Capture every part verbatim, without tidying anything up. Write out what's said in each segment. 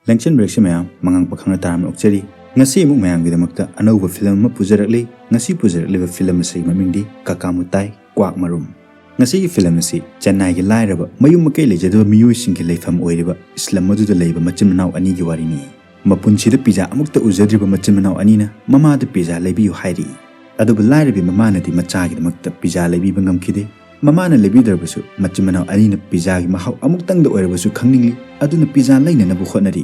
ꯂꯦꯡꯁꯤꯟꯕꯤꯔꯛꯁꯤ ꯃꯌꯥꯝ, ꯃꯉꯥꯡ ꯄꯥꯈꯪꯅ ꯇꯥꯔꯝꯅ ꯑꯣꯛꯆꯔꯤ꯫ ꯉꯁꯤ ꯑꯃꯨꯛ ꯃꯌꯥꯝꯒꯤꯗꯃꯛꯇ ꯑꯅꯧꯕ ꯐꯤꯂꯝ ꯑꯃ ꯄꯨꯖꯔꯛꯂꯤ꯫ ꯉꯁꯤ ꯄꯨꯖꯔꯛꯂꯤꯕ ꯐꯤꯂꯝ ꯑꯁꯤꯒꯤ ꯃꯃꯤꯡꯗꯤ ꯀꯥꯀꯥ ꯃꯨꯇꯥꯏ ꯀ꯭ꯋꯥꯛ ꯃꯔꯨꯝ꯫ ꯉꯁꯤꯒꯤ ꯐꯤꯂꯝ ꯑꯁꯤ ꯆꯦꯟꯅꯥꯏꯒꯤ ꯂꯥꯏꯔꯕ, ꯃꯌꯨꯝ ꯃꯀꯩ ꯂꯩꯖꯗꯕ ꯃꯤꯑꯣꯏꯁꯤꯡꯒꯤ ꯂꯩꯐꯝ ꯑꯣꯏꯔꯤꯕ ꯏꯁꯂꯝ ꯑꯗꯨꯗ ꯂꯩꯕ ꯃꯆꯤꯟ ꯃꯅꯥꯎ ꯑꯅꯤꯒꯤ ꯋꯥꯔꯤꯅꯤ꯫ ꯃꯄꯨꯟꯁꯤꯗ ꯄꯤꯖꯥ ꯑꯃꯨꯛꯇ ꯎꯖꯗ꯭ꯔꯤꯕ ꯃꯆꯤꯟ ꯃꯅꯥꯎ ꯑꯅꯤꯅ ꯃꯃꯥꯗ ꯄꯤꯖꯥ ꯂꯩꯕꯤꯌꯨ ꯍꯥꯏꯔꯤ꯫ ꯑꯗꯨꯕꯨ ꯂꯥꯏꯔꯕꯤ ꯃꯃꯥꯅꯗꯤ ꯃꯆꯥꯒꯤꯗꯃꯛꯇ ꯄꯤꯖꯥ ꯂꯩꯕꯤꯕ ꯉꯝꯈꯤꯗꯦ꯫ ꯃꯃꯥꯅ ꯂꯩꯕꯤꯗ꯭ꯔꯕꯁꯨ ꯃꯆꯤꯟ ꯃꯅꯥꯎ ꯑꯅꯤꯅ ꯄꯤꯖꯥꯒꯤ ꯃꯍꯥꯎ ꯑꯃꯨꯛꯇꯪꯗ ꯑꯣꯏꯔꯕꯁꯨ ꯈꯪꯅꯤꯡꯂꯤ꯫ ꯑꯗꯨꯅ ꯄꯤꯖꯥ ꯂꯩꯅꯅꯕ ꯍꯣꯠꯅꯔꯤ꯫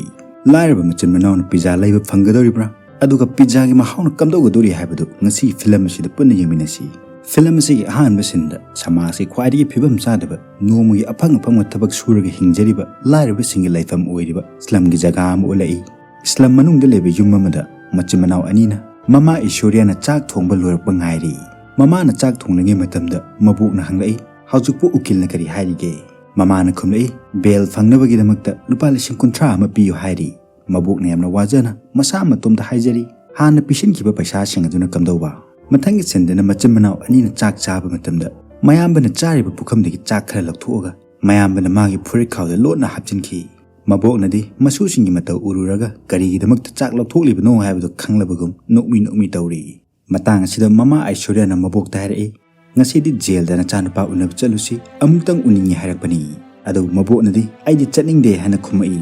ꯂꯥꯏꯔꯕ ꯃꯆꯤꯟ ꯃꯅꯥꯎꯅ ꯄꯤꯖꯥ ꯂꯩꯕ ꯐꯪꯒꯗꯧꯔꯤꯕ꯭ꯔꯥ? ꯑꯗꯨꯒ ꯄꯤꯖꯥꯒꯤ ꯃꯍꯥꯎꯅ ꯀꯝꯗꯧꯒꯗꯧꯔꯤ ꯍꯥꯏꯕꯗꯨ ꯉꯁꯤꯒꯤ ꯐꯤꯂꯝ ꯑꯁꯤꯗ ꯄꯨꯟꯅ ꯌꯦꯡꯃꯤꯟꯅꯁꯤ꯫ ꯐꯤꯂꯝ ꯑꯁꯤꯒꯤ ꯑꯍꯥꯟꯕ ꯁꯤꯟꯗ ꯁꯃꯥꯖꯀꯤ ꯈ꯭ꯋꯥꯏꯗꯒꯤ ꯐꯤꯕꯝ ꯆꯥꯗꯕ, ꯅꯣꯡꯃꯒꯤ ꯑꯐꯪ ꯑꯐꯪꯕ ꯊꯕꯛ ꯁꯨꯔꯒ ꯍꯤꯡꯖꯔꯤꯕ ꯂꯥꯏꯔꯕꯁꯤꯡꯒꯤ ꯂꯩꯐꯝ ꯑꯣꯏꯔꯤꯕ ꯏꯁꯂꯝꯒꯤ ꯖꯒꯥ ꯑꯃ ꯎꯠꯂꯛꯏ꯫ ꯏꯁꯂꯝ ꯃꯅꯨꯡꯗ ꯂꯩꯕ ꯌꯨꯝ ꯑꯃꯗ ꯃꯆꯤꯟ ꯃꯅꯥꯎ ꯑꯅꯤꯅ ꯃꯃꯥ ꯏꯁꯣꯔꯤꯌꯥꯅ ꯆꯥꯛ ꯊꯣꯡꯕ ꯂꯣꯏꯔꯛꯄ ꯉꯥꯏꯔꯤ꯫ ꯃꯃꯥꯅ ꯆꯥꯛ ꯊꯣꯡꯂꯤꯉꯩ ꯃꯇꯝꯗ ꯃꯕꯣꯛꯅ ꯍꯪꯂꯛꯏ, "ꯍꯧꯖꯤꯛꯄꯨ ꯎꯀꯤꯜꯅ ꯀꯔꯤ ꯍꯥꯏꯔꯤꯒꯦ?" ꯃꯃꯥꯅ ꯈꯨꯝꯂꯛꯏ, "ꯕꯦꯜ ꯐꯪꯅꯕꯒꯤꯗꯃꯛꯇ ꯂꯨꯄꯥ ꯂꯤꯁꯤꯡ ꯀꯨꯟꯊ꯭ꯔꯥ ꯑꯃ ꯄꯤꯌꯨ ꯍꯥꯏꯔꯤ꯫" ꯃꯕꯣꯛꯅ ꯌꯥꯝꯅ ꯋꯥꯖꯅ ꯃꯁꯥ ꯃꯇꯣꯝꯇ ꯍꯥꯏꯖꯔꯤ, "ꯍꯥꯟꯅ ꯄꯤꯁꯤꯟꯈꯤꯕ ꯄꯩꯁꯥꯁꯤꯡ ꯑꯗꯨꯅ ꯀꯝꯗꯧꯕ?" ꯃꯊꯪꯒꯤ ꯁꯤꯟꯗꯅ ꯃꯆꯤꯟ ꯃꯅꯥꯎ ꯑꯅꯤꯅ ꯆꯥꯛ ꯆꯥꯕ ꯃꯇꯝꯗ ꯃꯌꯥꯝꯕꯅ ꯆꯥꯔꯤꯕ ꯄꯨꯈꯝꯗꯒꯤ ꯆꯥꯛ ꯈꯔ ꯂꯧꯊꯣꯛꯑꯒ ꯃꯌꯥꯝꯕꯅ ꯃꯥꯒꯤ ꯐꯨꯔꯤꯠ ꯈꯥꯎꯗ ꯂꯣꯠꯅ ꯍꯥꯞꯆꯤꯟꯈꯤ꯫ ꯃꯕꯣꯛꯅꯗꯤ ꯃꯁꯨꯁꯤꯡꯒꯤ ꯃꯇꯧ ꯎꯔꯨꯔꯒ ꯀꯔꯤꯒꯤꯗꯃꯛꯇ ꯆꯥꯛ ꯂꯧꯊꯣꯛꯂꯤꯕꯅꯣ ꯍꯥꯏꯕꯗꯨ ꯈꯪꯂꯕꯒꯨꯝ ꯅꯣꯛꯃꯤ ꯅꯣꯛꯃꯤ ꯇꯧꯔꯤ꯫ ꯃꯇꯥꯡ ꯑꯁꯤꯗ ꯃꯃꯥ ꯑꯥꯏꯁꯣꯔꯤꯌꯥꯅ ꯃꯕꯣꯛꯇ ꯍꯥꯏꯔꯛꯏ, "ꯉꯁꯤꯗꯤ ꯖꯦꯜꯗ ꯅꯆꯥꯅꯨꯄꯥ ꯎꯅꯕ ꯆꯠꯂꯨꯁꯤ, ꯑꯃꯨꯛꯇꯪ ꯎꯅꯤꯡꯉꯤ" ꯍꯥꯏꯔꯛꯄꯅꯤ꯫ ꯑꯗꯨꯕꯨ ꯃꯕꯣꯛꯅꯗꯤ "ꯑꯩꯗꯤ ꯆꯠꯅꯤꯡꯗꯦ" ꯍꯥꯏꯅ ꯈꯨꯝꯃꯛꯏ꯫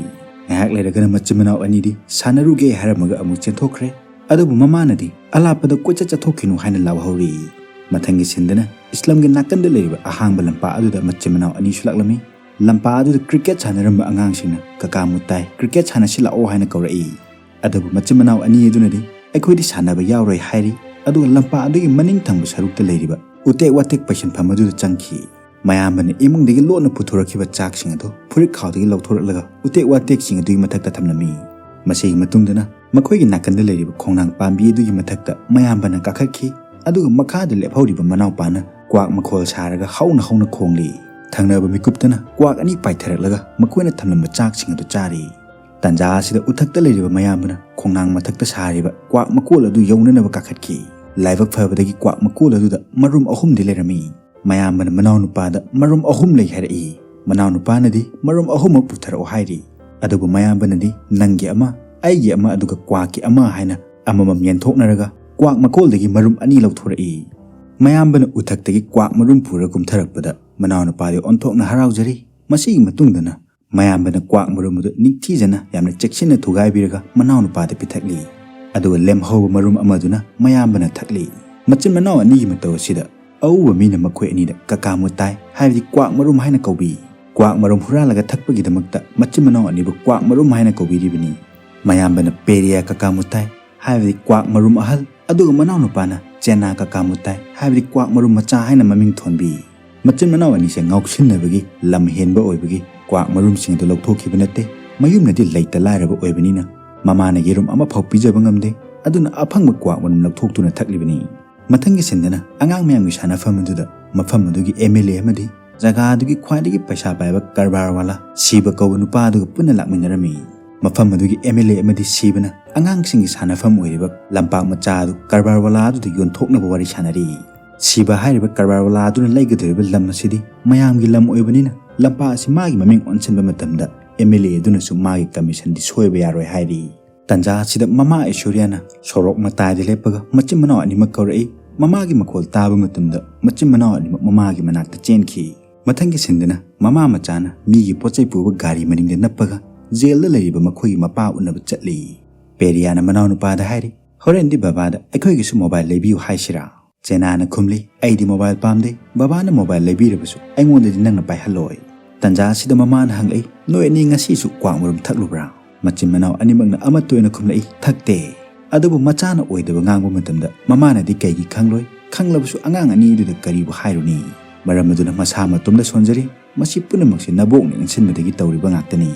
ꯉꯥꯏꯍꯥꯛ ꯂꯩꯔꯒꯅ ꯃꯆꯤꯟ ꯃꯅꯥꯎ ꯑꯅꯤꯗꯤ "ꯁꯥꯟꯅꯔꯨꯒꯦ" ꯍꯥꯏꯔꯝꯃꯒ ꯑꯃꯨꯛ ꯆꯦꯟꯊꯣꯛꯈ꯭ꯔꯦ꯫ ꯑꯗꯨꯕꯨ ꯃꯃꯥꯅꯗꯤ "ꯑꯂꯥꯞꯄꯗ ꯀꯣꯏꯆꯠ ꯆꯠꯊꯣꯛꯈꯤꯅꯨ" ꯍꯥꯏꯅ ꯂꯥꯎꯍꯧꯔꯤ꯫ ꯃꯊꯪꯒꯤ ꯁꯤꯟꯗꯅ ꯏꯁꯂꯝꯒꯤ ꯅꯥꯀꯟꯗ ꯂꯩꯔꯤꯕ ꯑꯍꯥꯡꯕ ꯂꯝꯄꯥꯛ ꯑꯗꯨꯗ ꯃꯆꯤꯟ ꯃꯅꯥꯎ ꯑꯅꯤꯁꯨ ꯂꯥꯛꯂꯝꯃꯤ꯫ ꯂꯝꯄꯥꯛ ꯑꯗꯨꯗ ꯀ꯭ꯔꯤꯀꯦꯠ ꯁꯥꯟꯅꯔꯝꯕ ꯑꯉꯥꯡꯁꯤꯡꯅ "ꯀꯀꯥ ꯃꯨꯇꯥꯏ, ꯀ꯭ꯔꯤꯀꯦꯠ ꯁꯥꯟꯅꯁꯤ ꯂꯥꯛꯑꯣ" ꯍꯥꯏꯅ ꯀꯧꯔꯛꯏ꯫ ꯑꯗꯨꯕꯨ ꯃꯆꯤꯟ ꯃꯅꯥꯎ ꯑꯅꯤ ꯑꯗꯨꯅꯗꯤ "ꯑꯩꯈꯣꯏꯗꯤ ꯁꯥꯟꯅꯕ ꯌꯥꯎꯔꯣꯏ" ꯍꯥꯏꯔꯤ꯫ ꯑꯗꯨꯒ ꯂꯝꯄꯥꯛ ꯑꯗꯨꯒꯤ ꯃꯅꯤꯡ ꯊꯪꯕ ꯁꯔꯨꯛꯇ ꯂꯩꯔꯤꯕ ꯎꯇꯦꯛ ꯋꯥꯇꯦꯛ ꯄꯩꯁꯤꯟꯐꯝ ꯑꯗꯨꯗ ꯆꯪꯈꯤ꯫ ꯃꯌꯥꯝꯕꯅ ꯏꯃꯨꯡꯗꯒꯤ ꯂꯣꯟꯅ ꯄꯨꯊꯣꯔꯛꯈꯤꯕ ꯆꯥꯛꯁꯤꯡ ꯑꯗꯨ ꯐꯨꯔꯤꯠ ꯈꯥꯎꯗꯒꯤ ꯂꯧꯊꯣꯔꯛꯂꯒ ꯎꯇꯦꯛ ꯋꯥꯇꯦꯛꯁꯤꯡ ꯑꯗꯨꯒꯤ ꯃꯊꯛꯇ ꯊꯝꯂꯝꯃꯤ꯫ ꯃꯁꯤꯒꯤ ꯃꯇꯨꯡꯗꯅ ꯃꯈꯣꯏꯒꯤ ꯅꯥꯀꯟꯗ ꯂꯩꯔꯤꯕ ꯈꯣꯡꯅꯥꯡ ꯄꯥꯝꯕꯤ ꯑꯗꯨꯒꯤ ꯃꯊꯛꯇ ꯃꯌꯥꯝꯕꯅ ꯀꯥꯈꯠꯈꯤ꯫ ꯑꯗꯨꯒ ꯃꯈꯥꯗ ꯂꯦꯞꯍꯧꯔꯤꯕ ꯃꯅꯥꯎꯄꯥꯅ ꯀ꯭ꯋꯥꯛ ꯃꯈꯣꯜ ꯁꯥꯔꯒ ꯍꯧꯅ ꯍꯧꯅ ꯈꯣꯡꯂꯤ꯫ ꯊꯪꯅꯕ ꯃꯤꯀꯨꯞꯇꯅ ꯀ꯭ꯋꯥꯛ ꯑꯅꯤ ꯄꯥꯏꯊꯔꯛꯂꯒ ꯃꯈꯣꯏꯅ ꯊꯝꯂꯝꯕ ꯆꯥꯛꯁꯤꯡ ꯑꯗꯨ ꯆꯥꯔꯤ꯫ ꯇꯥꯟꯖꯥ ꯑꯁꯤꯗ ꯎꯊꯛꯇ ꯂꯩꯔꯤꯕ ꯃꯌꯥꯝꯕꯅ ꯈꯣꯡꯅꯥꯡ ꯃꯊꯛꯇ ꯁꯥꯔꯤꯕ ꯀ꯭ꯋꯥꯛ ꯃꯀꯣꯜ ꯑꯗꯨ ꯌꯧꯅꯅꯕ ꯀꯥꯈꯠꯈꯤ꯫ ꯂꯥꯏꯕꯛ ꯐꯕꯗꯒꯤ ꯀ꯭ꯋꯥꯛ ꯃꯀꯣꯜ ꯑꯗꯨꯗ ꯃꯔꯨꯝ ꯑꯍꯨꯝꯗꯤ ꯂꯩꯔꯝꯃꯤ꯫ ꯃꯌꯥꯝꯕꯅ ꯃꯅꯥꯎꯅꯨꯄꯥꯗ "ꯃꯔꯨꯝ ꯑꯍꯨꯝ ꯂꯩ" ꯍꯥꯏꯔꯛꯏ꯫ ꯃꯅꯥꯎꯅꯨꯄꯥꯅꯗꯤ "ꯃꯔꯨꯝ ꯑꯍꯨꯝꯃꯛ ꯄꯨꯊꯔꯛꯑꯣ" ꯍꯥꯏꯔꯤ꯫ ꯑꯗꯨꯕꯨ ꯃꯌꯥꯝꯕꯅꯗꯤ ꯅꯪꯒꯤ ꯑꯃ, ꯑꯩꯒꯤ ꯑꯃ, ꯑꯗꯨꯒ ꯀ꯭ꯋꯥꯛꯀꯤ ꯑꯃ ꯍꯥꯏꯅ ꯑꯃꯃꯝ ꯌꯦꯟꯊꯣꯛꯅꯔꯒ ꯀ꯭ꯋꯥꯛ ꯃꯀꯣꯜꯗꯒꯤ ꯃꯔꯨꯝ ꯑꯅꯤ ꯂꯧꯊꯣꯔꯛꯏ꯫ ꯃꯌꯥꯝꯕꯅ ꯎꯊꯛꯇꯒꯤ ꯀ꯭ꯋꯥꯛ ꯃꯔꯨꯝ ꯄꯨꯔ ꯀꯨꯝꯊꯔꯛꯄꯗ ꯃꯅꯥꯎꯅꯨꯄꯥꯗꯤ ꯑꯣꯟꯊꯣꯛꯅ ꯍꯔꯥꯎꯖꯔꯤ꯫ ꯃꯁꯤꯒꯤ ꯃꯇꯨꯡꯗꯅ ꯃꯌꯥꯝꯕꯅ ꯀ꯭ꯋꯥꯛ ꯃꯔꯨꯝ ꯑꯗꯨ ꯅꯤꯡꯊꯤꯖꯅ ꯌꯥꯝꯅ ꯆꯦꯛꯁꯤꯟꯅ ꯊꯨꯒꯥꯏꯕꯤꯔꯒ ꯃꯅꯥꯎꯅꯨꯄꯥꯗ ꯄꯤꯊꯛꯂꯤ꯫ ꯑꯗꯨꯒ ꯂꯦꯝꯍꯧꯕ ꯃꯔꯨꯝ ꯑꯃꯗꯨꯅ ꯃꯌꯥꯝꯕꯅ ꯊꯛꯂꯤ꯫ ꯃꯆꯤꯟ ꯃꯅꯥꯎ ꯑꯅꯤꯒꯤ ꯃꯇꯧ ꯑꯁꯤꯗ ꯑꯎꯕ ꯃꯤꯅ ꯃꯈꯣꯏ ꯑꯅꯤꯗ ꯀꯀꯥ ꯃꯨꯇꯥꯏ, ꯍꯥꯏꯕꯗꯤ ꯀ꯭ꯋꯥꯛ ꯃꯔꯨꯝ ꯍꯥꯏꯅ ꯀꯧꯕꯤ꯫ ꯀ꯭ꯋꯥꯛ ꯃꯔꯨꯝ ꯍꯨꯔꯥꯜꯂꯒ ꯊꯛꯄꯒꯤꯗꯃꯛꯇ ꯃꯆꯤꯟ ꯃꯅꯥꯎ ꯑꯅꯤꯕꯨ ꯀ꯭ꯋꯥꯛ ꯃꯔꯨꯝ ꯍꯥꯏꯅ ꯀꯧꯕꯤꯔꯤꯕꯅꯤ꯫ ꯃꯌꯥꯝꯕꯅ ꯄꯦꯔꯤꯌꯥ ꯀꯀꯥ ꯃꯨꯇꯥꯏ, ꯍꯥꯏꯕꯗꯤ ꯀ꯭ꯋꯥꯛ ꯃꯔꯨꯝ ꯑꯍꯜ, ꯑꯗꯨꯒ ꯃꯅꯥꯎꯅꯨꯄꯥꯅ ꯆꯦꯅꯥ ꯀꯀꯥ ꯃꯨꯇꯥꯏ, ꯍꯥꯏꯕꯗꯤ ꯀ꯭ꯋꯥꯛ ꯃꯔꯨꯝ ꯃꯆꯥ ꯍꯥꯏꯅ ꯃꯃꯤꯡ ꯊꯣꯟꯕꯤ꯫ ꯃꯆꯤꯟ ꯃꯅꯥꯎ ꯑꯅꯤꯁꯦ ꯉꯥꯎꯁꯤꯟꯅꯕꯒꯤ ꯂꯝ ꯍꯦꯟꯕ ꯑꯣꯏꯕꯒꯤ ꯀ꯭ꯋꯥꯛ ꯃꯔꯨꯝꯁꯤꯡ ꯑꯗꯨ ꯂꯧꯊꯣꯛꯈꯤꯕ ꯅꯠꯇꯦ꯫ ꯃꯌꯨꯝꯅꯗꯤ ꯂꯩꯇ ꯂꯥꯏꯔꯕ ꯑꯣꯏꯕꯅꯤꯅ ꯃꯃꯥꯅ ꯌꯦꯔꯨꯝ ꯑꯃꯐꯥꯎ ꯄꯤꯖꯕ ꯉꯝꯗꯦ꯫ ꯑꯗꯨꯅ ꯑꯐꯪꯕ ꯀ꯭ꯋꯥꯛ ꯃꯔꯨꯝ ꯂꯧꯊꯣꯛꯇꯨꯅ ꯊꯛꯂꯤꯕꯅꯤ꯫ ꯃꯊꯪꯒꯤ ꯁꯤꯟꯗꯅ ꯑꯉꯥꯡ ꯃꯌꯥꯝꯒꯤ ꯁꯥꯟꯅꯐꯝ ꯑꯗꯨꯗ ꯃꯐꯝ ꯑꯗꯨꯒꯤ ꯑꯦꯝ ꯑꯦꯜ ꯑꯦ ꯑꯃꯗꯤ ꯖꯒꯥ ꯑꯗꯨꯒꯤ ꯈ꯭ꯋꯥꯏꯗꯒꯤ ꯄꯩꯁꯥ ꯄꯥꯏꯕ ꯀꯔꯕꯥꯔ ꯋꯥꯂꯥ ꯁꯤꯕ ꯀꯧꯕ ꯅꯨꯄꯥ ꯑꯗꯨꯒ ꯄꯨꯟꯅ ꯂꯥꯛꯃꯤꯟꯅꯔꯝꯃꯤ꯫ ꯃꯐꯝ ꯑꯗꯨꯒꯤ ꯑꯦꯝ ꯑꯦꯜ ꯑꯦ ꯑꯃꯗꯤ ꯁꯤꯕꯅ ꯑꯉꯥꯡꯁꯤꯡꯒꯤ ꯁꯥꯟꯅꯐꯝ ꯑꯣꯏꯔꯤꯕ ꯂꯝꯄꯥꯛ ꯃꯆꯥ ꯑꯗꯨ ꯀꯔꯕꯥꯔ ꯋꯥꯂꯥ ꯑꯗꯨꯗ ꯌꯣꯟꯊꯣꯛꯅꯕ ꯋꯥꯔꯤ ꯁꯥꯟꯅꯔꯤ꯫ ꯁꯤꯕ ꯍꯥꯏꯔꯤꯕ ꯀꯔꯕꯥꯔ ꯋꯥꯂꯥ ꯑꯗꯨꯅ ꯂꯩꯒꯗꯧꯔꯤꯕ ꯂꯝ ꯑꯁꯤꯗꯤ ꯃꯌꯥꯝꯒꯤ ꯂꯝ ꯑꯣꯏꯕꯅꯤꯅ ꯂꯝꯄꯥꯛ ꯑꯁꯤ ꯃꯥꯒꯤ ꯃꯃꯤꯡ ꯑꯣꯟꯁꯤꯟꯕ ꯃꯇꯝꯗ ꯑꯦꯝ ꯑꯦꯜ ꯑꯦ ꯑꯗꯨꯅꯁꯨ ꯃꯥꯒꯤ ꯀꯃꯤꯁꯟꯗꯤ ꯁꯣꯏꯕ ꯌꯥꯔꯣꯏ ꯍꯥꯏꯔꯤ꯫ ꯇꯟꯖꯥ ꯑꯁꯤꯗ ꯃꯃꯥ ꯑꯩꯁꯣꯔꯤꯌꯥꯅ ꯁꯣꯔꯣꯛ ꯃꯇꯥꯏꯗ ꯂꯦꯞꯄꯒ ꯃꯆꯤꯟ ꯃꯅꯥꯎ ꯑꯅꯤꯃꯛ ꯀꯧꯔꯛꯏ꯫ ꯃꯃꯥꯒꯤ ꯃꯈꯣꯜ ꯇꯥꯕ ꯃꯇꯝꯗ ꯃꯆꯤꯟ ꯃꯅꯥꯎ ꯑꯅꯤꯃꯛ ꯃꯃꯥꯒꯤ ꯃꯅꯥꯛꯇ ꯆꯦꯟꯈꯤ꯫ ꯃꯊꯪꯒꯤ ꯁꯤꯟꯗꯅ ꯃꯃꯥ ꯃꯆꯥꯅ ꯃꯤꯒꯤ ꯄꯣꯠ ꯆꯩ ꯄꯨꯕ ꯒꯥꯔꯤ ꯃꯅꯤꯡꯗ ꯅꯞꯄꯒ ꯖꯦꯜꯗ ꯂꯩꯔꯤꯕ ꯃꯈꯣꯏꯒꯤ ꯃꯄꯥ ꯎꯅꯕ ꯆꯠꯂꯤ꯫ ꯄꯦꯔꯤꯌꯥꯅ ꯃꯅꯥꯎꯅꯨꯄꯥꯗ ꯍꯥꯏꯔꯤ, "ꯍꯣꯔꯦꯟꯗꯤ ꯕꯕꯥꯗ ꯑꯩꯈꯣꯏꯒꯤꯁꯨ ꯃꯣꯕꯥꯏꯜ ꯂꯩꯕꯤꯌꯨ ꯍꯥꯏꯁꯤꯔꯥ?" ꯆꯦꯅꯥꯅ ꯈꯨꯝꯂꯤ, "ꯑꯩꯗꯤ ꯃꯣꯕꯥꯏꯜ ꯄꯥꯝꯗꯦ, ꯕꯕꯥꯅ ꯃꯣꯕꯥꯏꯜ ꯂꯩꯕꯤꯔꯕꯁꯨ ꯑꯩꯉꯣꯟꯗꯗꯤ ꯅꯪꯅ ꯄꯥꯏꯍꯜꯂꯣꯏ꯫" ꯇꯟꯖꯥ ꯑꯁꯤꯗ ꯃꯃꯥꯅ ꯍꯪꯂꯛꯏ, "ꯅꯣꯏ ꯑꯅꯤ ꯉꯁꯤꯁꯨ ꯀ꯭ꯋꯥꯛ ꯃꯔꯨꯝ ꯊꯛꯂꯨꯕ꯭ꯔꯥ?" ꯃꯆꯤꯟ ꯃꯅꯥꯎ ꯑꯅꯤꯃꯛꯅ ꯑꯃꯠꯇ ꯑꯣꯏꯅ ꯈꯨꯝꯂꯛꯏ, "ꯊꯛꯇꯦ꯫" ꯑꯗꯨꯕꯨ ꯃꯆꯥꯅ ꯑꯣꯏꯗꯕ ꯉꯥꯡꯕ ꯃꯇꯝꯗ ꯃꯃꯥꯅꯗꯤ ꯀꯩꯒꯤ ꯈꯪꯂꯣꯏ? ꯈꯪꯂꯕꯁꯨ ꯑꯉꯥꯡ ꯑꯅꯤꯗꯨꯗ ꯀꯔꯤꯕꯨ ꯍꯥꯏꯔꯨꯅꯤ? ꯃꯔꯝ ꯑꯗꯨꯅ ꯃꯁꯥ ꯃꯇꯣꯝꯗ ꯁꯣꯟꯖꯔꯤ꯫ ꯃꯁꯤ ꯄꯨꯝꯅꯃꯛꯁꯤ ꯅꯕꯣꯛꯅ ꯏꯟꯁꯤꯟꯕꯗꯒꯤ ꯇꯧꯔꯤꯕ ꯉꯥꯛꯇꯅꯤ꯫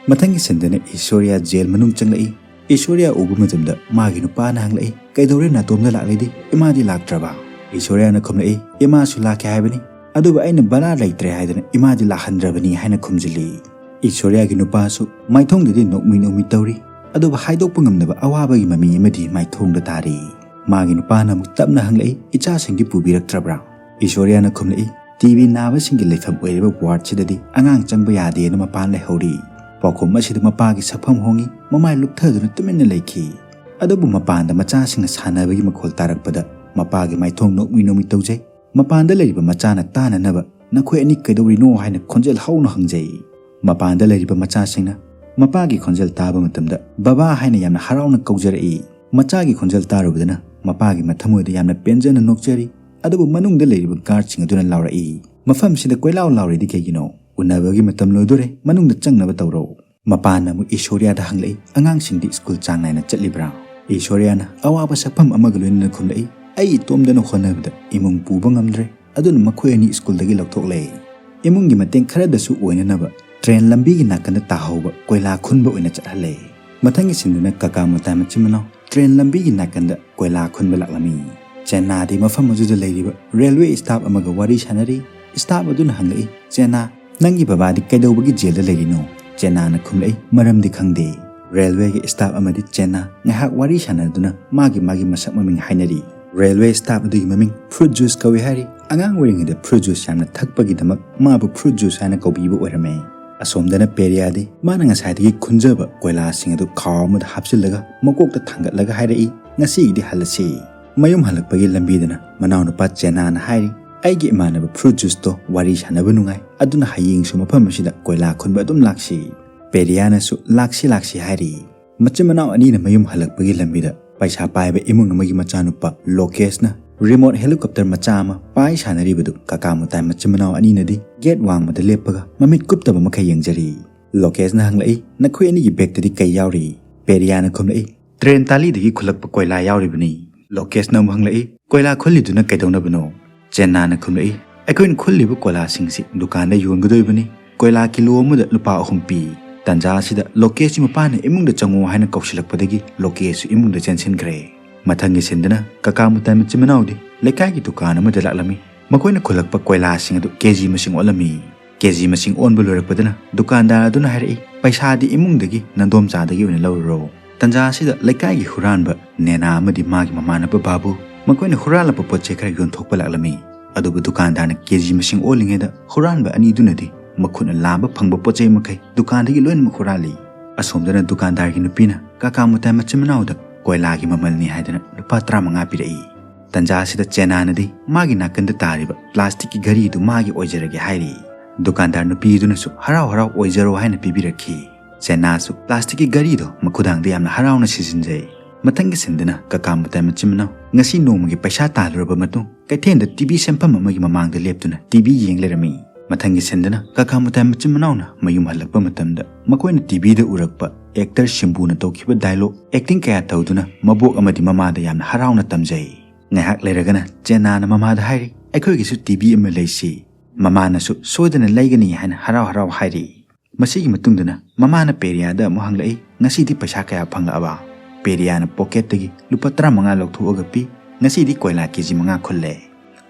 ꯃꯊꯪꯒꯤ ꯁꯤꯟꯗꯅ ꯏꯁꯣꯔꯤꯌꯥ ꯖꯦꯜ ꯃꯅꯨꯡ ꯆꯪꯂꯛꯏ꯫ ꯏꯁꯣꯔꯤꯌꯥ ꯎꯕ ꯃꯇꯝꯗ ꯃꯥꯒꯤ ꯅꯨꯄꯥꯅ ꯍꯪꯂꯛꯏ, "ꯀꯩꯗꯧꯔꯦ ꯅꯥꯇꯣꯝꯗ ꯂꯥꯛꯂꯤꯗꯤ? ꯏꯃꯥꯗꯤ ꯂꯥꯛꯇ꯭ꯔꯕ?" ꯏꯁꯣꯔꯤꯌꯥꯅ ꯈꯨꯝꯂꯛꯏ, "ꯏꯃꯥꯁꯨ ꯂꯥꯛꯀꯦ ꯍꯥꯏꯕꯅꯤ, ꯑꯗꯨꯕꯨ ꯑꯩꯅ ꯚꯔꯥ ꯂꯩꯇ꯭ꯔꯦ ꯍꯥꯏꯗꯅ ꯏꯃꯥꯗꯤ ꯂꯥꯛꯍꯟꯗ꯭ꯔꯕꯅꯤ" ꯍꯥꯏꯅ ꯈꯨꯝꯖꯤꯜꯂꯤ꯫ ꯏꯁꯣꯔꯤꯌꯥꯒꯤ ꯅꯨꯄꯥꯁꯨ ꯃꯥꯏꯊꯣꯡꯗꯗꯤ ꯅꯣꯛꯃꯤ ꯅꯣꯛꯃꯤ ꯇꯧꯔꯤ, ꯑꯗꯨꯕꯨ ꯍꯥꯏꯗꯣꯛꯄ ꯉꯝꯗꯕ ꯑꯋꯥꯕꯒꯤ ꯃꯃꯤ ꯑꯃꯗꯤ ꯃꯥꯏꯊꯣꯡꯗ ꯇꯥꯔꯤ꯫ ꯃꯥꯒꯤ ꯅꯨꯄꯥꯅ ꯑꯃꯨꯛ ꯇꯞꯅ ꯍꯪꯂꯛꯏ, "ꯏꯆꯥꯁꯤꯡꯗꯤ ꯄꯨꯕꯤꯔꯛꯇ꯭ꯔꯕ꯭ꯔꯥ?" ꯏꯁꯣꯔꯤꯌꯥꯅ ꯈꯨꯝꯂꯛꯏ, "ꯇꯤ ꯕꯤ ꯅꯥꯕꯁꯤꯡꯒꯤ ꯂꯩꯐꯝ ꯑꯣꯏꯔꯤꯕ ꯋꯥꯔꯗꯁꯤꯗꯗꯤ ꯑꯉꯥꯡ ꯆꯪꯕ ꯌꯥꯗꯦꯅ ꯃꯄꯥꯟ ꯂꯩꯍꯧꯔꯤ꯫ ꯄꯥꯎꯈꯨꯝ ꯑꯁꯤꯗ ꯃꯄꯥꯒꯤ ꯁꯛꯐꯝ ꯍꯣꯡꯉꯤ, ꯃꯃꯥꯏ ꯂꯨꯞꯊꯗꯨꯅ ꯇꯨꯃꯤꯟꯅ ꯂꯩꯈꯤ꯫ ꯑꯗꯨꯕꯨ ꯃꯄꯥꯟꯗ ꯃꯆꯥꯁꯤꯡꯅ ꯁꯥꯟꯅꯕꯒꯤ ꯃꯈꯣꯜ ꯇꯥꯔꯛꯄꯗ ꯃꯄꯥꯒꯤ ꯃꯥꯏꯊꯣꯡ ꯅꯣꯛꯃꯤ ꯅꯣꯛꯃꯤ ꯇꯧꯖꯩ꯫ ꯃꯄꯥꯟꯗ ꯂꯩꯔꯤꯕ ꯃꯆꯥꯅ ꯇꯥꯅꯅꯕ "ꯅꯈꯣꯏ ꯑꯅꯤ ꯀꯩꯗꯧꯔꯤꯅꯣ?" ꯍꯥꯏꯅ ꯈꯣꯟꯖꯦꯜ ꯍꯧꯅ ꯍꯪꯖꯩ꯫ ꯃꯄꯥꯟꯗ ꯂꯩꯔꯤꯕ ꯃꯆꯥꯁꯤꯡꯅ ꯃꯄꯥꯒꯤ ꯈꯣꯟꯖꯦꯜ ꯇꯥꯕ ꯃꯇꯝꯗ "ꯕꯕꯥ" ꯍꯥꯏꯅ ꯌꯥꯝꯅ ꯍꯔꯥꯎꯅ ꯀꯧꯖꯔꯛꯏ꯫ ꯃꯆꯥꯒꯤ ꯈꯣꯟꯖꯦꯜ ꯇꯥꯔꯨꯕꯗꯅ ꯃꯄꯥꯒꯤ ꯃꯊꯃꯣꯏꯗ ꯌꯥꯝꯅ ꯄꯦꯟꯖꯅ ꯅꯣꯛꯆꯔꯤ꯫ ꯑꯗꯨꯕꯨ ꯃꯅꯨꯡꯗ ꯂꯩꯔꯤꯕ ꯒꯥꯔꯗꯁꯤꯡ ꯑꯗꯨꯅ ꯂꯥꯎꯔꯛꯏ, "ꯃꯐꯝꯁꯤꯗ ꯀꯣꯏꯂꯥꯎ ꯂꯥꯎꯔꯤꯗꯤ ꯀꯩꯒꯤꯅꯣ? ꯎꯅꯕꯒꯤ ꯃꯇꯝ ꯂꯣꯏꯗꯣꯔꯦ, ꯃꯅꯨꯡꯗ ꯆꯪꯅꯕ ꯇꯧꯔꯣ"꯫ ꯃꯄꯥꯅ ꯑꯃꯨꯛ ꯏꯁꯣꯔꯤꯌꯥꯗ ꯍꯪꯂꯛꯏ, "ꯑꯉꯥꯡꯁꯤꯡꯗꯤ ꯁ꯭ꯀꯨꯜ ꯆꯥꯡ ꯅꯥꯏꯅ ꯆꯠꯂꯤꯕ꯭ꯔꯥ?" ꯏꯁꯣꯔꯤꯌꯥꯅ ꯑꯋꯥꯕ ꯁꯛꯐꯝ ꯑꯃꯒ ꯂꯣꯏꯅꯅ ꯈꯨꯝꯂꯛꯏ, "ꯑꯩ ꯏꯇꯣꯝꯗꯅ ꯍꯣꯠꯅꯕꯗ ꯏꯃꯨꯡ ꯄꯨꯕ ꯉꯝꯗ꯭ꯔꯦ, ꯑꯗꯨꯅ ꯃꯈꯣꯏ ꯑꯅꯤ ꯁ꯭ꯀꯨꯜꯗꯒꯤ ꯂꯧꯊꯣꯛꯂꯦ꯫ ꯏꯃꯨꯡꯒꯤ ꯃꯇꯦꯡ ꯈꯔꯗꯁꯨ ꯑꯣꯏꯅꯅꯕ ꯇ꯭ꯔꯦꯟ ꯂꯝꯕꯤꯒꯤ ꯅꯥꯀꯟꯗ ꯇꯥꯍꯧꯕ ꯀꯣꯏꯂꯥ ꯈꯨꯟꯕ ꯑꯣꯏꯅ ꯆꯠꯍꯜꯂꯦ"꯫ ꯃꯊꯪꯒꯤ ꯁꯤꯟꯗꯨꯅ ꯀꯀꯥ ꯃꯨꯇꯥꯏ ꯃꯆꯤꯟ ꯃꯅꯥꯎ ꯇ꯭ꯔꯦꯟ ꯂꯝꯕꯤꯒꯤ ꯅꯥꯀꯟꯗ ꯀꯣꯏꯂꯥ ꯈꯨꯟꯕ ꯂꯥꯛꯂꯝꯃꯤ꯫ ꯆꯦꯅꯥꯗꯤ ꯃꯐꯝ ꯑꯗꯨꯗ ꯂꯩꯔꯤꯕ ꯔꯦꯜꯋꯦ ꯁ꯭ꯇꯥꯐ ꯑꯃꯒ ꯋꯥꯔꯤ ꯁꯥꯟꯅꯔꯤ꯫ ꯁ꯭ꯇꯥꯐ ꯑꯗꯨꯅ ꯍꯪꯂꯛꯏ, "ꯆꯦꯅꯥ, ꯅꯪꯒꯤ ꯕꯕꯥꯗꯤ ꯀꯩꯗꯧꯕꯒꯤ ꯖꯦꯜꯗ ꯂꯩꯔꯤꯅꯣ?" ꯆꯦꯅꯥꯅ ꯈꯨꯝꯂꯛꯏ, "ꯃꯔꯝꯗꯤ ꯈꯪꯗꯦ"꯫ ꯔꯦꯜꯋꯦꯒꯤ ꯁ꯭ꯇꯥꯐ ꯑꯃꯗꯤ ꯆꯦꯅꯥ ꯉꯥꯏꯍꯥꯛ ꯋꯥꯔꯤ ꯁꯥꯟꯅꯗꯨꯅ ꯃꯥꯒꯤ ꯃꯥꯒꯤ ꯃꯁꯛ ꯃꯃꯤꯡ ꯍꯥꯏꯅꯔꯤ꯫ ꯔꯦꯜꯋꯦ ꯁ꯭ꯇꯥꯐ ꯑꯗꯨꯒꯤ ꯃꯃꯤꯡ ꯐ꯭ꯔꯨꯠ ꯖꯨꯁ ꯀꯧꯏ ꯍꯥꯏꯔꯤ꯫ ꯑꯉꯥꯡ ꯑꯣꯏꯔꯤꯉꯩꯗ ꯐ꯭ꯔꯨꯠ ꯖꯨꯁ ꯌꯥꯝꯅ ꯊꯛꯄꯒꯤꯗꯃꯛ ꯃꯥꯕꯨ ꯐ꯭ꯔꯨꯠ ꯖꯨꯁ ꯍꯥꯏꯅ ꯀꯧꯕꯤꯕ ꯑꯣꯏꯔꯝꯃꯦ꯫ ꯑꯁꯣꯝꯗꯅ ꯄꯦꯔꯤꯌꯥꯗꯤ ꯃꯥꯅ ꯉꯁꯥꯏꯗꯒꯤ ꯈꯨꯟꯖꯕ ꯀꯣꯏꯂꯥꯁꯤꯡ ꯑꯗꯨ ꯈꯥꯎ ꯑꯃꯗ ꯍꯥꯞꯆꯤꯜꯂꯒ ꯃꯀꯣꯛꯇ ꯊꯥꯡꯒꯠꯂꯒ ꯍꯥꯏꯔꯛꯏ, "ꯉꯁꯤꯒꯤꯗꯤ ꯍꯜꯂꯁꯤ"꯫ ꯃꯌꯨꯝ ꯍꯜꯂꯛꯄꯒꯤ ꯂꯝꯕꯤꯗꯅ ꯃꯅꯥꯎꯅꯨꯄꯥ ꯆꯦꯅꯥꯅ ꯍꯥꯏꯔꯤ, "ꯑꯩꯒꯤ ꯏꯃꯥꯟꯅꯕ ꯐ꯭ꯔꯨꯠ ꯖꯨꯁꯇꯣ ꯋꯥꯔꯤ ꯁꯥꯟꯅꯕ ꯅꯨꯡꯉꯥꯏ, ꯑꯗꯨꯅ ꯍꯌꯦꯡꯁꯨ ꯃꯐꯝ ꯑꯁꯤꯗ ꯀꯣꯏꯂꯥ ꯈꯨꯟꯕ ꯑꯗꯨꯝ ꯂꯥꯛꯁꯤ"꯫ ꯄꯦꯔꯤꯌꯥꯅꯁꯨ "ꯂꯥꯛꯁꯤ, ꯂꯥꯛꯁꯤ" ꯍꯥꯏꯔꯤ꯫ ꯃꯆꯤꯟ ꯃꯅꯥꯎ ꯑꯅꯤꯅ ꯃꯌꯨꯝ ꯍꯜꯂꯛꯄꯒꯤ ꯂꯝꯕꯤꯗ ꯄꯩꯁꯥ ꯄꯥꯏꯕ ꯏꯃꯨꯡ ꯑꯃꯒꯤ ꯃꯆꯥꯅꯨꯄꯥ ꯂꯣꯀꯦꯁꯅ ꯔꯤꯃꯣꯠ ꯍꯦꯂꯤꯀꯣꯞꯇꯔ ꯃꯆꯥ ꯑꯃ ꯄꯥꯏ ꯁꯥꯟꯅꯔꯤꯕꯗꯨ ꯀꯀꯥ ꯃꯨꯇꯥꯏ ꯃꯆꯤꯟ ꯃꯅꯥꯎ ꯑꯅꯤꯅꯗꯤ ꯒꯦꯠ ꯋꯥꯡꯃꯗ ꯂꯦꯞꯄꯒ ꯃꯃꯤꯠ ꯀꯨꯞꯇꯕ ꯃꯈꯩ ꯌꯦꯡꯖꯔꯤ꯫ ꯂꯣꯀꯦꯁꯅ ꯍꯪꯂꯛꯏ, "ꯅꯈꯣꯏ ꯑꯅꯤꯒꯤ ꯕꯦꯒꯇꯗꯤ ꯀꯩ ꯌꯥꯎꯔꯤ?" ꯄꯦꯔꯤꯌꯥꯅ ꯈꯨꯝꯂꯛꯏ, "ꯇ꯭ꯔꯦꯟ ꯇꯥꯂꯤꯗꯒꯤ ꯈꯨꯜꯂꯛꯄ ꯀꯣꯏꯂꯥ ꯌꯥꯎꯔꯤꯕꯅꯤ"꯫ ꯂꯣꯀꯦꯁꯅ ꯑꯃꯨꯛ ꯍꯪꯂꯛꯏ, "ꯀꯣꯏꯂꯥ ꯈꯨꯜꯂꯤꯗꯨꯅ ꯀꯩꯗꯧꯅꯕꯅꯣ?" ꯆꯦꯟꯅꯥꯅ ꯈꯨꯝꯂꯛꯏ, "ꯑꯩꯈꯣꯏꯅ ꯈꯨꯜꯂꯤꯕ ꯀꯣꯏꯂꯥꯁꯤꯡꯁꯤ ꯗꯨꯀꯥꯟꯗ ꯌꯣꯟꯒꯗꯣꯏꯕꯅꯤ꯫ ꯀꯣꯏꯂꯥ ꯀꯤꯂꯣ ꯑꯃꯗ ꯂꯨꯄꯥ ꯑꯍꯨꯝ ꯄꯤ꯫ ꯇꯟꯖꯥ ꯑꯁꯤꯗ ꯂꯣꯀꯦꯁꯀꯤ ꯃꯄꯥꯅ ꯏꯃꯨꯡꯗ ꯆꯪꯉꯣ ꯍꯥꯏꯅ ꯀꯧꯁꯤꯜꯂꯛꯄꯗꯒꯤ ꯂꯣꯀꯦꯁꯁꯨ ꯏꯃꯨꯡꯗ ꯆꯦꯟꯁꯤꯟꯈ꯭ꯔꯦ"꯫ ꯃꯊꯪꯒꯤ ꯁꯤꯟꯗꯅ ꯀꯀꯥ ꯃꯨꯇꯥꯏ ꯃꯆꯤꯟ ꯃꯅꯥꯎꯗꯤ ꯂꯩꯀꯥꯏꯒꯤ ꯗꯨꯀꯥꯟ ꯑꯃꯗ ꯂꯥꯛꯂꯝꯃꯤ꯫ ꯃꯈꯣꯏꯅ ꯈꯨꯜꯂꯛꯄ ꯀꯣꯏꯂꯥꯁꯤꯡ ꯑꯗꯨ ꯀꯦꯖꯤ ꯃꯁꯤꯡ ꯑꯣꯜꯂꯝꯃꯤ꯫ ꯀꯦꯖꯤ ꯃꯁꯤꯡ ꯑꯣꯟꯕ ꯂꯣꯏꯔꯛꯄꯗꯅ ꯗꯨꯀꯥꯟꯗꯥꯔ ꯑꯗꯨꯅ ꯍꯥꯏꯔꯛꯏ, "ꯄꯩꯁꯥꯗꯤ ꯏꯃꯨꯡꯗꯒꯤ ꯅꯥꯗꯣꯝꯆꯥꯗꯒꯤ ꯑꯣꯏꯅ ꯂꯧꯔꯨꯔꯣ"꯫ ꯇꯟꯖꯥ ꯑꯁꯤꯗ ꯂꯩꯀꯥꯏꯒꯤ ꯍꯨꯔꯥꯟꯕ ꯅꯦꯅꯥ ꯑꯃꯗꯤ ꯃꯥꯒꯤ ꯃꯃꯥꯟꯅꯕ ꯕꯥꯕꯨ, ꯃꯈꯣꯏꯅ ꯍꯨꯔꯥꯜꯂꯛꯄ ꯄꯣꯠ ꯆꯩ ꯈꯔ ꯌꯣꯟꯊꯣꯛꯄ ꯂꯥꯛꯂꯝꯃꯤ꯫ ꯑꯗꯨꯕꯨ ꯗꯨꯀꯥꯟꯗꯥꯔꯅ ꯀꯦꯖꯤ ꯃꯁꯤꯡ ꯑꯣꯜꯂꯤꯉꯩꯗ ꯍꯨꯔꯥꯟꯕ ꯑꯅꯤꯗꯨꯅꯗꯤ ꯃꯈꯨꯠꯅ ꯂꯥꯝꯕ ꯐꯪꯕ ꯄꯣꯠ ꯆꯩ ꯃꯈꯩ ꯗꯨꯀꯥꯟꯗꯒꯤ ꯂꯣꯏꯅꯃꯛ ꯍꯨꯔꯥꯜꯂꯤ꯫ ꯑꯁꯣꯝꯗꯅ ꯗꯨꯀꯥꯟꯗꯥꯔꯒꯤ ꯅꯨꯄꯤꯅ ꯀꯥꯀꯥ ꯃꯨꯇꯥꯏ ꯃꯆꯤꯟ ꯃꯅꯥꯎꯗ ꯀꯣꯏꯂꯥꯒꯤ ꯃꯃꯜꯅꯤ ꯍꯥꯏꯗꯨꯅ ꯂꯨꯄꯥ ꯇꯔꯥꯃꯉꯥ ꯄꯤꯔꯛꯏ꯫ ꯇꯟꯖꯥ ꯑꯁꯤꯗ ꯆꯦꯅꯥꯅꯗꯤ ꯃꯥꯒꯤ ꯅꯥꯀꯟꯗ ꯇꯥꯔꯤꯕ ꯄ꯭ꯂꯥꯁꯇꯤꯛꯀꯤ ꯘꯔꯤꯗꯨ ꯃꯥꯒꯤ ꯑꯣꯏꯖꯔꯒꯦ ꯍꯥꯏꯔꯤ꯫ ꯗꯨꯀꯥꯟꯗꯥꯔ ꯅꯨꯄꯤꯗꯨꯅꯁꯨ ꯍꯔꯥꯎ ꯍꯔꯥꯎ ꯑꯣꯏꯖꯔꯣ ꯍꯥꯏꯅ ꯄꯤꯕꯤꯔꯛꯈꯤ꯫ ꯆꯦꯅꯥꯁꯨ ꯄ꯭ꯂꯥꯁꯇꯤꯛꯀꯤ ꯘꯔꯤꯗꯣ ꯃꯈꯨꯗꯥꯡꯗ ꯌꯥꯝꯅ ꯍꯔꯥꯎꯅ ꯁꯤꯖꯤꯟꯖꯩ꯫ ꯃꯊꯪꯒꯤ ꯁꯤꯟꯗꯅ ꯀꯀꯥ ꯃꯨꯇꯥꯏ ꯃꯆꯤꯟ ꯃꯅꯥꯎ ꯉꯁꯤ ꯅꯣꯡꯃꯒꯤ ꯄꯩꯁꯥ ꯇꯥꯜꯂꯨꯔꯕ ꯃꯇꯨꯡ ꯀꯩꯊꯦꯜꯗ ꯇꯤ ꯚꯤ ꯁꯦꯝꯐꯝ ꯑꯃꯒꯤ ꯃꯃꯥꯡꯗ ꯂꯦꯞꯇꯨꯅ ꯇꯤ ꯚꯤ ꯌꯦꯡ ꯂꯩꯔꯝꯃꯤ꯫ ꯃꯊꯪꯒꯤ ꯁꯤꯟꯗꯅ ꯀꯀꯥ ꯃꯨꯇꯥꯏ ꯃꯆꯤꯟ ꯃꯅꯥꯎꯅ ꯃꯌꯨꯝ ꯍꯜꯂꯛꯄ ꯃꯇꯝꯗ ꯃꯈꯣꯏꯅ ꯇꯤ ꯚꯤꯗ ꯎꯔꯛꯄ ꯑꯦꯛꯇꯔ ꯁꯤꯝꯕꯨꯅ ꯇꯧꯈꯤꯕ ꯗꯥꯏꯂꯣꯒ ꯑꯦꯛꯇꯤꯡ ꯀꯌꯥ ꯇꯧꯗꯨꯅ ꯃꯕꯣꯛ ꯑꯃꯗꯤ ꯃꯃꯥꯗ ꯌꯥꯝꯅ ꯍꯔꯥꯎꯅ ꯇꯝꯖꯩ꯫ ꯉꯥꯏꯍꯥꯛ ꯂꯩꯔꯒꯅ ꯆꯦꯅꯥꯅ ꯃꯃꯥꯗ ꯍꯥꯏꯔꯤ, "ꯑꯩꯈꯣꯏꯒꯤꯁꯨ ꯇꯤ ꯚꯤ ꯑꯃ ꯂꯩꯁꯤ꯫" ꯃꯃꯥꯅꯁꯨ ꯁꯣꯏꯗꯅ ꯂꯩꯒꯅꯤ ꯍꯥꯏꯅ ꯍꯔꯥꯎ ꯍꯔꯥꯎ ꯍꯥꯏꯔꯤ꯫ ꯃꯁꯤꯒꯤ ꯃꯇꯨꯡꯗꯅ ꯃꯃꯥꯅ ꯄꯦꯔꯤꯌꯥꯗ ꯑꯃꯨꯛ ꯍꯪꯂꯛꯏ, "ꯉꯁꯤꯗꯤ ꯄꯩꯁꯥ ꯀꯌꯥ ꯐꯪꯂꯛꯑꯕ?" ꯄꯦꯔꯤꯌꯥꯅ ꯄꯣꯀꯦꯠꯇꯒꯤ ꯂꯨꯄꯥ ꯇꯔꯥꯃꯉꯥ ꯂꯧꯊꯣꯛꯑꯒ ꯄꯤ, "ꯉꯁꯤꯗꯤ ꯀꯣꯏꯂꯥ ꯀꯦ ꯖꯤ ꯃꯉꯥ ꯈꯨꯜꯂꯦ꯫"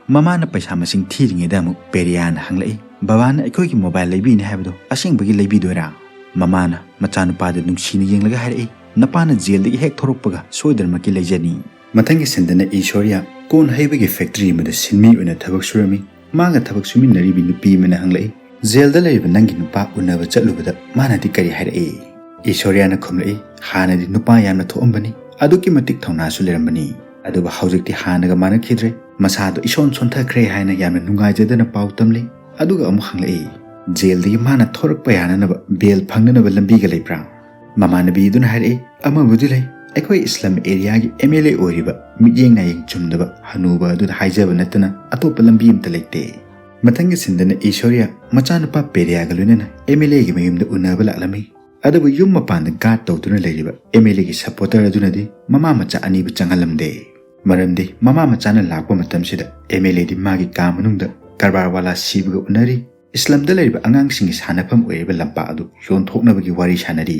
ꯃꯃꯥꯅ ꯄꯩꯁꯥ ꯃꯁꯤꯡ ꯊꯤꯔꯤꯉꯩꯗ ꯑꯃꯨꯛ ꯄꯦꯔꯤꯌꯥꯅ ꯍꯪꯂꯛꯏ, "ꯕꯕꯥꯅ ꯑꯩꯈꯣꯏꯒꯤ ꯃꯣꯕꯥꯏꯜ ꯂꯩꯕꯤꯅꯤ ꯍꯥꯏꯕꯗꯣ ꯑꯁꯦꯡꯕꯒꯤ ꯂꯩꯕꯤꯗꯣꯏꯔꯥ?" ꯃꯃꯥꯅ ꯃꯆꯥꯅꯨꯄꯥꯗ ꯅꯨꯡꯁꯤꯅ ꯌꯦꯡꯂꯒ ꯍꯥꯏꯔꯛꯏ, "ꯅꯄꯥꯅ ꯖꯦꯜꯗꯒꯤ ꯍꯦꯛ ꯊꯣꯔꯛꯄꯒ ꯁꯣꯏꯗꯅꯃꯛꯀꯤ ꯂꯩꯖꯅꯤ꯫" ꯃꯊꯪꯒꯤ ꯁꯤꯟꯗꯅ ꯏꯁꯣꯔꯤꯌꯥ ꯀꯣꯟ ꯍꯩꯕꯒꯤ ꯐꯦꯛꯇ꯭ꯔꯤ ꯑꯃꯗ ꯁꯤꯟꯃꯤ ꯑꯣꯏꯅ ꯊꯕꯛ ꯁꯨꯔꯝꯃꯤ꯫ ꯃꯥꯒ ꯊꯕꯛ ꯁꯨꯃꯤꯟꯅꯔꯤꯕꯤ ꯅꯨꯄꯤ ꯑꯃꯅ ꯍꯪꯂꯛꯏ, "ꯖꯦꯜꯗ ꯂꯩꯔꯤꯕ ꯅꯪꯒꯤ ꯅꯨꯄꯥ ꯎꯅꯕ ꯆꯠꯂꯨꯕꯗ ꯃꯥꯅꯗꯤ ꯀꯔꯤ ꯍꯥꯏꯔꯛꯏ?" ꯏꯁꯣꯔꯤꯌꯥꯅ ꯈꯨꯝꯂꯛꯏ, "ꯍꯥꯟꯅꯗꯤ ꯅꯨꯄꯥ ꯌꯥꯝꯅ ꯊꯣꯛꯑꯝꯕꯅꯤ, ꯑꯗꯨꯛꯀꯤ ꯃꯇꯤꯛ ꯊꯧꯅꯥꯁꯨ ꯂꯩꯔꯝꯕꯅꯤ, ꯑꯗꯨꯕꯨ ꯍꯧꯖꯤꯛꯇꯤ ꯍꯥꯟꯅꯒ ꯃꯥꯟꯅꯈꯤꯗ꯭ꯔꯦ, ꯃꯁꯥꯗꯣ ꯏꯁꯣꯟ ꯁꯣꯟꯊꯈ꯭ꯔꯦ" ꯍꯥꯏꯅ ꯌꯥꯝꯅ ꯅꯨꯡꯉꯥꯏꯖꯗꯅ ꯄꯥꯎ ꯇꯝꯂꯤ꯫ ꯑꯗꯨꯒ ꯑꯃꯨꯛ ꯍꯪꯂꯛꯏ, "ꯖꯦꯜꯗꯒꯤ ꯃꯥꯅ ꯊꯣꯔꯛꯄ ꯌꯥꯅꯅꯕ ꯕꯦꯜ ꯐꯪꯅꯅꯕ ꯂꯝꯕꯤꯒ ꯂꯩꯕ꯭ꯔꯥ?" ꯃꯃꯥꯟꯅꯕꯤꯗꯨꯅ ꯍꯥꯏꯔꯛꯏ, "ꯑꯃꯕꯨꯗꯤ ꯂꯩ, ꯑꯩꯈꯣꯏ ꯏꯁꯂꯝ ꯑꯦꯔꯤꯌꯥꯒꯤ ꯑꯦꯝ ꯑꯦꯜ ꯑꯦ ꯑꯣꯏꯔꯤꯕ ꯃꯤꯠꯌꯦꯡ ꯅꯥꯌꯦꯡ ꯆꯨꯝꯗꯕ ꯍꯅꯨꯕ ꯑꯗꯨꯗ ꯍꯥꯏꯖꯕ ꯅꯠꯇꯅ ꯑꯇꯣꯞꯄ ꯂꯝꯕꯤ ꯑꯃꯇ ꯂꯩꯇꯦ꯫" ꯃꯊꯪꯒꯤ ꯁꯤꯟꯗꯅ ꯏꯁꯣꯔꯤꯌꯥ ꯃꯆꯥꯅꯨꯄꯥ ꯄꯦꯔꯤꯌꯥꯒ ꯂꯣꯏꯅꯅ ꯑꯦꯝ ꯑꯦꯜ ꯑꯦꯒꯤ ꯃꯌꯨꯝꯗ ꯎꯅꯕ ꯂꯥꯛꯂꯝꯃꯤ꯫ ꯑꯗꯨꯕꯨ ꯌꯨꯝ ꯃꯄꯥꯟꯗ ꯒꯥꯔꯗ ꯇꯧꯗꯨꯅ ꯂꯩꯔꯤꯕ ꯑꯦꯝ ꯑꯦꯜ ꯑꯦꯒꯤ ꯁꯄꯣꯔꯇꯔ ꯑꯗꯨꯅꯗꯤ ꯃꯃꯥ ꯃꯆꯥ ꯑꯅꯤꯕꯨ ꯆꯪꯍꯜꯂꯝꯗꯦ꯫ ꯃꯔꯝꯗꯤ ꯃꯃꯥ ꯃꯆꯥꯅ ꯂꯥꯛꯄ ꯃꯇꯝꯁꯤꯗ ꯑꯦꯝ ꯑꯦꯜ ꯑꯦꯗꯤ ꯃꯥꯒꯤ ꯀꯥ ꯃꯅꯨꯡꯗ ꯀꯔꯕꯥꯔꯋꯥꯂꯥ ꯁꯤꯕꯒ ꯎꯅꯔꯤ꯫ ꯏꯁꯂꯝꯗ ꯂꯩꯔꯤꯕ ꯑꯉꯥꯡꯁꯤꯡꯒꯤ ꯁꯥꯟꯅꯐꯝ ꯑꯣꯏꯔꯤꯕ ꯂꯝꯄꯥꯛ ꯑꯗꯨ ꯌꯣꯟꯊꯣꯛꯅꯕꯒꯤ ꯋꯥꯔꯤ ꯁꯥꯟꯅꯔꯤ꯫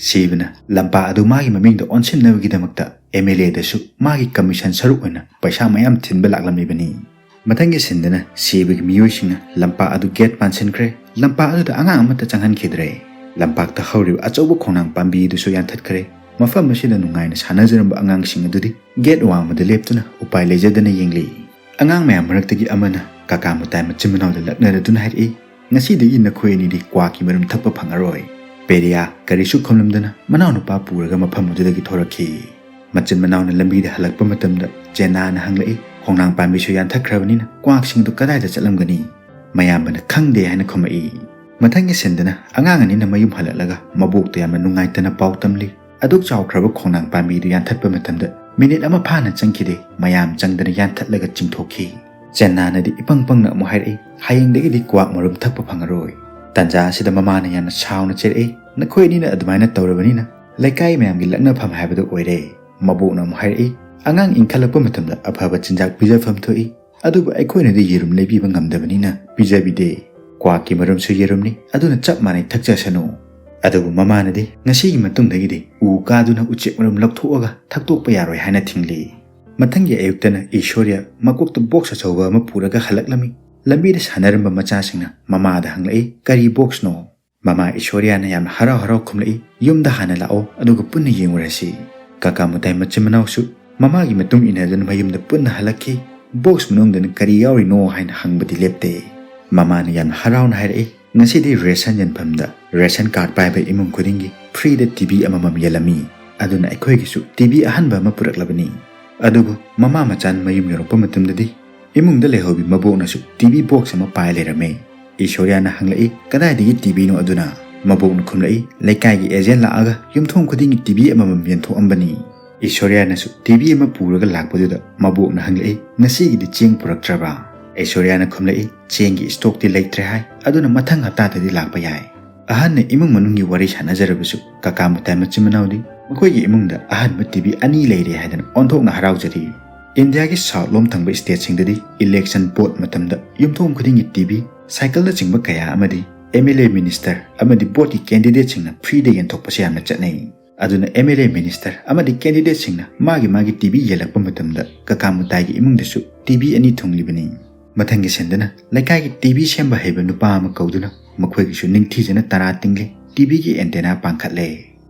ꯁꯤꯕꯅ ꯂꯝꯄꯥꯛ ꯑꯗꯨ ꯃꯥꯒꯤ ꯃꯃꯤꯡꯗ ꯑꯣꯟꯁꯤꯟꯅꯕꯒꯤꯗꯃꯛꯇ ꯑꯦꯝ ꯑꯦꯜ ꯑꯦꯗꯁꯨ ꯃꯥꯒꯤ ꯀꯃꯤꯁꯟ ꯁꯔꯨꯛ ꯑꯣꯏꯅ ꯄꯩꯁꯥ ꯃꯌꯥꯝ ꯊꯤꯟꯕ ꯂꯥꯛꯂꯝꯃꯤꯕꯅꯤ꯫ ꯃꯊꯪꯒꯤ ꯁꯤꯟꯗꯅ ꯁꯤꯕꯒꯤ ꯃꯤꯑꯣꯏꯁꯤꯡꯅ ꯂꯝꯄꯥꯛ ꯑꯗꯨ ꯒꯦꯠ ꯄꯥꯟꯁꯤꯟꯈ꯭ꯔꯦ꯫ ꯂꯝꯄꯥꯛ ꯑꯗꯨꯗ ꯑꯉꯥꯡ ꯑꯃꯠꯇ ꯆꯪꯍꯟꯈꯤꯗ꯭ꯔꯦ꯫ ꯂꯝꯄꯥꯛꯇ ꯍꯧꯔꯤꯕ ꯑꯆꯧꯕ ꯈꯣꯡꯅꯥꯡ ꯄꯥꯝꯕꯤ ꯑꯗꯨꯁꯨ ꯌꯥꯟꯊꯠꯈ꯭ꯔꯦ꯫ ꯃꯐꯝ ꯑꯁꯤꯗ ꯅꯨꯡꯉꯥꯏꯅ ꯁꯥꯟꯅꯖꯔꯝꯕ ꯑꯉꯥꯡꯁꯤꯡ ꯑꯗꯨꯗꯤ ꯒꯦꯠ ꯋꯥꯡꯃꯗ ꯂꯦꯞꯇꯨꯅ ꯎꯄꯥꯏ ꯂꯩꯖꯗꯅ ꯌꯦꯡꯂꯤ꯫ ꯑꯉꯥꯡ ꯃꯌꯥꯝ ꯃꯔꯛꯇꯒꯤ ꯑꯃꯅ ꯀꯥꯀꯥ ꯃꯨꯇꯥꯏ ꯃꯆꯤꯟ ꯃꯅꯥꯎꯗ ꯂꯛꯅꯔꯗꯨꯅ ꯍꯥꯏꯔꯛꯏ, "ꯉꯁꯤꯗꯒꯤ ꯅꯈꯣꯏ ꯑꯅꯤꯗꯤ ꯀ꯭ꯋꯥꯛꯀꯤ ꯃꯔꯨꯝ ꯊꯛꯄ ꯐꯪꯉꯔꯣꯏ"꯫ ꯄꯦꯔꯤꯌꯥ ꯀꯔꯤꯁꯨ ꯈꯨꯝꯂꯝꯗꯅ ꯃꯅꯥꯎꯅꯨꯄꯥ ꯄꯨꯔꯒ ꯃꯐꯝ ꯑꯗꯨꯗꯒꯤ ꯊꯣꯔꯛꯈꯤ꯫ ꯃꯆꯤꯟ ꯃꯅꯥꯎꯅ ꯂꯝꯕꯤꯗ ꯍꯜꯂꯛꯄ ꯃꯇꯝꯗ ꯆꯦꯅꯥꯅ ꯍꯪꯂꯛꯏ, "ꯈꯣꯡꯅꯥꯡ ꯄꯥꯝꯕꯤꯁꯨ ꯌꯥꯟꯊꯠꯈ꯭ꯔꯕꯅꯤꯅ ꯀ꯭ꯋꯥꯛꯁꯤꯡꯗꯨ ꯀꯗꯥꯏꯗ ꯆꯠꯂꯝꯒꯅꯤ?" ꯃꯌꯥꯝꯕꯅ "ꯈꯪꯗꯦ" ꯍꯥꯏꯅ ꯈꯨꯝꯃꯛꯏ꯫ ꯃꯊꯪꯒꯤ ꯁꯤꯟꯗꯅ ꯑꯉꯥꯡ ꯑꯅꯤꯅ ꯃꯌꯨꯝ ꯍꯜꯂꯛꯂꯒ ꯃꯕꯣꯛꯇ ꯌꯥꯝꯅ ꯅꯨꯡꯉꯥꯏꯇꯅ ꯄꯥꯎ ꯇꯝꯂꯤ꯫ ꯑꯗꯨꯛ ꯆꯥꯎꯈ꯭ꯔꯕ ꯈꯣꯡꯅꯥꯡ ꯄꯥꯝꯕꯤꯗꯨ ꯌꯥꯟꯊꯠꯄ ꯃꯇꯝꯗ ꯃꯤꯅꯤꯠ ꯑꯃ ꯐꯥꯅ ꯆꯪꯈꯤꯗꯦ, ꯃꯌꯥꯝ ꯆꯪꯗꯅ ꯌꯥꯟꯊꯠꯂꯒ ꯆꯤꯡꯊꯣꯛꯈꯤ꯫ ꯆꯦꯅꯥꯅꯗꯤ ꯏꯄꯪ ꯄꯪꯅ ꯑꯃꯨꯛ ꯍꯥꯏꯔꯛꯏ, "ꯍꯌꯦꯡꯗꯒꯤꯗꯤ ꯀ꯭ꯋꯥꯛ ꯃꯔꯨꯝ ꯊꯛꯄ ꯐꯪꯉꯔꯣꯏ"꯫ ꯇꯥꯟꯖꯥ ꯑꯁꯤꯗ ꯃꯃꯥꯅ ꯌꯥꯝꯅ ꯁꯥꯎꯅ ꯆꯦꯔꯛꯏ, "ꯅꯈꯣꯏ ꯑꯅꯤꯅ ꯑꯗꯨꯃꯥꯏꯅ ꯇꯧꯔꯕꯅꯤꯅ ꯂꯩꯀꯥꯏ ꯃꯌꯥꯝꯒꯤ ꯂꯛꯅꯐꯝ ꯍꯥꯏꯕꯗꯨ ꯑꯣꯏꯔꯦ"꯫ ꯃꯕꯣꯛꯅ ꯑꯃꯨꯛ ꯍꯥꯏꯔꯛꯏ, "ꯑꯉꯥꯡ ꯏꯟꯈꯠꯂꯛꯄ ꯃꯇꯝꯗ ꯑꯐꯕ ꯆꯤꯟꯖꯥꯛ ꯄꯤꯖꯐꯝ ꯊꯣꯛꯏ, ꯑꯗꯨꯕꯨ ꯑꯩꯈꯣꯏꯅꯗꯤ ꯌꯦꯔꯨꯝ ꯂꯩꯕꯤꯕ ꯉꯝꯗꯕꯅꯤꯅ ꯄꯤꯖꯕꯤꯗꯦ꯫ ꯀ꯭ꯋꯥꯛꯀꯤ ꯃꯔꯨꯝꯁꯨ ꯌꯦꯔꯨꯝꯅꯤ, ꯑꯗꯨꯅ ꯆꯞ ꯃꯥꯟꯅꯩ, ꯊꯛꯆꯁꯅꯨ"꯫ ꯑꯗꯨꯕꯨ ꯃꯃꯥꯅꯗꯤ, "ꯉꯁꯤꯒꯤ ꯃꯇꯨꯡꯗꯒꯤꯗꯤ ꯎ ꯀꯥꯗꯨꯅ ꯎꯆꯦꯛ ꯃꯔꯨꯝ ꯂꯧꯊꯣꯛꯑꯒ ꯊꯛꯇꯣꯛꯄ ꯌꯥꯔꯣꯏ" ꯍꯥꯏꯅ ꯊꯤꯡꯂꯤ꯫ ꯃꯊꯪꯒꯤ ꯑꯌꯨꯛꯇꯅ ꯏꯁꯣꯔꯤꯌꯥ ꯃꯀꯣꯛꯇ ꯕꯣꯛꯁ ꯑꯆꯧꯕ ꯑꯃ ꯄꯨꯔꯒ ꯍꯜꯂꯛꯂꯝꯃꯤ꯫ ꯂꯝꯕꯤꯗ ꯁꯥꯟꯅꯔꯝꯕ ꯃꯆꯥꯁꯤꯡꯅ ꯃꯃꯥꯗ ꯍꯪꯂꯛꯏ, "ꯀꯔꯤ ꯕꯣꯛꯁꯅꯣ?" ꯃꯃꯥ ꯏꯁꯣꯔꯤꯌꯥꯅ ꯌꯥꯝꯅ ꯍꯔꯥꯎ ꯍꯔꯥꯎ ꯈꯨꯝꯂꯛꯏ, "ꯌꯨꯝꯗ ꯍꯥꯟꯅ ꯂꯥꯛꯑꯣ, ꯑꯗꯨꯒ ꯄꯨꯟꯅ ꯌꯦꯡꯉꯨꯔꯁꯤ"꯫ ꯀꯀꯥ ꯃꯨꯇꯥꯏ ꯃꯆꯤꯟ ꯃꯅꯥꯎꯁꯨ ꯃꯃꯥꯒꯤ ꯃꯇꯨꯡ ꯏꯟꯅꯗꯨꯅ ꯃꯌꯨꯝꯗ ꯄꯨꯟꯅ ꯍꯜꯂꯛꯈꯤ꯫ ꯕꯣꯛꯁ ꯃꯅꯨꯡꯗꯅ ꯀꯔꯤ ꯌꯥꯎꯔꯤꯅꯣ ꯍꯥꯏꯅ ꯍꯪꯕꯗꯤ ꯂꯦꯞꯇꯦ꯫ ꯃꯃꯥꯅ ꯌꯥꯝꯅ ꯍꯔꯥꯎꯅ ꯍꯥꯏꯔꯛꯏ, "ꯉꯁꯤꯗꯤ ꯔꯦꯁꯟ ꯌꯦꯟꯐꯝꯗ ꯔꯦꯁꯟ ꯀꯥꯔꯗ ꯄꯥꯏꯕ ꯏꯃꯨꯡ ꯈꯨꯗꯤꯡꯒꯤ ꯐ꯭ꯔꯤꯗ ꯇꯤꯚꯤ ꯑꯃꯃꯝ ꯌꯦꯜꯂꯝꯃꯤ꯫ ꯑꯗꯨꯅ ꯑꯩꯈꯣꯏꯒꯤꯁꯨ ꯇꯤꯚꯤ ꯑꯍꯟꯕ ꯑꯃ ꯄꯨꯔꯛꯂꯕꯅꯤ"꯫ ꯑꯗꯨꯕꯨ ꯃꯃꯥ ꯃꯆꯥꯅ ꯃꯌꯨꯝ ꯌꯧꯔꯛꯄ ꯃꯇꯝꯗꯗꯤ ꯏꯃꯨꯡꯗ ꯂꯩꯍꯧꯕꯤ ꯃꯕꯣꯛꯅꯁꯨ ꯇꯤꯚꯤ ꯕꯣꯛꯁ ꯑꯃ ꯄꯥꯏ ꯂꯩꯔꯝꯃꯦ꯫ ꯏꯁꯣꯔꯤꯌꯥꯅ ꯍꯪꯂꯛꯏ, "ꯀꯗꯥꯏꯗꯒꯤ ꯇꯤꯚꯤꯅꯣ ꯑꯗꯨꯅ?" ꯃꯕꯣꯛꯅ ꯈꯨꯝꯂꯛꯏ, "ꯂꯩꯀꯥꯏꯒꯤ ꯑꯦꯖꯦꯟ ꯂꯥꯛꯑꯒ ꯌꯨꯝꯊꯣꯡ ꯈꯨꯗꯤꯡꯒꯤ ꯇꯤꯚꯤ ꯑꯃꯃꯝ ꯌꯦꯟꯊꯣꯛꯑꯝꯕꯅꯤ"꯫ ꯏꯁꯣꯔꯤꯌꯥꯅꯁꯨ ꯇꯤꯚꯤ ꯑꯃ ꯄꯨꯔꯒ ꯂꯥꯛꯄꯗꯨꯗ ꯃꯕꯣꯛꯅ ꯍꯪꯂꯛꯏ, "ꯉꯁꯤꯒꯤꯗꯤ ꯆꯦꯡ ꯄꯨꯔꯛꯇ꯭ꯔꯕ?" ꯏꯁꯣꯔꯤꯌꯥꯅ ꯈꯨꯝꯂꯛꯏ, "ꯆꯦꯡꯒꯤ ꯏꯁꯇꯣꯛꯇꯤ ꯂꯩꯇ꯭ꯔꯦ ꯍꯥꯏ, ꯑꯗꯨꯅ ꯃꯊꯪ ꯍꯞꯇꯥꯗꯗꯤ ꯂꯥꯛꯄ ꯌꯥꯏ"꯫ ꯑꯍꯟꯅ ꯏꯃꯨꯡ ꯃꯅꯨꯡꯒꯤ ꯋꯥꯔꯤ ꯁꯥꯟꯅꯖꯔꯕꯁꯨ ꯀꯀꯥ ꯃꯨꯇꯥꯏ ꯃꯆꯤꯟ ꯃꯅꯥꯎꯗꯤ ꯃꯈꯣꯏꯒꯤ ꯏꯃꯨꯡꯗ ꯑꯍꯟꯕ ꯇꯤꯚꯤ ꯑꯅꯤ ꯂꯩꯔꯦ ꯍꯥꯏꯗꯅ ꯑꯣꯟꯊꯣꯛꯅ ꯍꯔꯥꯎꯖꯔꯤ꯫ ꯏꯟꯗꯤꯌꯥꯒꯤ ꯁꯥꯎꯠ ꯂꯣꯝ ꯊꯪꯕ ꯁ꯭ꯇꯦꯠꯁꯤꯡꯗꯗꯤ ꯏꯂꯦꯛꯁꯟ ꯚꯣꯠ ꯃꯇꯝꯗ ꯌꯨꯝꯊꯣꯡ ꯈꯨꯗꯤꯡꯒꯤ ꯇꯤꯚꯤ, ꯁꯥꯏꯀꯜꯅꯆꯤꯡꯕ ꯀꯌꯥ ꯑꯃꯗꯤ ꯑꯦꯝ ꯑꯦꯜ ꯑꯦ, ꯃꯤꯅꯤꯁꯇꯔ ꯑꯃꯗꯤ ꯚꯣꯠꯀꯤ ꯀꯦꯟꯗꯤꯗꯦꯠꯁꯤꯡꯅ ꯐ꯭ꯔꯤꯗ ꯌꯦꯟꯊꯣꯛꯄꯁꯦ ꯌꯥꯝꯅ ꯆꯠꯅꯩ꯫ ꯑꯗꯨꯅ ꯑꯦꯝ ꯑꯦꯜ ꯑꯦ, ꯃꯤꯅꯤꯁꯇꯔ ꯑꯃꯗꯤ ꯀꯦꯟꯗꯤꯗꯦꯠꯁꯤꯡꯅ ꯃꯥꯒꯤ ꯃꯥꯒꯤ ꯇꯤꯚꯤ ꯌꯦꯜꯂꯛꯄ ꯃꯇꯝꯗ ꯀꯀꯥ ꯃꯨꯇꯥꯏꯒꯤ ꯏꯃꯨꯡꯗꯁꯨ ꯇꯤꯚꯤ ꯑꯅꯤ ꯊꯨꯡꯂꯤꯕꯅꯤ꯫ ꯃꯊꯪꯒꯤ ꯁꯤꯟꯗꯅ ꯂꯩꯀꯥꯏꯒꯤ ꯇꯤꯚꯤ ꯁꯦꯝꯕ ꯍꯩꯕ ꯅꯨꯄꯥ ꯑꯃ ꯀꯧꯗꯨꯅ ꯃꯈꯣꯏꯒꯤꯁꯨ ꯅꯤꯡꯊꯤꯖꯅ ꯇꯔꯥ ꯇꯤꯡꯂꯤ꯫ ꯇꯤꯚꯤꯒꯤ ꯑꯦꯟꯇꯦꯅꯥ ꯄꯥꯟꯈꯠꯂꯦ꯫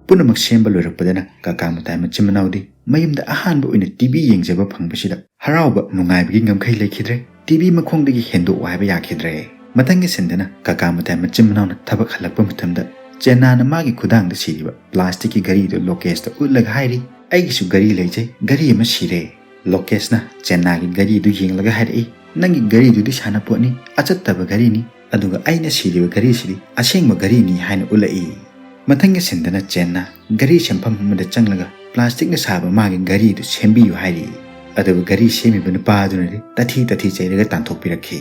ꯄꯨꯝꯅꯃꯛ ꯁꯦꯝꯕ ꯂꯣꯏꯔꯛꯄꯗꯅ ꯀꯀꯥ ꯃꯨꯇꯥꯏ ꯃꯆꯤꯟ ꯃꯅꯥꯎꯗꯤ ꯃꯌꯨꯝꯗ ꯑꯍꯥꯟꯕ ꯑꯣꯏꯅ ꯇꯤꯚꯤ ꯌꯦꯡꯖꯕ ꯐꯪꯕꯁꯤꯗ ꯍꯔꯥꯎꯕ ꯅꯨꯡꯉꯥꯏꯕꯒꯤ ꯉꯝꯈꯩ ꯂꯩꯈꯤꯗ꯭ꯔꯦ꯫ ꯇꯤꯚꯤ ꯃꯈꯣꯡꯗꯒꯤ ꯍꯦꯟꯗꯣꯛꯑꯣ ꯍꯥꯏꯕ ꯌꯥꯈꯤꯗ꯭ꯔꯦ꯫ ꯃꯊꯪꯒꯤ ꯁꯤꯟꯗꯅ ꯀꯀꯥ ꯃꯇꯥꯏ ꯃꯆꯤꯟ ꯃꯅꯥꯎꯅ ꯊꯕꯛ ꯍꯜꯂꯛꯄ ꯃꯇꯝꯗ ꯆꯦꯟꯅꯥꯅ ꯃꯥꯒꯤ ꯈꯨꯗꯥꯡꯗ ꯁꯤꯔꯤꯕ ꯄ꯭ꯂꯥꯁꯇꯤꯛꯀꯤ ꯘꯔꯤꯗꯨ ꯂꯣꯀꯦꯁꯇ ꯎꯠꯂꯒ ꯍꯥꯏꯔꯤ, "ꯑꯩꯒꯤꯁꯨ ꯘꯔꯤ ꯂꯩꯖꯩ, ꯘꯔꯤ ꯑꯃ ꯁꯤꯔꯦ꯫" ꯂꯣꯀꯦꯁꯅ ꯆꯦꯟꯅꯥꯒꯤ ꯘꯔꯤꯗꯨ ꯌꯦꯡꯂꯒ ꯍꯥꯏꯔꯛꯏ, "ꯅꯪꯒꯤ ꯘꯔꯤꯗꯨꯗꯤ ꯁꯥꯟꯅꯄꯣꯠꯅꯤ, ꯑꯆꯠꯇꯕ ꯘꯔꯤꯅꯤ, ꯑꯗꯨꯒ ꯑꯩꯅ ꯁꯤꯔꯤꯕ ꯘꯔꯤꯁꯤꯗꯤ ꯑꯁꯦꯡꯕ ꯘꯔꯤꯅꯤ" ꯍꯥꯏꯅ ꯎꯠꯂꯛꯏ꯫ ꯃꯊꯪꯒꯤ ꯁꯤꯟꯗꯅ ꯆꯦꯟꯅ ꯘꯔꯤ ꯁꯦꯝꯐꯝ ꯑꯃꯗ ꯆꯪꯂꯒ ꯄ꯭ꯂꯥꯁꯇꯤꯛꯅ ꯁꯥꯕ ꯃꯥꯒꯤ ꯘꯔꯤꯗꯨ ꯁꯦꯝꯕꯤꯌꯨ ꯍꯥꯏꯔꯤ꯫ ꯑꯗꯨꯕꯨ ꯘꯔꯤ ꯁꯦꯝꯃꯤꯕ ꯅꯨꯄꯥ ꯑꯗꯨꯅꯗꯤ ꯇꯥꯊꯤ ꯇꯥꯊꯤ ꯆꯩꯔꯒ ꯇꯥꯟꯊꯣꯛꯄꯤꯔꯛꯈꯤ꯫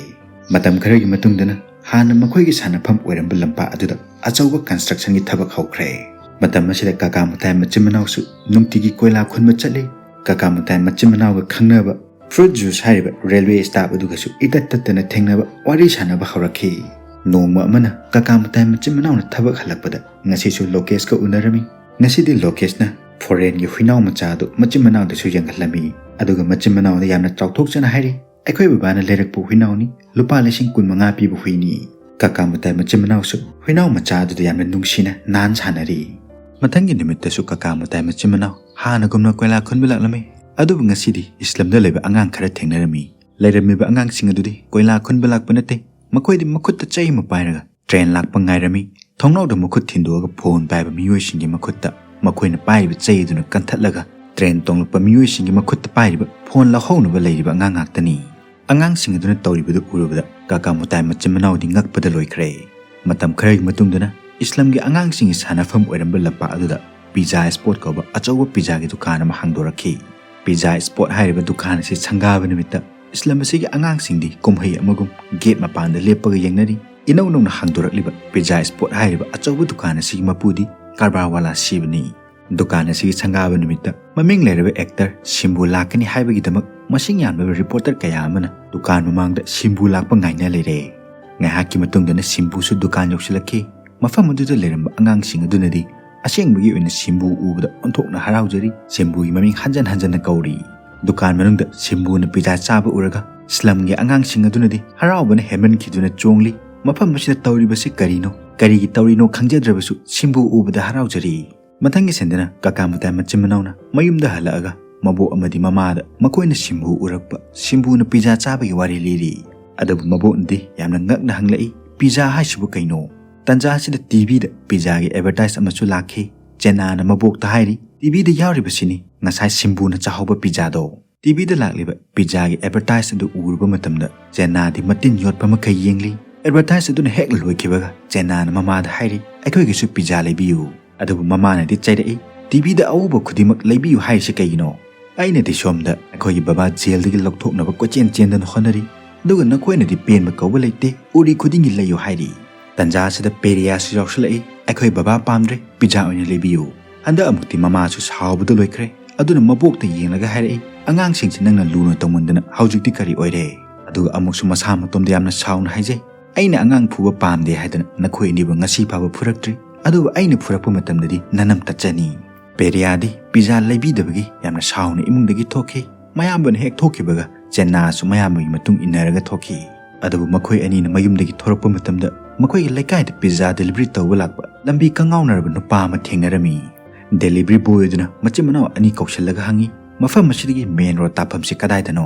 ꯃꯇꯝ ꯈꯔꯒꯤ ꯃꯇꯨꯡꯗꯅ ꯍꯥꯟꯅ ꯃꯈꯣꯏꯒꯤ ꯁꯥꯟꯅꯐꯝ ꯑꯣꯏꯔꯝꯕ ꯂꯝꯄꯥꯛ ꯑꯗꯨꯗ ꯑꯆꯧꯕ constructionꯒꯤ ꯊꯕꯛ ꯍꯧꯈ꯭ꯔꯦ꯫ ꯃꯇꯝ ꯑꯁꯤꯗ ꯀꯀꯥ ꯃꯇꯥꯏ ꯃꯆꯤꯟ ꯃꯅꯥꯎꯁꯨ ꯅꯨꯡꯇꯤꯒꯤ ꯀꯣꯏꯂꯥ ꯈꯨꯟꯕ ꯆꯠꯂꯤ꯫ ꯀꯀꯥ ꯃꯇꯥꯏ ꯃꯆꯤꯟ ꯃꯅꯥꯎꯒ ꯈꯪꯅꯕ fruit juice ꯍꯥꯏꯔꯤꯕ railway staff ꯑꯗꯨꯒꯁꯨ ꯏꯇꯠ ꯇꯠꯇꯅ ꯊꯦꯡꯅꯕ, ꯋꯥꯔꯤ ꯁꯥꯟꯅꯕ ꯍꯧꯔꯛꯈꯤ꯫ ꯅꯣꯡꯃ ꯑꯃꯅ ꯀꯀꯥ ꯃꯇꯥꯏ ꯃꯆꯤꯟ ꯃꯅꯥꯎꯅ ꯊꯕꯛ ꯍꯜꯂꯛꯄꯗ ꯉꯁꯤꯁꯨ ꯂꯣꯀꯦꯁꯀ ꯎꯅꯔꯝꯃꯤ꯫ ꯉꯁꯤꯗꯤ ꯂꯣꯀꯦꯁꯅ foreignꯒꯤ ꯍꯨꯏꯅꯥꯎ ꯃꯆꯥ ꯑꯗꯨ ꯃꯆꯤꯟ ꯃꯅꯥꯎꯗꯁꯨ ꯌꯦꯡꯍꯜꯂꯝꯃꯤ꯫ ꯑꯗꯨꯒ ꯃꯆꯤꯟ ꯃꯅꯥꯎꯗ ꯌꯥꯝꯅ ꯆꯥꯎꯊꯣꯛꯆꯅ ꯍꯥꯏꯔꯤ, "ꯑꯩꯈꯣꯏ ꯕꯕꯥꯅ ꯂꯩꯔꯛꯄ ꯍꯨꯏꯅꯥꯎꯅꯤ, ꯂꯨꯄꯥ ꯂꯤꯁꯤꯡ ꯀꯨꯟꯃꯉꯥ ꯄꯤꯕ ꯍꯨꯏꯅꯤ꯫" ꯀꯀꯥ ꯃꯇꯥꯏ ꯃꯆꯤꯟ ꯃꯅꯥꯎꯁꯨ ꯍꯨꯏꯅꯥꯎ ꯃꯆꯥ ꯑꯗꯨꯗ ꯌꯥꯝꯅ ꯅꯨꯡꯁꯤꯅ ꯅꯥꯟ ꯁꯥꯟꯅꯔꯤ꯫ ꯃꯊꯪꯒꯤ ꯅꯨꯃꯤꯠꯇꯁꯨ ꯀꯀꯥ ꯃꯇꯥꯏ ꯃꯆꯤꯟ ꯃꯅꯥꯎ ꯍꯥꯟꯅꯒꯨꯝꯅ ꯀꯣꯏꯂꯥ ꯈꯨꯟꯕ ꯂꯥꯛꯂꯝꯃꯤ꯫ ꯑꯗꯨꯕꯨ ꯉꯁꯤꯗꯤ ꯏꯁꯂꯝꯗ ꯂꯩꯕ ꯑꯉꯥꯡ ꯈꯔ ꯊꯦꯡꯅꯔꯝꯃꯤ꯫ ꯂꯩꯔꯝꯃꯤꯕ ꯑꯉꯥꯡꯁꯤꯡ ꯑꯗꯨꯗꯤ ꯀꯣꯏꯂꯥ ꯈꯨꯟꯕ ꯂꯥꯛꯄ ꯅꯠꯇꯦ, ꯃꯈꯣꯏꯗꯤ ꯃꯈꯨꯠꯇ ꯆꯩ ꯑꯃ ꯄꯥꯏꯔꯒ train ꯂꯥꯛꯄ ꯉꯥꯏꯔꯝꯃꯤ꯫ ꯊꯣꯡꯅꯥꯎꯗ ꯃꯈꯨꯠ ꯊꯤꯟꯗꯣꯛꯑꯒ phone ꯄꯥꯏꯕ ꯃꯤꯑꯣꯏꯁꯤꯡꯒꯤ ꯃꯈꯨꯠꯇ ꯃꯈꯣꯏꯅ ꯄꯥꯏꯔꯤꯕ ꯆꯩ ꯑꯗꯨꯅ ꯀꯟꯊꯠꯂꯒ train ꯇꯣꯡꯂꯛꯄ ꯃꯤꯑꯣꯏꯁꯤꯡꯒꯤ ꯃꯈꯨꯠꯇ ꯄꯥꯏꯔꯤꯕ phone ꯂꯧꯍꯧꯅꯕ ꯂꯩꯔꯤꯕ ꯑꯉꯥꯡ ꯉꯥꯛꯇꯅꯤ꯫ ꯑꯉꯥꯡꯁꯤꯡ ꯑꯗꯨꯅ ꯇꯧꯔꯤꯕꯗꯨ ꯎꯔꯨꯕꯗ ꯀꯀꯥ ꯃꯇꯥꯏ ꯃꯆꯤꯟ ꯃꯅꯥꯎꯗꯤ ꯉꯛꯄꯗ ꯂꯣꯏꯈ꯭ꯔꯦ꯫ ꯃꯇꯝ ꯈꯔꯒꯤ ꯃꯇꯨꯡꯗꯅ ꯏꯁꯂꯝꯒꯤ ꯑꯉꯥꯡꯁꯤꯡꯒꯤ ꯁꯥꯟꯅꯐꯝ ꯑꯣꯏꯔꯝꯕ ꯂꯝꯄꯥꯛ ꯑꯗꯨꯗ Pizza Spot ꯀꯧꯕ ꯑꯆꯧꯕ ꯄꯤꯖꯥꯒꯤ ꯗꯨꯀꯥꯟ ꯑꯃ ꯍꯥꯡꯗꯣꯔꯛꯈꯤ꯫ Pizza Spot ꯍꯥꯏꯔꯤꯕ ꯗꯨꯀꯥꯟ ꯑꯁꯤ ꯁꯪꯒꯥꯕ ꯅꯨꯃꯤꯠꯇ ꯏꯁꯂꯝ ꯑꯁꯤꯒꯤ ꯑꯉꯥꯡꯁꯤꯡꯗꯤ ꯀꯨꯝꯍꯩ ꯑꯃꯒꯨꯝ gate ꯃꯄꯥꯟꯗ ꯂꯦꯞꯄꯒ ꯌꯦꯡꯅꯔꯤ꯫ ꯏꯅꯧ ꯅꯧꯅ ꯍꯥꯡꯗꯣꯔꯛꯂꯤꯕ Pizza Spot ꯍꯥꯏꯔꯤꯕ ꯑꯆꯧꯕ ꯗꯨꯀꯥꯟ ꯑꯁꯤꯒꯤ ꯃꯄꯨꯗꯤ ꯀꯔꯕꯥꯔ ꯋꯥꯂꯥ ꯁꯤꯕꯅꯤ꯫ ꯗꯨꯀꯥꯟ ꯑꯁꯤꯒꯤ ꯁꯪꯒꯥꯕ ꯅꯨꯃꯤꯠꯇ ꯃꯃꯤꯡ ꯂꯩꯔꯕ actor ꯁꯤꯝꯕꯨ ꯂꯥꯛꯀꯅꯤ ꯍꯥꯏꯕꯒꯤꯗꯃꯛ ꯃꯁꯤꯡ ꯌꯥꯝꯂꯕ reporter ꯀꯌꯥ ꯑꯃꯅ ꯗꯨꯀꯥꯟ ꯃꯃꯥꯡꯗ ꯁꯤꯝꯕꯨ ꯂꯥꯛꯄ ꯉꯥꯏꯅ ꯂꯩꯔꯦ꯫ ꯉꯥꯏꯍꯥꯛꯀꯤ ꯃꯇꯨꯡꯗꯅ ꯁꯤꯝꯕꯨꯁꯨ ꯗꯨꯀꯥꯟ ꯌꯧꯁꯤꯜꯂꯛꯈꯤ꯫ ꯃꯐꯝ ꯑꯗꯨꯗ ꯂꯩꯔꯝꯕ ꯑꯉꯥꯡꯁꯤꯡ ꯑꯗꯨꯅꯗꯤ ꯑꯁꯦꯡꯕꯒꯤ ꯑꯣꯏꯅ ꯁꯤꯝꯕꯨ ꯎꯕꯗ ꯑꯣꯟꯊꯣꯛꯅ ꯍꯔꯥꯎꯖꯔꯤ꯫ ꯁꯤꯝꯕꯨꯒꯤ ꯃꯃꯤꯡ ꯍꯟꯖꯟ ꯍꯟꯖꯟꯅ ꯀꯧꯔꯤ꯫ ꯗꯨꯀꯥꯟ ꯃꯅꯨꯡꯗ ꯁꯤꯝꯕꯨꯅ pizza ꯆꯥꯕ ꯎꯔꯒ ꯏꯁꯂꯝꯒꯤ ꯑꯉꯥꯡꯁꯤꯡ ꯑꯗꯨꯅꯗꯤ ꯍꯔꯥꯎꯕꯅ ꯍꯦꯟꯃꯟꯈꯤꯗꯨꯅ ꯆꯣꯡꯂꯤ꯫ ꯃꯐꯝ ꯑꯁꯤꯗ ꯇꯧꯔꯤꯕꯁꯤ ꯀꯔꯤꯅꯣ? ꯀꯔꯤꯒꯤ ꯇꯧꯔꯤꯅꯣ ꯈꯪꯖꯗ꯭ꯔꯕꯁꯨ ꯁꯤꯝꯕꯨ ꯎꯕꯗ ꯍꯔꯥꯎꯖꯔꯤ꯫ ꯃꯊꯪꯒꯤ ꯁꯤꯟꯗꯅ ꯀꯀꯥ ꯃꯇꯥꯏ ꯃꯆꯤꯟ ꯃꯅꯥꯎꯅ ꯃꯌꯨꯝꯗ ꯍꯜꯂꯛꯑꯒ ꯃꯕꯣꯛ ꯑꯃꯗꯤ ꯃꯃꯥꯗ ꯃꯈꯣꯏꯅ ꯁꯤꯝꯕꯨ ꯎꯔꯛꯄ, ꯁꯤꯝꯕꯨꯅ pizza ꯆꯥꯕꯒꯤ ꯋꯥꯔꯤ ꯂꯤꯔꯤ꯫ ꯑꯗꯨꯕꯨ ꯃꯕꯣꯛꯅꯗꯤ ꯌꯥꯝꯅ ꯉꯛꯅ ꯍꯪꯂꯛꯏ, "ꯄꯤꯖꯥ ꯍꯥꯏꯁꯤꯕꯨ ꯀꯩꯅꯣ?" ꯇꯟꯖꯥ ꯑꯁꯤꯗ ꯇꯤꯚꯤꯗ ꯄꯤꯖꯥꯒꯤ ꯑꯦꯗꯚꯔꯇꯥꯏꯁ ꯑꯃꯁꯨ ꯂꯥꯛꯈꯤ꯫ ꯆꯦꯅꯥꯅ ꯃꯕꯣꯛꯇ ꯍꯥꯏꯔꯤ, "ꯇꯤꯚꯤꯗ ꯌꯥꯎꯔꯤꯕꯁꯤꯅꯤ ꯉꯁꯥꯏ ꯁꯤꯝꯕꯨꯅ ꯆꯥꯍꯧꯕ ꯄꯤꯖꯥꯗꯣ꯫" ꯇꯤꯚꯤꯗ ꯂꯥꯛꯂꯤꯕ ꯄꯤꯖꯥꯒꯤ ꯑꯦꯗꯚꯔꯇꯥꯏꯁ ꯑꯗꯨ ꯎꯔꯨꯕ ꯃꯇꯝꯗ ꯆꯦꯅꯥꯗꯤ ꯃꯇꯤꯟ ꯌꯣꯠꯄ ꯃꯈꯩ ꯌꯦꯡꯂꯤ꯫ ꯑꯦꯗꯚꯔꯇꯥꯏꯁ ꯑꯗꯨꯅ ꯍꯦꯛ ꯂꯣꯏꯈꯤꯕꯒ ꯆꯦꯅꯥꯅ ꯃꯃꯥꯗ ꯍꯥꯏꯔꯤ, "ꯑꯩꯈꯣꯏꯒꯤꯁꯨ ꯄꯤꯖꯥ ꯂꯩꯕꯤꯌꯨ꯫" ꯑꯗꯨꯕꯨ ꯃꯃꯥꯅꯗꯤ ꯆꯩꯔꯛꯏ, "ꯇꯤꯚꯤꯗ ꯑꯎꯕ ꯈꯨꯗꯤꯡꯃꯛ ꯂꯩꯕꯤꯌꯨ ꯍꯥꯏꯔꯤꯁꯤ ꯀꯩꯒꯤꯅꯣ? ꯑꯩꯅꯗꯤ ꯁꯣꯝꯗ ꯑꯩꯈꯣꯏꯒꯤ ꯕꯕꯥ ꯖꯦꯜꯗꯒꯤ ꯂꯧꯊꯣꯛꯅꯕ ꯀꯣꯏꯆꯦꯟ ꯆꯦꯟꯗꯨꯅ ꯍꯣꯠꯅꯔꯤ, ꯑꯗꯨꯒ ꯅꯈꯣꯏꯅꯗꯤ ꯄꯦꯟꯕ ꯀꯧꯕ ꯂꯩꯇꯦ, ꯎꯔꯤ ꯈꯨꯗꯤꯡꯒꯤ ꯂꯩꯌꯨ ꯍꯥꯏꯔꯤ꯫" ꯇꯟꯖꯥ ꯑꯁꯤꯗ ꯄꯦꯔꯤꯌꯥꯁꯨ ꯌꯥꯎꯁꯤꯜꯂꯛꯏ, "ꯑꯩꯈꯣꯏ ꯕꯕꯥ ꯄꯥꯝꯗ꯭ꯔꯦ, ꯄꯤꯖꯥ ꯑꯣꯏꯅ ꯂꯩꯕꯤꯌꯨ꯫" ꯍꯟꯗꯛ ꯑꯃꯨꯛꯇꯤ ꯃꯃꯥꯁꯨ ꯁꯥꯎꯕꯗ ꯂꯣꯏꯈ꯭ꯔꯦ꯫ ꯑꯗꯨꯅ ꯃꯕꯣꯛꯇ ꯌꯦꯡꯂꯒ ꯍꯥꯏꯔꯛꯏ, "ꯑꯉꯥꯡꯁꯤꯡꯁꯤ ꯅꯪꯅ ꯂꯨꯅ ꯇꯧꯃꯟꯗꯅ ꯍꯧꯖꯤꯛꯇꯤ ꯀꯔꯤ ꯑꯣꯏꯔꯦ?" ꯑꯗꯨꯒ ꯑꯃꯨꯛꯁꯨ ꯃꯁꯥ ꯃꯇꯣꯝꯗ ꯌꯥꯝꯅ ꯁꯥꯎꯅ ꯍꯥꯏꯖꯩ, "ꯑꯩꯅ ꯑꯉꯥꯡ ꯐꯨꯕ ꯄꯥꯝꯗꯦ ꯍꯥꯏꯗꯅ ꯅꯈꯣꯏ ꯑꯅꯤꯕꯨ ꯉꯁꯤ ꯐꯥꯎꯕ ꯐꯨꯔꯛꯇ꯭ꯔꯤ, ꯑꯗꯨꯕꯨ ꯑꯩꯅ ꯐꯨꯔꯛꯄ ꯃꯇꯝꯗꯗꯤ ꯅꯅꯝ ꯇꯠꯆꯅꯤ꯫" ꯄꯦꯔꯤꯌꯥꯗꯤ ꯄꯤꯖꯥ ꯂꯩꯕꯤꯗꯕꯒꯤ ꯌꯥꯝꯅ ꯁꯥꯎꯅ ꯏꯃꯨꯡꯗꯒꯤ ꯊꯣꯛꯈꯤ꯫ ꯃꯌꯥꯝꯕꯅ ꯍꯦꯛ ꯊꯣꯛꯈꯤꯕꯒ ꯆꯦꯟꯅꯥꯁꯨ ꯃꯌꯥꯝꯕꯒꯤ ꯃꯇꯨꯡ ꯏꯟꯅꯔꯒ ꯊꯣꯛꯈꯤ꯫ ꯑꯗꯨꯕꯨ ꯃꯈꯣꯏ ꯑꯅꯤꯅ ꯃꯌꯨꯝꯗꯒꯤ ꯊꯣꯔꯛꯄ ꯃꯇꯝꯗ ꯃꯈꯣꯏꯒꯤ ꯂꯩꯀꯥꯏꯗ ꯄꯤꯖꯥ ꯗꯦꯂꯤꯚꯔꯤ ꯇꯧꯕ ꯂꯥꯛꯄ ꯂꯝꯕꯤ ꯀꯉꯥꯎꯅꯔꯕ ꯅꯨꯄꯥ ꯑꯃ ꯊꯦꯡꯅꯔꯝꯃꯤ꯫ ꯗꯦꯂꯤꯚꯔꯤ ꯕꯣꯏ ꯑꯗꯨꯅ ꯃꯆꯤꯟ ꯃꯅꯥꯎ ꯑꯅꯤ ꯀꯧꯁꯤꯜꯂꯒ ꯍꯪꯉꯤ, "ꯃꯐꯝ ꯑꯁꯤꯗꯒꯤ ꯃꯦꯟ ꯔꯣꯗ ꯇꯥꯐꯝꯁꯤ ꯀꯗꯥꯏꯗꯅꯣ?"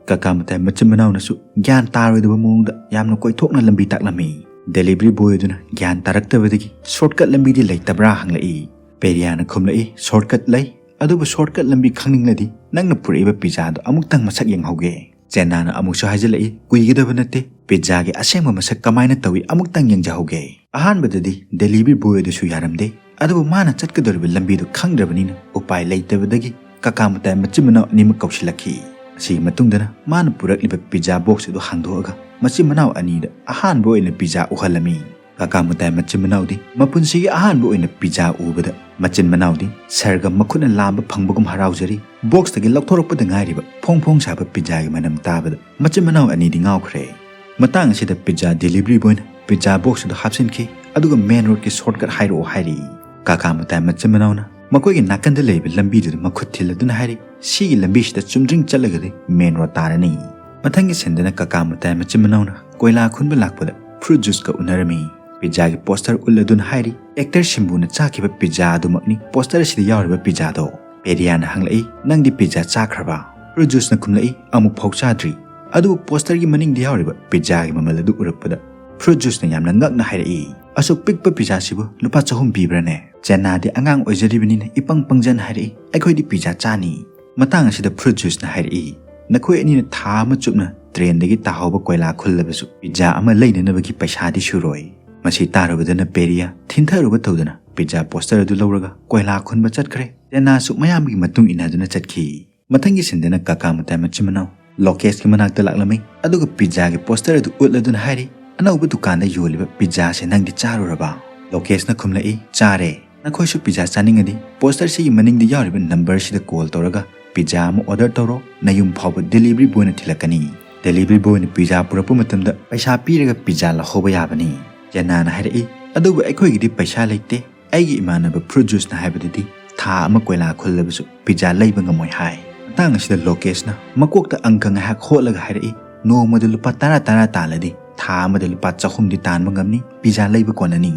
ꯀꯀꯥ ꯃꯇꯥꯏ ꯃꯆꯤꯟ ꯃꯅꯥꯎꯅꯁꯨ ꯒ꯭ꯌꯥꯟ ꯇꯥꯔꯣꯏꯗꯕ ꯃꯑꯣꯡꯗ ꯌꯥꯝꯅ ꯀꯣꯏꯊꯣꯛꯅ ꯂꯝꯕꯤ ꯇꯥꯛꯂꯝꯃꯤ꯫ ꯗꯦꯂꯤꯚꯔꯤ ꯕꯣꯏ ꯑꯗꯨꯅ ꯒ꯭ꯌꯥꯟ ꯇꯥꯔꯛꯇꯕꯗꯒꯤ ꯁꯣꯔꯠꯀꯠ ꯂꯝꯕꯤꯗꯤ ꯂꯩꯇꯕ꯭ꯔꯥ ꯍꯪꯂꯛꯏ꯫ ꯄꯦꯔꯤꯌꯥꯅ ꯈꯨꯝꯂꯛꯏ, "ꯁꯣꯔꯠꯀꯠ ꯂꯩ, ꯑꯗꯨꯕꯨ ꯁꯣꯔꯠꯀꯠ ꯂꯝꯕꯤ ꯈꯪꯅꯤꯡꯂꯗꯤ ꯅꯪꯅ ꯄꯨꯔꯛꯏꯕ ꯄꯤꯖꯥꯗꯣ ꯑꯃꯨꯛꯇꯪ ꯃꯁꯛ ꯌꯦꯡꯍꯧꯒꯦ꯫" ꯆꯦꯟꯅꯥꯅ ꯑꯃꯨꯛꯁꯨ ꯍꯥꯏꯖꯤꯜꯂꯛꯏ, "ꯀꯨꯏꯒꯗꯕ ꯅꯠꯇꯦ, ꯄꯤꯖꯥꯒꯤ ꯑꯁꯦꯡꯕ ꯃꯁꯛ ꯀꯃꯥꯏꯅ ꯇꯧꯏ ꯑꯃꯨꯛꯇꯪ ꯌꯦꯡꯖꯍꯧꯒꯦ꯫" ꯑꯍꯥꯟꯕꯗꯗꯤ ꯗꯦꯂꯤꯚꯔꯤ ꯕꯣꯏ ꯑꯗꯨꯁꯨ ꯌꯥꯔꯝꯗꯦ, ꯑꯗꯨꯕꯨ ꯃꯥꯅ ꯆꯠꯀꯗꯧꯔꯤꯕ ꯂꯝꯕꯤꯗꯨ ꯈꯪꯗ꯭ꯔꯕꯅꯤꯅ ꯎꯄꯥꯏ ꯂꯩꯇꯕꯗꯒꯤ ꯀꯀꯥ ꯃꯇꯥꯏ ꯃꯆꯤꯟ ꯃꯅꯥꯎ ꯑꯅꯤꯃꯛ ꯀꯧꯁꯤꯜꯂꯛꯈꯤ꯫ ꯑꯁꯤꯒꯤ ꯃꯇꯨꯡꯗꯅ ꯃꯥꯅ ꯄꯨꯔꯛꯂꯤꯕ ꯄꯤꯖꯥ ꯕꯣꯛꯁ ꯑꯗꯨ ꯍꯥꯡꯗꯣꯛꯑꯒ ꯃꯆꯤꯟ ꯃꯅꯥꯎ ꯑꯅꯤꯗ ꯑꯍꯥꯟꯕ ꯑꯣꯏꯅ ꯄꯤꯖꯥ ꯎꯍꯜꯂꯝꯃꯤ꯫ ꯀꯀꯥ ꯃꯇꯥꯏ ꯃꯆꯤꯟ ꯃꯅꯥꯎꯗꯤ ꯃꯄꯨꯟꯁꯤꯒꯤ ꯑꯍꯥꯟꯕ ꯑꯣꯏꯅ ꯄꯤꯖꯥ ꯎꯕꯗ ꯃꯆꯤꯟ ꯃꯅꯥꯎꯗꯤ ꯁꯔꯒ ꯃꯈꯨꯠꯅ ꯂꯥꯝꯕ ꯐꯪꯕꯒꯨꯝ ꯍꯔꯥꯎꯖꯔꯤ꯫ ꯕꯣꯛꯁꯇꯒꯤ ꯂꯧꯊꯣꯔꯛꯄꯗ ꯉꯥꯏꯔꯤꯕ ꯐꯣꯡ ꯐꯣꯡ ꯁꯥꯕ ꯄꯤꯖꯥꯒꯤ ꯃꯅꯝ ꯇꯥꯕꯗ ꯃꯆꯤꯟ ꯃꯅꯥꯎ ꯑꯅꯤꯗꯤ ꯉꯥꯎꯈ꯭ꯔꯦ꯫ ꯃꯇꯥꯡ ꯑꯁꯤꯗ ꯄꯤꯖꯥ ꯗꯦꯂꯤꯚꯔꯤ ꯕꯣꯏꯅ ꯄꯤꯖꯥ ꯕꯣꯛꯁ ꯑꯗꯨ ꯍꯥꯞꯆꯤꯟꯈꯤ, ꯑꯗꯨꯒ ꯃꯦꯟ ꯔꯣꯗꯀꯤ ꯁꯣꯔꯠꯀꯠ ꯍꯥꯏꯔꯛꯑꯣ ꯍꯥꯏꯔꯤ꯫ ꯀꯀꯥ ꯃꯇꯥꯏ ꯃꯆꯤꯟ ꯃꯅꯥꯎꯅ ꯃꯈꯣꯏꯒꯤ ꯅꯥꯀꯟꯗ ꯂꯩꯕ ꯂꯝꯕꯤꯗꯨꯗ ꯃꯈꯨꯠ ꯊꯤꯜꯂꯗꯨꯅ ꯍꯥꯏꯔꯤ, "ꯁꯤꯒꯤ ꯂꯝꯕꯤꯁꯤꯗ ꯆꯨꯝꯗ꯭ꯔꯤꯡ ꯆꯠꯂꯒꯗꯤ ꯃꯦꯟ ꯔꯣꯗ ꯇꯥꯔꯅꯤ꯫" ꯃꯊꯪꯒꯤ ꯁꯤꯟꯗꯅ ꯀꯀꯥ ꯃꯇꯥꯏ ꯃꯆꯤꯟ ꯃꯅꯥꯎꯅ ꯀꯣꯏꯂꯥ ꯈꯨꯟꯕ ꯂꯥꯛꯄꯗ ꯐ꯭ꯔꯨꯠ ꯖꯨꯁꯀ ꯎꯅꯔꯝꯃꯤ꯫ ꯄꯤꯖꯥꯒꯤ ꯄꯣꯁꯇꯔ ꯎꯠꯂꯗꯨꯅ ꯍꯥꯏꯔꯤ, "ꯑꯦꯛꯇꯔ ꯁꯤꯝꯕꯨꯅ ꯆꯥꯈꯤꯕ ꯄꯤꯖꯥ ꯑꯗꯨꯃꯛꯅꯤ ꯄꯣꯁꯇꯔ ꯑꯁꯤꯗ ꯌꯥꯎꯔꯤꯕ ꯄꯤꯖꯥꯗꯣ꯫" ꯄꯦꯔꯤꯌꯥꯅ ꯍꯪꯂꯛꯏ, "ꯅꯪꯗꯤ ꯄꯤꯖꯥ ꯆꯥꯈ꯭ꯔꯕ?" ꯐ꯭ꯔꯨꯠ ꯖꯨꯁꯅ ꯈꯨꯝꯂꯛꯏ, "ꯑꯃꯨꯛ ꯐꯥꯎ ꯆꯥꯗ꯭ꯔꯤ꯫ ꯑꯗꯨꯕꯨ posterꯒꯤ ꯃꯅꯤꯡꯗ ꯌꯥꯎꯔꯤꯕ pizzaꯒꯤ ꯃꯃꯜ ꯑꯗꯨ ꯎꯔꯛꯄꯗ fruit juiceꯅ ꯌꯥꯝꯅ ꯉꯛꯅ ꯍꯥꯏꯔꯛꯏ, "ꯑꯁꯨꯛ ꯄꯤꯛꯄ pizzaꯁꯤꯕꯨ ꯂꯨꯄꯥ ꯆꯍꯨꯝ ꯄꯤꯕ꯭ꯔꯥꯅꯦ?" ꯖꯦꯅꯥꯗꯤ ꯑꯉꯥꯡ ꯑꯣꯏꯖꯔꯤꯕꯅꯤꯅ ꯏꯄꯪ ꯄꯪꯖꯅ ꯍꯥꯏꯔꯛꯏ, "ꯑꯩꯈꯣꯏꯗꯤ pizza ꯆꯥꯅꯤ꯫" ꯃꯇꯥꯡ ꯑꯁꯤꯗ fruit juiceꯅ ꯍꯥꯏꯔꯛꯏ, "ꯅꯈꯣꯏ ꯑꯅꯤꯅ ꯊꯥ ꯑꯃ ꯆꯨꯞꯅ trainꯗꯒꯤ ꯇꯥꯍꯧꯕ ꯀꯣꯏꯂꯥ ꯈꯨꯜꯂꯕꯁꯨ pizza ꯑꯃ ꯂꯩꯅꯅꯕꯒꯤ ꯄꯩꯁꯥꯗꯤ ꯁꯨꯔꯣꯏ꯫" ꯃꯁꯤ ꯇꯥꯔꯨꯕꯗꯅ ꯄꯦꯔꯤꯌꯥ ꯊꯤꯟꯊꯔꯨꯕ ꯇꯧꯗꯅ pizza poster ꯑꯗꯨ ꯂꯧꯔꯒ ꯀꯣꯏꯂꯥ ꯈꯨꯟꯕ ꯆꯠꯈ꯭ꯔꯦ꯫ ꯖꯦꯅꯥꯁꯨ ꯃꯌꯥꯝꯒꯤ ꯃꯇꯨꯡ ꯏꯟꯅꯗꯨꯅ ꯆꯠꯈꯤ꯫ ꯃꯊꯪꯒꯤ ꯁꯤꯟꯗꯅ ꯀꯀꯥ ꯃꯇꯥꯏ ꯃꯆꯤꯟ ꯃꯅꯥꯎ ꯂꯣꯀꯦꯁꯀꯤ ꯃꯅꯥꯛꯇ ꯂꯥꯛꯂꯝꯃꯤ, ꯑꯗꯨꯒ pizzaꯒꯤ poster ꯑꯗꯨ ꯎꯠꯂꯗꯨꯅ ꯍꯥꯏꯔꯤ, "ꯑꯅꯧꯕ ꯗꯨꯀꯥꯟꯗ ꯌꯣꯜꯂꯤꯕ pizzaꯁꯦ ꯅꯪꯗꯤ ꯆꯥꯔꯨꯔꯕ?" ꯂꯣꯀꯦꯁꯅ ꯈꯨꯝꯂꯛꯏ, "ꯆꯥꯔꯦ꯫" "ꯅꯈꯣꯏꯁꯨ pizza ꯆꯥꯅꯤꯡꯉꯗꯤ posterꯁꯤꯒꯤ ꯃꯅꯤꯡꯗ ꯌꯥꯎꯔꯤꯕ numberꯁꯤꯗ call ꯇꯧꯔꯒ pizza ꯑꯃ order ꯇꯧꯔꯣ, ꯅꯌꯨꯝ ꯐꯥꯎꯕ delivery boyꯅ ꯊꯤꯜꯂꯛꯀꯅꯤ꯫ Delivery boyꯅ pizza ꯄꯨꯔꯛꯄ ꯃꯇꯝꯗ ꯄꯩꯁꯥ ꯄꯤꯔꯒ pizza ꯂꯧꯍꯧꯕ ꯌꯥꯕꯅꯤ꯫" ꯖꯦꯅꯥꯅ ꯍꯥꯏꯔꯛꯏ, "ꯑꯗꯨꯕꯨ ꯑꯩꯈꯣꯏꯒꯤꯗꯤ ꯄꯩꯁꯥ ꯂꯩꯇꯦ꯫ ꯑꯩꯒꯤ ꯏꯃꯥꯟꯅꯕ fruit juiceꯅ ꯍꯥꯏꯕꯗꯗꯤ ꯊꯥ ꯑꯃ ꯀꯣꯏꯂꯥ ꯈꯨꯜꯂꯕꯁꯨ pizza ꯂꯩꯕ ꯉꯝꯃꯣꯏ ꯍꯥꯏ꯫" ꯃꯇꯥꯡ ꯑꯁꯤꯗ ꯂꯣꯀꯦꯁꯅ ꯃꯀꯣꯛꯇ ꯑꯪꯀ ꯉꯥꯏꯍꯥꯛ ꯍꯣꯠꯂꯒ ꯍꯥꯏꯔꯛꯏ, "ꯅꯣꯡꯃꯗ ꯂꯨꯄꯥ ꯇꯔꯥ ꯇꯔꯥ ꯇꯥꯜꯂꯗꯤ ꯊꯥ ꯑꯃꯗ ꯂꯨꯄꯥ ꯆꯍꯨꯝꯗꯤ ꯇꯥꯟꯕ ꯉꯝꯅꯤ, pizza ꯂꯩꯕ ꯀꯣꯟꯅꯅꯤ꯫"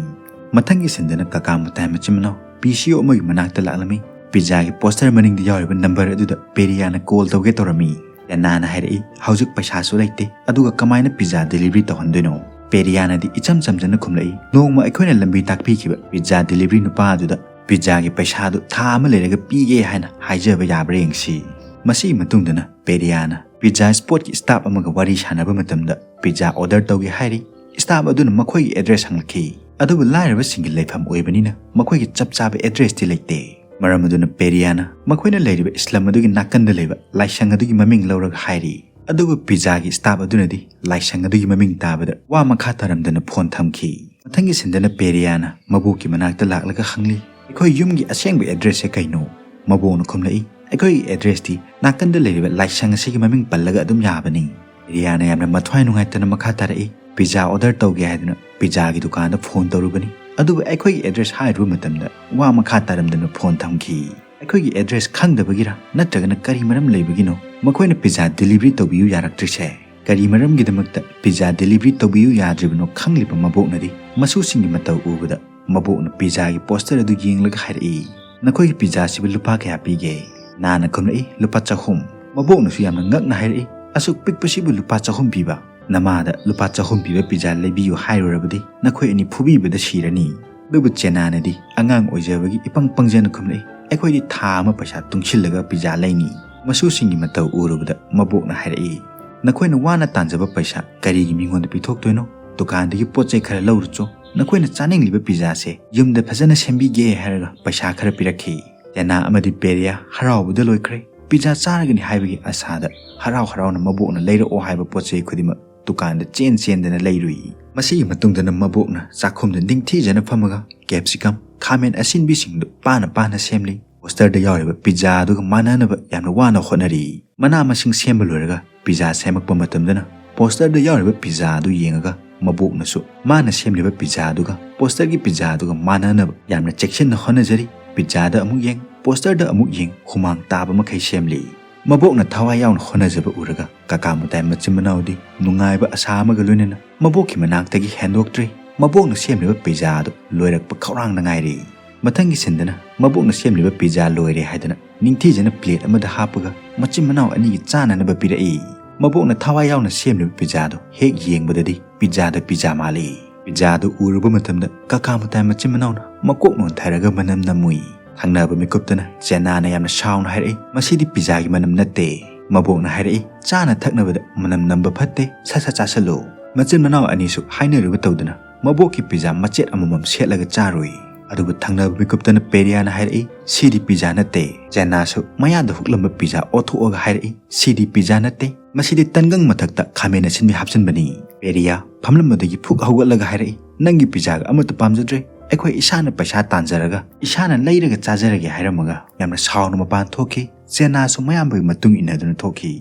ꯃꯊꯪꯒꯤ ꯁꯤꯟꯗꯅ ꯀꯀꯥ ꯃꯇꯥꯏ ꯃꯆꯤꯟ ꯃꯅꯥꯎ ꯄꯤ ꯁꯤ ꯑꯣ ꯑꯃꯒꯤ ꯃꯅꯥꯛꯇ ꯂꯥꯛꯂꯝꯃꯤ꯫ Pizzaꯒꯤ poster ꯃꯅꯤꯡꯗ ꯌꯥꯎꯔꯤꯕ number ꯑꯗꯨꯗ ꯄꯦꯔꯤꯌꯥꯅ call ꯇꯧꯒꯦ ꯇꯧꯔꯝꯃꯤ꯫ ꯖꯦꯅꯥꯅ ꯍꯥꯏꯔꯛꯏ, "ꯍꯧꯖꯤꯛ ꯄꯩꯁꯥꯁꯨ ꯂꯩꯇꯦ, ꯑꯗꯨꯒ ꯀꯃꯥꯏꯅ pizza delivery ꯇꯧꯍꯟꯗꯣꯏꯅꯣ?" ꯄꯦꯔꯤꯌꯥꯅꯗꯤ ꯏꯆꯝ ꯆꯝꯖꯅ ꯈꯨꯝꯂꯛꯏ, "ꯅꯣꯡꯃ ꯑꯩꯈꯣꯏꯅ ꯂꯝꯕꯤ ꯇꯥꯛꯄꯤꯈꯤꯕ pizza delivery ꯅꯨꯄꯥ ꯑꯗꯨꯗ pizzaꯒꯤ ꯄꯩꯁꯥꯗꯨ ꯊꯥ ꯑꯃ ꯂꯩꯔꯒ ꯄꯤꯒꯦ ꯍꯥꯏꯅ ꯍꯥꯏꯖꯕ ꯌꯥꯕ꯭ꯔꯥ ꯌꯦꯡꯁꯤ꯫" ꯃꯁꯤꯒꯤ ꯃꯇꯨꯡꯗꯅ ꯄꯦꯔꯤꯌꯥꯅ pizza spotꯀꯤ staff ꯑꯃꯒ ꯋꯥꯔꯤ ꯁꯥꯟꯅꯕ ꯃꯇꯝꯗ pizza order ꯇꯧꯒꯦ ꯍꯥꯏꯔꯤ꯫ Staff ꯑꯗꯨꯅ ꯃꯈꯣꯏꯒꯤ address ꯍꯪꯂꯛꯈꯤ, ꯑꯗꯨꯕꯨ ꯂꯥꯏꯔꯕꯁꯤꯡꯒꯤ ꯂꯩꯐꯝ ꯑꯣꯏꯕꯅꯤꯅ ꯃꯈꯣꯏꯒꯤ ꯆꯞ ꯆꯥꯕ addressꯇꯤ ꯂꯩꯇꯦ꯫ ꯃꯔꯝ ꯑꯗꯨꯅ ꯄꯦꯔꯤꯌꯥꯅ ꯃꯈꯣꯏꯅ ꯂꯩꯔꯤꯕ slum ꯑꯗꯨꯒꯤ ꯅꯥꯀꯟꯗ ꯂꯩꯕ ꯂꯥꯏꯁꯪ ꯑꯗꯨꯒꯤ ꯃꯃꯤꯡ ꯂꯧꯔꯒ ꯍꯥꯏꯔꯤ꯫ ꯑꯗꯨꯕꯨ pizzaꯒꯤ staff ꯑꯗꯨꯅꯗꯤ ꯂꯥꯏꯁꯪ ꯑꯗꯨꯒꯤ ꯃꯃꯤꯡ ꯇꯥꯕꯗ ꯋꯥ ꯃꯈꯥ ꯇꯥꯔꯝꯗꯅ phone ꯊꯝꯈꯤ꯫ ꯃꯊꯪꯒꯤ ꯁꯤꯟꯗꯅ ꯄꯦꯔꯤꯌꯥꯅ ꯃꯕꯣꯛꯀꯤ ꯃꯅꯥꯛꯇ ꯂꯥꯛꯂꯒ ꯍꯪꯂꯤ, "ꯑꯩꯈꯣꯏ ꯌꯨꯝꯒꯤ ꯑꯁꯦꯡꯕ addressꯁꯦ ꯀꯩꯅꯣ?" ꯃꯕꯣꯛꯅ ꯈꯨꯝꯂꯛꯏ, "ꯑꯩꯈꯣꯏꯒꯤ addressꯇꯤ ꯅꯥꯀꯟꯗ ꯂꯩꯔꯤꯕ ꯂꯥꯏꯁꯪ ꯑꯁꯤꯒꯤ ꯃꯃꯤꯡ ꯄꯜꯂꯒ ꯑꯗꯨꯝ ꯌꯥꯕꯅꯤ꯫" ꯄꯦꯔꯤꯌꯥꯅ ꯌꯥꯝꯅ ꯃꯊ꯭ꯋꯥꯏ ꯅꯨꯡꯉꯥꯏꯇꯅ ꯃꯈꯥ ꯇꯥꯔꯛꯏ, "Pizza order ꯇꯧꯒꯦ ꯍꯥꯏꯗꯨꯅ pizzaꯒꯤ ꯗꯨꯀꯥꯟꯗ phone ꯇꯧꯔꯨꯕꯅꯤ, ꯑꯗꯨꯕꯨ ꯑꯩꯈꯣꯏꯒꯤ address ꯍꯥꯏꯔꯨꯕ ꯃꯇꯝꯗ ꯋꯥ ꯃꯈꯥ ꯇꯥꯔꯝꯗꯅ phone ꯊꯝꯈꯤ꯫ ꯑꯩꯈꯣꯏꯒꯤ address ꯈꯪꯗꯕꯒꯤꯔ ꯅꯠꯇ꯭ꯔꯒꯅ ꯀꯔꯤ ꯃꯔꯝ ꯂꯩꯕꯒꯤꯅꯣ ꯃꯈꯣꯏꯅ pizza delivery ꯇꯧꯕꯤꯌꯨ ꯌꯥꯔꯛꯇ꯭ꯔꯤꯁꯦ?" ꯀꯔꯤ ꯃꯔꯝꯒꯤꯗꯃꯛꯇ pizza delivery ꯇꯧꯕꯤꯌꯨ ꯌꯥꯗ꯭ꯔꯤꯕꯅꯣ ꯈꯪꯂꯤꯕ ꯃꯕꯣꯛꯅꯗꯤ ꯃꯁꯨꯁꯤꯡꯒꯤ ꯃꯇꯧ ꯎꯕꯗ ꯃꯕꯣꯛꯅ pizzaꯒꯤ poster ꯑꯗꯨ ꯌꯦꯡꯂꯒ ꯍꯥꯏꯔꯛꯏ, "ꯅꯈꯣꯏꯒꯤ pizzaꯁꯤꯕꯨ ꯂꯨꯄꯥ ꯀꯌꯥ ꯄꯤꯒꯦ?" ꯅꯥꯅ ꯈꯨꯝꯂꯛꯏ, "ꯂꯨꯄꯥ ꯆꯍꯨꯝ꯫" ꯃꯕꯣꯛꯅꯁꯨ ꯌꯥꯝꯅ ꯉꯛꯅ ꯍꯥꯏꯔꯛꯏ, "ꯑꯁꯨꯛ ꯄꯤꯛꯄꯁꯤꯕꯨ ꯂꯨꯄꯥ ꯆꯍꯨꯝ ꯄꯤꯕ? ꯅꯃꯥꯗ ꯂꯨꯄꯥ ꯆꯍꯨꯝ ꯄꯤꯕ ꯄꯤꯖꯥ ꯂꯩꯕꯤꯌꯨ ꯍꯥꯏꯔꯨꯔꯕꯗꯤ ꯅꯈꯣꯏ ꯑꯅꯤ ꯐꯨꯕꯤꯕꯗ ꯁꯤꯔꯅꯤ"꯫ ꯑꯗꯨꯕꯨ ꯆꯦꯅꯥꯅꯗꯤ ꯑꯉꯥꯡ ꯑꯣꯏꯖꯕꯒꯤ ꯏꯄꯪ ꯄꯪꯖꯅ ꯈꯨꯝꯂꯛꯏ, "ꯑꯩꯈꯣꯏꯗꯤ ꯊꯥ ꯑꯃ ꯄꯩꯁꯥ ꯇꯨꯡꯁꯤꯜꯂꯒ ꯄꯤꯖꯥ ꯂꯩꯅꯤ"꯫ ꯃꯁꯨꯁꯤꯡꯒꯤ ꯃꯇꯧ ꯎꯔꯨꯕꯗ ꯃꯕꯣꯛꯅ ꯍꯥꯏꯔꯛꯏ, "ꯅꯈꯣꯏꯅ ꯋꯥꯅ ꯇꯥꯟꯖꯕ ꯄꯩꯁꯥ ꯀꯔꯤꯒꯤ ꯃꯤꯉꯣꯟꯗ ꯄꯤꯊꯣꯛꯇꯣꯏꯅꯣ? ꯗꯨꯀꯥꯟꯗꯒꯤ ꯄꯣꯠ ꯆꯩ ꯈꯔ ꯂꯧꯔꯨꯆꯣ꯫ ꯅꯈꯣꯏꯅ ꯆꯥꯅꯤꯡꯂꯤꯕ ꯄꯤꯖꯥꯁꯦ ꯌꯨꯝꯗ ꯐꯖꯅ ꯁꯦꯝꯕꯤꯒꯦ" ꯍꯥꯏꯔꯒ ꯄꯩꯁꯥ ꯈꯔ ꯄꯤꯔꯛꯈꯤ꯫ ꯆꯦꯅꯥ ꯑꯃꯗꯤ ꯄꯦꯔꯤꯌꯥ ꯍꯔꯥꯎꯕꯗ ꯂꯣꯏꯈ꯭ꯔꯦ꯫ ꯄꯤꯖꯥ ꯆꯥꯔꯒꯅꯤ ꯍꯥꯏꯕꯒꯤ ꯑꯁꯥꯗ ꯍꯔꯥꯎ ꯍꯔꯥꯎꯅ ꯃꯕꯣꯛꯅ ꯂꯩꯔꯛꯑꯣ ꯍꯥꯏꯕ ꯄꯣꯠ ꯆꯩ ꯈꯨꯗꯤꯡꯃꯛ ꯗꯨꯀꯥꯟꯗ ꯆꯦꯟ ꯆꯦꯟꯗꯅ ꯂꯩꯔꯨꯏ꯫ ꯃꯁꯤꯒꯤ ꯃꯇꯨꯡꯗꯅ ꯃꯕꯣꯛꯅ ꯆꯥꯛꯈꯨꯝꯗ ꯅꯤꯡꯊꯤꯖꯅ ꯐꯝꯃꯒ ꯀꯦꯞꯁꯤꯀꯝ, ꯈꯥꯃꯦꯟ ꯑꯁꯤꯟꯕꯤꯁꯤꯡꯗꯨ ꯄꯥꯅ ꯄꯥꯅ ꯁꯦꯝꯂꯤ꯫ ꯄꯣꯁꯇꯔꯗ ꯌꯥꯎꯔꯤꯕ ꯄꯤꯖꯥ ꯑꯗꯨꯒ ꯃꯥꯟꯅꯅꯕ ꯌꯥꯝꯅ ꯋꯥꯅ ꯍꯣꯠꯅꯔꯤ꯫ ꯃꯅꯥ ꯃꯁꯤꯡ ꯁꯦꯝꯕ ꯂꯣꯏꯔꯒ ꯄꯤꯖꯥ ꯁꯦꯝꯃꯛꯄ ꯃꯇꯝꯗꯅ ꯄꯣꯁꯇꯔꯗ ꯌꯥꯎꯔꯤꯕ ꯄꯤꯖꯥ ꯑꯗꯨ ꯌꯦꯡꯉꯒ ꯃꯕꯣꯛꯅꯁꯨ ꯃꯥꯅ ꯁꯦꯝꯂꯤꯕ ꯄꯤꯖꯥ ꯑꯗꯨꯒ ꯄꯣꯁꯇꯔꯒꯤ ꯄꯤꯖꯥ ꯑꯗꯨꯒ ꯃꯥꯟꯅꯅꯕ ꯌꯥꯝꯅ ꯆꯦꯛꯁꯤꯟꯅ ꯍꯣꯠꯅꯖꯔꯤ꯫ ꯄꯤꯖꯥꯗ ꯑꯃꯨꯛ ꯌꯦꯡ, ꯄꯣꯁꯇꯔꯗ ꯑꯃꯨꯛ ꯌꯦꯡ, ꯍꯨꯃꯥꯡ ꯇꯥꯕ ꯃꯈꯩ ꯁꯦꯝꯂꯤ꯫ ꯃꯕꯣꯛꯅ ꯊꯋꯥꯏ ꯌꯥꯎꯅ ꯍꯣꯠꯅꯖꯕ ꯎꯔꯒ ꯀꯀꯥ ꯃꯇꯥꯏ ꯃꯆꯤꯟ ꯃꯅꯥꯎꯗꯤ ꯅꯨꯡꯉꯥꯏꯕ ꯑꯁꯥ ꯑꯃꯒ ꯂꯣꯏꯅꯅ ꯃꯕꯣꯛꯀꯤ ꯃꯅꯥꯛꯇꯒꯤ ꯍꯦꯟꯗꯣꯛꯇ꯭ꯔꯦ꯫ ꯃꯕꯣꯛꯅ ꯁꯦꯝꯂꯤꯕ ꯄꯤꯖꯥ ꯑꯗꯨ ꯂꯣꯏꯔꯛꯄ ꯈꯧꯔꯥꯡꯅ ꯉꯥꯏꯔꯤ꯫ ꯃꯊꯪꯒꯤ ꯁꯤꯟꯗꯅ ꯃꯕꯣꯛꯅ ꯁꯦꯝꯂꯤꯕ ꯄꯤꯖꯥ ꯂꯣꯏꯔꯦ ꯍꯥꯏꯗꯨꯅ ꯅꯤꯡꯊꯤꯖꯅ ꯄ꯭ꯂꯦꯠ ꯑꯃꯗ ꯍꯥꯞꯄꯒ ꯃꯆꯤꯟ ꯃꯅꯥꯎ ꯑꯅꯤꯒꯤ ꯆꯥꯅꯅꯕ ꯄꯤꯔꯛꯏ꯫ ꯃꯕꯣꯛꯅ ꯊꯋꯥꯏ ꯌꯥꯎꯅ ꯁꯦꯝꯂꯤꯕ ꯄꯤꯖꯥꯗꯨ ꯍꯦꯛ ꯌꯦꯡꯕꯗꯗꯤ ꯄꯤꯖꯥꯗ ꯄꯤꯖꯥ ꯃꯥꯜꯂꯤ꯫ ꯄꯤꯖꯥꯗꯨ ꯎꯔꯨꯕ ꯃꯇꯝꯗ ꯀꯀꯥ ꯃꯇꯥꯏ ꯃꯆꯤꯟ ꯃꯅꯥꯎꯅ ꯃꯀꯣꯛ ꯅꯣꯟꯊꯔꯒ ꯃꯅꯝ ꯅꯝꯃꯨꯏ꯫ ꯊꯪꯅꯕ ꯃꯤꯀꯨꯞꯇꯅ ꯆꯦꯅꯥꯅ ꯌꯥꯝꯅ ꯁꯥꯎꯅ ꯍꯥꯏꯔꯛꯏ, "ꯃꯁꯤꯗꯤ ꯄꯤꯖꯥꯒꯤ ꯃꯅꯝ ꯅꯠꯇꯦ"꯫ ꯃꯕꯣꯛꯅ ꯍꯥꯏꯔꯛꯏ, "ꯆꯥꯅ ꯊꯛꯅꯕꯗ ꯃꯅꯝ ꯅꯝꯕ ꯐꯠꯇꯦ, ꯁꯠ ꯁꯠ ꯆꯥꯁꯤꯜꯂꯨ"꯫ ꯃꯆꯤꯟ ꯃꯅꯥꯎ ꯑꯅꯤꯁꯨ ꯍꯥꯏꯅꯔꯨꯕ ꯇꯧꯗꯅ ꯃꯕꯣꯛꯀꯤ ꯄꯤꯖꯥ ꯃꯆꯦꯠ ꯑꯃꯃꯝ ꯁꯦꯠꯂꯒ ꯆꯥꯔꯨꯏ꯫ ꯑꯗꯨꯕꯨ ꯊꯪꯅꯕ ꯃꯤꯀꯨꯞꯇꯅ ꯄꯦꯔꯤꯌꯥꯅ ꯍꯥꯏꯔꯛꯏ, "ꯁꯤꯗꯤ ꯄꯤꯖꯥ ꯅꯠꯇꯦ"꯫ ꯆꯦꯅꯥꯁꯨ ꯃꯌꯥꯗ ꯍꯨꯛꯂꯝꯕ ꯄꯤꯖꯥ ꯑꯣꯠꯊꯣꯛꯑꯒ ꯍꯥꯏꯔꯛꯏ, "ꯁꯤꯗꯤ ꯄꯤꯖꯥ ꯅꯠꯇꯦ, ꯃꯁꯤꯗꯤ ꯇꯟꯒꯪ ꯃꯊꯛꯇ ꯈꯥꯃꯦꯟ ꯑꯁꯤꯟꯕꯤ ꯍꯥꯞꯆꯤꯟꯕꯅꯤ"꯫ ꯄꯦꯔꯤꯌꯥ ꯐꯝꯂꯝꯕꯗꯒꯤ ꯐꯨꯛ ꯍꯧꯒꯠꯂꯒ ꯍꯥꯏꯔꯛꯏ, "ꯅꯪꯒꯤ ꯄꯤꯖꯥꯒ ꯑꯃꯠꯇ ꯄꯥꯝꯖꯗ꯭ꯔꯦ, ꯑꯩꯈꯣꯏ ꯏꯁꯥꯅ ꯄꯩꯁꯥ ꯇꯥꯟꯖꯔꯒ ꯏꯁꯥꯅ ꯂꯩꯔꯒ ꯆꯥꯖꯔꯒꯦ" ꯍꯥꯏꯔꯝꯃꯒ ꯌꯥꯝꯅ ꯁꯥꯎꯅ ꯃꯄꯥꯟ ꯊꯣꯛꯈꯤ꯫ ꯆꯦꯅꯥꯁꯨ ꯃꯌꯥꯝꯕꯒꯤ ꯃꯇꯨꯡ ꯏꯟꯅꯗꯨꯅ ꯊꯣꯛꯈꯤ꯫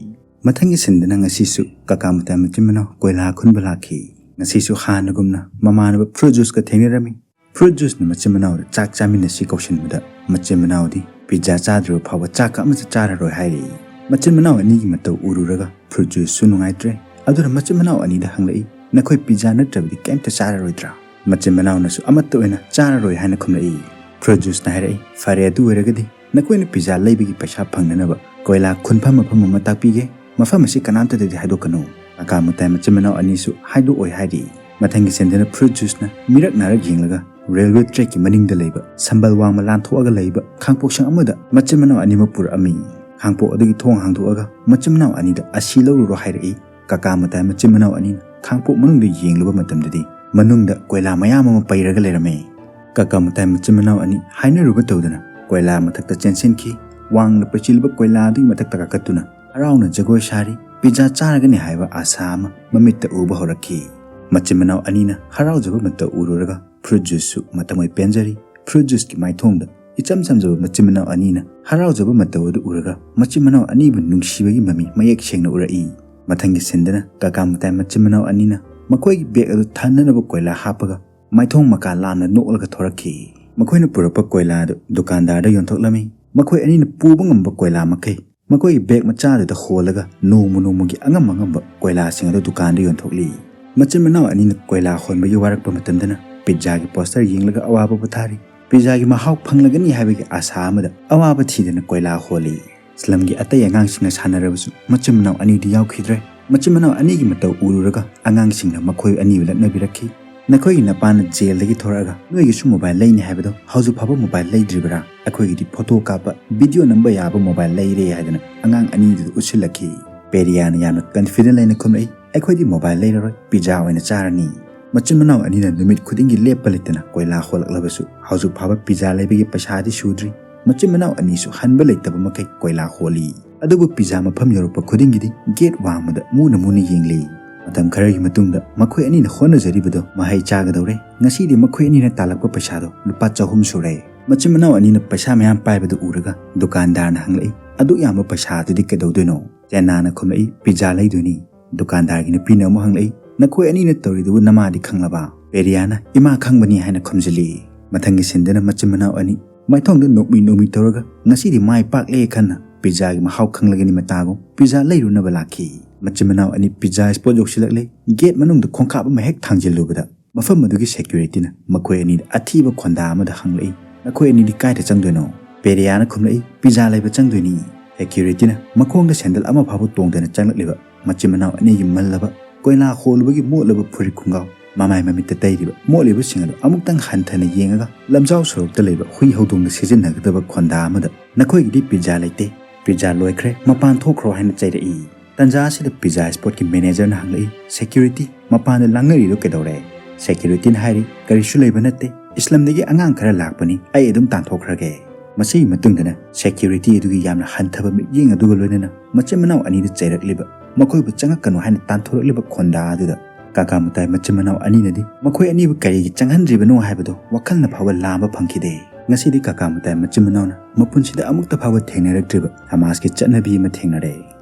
ꯃꯊꯪꯒꯤ ꯁꯤꯟꯗꯅ ꯉꯁꯤꯁꯨ ꯀꯀꯥ ꯃꯇꯥꯏ ꯃꯆꯤꯟ ꯃꯅꯥꯎ ꯀꯣꯏꯂꯥ ꯈꯨꯟꯕ ꯂꯥꯛꯈꯤ꯫ ꯉꯁꯤꯁꯨ ꯍꯥꯟꯅꯒꯨꯝꯅ ꯃꯃꯥꯟꯅꯕ ꯐ꯭ꯔꯨꯠ ꯖꯨꯁꯀ ꯊꯦꯡꯅꯔꯝꯃꯤ꯫ ꯐ꯭ꯔꯨꯠ ꯖꯨꯁꯅ ꯃꯆꯤꯟ ꯃꯅꯥꯎꯗ ꯆꯥꯛ ꯆꯥꯃꯤꯟꯅꯁꯤ ꯀꯧꯁꯤꯟꯕꯗ ꯃꯆꯤꯟ ꯃꯅꯥꯎꯗꯤ ꯄꯤꯖꯥ ꯆꯥꯗ꯭ꯔꯤꯕ ꯐꯥꯎꯕ ꯆꯥꯛꯀ ꯑꯃꯠꯇ ꯆꯥꯔꯔꯣꯏ ꯍꯥꯏꯔꯤ꯫ ꯃꯆꯤꯟ ꯃꯅꯥꯎ ꯑꯅꯤꯒꯤ ꯃꯇꯧ ꯎꯔꯨꯔꯒ ꯐ꯭ꯔꯨꯠ ꯖꯨꯁꯁꯨ ꯅꯨꯡꯉꯥꯏꯇ꯭ꯔꯦ꯫ ꯑꯗꯨꯅ ꯃꯆꯤꯟ ꯃꯅꯥꯎ ꯑꯅꯤꯗ ꯍꯪꯂꯛꯏ, "ꯅꯈꯣꯏ ꯄꯤꯖꯥ ꯅꯠꯇ꯭ꯔꯕꯗꯤ ꯀꯩꯝꯇ ꯆꯥꯔꯔꯣꯏꯗ꯭ꯔꯥ?" ꯃꯆꯤꯟ ꯃꯅꯥꯎꯅꯁꯨ ꯑꯃꯠꯇ ꯑꯣꯏꯅ ꯆꯥꯔꯔꯣꯏ ꯍꯥꯏꯅ ꯈꯨꯝꯂꯛꯏ꯫ ꯐ꯭ꯔꯨꯠ ꯖꯨꯁꯅ ꯍꯥꯏꯔꯛꯏ, "ꯐꯔꯦ, ꯑꯗꯨ ꯑꯣꯏꯔꯒꯗꯤ ꯅꯈꯣꯏꯅ ꯄꯤꯖꯥ ꯂꯩꯕꯒꯤ ꯄꯩꯁꯥ ꯐꯪꯅꯅꯕ ꯀꯣꯏꯂꯥ ꯈꯨꯟꯐꯝ ꯃꯐꯝ ꯑꯃ ꯇꯥꯛꯄꯤꯒꯦ꯫ ꯃꯐꯝ ꯑꯁꯤ ꯀꯅꯥꯝꯇꯗꯗꯤ ꯍꯥꯏꯗꯣꯛꯀꯅꯨ꯫ ꯀꯥꯀꯥ ꯃꯇꯥꯏ ꯃꯆꯤꯟ ꯃꯅꯥꯎ ꯑꯅꯤꯁꯨ ꯍꯥꯏꯗꯣꯛꯑꯣꯏ ꯍꯥꯏꯔꯤ꯫ ꯃꯊꯪꯒꯤ ꯁꯤꯟꯗꯅ ꯐ꯭ꯔꯨꯏꯠ ꯖꯨꯁꯅ ꯃꯤꯔꯛ ꯅꯥꯔꯛ ꯌꯦꯡꯂꯒ ꯔꯦꯜꯋꯦ ꯇ꯭ꯔꯦꯛꯀꯤ ꯃꯅꯤꯡꯗ ꯂꯩꯕ ꯁꯝꯕꯜ ꯋꯥꯡꯃ ꯂꯥꯟꯊꯣꯛꯑꯒ ꯂꯩꯕ ꯈꯥꯡꯄꯣꯛꯁꯪ ꯑꯃꯗ ꯃꯆꯤꯟ ꯃꯅꯥꯎ ꯑꯅꯤꯃꯛ ꯄꯨꯔꯛꯑꯝꯃꯤ꯫ ꯈꯥꯡꯄꯣꯛ ꯑꯗꯨꯒꯤ ꯊꯣꯡ ꯍꯥꯡꯗꯣꯛꯑꯒ ꯃꯆꯤꯟ ꯃꯅꯥꯎ ꯑꯅꯤꯗ ꯑꯁꯤ ꯂꯧꯔꯨꯔꯣ ꯍꯥꯏꯔꯛꯏ꯫ ꯀꯥꯀꯥ ꯃꯇꯥꯏ ꯃꯆꯤꯟ ꯃꯅꯥꯎ ꯑꯅꯤꯅ ꯈꯥꯡꯄꯣꯛ ꯃꯅꯨꯡꯗ ꯌꯦꯡꯂꯨꯕ ꯃꯇꯝꯗꯗꯤ ꯃꯅꯨꯡꯗ ꯀꯣꯏꯂꯥ ꯃꯌꯥꯝ ꯑꯃ ꯄꯩꯔꯒ ꯂꯩꯔꯝꯃꯤ꯫ ꯀꯥꯀꯥ ꯃꯇꯥꯏ ꯃꯆꯤꯟ ꯃꯅꯥꯎ ꯑꯅꯤ ꯍꯥꯏꯅꯔꯨꯕ ꯇꯧꯗꯅ ꯀꯣꯏꯂꯥ ꯃꯊꯛꯇ ꯆꯦꯟꯁꯤꯟꯈꯤ꯫ ꯋꯥꯡꯅ ꯄꯩꯁꯤꯜꯂꯤꯕ ꯀꯣꯏꯂꯥ ꯑꯗꯨꯒꯤ ꯃꯊꯛꯇ ꯀꯥꯈꯠꯇꯨꯅ ꯍꯔꯥꯎꯅ ꯖꯒꯣꯏ ꯁꯥꯔꯤ꯫ ꯄꯤꯖꯥ ꯆꯥꯔꯒꯅꯤ ꯍꯥꯏꯕ ꯑꯥꯁꯥ ꯑꯃ ꯃꯃꯤꯠꯇ ꯎꯕ ꯍꯧꯔꯛꯈꯤ꯫ ꯃꯆꯤꯟ ꯃꯅꯥꯎ ꯑꯅꯤꯅ ꯍꯔꯥꯎꯖꯕ ꯃꯇꯧ ꯎꯔꯨꯔꯒ ꯐ꯭ꯔꯨꯏꯠ ꯖꯨꯁꯁꯨ ꯃꯇꯝ ꯑꯣꯏ ꯄꯦꯟꯖꯔꯤ꯫ ꯐ꯭ꯔꯨꯏꯠ ꯖꯨꯁꯀꯤ ꯃꯥꯏꯊꯣꯡꯗ ꯏꯆꯝ ꯆꯝꯖꯕ ꯃꯆꯤꯟ ꯃꯅꯥꯎ ꯑꯅꯤꯅ ꯍꯔꯥꯎꯖꯕ ꯃꯇꯧ ꯑꯗꯨ ꯎꯔꯒ ꯃꯆꯤꯟ ꯃꯅꯥꯎ ꯑꯅꯤꯕꯨ ꯅꯨꯡꯁꯤꯕꯒꯤ ꯃꯃꯤ ꯃꯌꯦꯛ ꯁꯦꯡꯅ ꯎꯔꯛꯏ꯫ ꯃꯊꯪꯒꯤ ꯁꯤꯟꯗꯅ ꯀꯥꯀꯥ ꯃꯇꯥꯏ ꯃꯆꯤꯟ ꯃꯅꯥꯎ ꯑꯅꯤꯅ ꯃꯈꯣꯏꯒꯤ ꯕꯦꯒ ꯑꯗꯨ ꯊꯟꯅꯅꯕ ꯀꯣꯏꯂꯥ ꯍꯥꯞꯄꯒ ꯃꯥꯏꯊꯣꯡ ꯃꯀꯥ ꯂꯥꯝꯅ ꯅꯣꯛꯂꯒ ꯊꯣꯔꯛꯈꯤ꯫ ꯃꯈꯣꯏꯅ ꯄꯨꯔꯛꯄ ꯀꯣꯏꯂꯥ ꯑꯗꯨ ꯗꯨꯀꯥꯟꯗꯥꯔꯗ ꯌꯣꯟꯊꯣꯛꯂꯝꯃꯤ꯫ ꯃꯈꯣꯏ ꯑꯅꯤꯅ ꯄꯨꯕ ꯉꯝꯕ ꯀꯣꯏꯂꯥ ꯃꯈꯩ ꯃꯈꯣꯏꯒꯤ ꯕꯦꯒ ꯃꯆꯥꯗꯨꯗ ꯍꯣꯜꯂꯒ ꯅꯣꯡꯃ ꯅꯣꯡꯃꯒꯤ ꯑꯉꯝ ꯑꯉꯝꯕ ꯀꯣꯏꯂꯥꯁꯤꯡ ꯑꯗꯨ ꯗꯨꯀꯥꯟꯗ ꯌꯣꯟꯊꯣꯛꯂꯤ꯫ ꯃꯆꯤꯟ ꯃꯅꯥꯎ ꯑꯅꯤꯅ ꯀꯣꯏꯂꯥ ꯍꯣꯟꯕꯒꯤ ꯋꯥꯔꯛꯄ ꯃꯇꯝꯗꯅ ꯄꯤꯠꯖꯥꯒꯤ ꯄꯣꯁꯇꯔ ꯌꯦꯡꯂꯒ ꯑꯋꯥꯕ ꯄꯣꯊꯥꯔꯤ꯫ ꯄꯤꯠꯖꯥꯒꯤ ꯃꯍꯥꯎ ꯐꯪꯂꯒꯅꯤ ꯍꯥꯏꯕꯒꯤ ꯑꯥꯁꯥ ꯑꯃꯗ ꯑꯋꯥꯕ ꯊꯤꯗꯅ ꯀꯣꯏꯂꯥ ꯍꯣꯜꯂꯤ꯫ ꯁ꯭ꯂꯝꯒꯤ ꯑꯇꯩ ꯑꯉꯥꯡꯁꯤꯡꯅ ꯁꯥꯟꯅꯔꯕꯁꯨ ꯃꯆꯤꯟ ꯃꯅꯥꯎ ꯑꯅꯤꯗꯤ ꯌꯥꯎꯈꯤꯗ꯭ꯔꯦ꯫ ꯃꯆꯤꯟ ꯃꯅꯥꯎ ꯑꯅꯤꯒꯤ ꯃꯇꯧ ꯎꯔꯨꯔꯒ ꯑꯉꯥꯡꯁꯤꯡꯅ ꯃꯈꯣꯏ ꯑꯅꯤꯕꯨ ꯂꯛꯅꯕꯤꯔꯛꯈꯤ꯫ "ꯅꯈꯣꯏꯒꯤ ꯅꯄꯥꯅ ꯖꯦꯜꯗꯒꯤ ꯊꯣꯔꯛꯑꯒ ꯅꯣꯏꯒꯤꯁꯨ ꯃꯣꯕꯥꯏꯜ ꯂꯩꯅꯤ ꯍꯥꯏꯕꯗꯣ ꯍꯧꯖꯤꯛ ꯐꯥꯎꯕ ꯃꯣꯕꯥꯏꯜ ꯂꯩꯗ꯭ꯔꯤꯕꯔꯥ? ꯑꯩꯈꯣꯏꯒꯤꯗꯤ ꯐꯣꯇꯣ ꯀꯥꯞꯄ, ꯚꯤꯗꯤꯑꯣ ꯅꯝꯕ ꯌꯥꯕ ꯃꯣꯕꯥꯏꯜ ꯂꯩꯔꯦ" ꯍꯥꯏꯗꯅ ꯑꯉꯥꯡ ꯑꯅꯤꯗꯨꯗ ꯎꯠꯁꯤꯜꯂꯛꯈꯤ꯫ ꯄꯦꯔꯤꯌꯥꯅ ꯌꯥꯝꯅ ꯀꯟꯐꯤꯗꯦꯟ ꯂꯩꯅ ꯈꯨꯝꯂꯛꯏ, "ꯑꯩꯈꯣꯏꯗꯤ ꯃꯣꯕꯥꯏꯜ ꯂꯩꯔꯔꯣꯏ, ꯄꯤꯖꯥ ꯑꯣꯏꯅ ꯆꯥꯔꯅꯤ"꯫ ꯃꯆꯤꯟ ꯃꯅꯥꯎ ꯑꯅꯤꯅ ꯅꯨꯃꯤꯠ ꯈꯨꯗꯤꯡꯒꯤ ꯂꯦꯞꯄ ꯂꯩꯇꯅ ꯀꯣꯏꯂꯥ ꯍꯣꯜꯂꯛꯂꯕꯁꯨ ꯍꯧꯖꯤꯛ ꯐꯥꯎꯕ ꯄꯤꯖꯥ ꯂꯩꯕꯒꯤ ꯄꯩꯁꯥꯗꯤ ꯁꯨꯗ꯭ꯔꯤ꯫ ꯃꯆꯤꯟ ꯃꯅꯥꯎ ꯑꯅꯤꯁꯨ ꯍꯟꯕ ꯂꯩꯇꯕ ꯃꯈꯩ ꯀꯣꯏꯂꯥ ꯍꯣꯜꯂꯤ꯫ ꯑꯗꯨꯕꯨ ꯄꯤꯖꯥ ꯃꯐꯝ ꯌꯧꯔꯛꯄ ꯈꯨꯗꯤꯡꯒꯤꯗꯤ ꯒꯦꯠ ꯋꯥꯡꯃꯗ ꯃꯨꯅ ꯃꯨꯅ ꯌꯦꯡꯂꯤ꯫ ꯃꯇꯝ ꯈꯔꯒꯤ ꯃꯇꯨꯡꯗ ꯃꯈꯣꯏ ꯑꯅꯤꯅ ꯍꯣꯠꯅꯖꯔꯤꯕꯗꯣ ꯃꯍꯩ ꯆꯥꯒꯗꯧꯔꯦ꯫ ꯉꯁꯤꯗꯤ ꯃꯈꯣꯏ ꯑꯅꯤꯅ ꯇꯥꯜꯂꯛꯄ ꯄꯩꯁꯥꯗꯣ ꯂꯨꯄꯥ ꯆꯍꯨꯝ ꯁꯨꯔꯦ꯫ ꯃꯆꯤꯟ ꯃꯅꯥꯎ ꯑꯅꯤꯅ ꯄꯩꯁꯥ ꯃꯌꯥꯝ ꯄꯥꯏꯕꯗꯨ ꯎꯔꯒ ꯗꯨꯀꯥꯟꯗꯥꯔꯅ ꯍꯪꯂꯛꯏ, "ꯑꯗꯨꯛ ꯌꯥꯝꯕ ꯄꯩꯁꯥꯗꯨꯗꯤ ꯀꯩꯗꯧꯗꯣꯏꯅꯣ?" ꯆꯦꯟꯅꯥꯅ ꯈꯨꯝꯂꯛꯏ, "ꯄꯤꯖꯥ ꯂꯩꯗꯣꯏꯅꯤ"꯫ ꯗꯨꯀꯥꯟꯗꯥꯔꯒꯤ ꯅꯨꯄꯤꯅ ꯑꯃꯨꯛ ꯍꯪꯂꯛꯏ, "ꯅꯈꯣꯏ ꯑꯅꯤꯅ ꯇꯧꯔꯤꯗꯨꯕꯨ ꯅꯃꯥꯗꯤ ꯈꯪꯂꯕ?" ꯄꯦꯔꯤꯌꯥꯅ, "ꯏꯃꯥ ꯈꯪꯕꯅꯤ" ꯍꯥꯏꯅ ꯈꯨꯝꯖꯤꯜꯂꯤ꯫ ꯃꯊꯪꯒꯤ ꯁꯤꯟꯗꯅ ꯃꯆꯤꯟ ꯃꯅꯥꯎ ꯑꯅꯤ ꯃꯥꯏꯊꯣꯡꯗ ꯅꯣꯛꯃꯤ ꯅꯣꯛꯃꯤ ꯇꯧꯔꯒ, "ꯉꯁꯤꯗꯤ ꯃꯥꯏ ꯄꯥꯛꯂꯦ" ꯈꯟꯅ ꯄꯤꯖꯥꯒꯤ ꯃꯍꯥꯎ ꯈꯪꯂꯒꯅꯤ ꯃꯇꯥꯒꯨꯝ ꯄꯤꯖꯥ ꯂꯩꯔꯨꯅꯕ ꯂꯥꯛꯈꯤ꯫ ꯃꯆꯤꯟ ꯃꯅꯥꯎ ꯑꯅꯤ ꯄꯤꯖꯥ ꯁ꯭ꯄꯣꯠ ꯌꯧꯁꯤꯜꯂꯛꯂꯦ꯫ ꯒꯦꯠ ꯃꯅꯨꯡꯗ ꯈꯣꯡꯀꯥꯞ ꯑꯃ ꯍꯦꯛ ꯊꯥꯡꯖꯤꯜꯂꯨꯕꯗ ꯃꯐꯝ ꯑꯗꯨꯒꯤ ꯁꯦꯀ꯭ꯌꯨꯔꯤꯇꯤꯅ ꯃꯈꯣꯏ ꯑꯅꯤꯗ ꯑꯊꯤꯕ ꯈꯣꯟꯗꯥ ꯑꯃꯗ ꯍꯪꯂꯛꯏ, "ꯅꯈꯣꯏ ꯑꯅꯤꯗꯤ ꯀꯥꯏꯗ ꯆꯪꯗꯣꯏꯅꯣ?" ꯄꯦꯔꯤꯌꯥꯅ ꯈꯨꯝꯂꯛꯏ, "ꯄꯤꯖꯥ ꯂꯩꯕ ꯆꯪꯗꯣꯏꯅꯤ"꯫ ꯁꯦꯀ꯭ꯌꯨꯔꯤꯇꯤꯅ ꯃꯈꯣꯡꯗ ꯁꯦꯟꯗꯜ ꯑꯃ ꯐꯥꯎꯕ ꯇꯣꯡꯗꯅ ꯆꯪꯂꯛꯂꯤꯕ ꯃꯆꯤꯟ ꯃꯅꯥꯎ ꯑꯅꯤꯒꯤ ꯃꯜꯂꯕ ꯀꯣꯏꯂꯥ ꯍꯣꯜꯂꯨꯕꯒꯤ ꯃꯣꯠꯂꯕ ꯐꯨꯔꯤꯠ ꯈꯣꯡꯒ꯭ꯔꯥꯎ, ꯃꯃꯥꯏ ꯃꯃꯤꯠꯇ ꯇꯩꯔꯤꯕ ꯃꯣꯠꯂꯤꯕꯁꯤꯡ ꯑꯗꯨ ꯑꯃꯨꯛꯇꯪ ꯍꯟꯊꯅ ꯌꯦꯡꯉꯒ ꯂꯝꯖꯥꯎ ꯁꯣꯔꯣꯛꯇ ꯂꯩꯕ ꯍꯨꯏ ꯍꯧꯗꯣꯡꯅ ꯁꯤꯖꯤꯟꯅꯒꯗꯕ ꯈꯣꯟꯗꯥ ꯑꯃꯗ "ꯅꯈꯣꯏꯒꯤꯗꯤ ꯄꯤꯖꯥ ꯂꯩꯇꯦ, ꯄꯤꯖꯥ ꯂꯣꯏꯈ꯭ꯔꯦ, ꯃꯄꯥꯟ ꯊꯣꯛꯈ꯭ꯔꯣ" ꯍꯥꯏꯅ ꯆꯩꯔꯛꯏ꯫ ꯇꯟꯖꯥ ꯑꯁꯤꯗ ꯄꯤꯖꯥ ꯁ꯭ꯄꯣꯠꯀꯤ ꯃꯦꯅꯦꯖꯔꯅ ꯍꯪꯂꯛꯏ, "ꯁꯦꯀ꯭ꯌꯨꯔꯤꯇꯤ, ꯃꯄꯥꯟꯗ ꯂꯥꯡꯅꯔꯤꯗꯣ ꯀꯩꯗꯧꯔꯦ?" ꯁꯦꯀ꯭ꯌꯨꯔꯤꯇꯤꯅ ꯍꯥꯏꯔꯤ, "ꯀꯔꯤꯁꯨ ꯂꯩꯕ ꯅꯠꯇꯦ, ꯏꯁꯂꯝꯗꯒꯤ ꯑꯉꯥꯡ ꯈꯔ ꯂꯥꯛꯄꯅꯤ, ꯑꯩ ꯑꯗꯨꯝ ꯇꯥꯟꯊꯣꯛꯈ꯭ꯔꯒꯦ"꯫ ꯃꯁꯤꯒꯤ ꯃꯇꯨꯡꯗꯅ ꯁꯦꯀ꯭ꯌꯨꯔꯤꯇꯤ ꯑꯗꯨꯒꯤ ꯌꯥꯝꯅ ꯍꯟꯊꯕ ꯃꯤꯠꯌꯦꯡ ꯑꯗꯨꯒ ꯂꯣꯏꯅꯅ ꯃꯆꯤꯟ ꯃꯅꯥꯎ ꯑꯅꯤꯗ ꯆꯩꯔꯛꯂꯤꯕ, ꯃꯈꯣꯏꯕꯨ ꯆꯪꯉꯛꯀꯅꯨ ꯍꯥꯏꯅ ꯇꯥꯟꯊꯣꯔꯛꯂꯤꯕ ꯈꯣꯟꯗꯥ ꯑꯗꯨꯗ ꯀꯥꯀꯥ ꯃꯨꯇꯥꯏ ꯃꯆꯤꯟ ꯃꯅꯥꯎ ꯑꯅꯤꯅꯗꯤ ꯃꯈꯣꯏ ꯑꯅꯤꯕꯨ ꯀꯔꯤꯒꯤ ꯆꯪꯍꯟꯗ꯭ꯔꯤꯕꯅꯣ ꯍꯥꯏꯕꯗꯨ ꯋꯥꯈꯜꯅ ꯐꯥꯎꯕ ꯂꯥꯝꯕ ꯐꯪꯈꯤꯗꯦ꯫ ꯉꯁꯤꯗꯤ ꯀꯥꯀꯥ ꯃꯨꯇꯥꯏ ꯃꯆꯤꯟ ꯃꯅꯥꯎꯅ ꯃꯄꯨꯟꯁꯤꯗ ꯑꯃꯨꯛꯇ ꯐꯥꯎꯕ ꯊꯦꯡꯅꯔꯛꯇ꯭ꯔꯤꯕ ꯁꯃꯥꯖꯀꯤ ꯆꯠꯅꯕꯤ ꯑꯃ ꯊꯦꯡꯅꯔꯦ꯫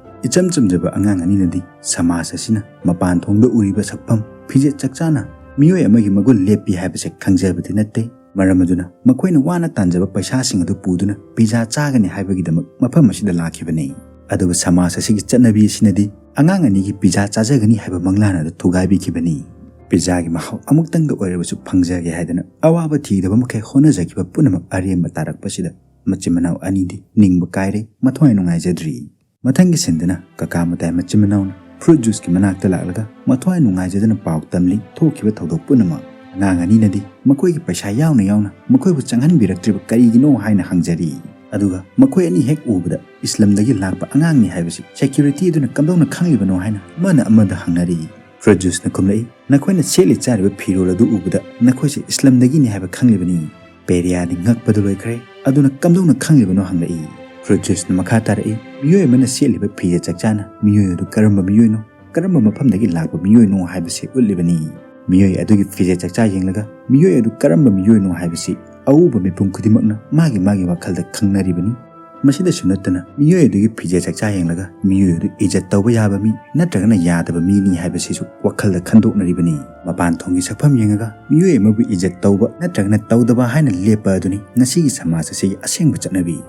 ꯏꯆꯝ ꯆꯝꯖꯕ ꯑꯉꯥꯡ ꯑꯅꯤꯅꯗꯤ ꯁꯃꯥꯖ ꯑꯁꯤꯅ ꯃꯄꯥꯟ ꯊꯣꯡꯗ ꯎꯔꯤꯕ ꯁꯛꯐꯝ, ꯐꯤꯖꯦꯠ ꯆꯛꯆꯥꯅ ꯃꯤꯑꯣꯏ ꯑꯃꯒꯤ ꯃꯒꯨꯟ ꯂꯦꯞꯄꯤ ꯍꯥꯏꯕꯁꯦ ꯈꯪꯖꯕꯗꯤ ꯅꯠꯇꯦ꯫ ꯃꯔꯝ ꯑꯗꯨꯅ ꯃꯈꯣꯏꯅ ꯋꯥꯅ ꯇꯥꯟꯖꯕ ꯄꯩꯁꯥꯁꯤꯡ ꯑꯗꯨ ꯄꯨꯗꯨꯅ ꯄꯤꯖꯥ ꯆꯥꯒꯅꯤ ꯍꯥꯏꯕꯒꯤꯗꯃꯛ ꯃꯐꯝ ꯑꯁꯤꯗ ꯂꯥꯛꯈꯤꯕꯅꯤ꯫ ꯑꯗꯨꯕꯨ ꯁꯃꯥꯖ ꯑꯁꯤꯒꯤ ꯆꯠꯅꯕꯤ ꯑꯁꯤꯅꯗꯤ ꯑꯉꯥꯡ ꯑꯅꯤꯒꯤ ꯄꯤꯖꯥ ꯆꯥꯖꯒꯅꯤ ꯍꯥꯏꯕ ꯃꯪꯂꯥꯟ ꯑꯗꯨ ꯊꯨꯒꯥꯏꯕꯤꯈꯤꯕꯅꯤ꯫ ꯄꯤꯖꯥꯒꯤ ꯃꯍꯥꯎ ꯑꯃꯨꯛꯇꯪꯗ ꯑꯣꯏꯔꯕꯁꯨ ꯐꯪꯖꯒꯦ ꯍꯥꯏꯗꯅ ꯑꯋꯥꯕ ꯊꯤꯗꯕ ꯃꯈꯩ ꯍꯣꯠꯅꯖꯈꯤꯕ ꯄꯨꯝꯅꯃꯛ ꯑꯔꯦꯝꯕ ꯇꯥꯔꯛꯄꯁꯤꯗ ꯃꯆꯤꯟ ꯃꯅꯥꯎ ꯑꯅꯤꯗꯤ ꯅꯤꯡꯕ ꯀꯥꯏꯔꯦ, ꯃꯊ꯭ꯋꯥꯏ ꯅꯨꯡꯉꯥꯏꯖꯗ꯭ꯔꯤ꯫ ꯃꯊꯪꯒꯤ ꯁꯤꯟꯗꯅ ꯀꯀꯥ ꯃꯨꯇꯥꯏ ꯃꯆꯤꯟ ꯃꯅꯥꯎꯅ ꯐ꯭ꯔꯨꯠ ꯖꯨꯁꯀꯤ ꯃꯅꯥꯛꯇ ꯂꯥꯛꯂꯒ ꯃꯊ꯭ꯋꯥꯏ ꯅꯨꯡꯉꯥꯏꯖꯗꯅ ꯄꯥꯎ ꯇꯝꯂꯤ ꯊꯣꯛꯈꯤꯕ ꯊꯧꯗꯣꯛ ꯄꯨꯝꯅꯃꯛ꯫ ꯑꯉꯥꯡ ꯑꯅꯤꯅꯗꯤ ꯃꯈꯣꯏꯒꯤ ꯄꯩꯁꯥ ꯌꯥꯎꯅ ꯌꯥꯎꯅ ꯃꯈꯣꯏꯕꯨ ꯆꯪꯍꯟꯕꯤꯔꯛꯇ꯭ꯔꯤꯕ ꯀꯔꯤꯒꯤꯅꯣ ꯍꯥꯏꯅ ꯍꯪꯖꯔꯤ꯫ ꯑꯗꯨꯒ ꯃꯈꯣꯏ ꯑꯅꯤ ꯍꯦꯛ ꯎꯕꯗ ꯏꯁꯂꯝꯗꯒꯤ ꯂꯥꯛꯄ ꯑꯉꯥꯡꯅꯤ ꯍꯥꯏꯕꯁꯤ ꯁꯦꯀ꯭ꯌꯨꯔꯤꯇꯤ ꯑꯗꯨꯅ ꯀꯝꯗꯧꯅ ꯈꯪꯂꯤꯕꯅꯣ ꯍꯥꯏꯅ ꯑꯃꯅ ꯑꯃꯗ ꯍꯪꯅꯔꯤ꯫ ꯐ꯭ꯔꯨꯠ ꯖꯨꯁꯅ ꯈꯨꯝꯂꯛꯏ, "ꯅꯈꯣꯏꯅ ꯁꯦꯠꯂꯤ ꯆꯥꯔꯤꯕ ꯐꯤꯔꯣꯜ ꯑꯗꯨ ꯎꯕꯗ ꯅꯈꯣꯏꯁꯦ ꯏꯁꯂꯝꯗꯒꯤꯅꯤ ꯍꯥꯏꯕ ꯈꯪꯂꯤꯕꯅꯤ"꯫ ꯄꯦꯔꯤꯌꯥꯗꯤ ꯉꯛꯄꯗꯨ ꯂꯣꯏꯈ꯭ꯔꯦ꯫ "ꯑꯗꯨꯅ ꯀꯝꯗꯧꯅ ꯈꯪꯂꯤꯕꯅꯣ?" ꯍꯪꯂꯛꯏ꯫ ꯐ꯭ꯔꯨꯠ ꯖꯨꯁꯅ ꯃꯈꯥ ꯇꯥꯔꯛꯏ, "ꯃꯤꯑꯣꯏ ꯑꯃꯅ ꯁꯦꯠꯂꯤꯕ ꯐꯤꯖꯦꯠ ꯆꯛꯆꯥꯅ ꯃꯤꯑꯣꯏ ꯑꯗꯨ ꯀꯔꯝꯕ ꯃꯤꯑꯣꯏꯅꯣ, ꯀꯔꯝꯕ ꯃꯐꯝꯗꯒꯤ ꯂꯥꯛꯄ ꯃꯤꯑꯣꯏꯅꯣ ꯍꯥꯏꯕꯁꯤ ꯎꯠꯂꯤꯕꯅꯤ꯫ ꯃꯤꯑꯣꯏ ꯑꯗꯨꯒꯤ ꯐꯤꯖꯦꯠ ꯆꯛꯆꯥ ꯌꯦꯡꯂꯒ ꯃꯤꯑꯣꯏ ꯑꯗꯨ ꯀꯔꯝꯕ ꯃꯤꯑꯣꯏꯅꯣ ꯍꯥꯏꯕꯁꯤ ꯑꯎꯕ ꯃꯤꯄꯨꯝ ꯈꯨꯗꯤꯡꯃꯛꯅ ꯃꯥꯒꯤ ꯃꯥꯒꯤ ꯋꯥꯈꯜꯗ ꯈꯪꯅꯔꯤꯕꯅꯤ꯫ ꯃꯁꯤꯗꯁꯨ ꯅꯠꯇꯅ ꯃꯤꯑꯣꯏ ꯑꯗꯨꯒꯤ ꯐꯤꯖꯦꯠ ꯆꯛꯆꯥ ꯌꯦꯡꯂꯒ ꯃꯤꯑꯣꯏ ꯑꯗꯨ ꯏꯖꯠ ꯇꯧꯕ ꯌꯥꯕ ꯃꯤ ꯅꯠꯇ꯭ꯔꯒꯅ ꯌꯥꯗꯕ ꯃꯤꯅꯤ ꯍꯥꯏꯕꯁꯤꯁꯨ ꯋꯥꯈꯜꯗ ꯈꯟꯗꯣꯛꯅꯔꯤꯕꯅꯤ꯫ ꯃꯄꯥꯟ ꯊꯣꯡꯒꯤ ꯁꯛꯐꯝ ꯌꯦꯡꯉꯒ ꯃꯤꯑꯣꯏ ꯑꯃꯕꯨ ꯏꯖꯠ ꯇꯧꯕ ꯅꯠꯇ꯭ꯔꯒꯅ ꯇꯧꯗꯕ ꯍꯥꯏꯅ ꯂꯦꯞꯄ ꯑꯗꯨꯅꯤ ꯉꯁꯤꯒꯤ ꯁꯃꯥꯖ ꯑꯁꯤꯒꯤ ꯑꯁꯦꯡꯕ ꯆꯠꯅꯕꯤ꯫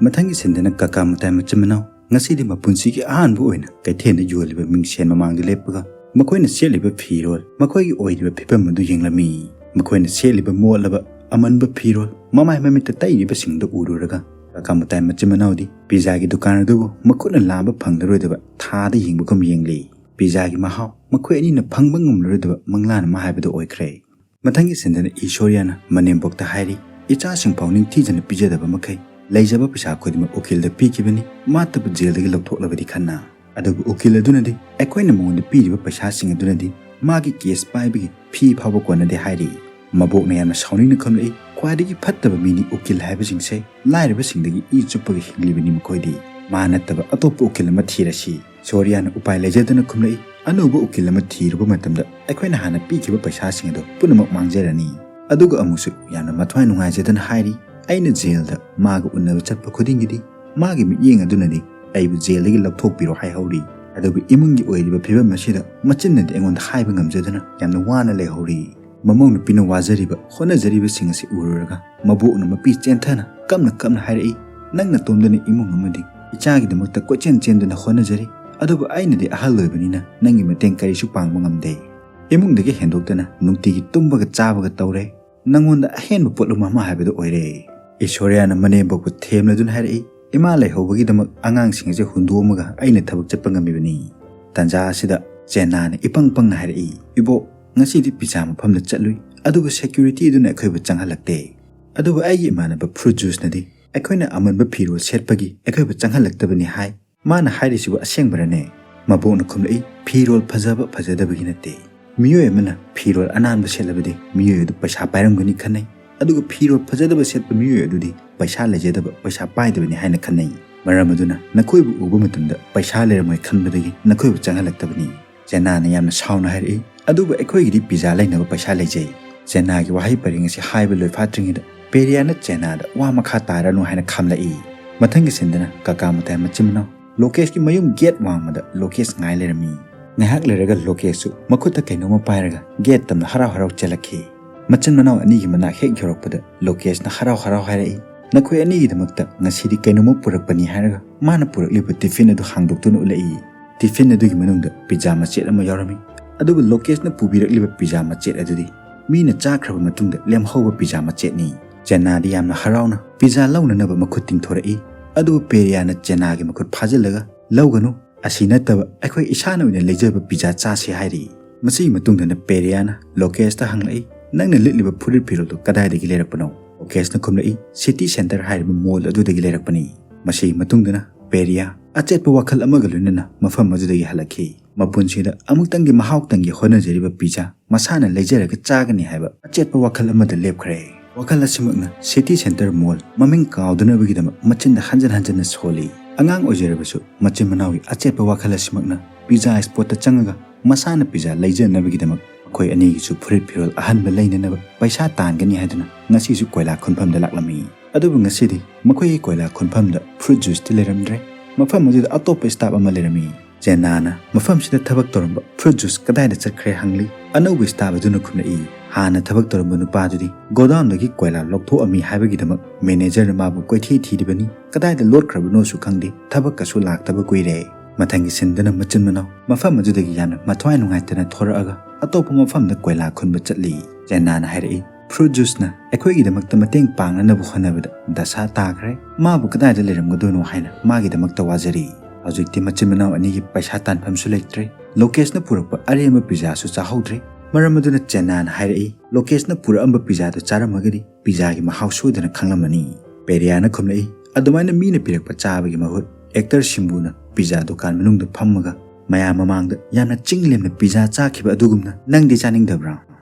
ꯃꯊꯪꯒꯤ ꯁꯤꯟꯗꯅ ꯀꯀꯥ ꯃꯨꯇꯥꯏ ꯃꯆꯤꯟ ꯃꯅꯥꯎ ꯉꯁꯤꯗꯤ ꯃꯄꯨꯟꯁꯤꯒꯤ ꯑꯍꯥꯟꯕ ꯑꯣꯏꯅ ꯀꯩꯊꯦꯜꯗ ꯌꯣꯜꯂꯤꯕ ꯃꯤꯡꯁꯦꯟ ꯃꯃꯥꯡꯗ ꯂꯦꯞꯄꯒ ꯃꯈꯣꯏꯅ ꯁꯦꯠꯂꯤꯕ ꯐꯤꯔꯣꯜ, ꯃꯈꯣꯏꯒꯤ ꯑꯣꯏꯔꯤꯕ ꯐꯤꯕꯝ ꯑꯗꯨ ꯌꯦꯡꯂꯝꯃꯤ꯫ ꯃꯈꯣꯏꯅ ꯁꯦꯠꯂꯤꯕ ꯃꯣꯠꯂꯕ ꯑꯃꯟꯕ ꯐꯤꯔꯣꯜ, ꯃꯃꯥꯏ ꯃꯃꯤꯠꯇ ꯇꯩꯔꯤꯕꯁꯤꯡꯗꯨ ꯎꯔꯨꯔꯒ ꯀꯀꯥ ꯃꯇꯥꯏ ꯃꯆꯤꯟ ꯃꯅꯥꯎꯗꯤ ꯄꯤꯖꯥꯒꯤ ꯗꯨꯀꯥꯟ ꯑꯗꯨꯕꯨ ꯃꯈꯨꯠꯅ ꯂꯥꯝꯕ ꯐꯪꯂꯔꯣꯏꯗꯕ ꯊꯥꯗ ꯌꯦꯡꯕꯒꯨꯝ ꯌꯦꯡꯂꯤ꯫ ꯄꯤꯖꯥꯒꯤ ꯃꯍꯥꯎ ꯃꯈꯣꯏ ꯑꯅꯤꯅ ꯐꯪꯕ ꯉꯝꯂꯔꯣꯏꯗꯕ ꯃꯪꯂꯥꯟ ꯑꯃ ꯍꯥꯏꯕꯗꯨ ꯑꯣꯏꯈ꯭ꯔꯦ꯫ ꯃꯊꯪꯒꯤ ꯁꯤꯟꯗꯅ ꯏꯁꯣꯔꯤꯌꯥꯅ ꯃꯅꯦꯝꯕꯣꯛꯇ ꯍꯥꯏꯔꯤ, "ꯏꯆꯥꯁꯤꯡ ꯐꯥꯎ ꯅꯤꯡꯊꯤꯖꯅ ꯄꯤꯖꯗꯕ ꯃꯈꯩ ꯂꯩꯖꯕ ꯄꯩꯁꯥ ꯈꯨꯗꯤꯡꯃꯛ ꯎꯀꯤꯜꯗ ꯄꯤꯈꯤꯕꯅꯤ, ꯃꯥꯇꯕꯨ ꯖꯦꯜꯗꯒꯤ ꯂꯧꯊꯣꯛꯂꯕꯗꯤ ꯈꯟꯅ꯫ ꯑꯗꯨꯕꯨ ꯎꯀꯤꯜ ꯑꯗꯨꯅꯗꯤ ꯑꯩꯈꯣꯏꯅ ꯃꯉꯣꯟꯗ ꯄꯤꯔꯤꯕ ꯄꯩꯁꯥꯁꯤꯡ ꯑꯗꯨꯅꯗꯤ ꯃꯥꯒꯤ ꯀꯦꯁ ꯄꯥꯏꯕꯒꯤ ꯐꯤ ꯐꯥꯎꯕ ꯀꯣꯟꯅꯗꯦ" ꯍꯥꯏꯔꯤ꯫ ꯃꯕꯣꯛꯅ ꯌꯥꯝꯅ ꯁꯥꯎꯅꯤꯡꯅ ꯈꯨꯝꯂꯛꯏ, "ꯈ꯭ꯋꯥꯏꯗꯒꯤ ꯐꯠꯇꯕ ꯃꯤꯅꯤ ꯎꯀꯤꯜ ꯍꯥꯏꯕꯁꯤꯡꯁꯦ, ꯂꯥꯏꯔꯕꯁꯤꯡꯗꯒꯤ ꯏ ꯆꯨꯞꯄꯒ ꯍꯤꯡꯂꯤꯕꯅꯤ ꯃꯈꯣꯏꯗꯤ꯫ ꯃꯥ ꯅꯠꯇꯕ ꯑꯇꯣꯞꯄ ꯎꯀꯤꯜ ꯑꯃ ꯊꯤꯔꯁꯤ"꯫ ꯁꯣꯔꯤꯌꯥꯅ ꯎꯄꯥꯏ ꯂꯩꯖꯗꯅ ꯈꯨꯝꯂꯛꯏ, "ꯑꯅꯧꯕ ꯎꯀꯤꯜ ꯑꯃ ꯊꯤꯔꯨꯕ ꯃꯇꯝꯗ ꯑꯩꯈꯣꯏꯅ ꯍꯥꯟꯅ ꯄꯤꯈꯤꯕ ꯄꯩꯁꯥꯁꯤꯡ ꯑꯗꯨ ꯄꯨꯝꯅꯃꯛ ꯃꯥꯡꯖꯔꯅꯤ"꯫ ꯑꯗꯨꯒ ꯑꯃꯨꯛꯁꯨ ꯌꯥꯝꯅ ꯃꯊ꯭ꯋꯥꯏ ꯅꯨꯡꯉꯥꯏꯖꯗꯅ ꯍꯥꯏꯔꯤ, "ꯑꯩꯅ ꯖꯦꯜꯗ ꯃꯥꯒ ꯎꯅꯕ ꯆꯠꯄ ꯈꯨꯗꯤꯡꯒꯤꯗꯤ ꯃꯥꯒꯤ ꯃꯤꯠꯌꯦꯡ ꯑꯗꯨꯅꯗꯤ ꯑꯩꯕꯨ ꯖꯦꯜꯗꯒꯤ ꯂꯧꯊꯣꯛꯄꯤꯔꯣ ꯍꯥꯏꯍꯧꯔꯤ, ꯑꯗꯨꯕꯨ ꯏꯃꯨꯡꯒꯤ ꯑꯣꯏꯔꯤꯕ ꯐꯤꯕꯝ ꯑꯁꯤꯗ ꯃꯆꯤꯟꯅꯗꯤ ꯑꯩꯉꯣꯟꯗ ꯍꯥꯏꯕ ꯉꯝꯖꯗꯅ ꯌꯥꯝꯅ ꯋꯥꯅ ꯂꯩꯍꯧꯔꯤ"꯫ ꯃꯃꯧ ꯅꯨꯄꯤꯅ ꯋꯥꯖꯔꯤꯕ ꯍꯣꯠꯅꯖꯔꯤꯕꯁꯤꯡ ꯑꯁꯤ ꯎꯔꯨꯔꯒ ꯃꯕꯣꯛꯅ ꯃꯄꯤ ꯆꯦꯟꯊꯅ ꯀꯞꯅ ꯀꯞꯅ ꯍꯥꯏꯔꯛꯏ, "ꯅꯪ ꯅꯇꯣꯝꯗꯅ ꯏꯃꯨꯡ ꯑꯃꯗꯤ ꯏꯆꯥꯒꯤꯗꯃꯛꯇ ꯀꯣꯏꯆꯦꯟ ꯆꯦꯟꯗꯨꯅ ꯍꯣꯠꯅꯖꯔꯤ, ꯑꯗꯨꯕꯨ ꯑꯩꯅꯗꯤ ꯑꯍꯜ ꯑꯣꯏꯕꯅꯤꯅ ꯅꯪꯒꯤ ꯃꯇꯦꯡ ꯀꯔꯤꯁꯨ ꯄꯥꯡꯕ ꯉꯝꯗꯦ꯫ ꯏꯃꯨꯡꯗꯒꯤ ꯍꯦꯟꯗꯣꯛꯇꯅ ꯅꯨꯡꯇꯤꯒꯤ ꯇꯨꯝꯕꯒ ꯆꯥꯕꯒ ꯇꯧꯔꯦ, ꯅꯪꯉꯣꯟꯗ ꯑꯍꯦꯟꯕ ꯄꯣꯠꯂꯨꯝ ꯑꯃ ꯍꯥꯏꯕꯗꯨ ꯑꯣꯏꯔꯦ"꯫ ꯏꯁꯣꯔꯤꯌꯥꯅ ꯃꯅꯦꯝꯕꯣꯛꯄꯨ ꯊꯦꯝꯂꯗꯨꯅ ꯍꯥꯏꯔꯛꯏ, "ꯏꯃꯥ ꯂꯩꯍꯧꯕꯒꯤꯗꯃꯛ ꯑꯉꯥꯡꯁꯤꯡ ꯑꯁꯤ ꯍꯨꯟꯗꯣꯛꯂꯝꯃꯒ ꯑꯩꯅ ꯊꯕꯛ ꯆꯠꯄ ꯉꯝꯃꯤꯕꯅꯤ"꯫ ꯇꯥꯟꯖꯥ ꯑꯁꯤꯗ ꯆꯦꯅꯥꯅ ꯏꯄꯪ ꯄꯪꯅ ꯍꯥꯏꯔꯛꯏ, "ꯏꯕꯣꯛ, ꯉꯁꯤꯗꯤ ꯄꯤꯖꯥ ꯃꯐꯝꯗ ꯆꯠꯂꯨꯏ, ꯑꯗꯨꯕꯨ ꯁꯦꯀ꯭ꯌꯨꯔꯤꯇꯤ ꯑꯗꯨꯅ ꯑꯩꯈꯣꯏꯕꯨ ꯆꯪꯍꯜꯂꯛꯇꯦ꯫ ꯑꯗꯨꯕꯨ ꯑꯩꯒꯤ ꯏꯃꯥꯟꯅꯕ ꯐ꯭ꯔꯨꯠ ꯖꯨꯁꯅꯗꯤ ꯑꯩꯈꯣꯏꯅ ꯑꯃꯟꯕ ꯐꯤꯔꯣꯜ ꯁꯦꯠꯄꯒꯤ ꯑꯩꯈꯣꯏꯕꯨ ꯆꯪꯍꯜꯂꯛꯇꯕꯅꯤ ꯍꯥꯏ꯫ ꯃꯥꯅ ꯍꯥꯏꯔꯤꯁꯤꯕꯨ ꯑꯁꯦꯡꯕꯔꯅꯦ?" ꯃꯕꯣꯛꯅ ꯈꯨꯝꯂꯛꯏ, "ꯐꯤꯔꯣꯜ ꯐꯖꯕ ꯐꯖꯗꯕꯒꯤ ꯅꯠꯇꯦ꯫ ꯃꯤꯑꯣꯏ ꯑꯃꯅ ꯐꯤꯔꯣꯜ ꯑꯅꯥꯟꯕ ꯁꯦꯠꯂꯕꯗꯤ ꯃꯤꯑꯣꯏ ꯑꯗꯨ ꯄꯩꯁꯥ ꯄꯥꯏꯔꯝꯒꯅꯤ ꯈꯟꯅꯩ, ꯑꯗꯨꯒ ꯐꯤꯔꯣꯜ ꯐꯖꯗꯕ ꯁꯦꯠꯄ ꯃꯤꯑꯣꯏ ꯑꯗꯨꯗꯤ ꯄꯩꯁꯥ ꯂꯩꯖꯗꯕ, ꯄꯩꯁꯥ ꯄꯥꯏꯗꯕꯅꯤ ꯍꯥꯏꯅ ꯈꯟꯅꯩ꯫ ꯃꯔꯝ ꯑꯗꯨꯅ ꯅꯈꯣꯏꯕꯨ ꯎꯕ ꯃꯇꯝꯗ ꯄꯩꯁꯥ ꯂꯩꯔꯝꯃꯣꯏ ꯈꯟꯕꯗꯒꯤ ꯅꯈꯣꯏꯕꯨ ꯆꯪꯍꯜꯂꯛꯇꯕꯅꯤ"꯫ ꯆꯦꯅꯥꯅ ꯌꯥꯝꯅ ꯁꯥꯎꯅ ꯍꯥꯏꯔꯛꯏ, "ꯑꯗꯨꯕꯨ ꯑꯩꯈꯣꯏꯒꯤꯗꯤ ꯄꯤꯖꯥ ꯂꯩꯅꯕ ꯄꯩꯁꯥ ꯂꯩꯖꯩ"꯫ ꯆꯦꯅꯥꯒꯤ ꯋꯥꯍꯩ ꯄꯔꯦꯡ ꯑꯁꯤ ꯍꯥꯏꯕ ꯂꯣꯏꯐꯥꯠꯇ꯭ꯔꯤꯉꯩꯗ ꯄꯦꯔꯤꯌꯥꯅ ꯆꯦꯅꯥꯗ "ꯋꯥ ꯃꯈꯥ ꯇꯥꯔꯅꯨ" ꯍꯥꯏꯅ ꯈꯥꯝꯂꯛꯏ꯫ ꯃꯊꯪꯒꯤ ꯁꯤꯟꯗꯅ ꯀꯀꯥ ꯃꯇꯥꯏ ꯃꯆꯤꯟ ꯃꯅꯥꯎ ꯂꯣꯀꯦꯁꯀꯤ ꯃꯌꯨꯝ ꯒꯦꯠ ꯋꯥꯡꯃꯗ ꯂꯣꯀꯦꯁ ꯉꯥꯏ ꯂꯩꯔꯝꯃꯤ꯫ ꯉꯥꯏꯍꯥꯛ ꯂꯩꯔꯒ ꯂꯣꯀꯦꯁꯁꯨ ꯃꯈꯨꯠꯇ ꯀꯩꯅꯣꯝꯃ ꯄꯥꯏꯔꯒ ꯒꯦꯠ ꯇꯝꯅ ꯍꯔꯥꯎ ꯍꯔꯥꯎ ꯆꯦꯜꯂꯛꯈꯤ꯫ ꯃꯆꯤꯟ ꯃꯅꯥꯎ ꯑꯅꯤꯒꯤ ꯃꯅꯥꯛ ꯍꯦꯛ ꯌꯧꯔꯛꯄꯗ ꯂꯣꯀꯦꯁꯅ ꯍꯔꯥꯎ ꯍꯔꯥꯎ ꯍꯥꯏꯔꯛꯏ, "ꯅꯈꯣꯏ ꯑꯅꯤꯒꯤꯗꯃꯛꯇ ꯉꯁꯤꯗꯤ ꯀꯩꯅꯣꯝꯃ ꯄꯨꯔꯛꯄꯅꯤ" ꯍꯥꯏꯔꯒ ꯃꯥꯅ ꯄꯨꯔꯛꯂꯤꯕ ꯇꯤꯐꯤꯟ ꯑꯗꯨ ꯍꯥꯡꯗꯣꯛꯇꯨꯅ ꯎꯠꯂꯛꯏ꯫ ꯇꯤꯐꯤꯟ ꯑꯗꯨꯒꯤ ꯃꯅꯨꯡꯗ ꯄꯤꯖꯥ ꯃꯆꯦꯠ ꯑꯃ ꯌꯥꯎꯔꯝꯃꯤ꯫ ꯑꯗꯨꯕꯨ ꯂꯣꯀꯦꯁꯅ ꯄꯨꯕꯤꯔꯛꯂꯤꯕ ꯄꯤꯖꯥ ꯃꯆꯦꯠ ꯑꯗꯨꯗꯤ ꯃꯤꯅ ꯆꯥꯈ꯭ꯔꯕ ꯃꯇꯨꯡꯗ ꯂꯦꯝꯍꯧꯕ ꯄꯤꯖꯥ ꯃꯆꯦꯠꯅꯤ꯫ ꯆꯦꯅꯥꯗꯤ ꯌꯥꯝꯅ ꯍꯔꯥꯎꯅ ꯄꯤꯖꯥ ꯂꯧꯅꯅꯕ ꯃꯈꯨꯠ ꯇꯤꯡꯊꯣꯔꯛꯏ꯫ ꯑꯗꯨꯕꯨ ꯄꯦꯔꯤꯌꯥꯅ ꯆꯦꯅꯥꯒꯤ ꯃꯈꯨꯠ ꯐꯥꯖꯤꯜꯂꯒ, "ꯂꯧꯒꯅꯨ, ꯑꯁꯤ ꯅꯠꯇꯕ ꯑꯩꯈꯣꯏ ꯏꯁꯥꯅ ꯑꯣꯏꯅ ꯂꯩꯖꯕ ꯄꯤꯖꯥ ꯆꯥꯁꯤ" ꯍꯥꯏꯔꯤ꯫ ꯃꯁꯤꯒꯤ ꯃꯇꯨꯡꯗꯅ ꯄꯦꯔꯤꯌꯥꯅ ꯂꯣꯀꯦꯁꯇ ꯍꯪꯂꯛꯏ, "ꯅꯪꯅ ꯂꯤꯠꯂꯤꯕ ꯐꯨꯔꯤꯠ ꯐꯤꯔꯣꯜꯗꯨ ꯀꯗꯥꯏꯗꯒꯤ ꯂꯩꯔꯛꯄꯅꯣ?" ꯂꯣꯀꯦꯁꯅ ꯈꯨꯝꯂꯛꯏ, "ꯁꯤꯇꯤ ꯁꯦꯟꯇꯔ ꯍꯥꯏꯔꯤꯕ ꯃꯣꯜ ꯑꯗꯨꯗꯒꯤ ꯂꯩꯔꯛꯄꯅꯤ"꯫ ꯃꯁꯤꯒꯤ ꯃꯇꯨꯡꯗꯅ ꯄꯦꯔꯤꯌꯥ ꯑꯆꯦꯠꯄ ꯋꯥꯈꯜ ꯑꯃꯒ ꯂꯣꯏꯅꯅ ꯃꯐꯝ ꯑꯗꯨꯗꯒꯤ ꯍꯜꯂꯛꯈꯤ꯫ ꯃꯄꯨꯟꯁꯤꯗ ꯑꯃꯨꯛꯇꯪꯗꯤ ꯃꯍꯥꯎꯇꯪꯒꯤ ꯍꯣꯠꯅꯖꯔꯤꯕ ꯄꯤꯖꯥ ꯃꯁꯥꯅ ꯂꯩꯖꯔꯒ ꯆꯥꯒꯅꯤ ꯍꯥꯏꯕ ꯑꯆꯦꯠꯄ ꯋꯥꯈꯜ ꯑꯃꯗ ꯂꯦꯞꯈ꯭ꯔꯦ꯫ ꯋꯥꯈꯜ ꯑꯁꯤꯃꯛꯅ ꯁꯤꯇꯤ ꯁꯦꯟꯇꯔ ꯃꯣꯜ ꯃꯃꯤꯡ ꯀꯥꯎꯗꯅꯕꯒꯤꯗꯃꯛ ꯃꯆꯤꯟꯗ ꯍꯟꯖꯟ ꯍꯟꯖꯟꯅ ꯁꯣꯜꯂꯤ꯫ ꯑꯉꯥꯡ ꯑꯣꯏꯖꯔꯕꯁꯨ ꯃꯆꯤꯟ ꯃꯅꯥꯎꯒꯤ ꯑꯆꯦꯠꯄ ꯋꯥꯈꯜ ꯑꯁꯤꯃꯛꯅ ꯄꯤꯖꯥ ꯁ꯭ꯄꯣꯠꯇ ꯆꯪꯉꯒ ꯃꯁꯥꯅ ꯄꯤꯖꯥ ꯂꯩꯖꯅꯕꯒꯤꯗꯃꯛ ꯃꯈꯣꯏ ꯑꯅꯤꯒꯤꯁꯨ ꯐꯨꯔꯤꯠ ꯐꯤꯔꯣꯜ ꯑꯍꯟꯕ ꯂꯩꯅꯅꯕ ꯄꯩꯁꯥ ꯇꯥꯟꯒꯅꯤ ꯍꯥꯏꯗꯨꯅ ꯉꯁꯤꯁꯨ ꯀꯣꯏꯂꯥ ꯈꯨꯟꯐꯝꯗ ꯂꯥꯛꯂꯝꯃꯤ꯫ ꯑꯗꯨꯕꯨ ꯉꯁꯤꯗꯤ ꯃꯈꯣꯏꯒꯤ ꯀꯣꯏꯂꯥ ꯈꯨꯟꯐꯝꯗ ꯐ꯭ꯔꯨꯠ ꯖꯨꯁꯇꯤ ꯂꯩꯔꯝꯗ꯭ꯔꯦ꯫ ꯃꯐꯝ ꯑꯗꯨꯗ ꯑꯇꯣꯞꯄ ꯁ꯭ꯇꯥꯐ ꯑꯃ ꯂꯩꯔꯝꯃꯤ꯫ ꯆꯦꯅꯥꯅ ꯃꯐꯝꯁꯤꯗ ꯊꯕꯛ ꯇꯧꯔꯝꯕ ꯐ꯭ꯔꯨꯠ ꯖꯨꯁ ꯀꯗꯥꯏꯗ ꯆꯠꯈ꯭ꯔꯦ ꯍꯪꯂꯤ꯫ ꯑꯅꯧꯕ ꯁ꯭ꯇꯥꯐ ꯑꯗꯨꯅ ꯈꯨꯝꯂꯛꯏ, "ꯍꯥꯟꯅ ꯊꯕꯛ ꯇꯧꯔꯝꯕ ꯅꯨꯄꯥꯗꯨꯗꯤ ꯒꯣꯗꯥꯎꯟꯗꯒꯤ ꯀꯣꯏꯂꯥ ꯂꯧꯊꯣꯛꯑꯝꯃꯤ ꯍꯥꯏꯕꯒꯤꯗꯃꯛ ꯃꯦꯅꯦꯖꯔꯅ ꯃꯥꯕꯨ ꯀꯣꯏꯊꯤ ꯊꯤꯔꯤꯕꯅꯤ꯫ ꯀꯗꯥꯏꯗ ꯂꯣꯠꯈ꯭ꯔꯕꯅꯣꯁꯨ ꯈꯪꯗꯦ꯫ ꯊꯕꯛꯀꯁꯨ ꯂꯥꯛꯇꯕ ꯀꯨꯏꯔꯦ"꯫ ꯃꯊꯪꯒꯤ ꯁꯤꯟꯗꯅ ꯃꯆꯤꯟ ꯃꯅꯥꯎ ꯃꯐꯝ ꯑꯗꯨꯗꯒꯤ ꯌꯥꯝꯅ ꯃꯊ꯭ꯋꯥꯏ ꯅꯨꯡꯉꯥꯏꯇꯅ ꯊꯣꯔꯛꯑꯒ ꯑꯇꯣꯞꯄ ꯃꯐꯝꯗ ꯀꯣꯏꯂꯥ ꯈꯨꯟꯕ ꯆꯠꯂꯤ꯫ ꯆꯦꯅꯥꯅ ꯍꯥꯏꯔꯛꯏ, "ꯐ꯭ꯔꯨꯠ ꯖꯨꯁꯅ ꯑꯩꯈꯣꯏꯒꯤꯗꯃꯛꯇ ꯃꯇꯦꯡ ꯄꯥꯡꯅꯅꯕ ꯍꯣꯠꯅꯕꯗ ꯗꯁꯥ ꯇꯥꯈ꯭ꯔꯦ꯫ ꯃꯥꯕꯨ ꯀꯗꯥꯏꯗ ꯂꯩꯔꯝꯒꯗꯣꯏꯅꯣ ꯍꯥꯏꯅ ꯃꯥꯒꯤꯗꯃꯛꯇ ꯋꯥꯖꯔꯤ"꯫ ꯍꯧꯖꯤꯛꯇꯤ ꯃꯆꯤꯟ ꯃꯅꯥꯎ ꯑꯅꯤꯒꯤ ꯄꯩꯁꯥ ꯇꯥꯟꯐꯝꯁꯨ ꯂꯩꯇ꯭ꯔꯦ꯫ ꯂꯣꯀꯦꯁꯅ ꯄꯨꯔꯛꯄ ꯑꯔꯦꯝꯕ ꯄꯤꯖꯥꯁꯨ ꯆꯥꯍꯧꯗ꯭ꯔꯦ꯫ ꯃꯔꯝ ꯑꯗꯨꯅ ꯆꯦꯅꯥꯅ ꯍꯥꯏꯔꯛꯏ, "ꯂꯣꯀꯦꯁꯅ ꯄꯨꯔꯛꯑꯝꯕ ꯄꯤꯖꯥꯗꯨ ꯆꯥꯔꯝꯃꯒꯗꯤ ꯄꯤꯖꯥꯒꯤ ꯃꯍꯥꯎ ꯁꯣꯏꯗꯅ ꯈꯪꯂꯝꯃꯅꯤ"꯫ ꯄꯦꯔꯤꯌꯥꯅ ꯈꯨꯝꯂꯛꯏ, "ꯑꯗꯨꯃꯥꯏꯅ ꯃꯤꯅ ꯄꯤꯔꯛꯄ ꯆꯥꯕꯒꯤ ꯃꯍꯨꯠ ꯑꯦꯛꯇꯔ ꯁꯤꯝꯕꯨꯅ ꯄꯤꯖꯥ ꯗꯨꯀꯥꯟ ꯃꯅꯨꯡꯗ ꯐꯝꯃꯒ ꯃꯌꯥꯝ ꯃꯃꯥꯡꯗ ꯌꯥꯝꯅ ꯆꯤꯡ ꯂꯦꯝꯅ ꯄꯤꯖꯥ ꯆꯥꯈꯤꯕ ꯑꯗꯨꯒꯨꯝꯅ ꯅꯪꯗꯤ ꯆꯥꯅꯤꯡꯗꯕ꯭ꯔꯥ?"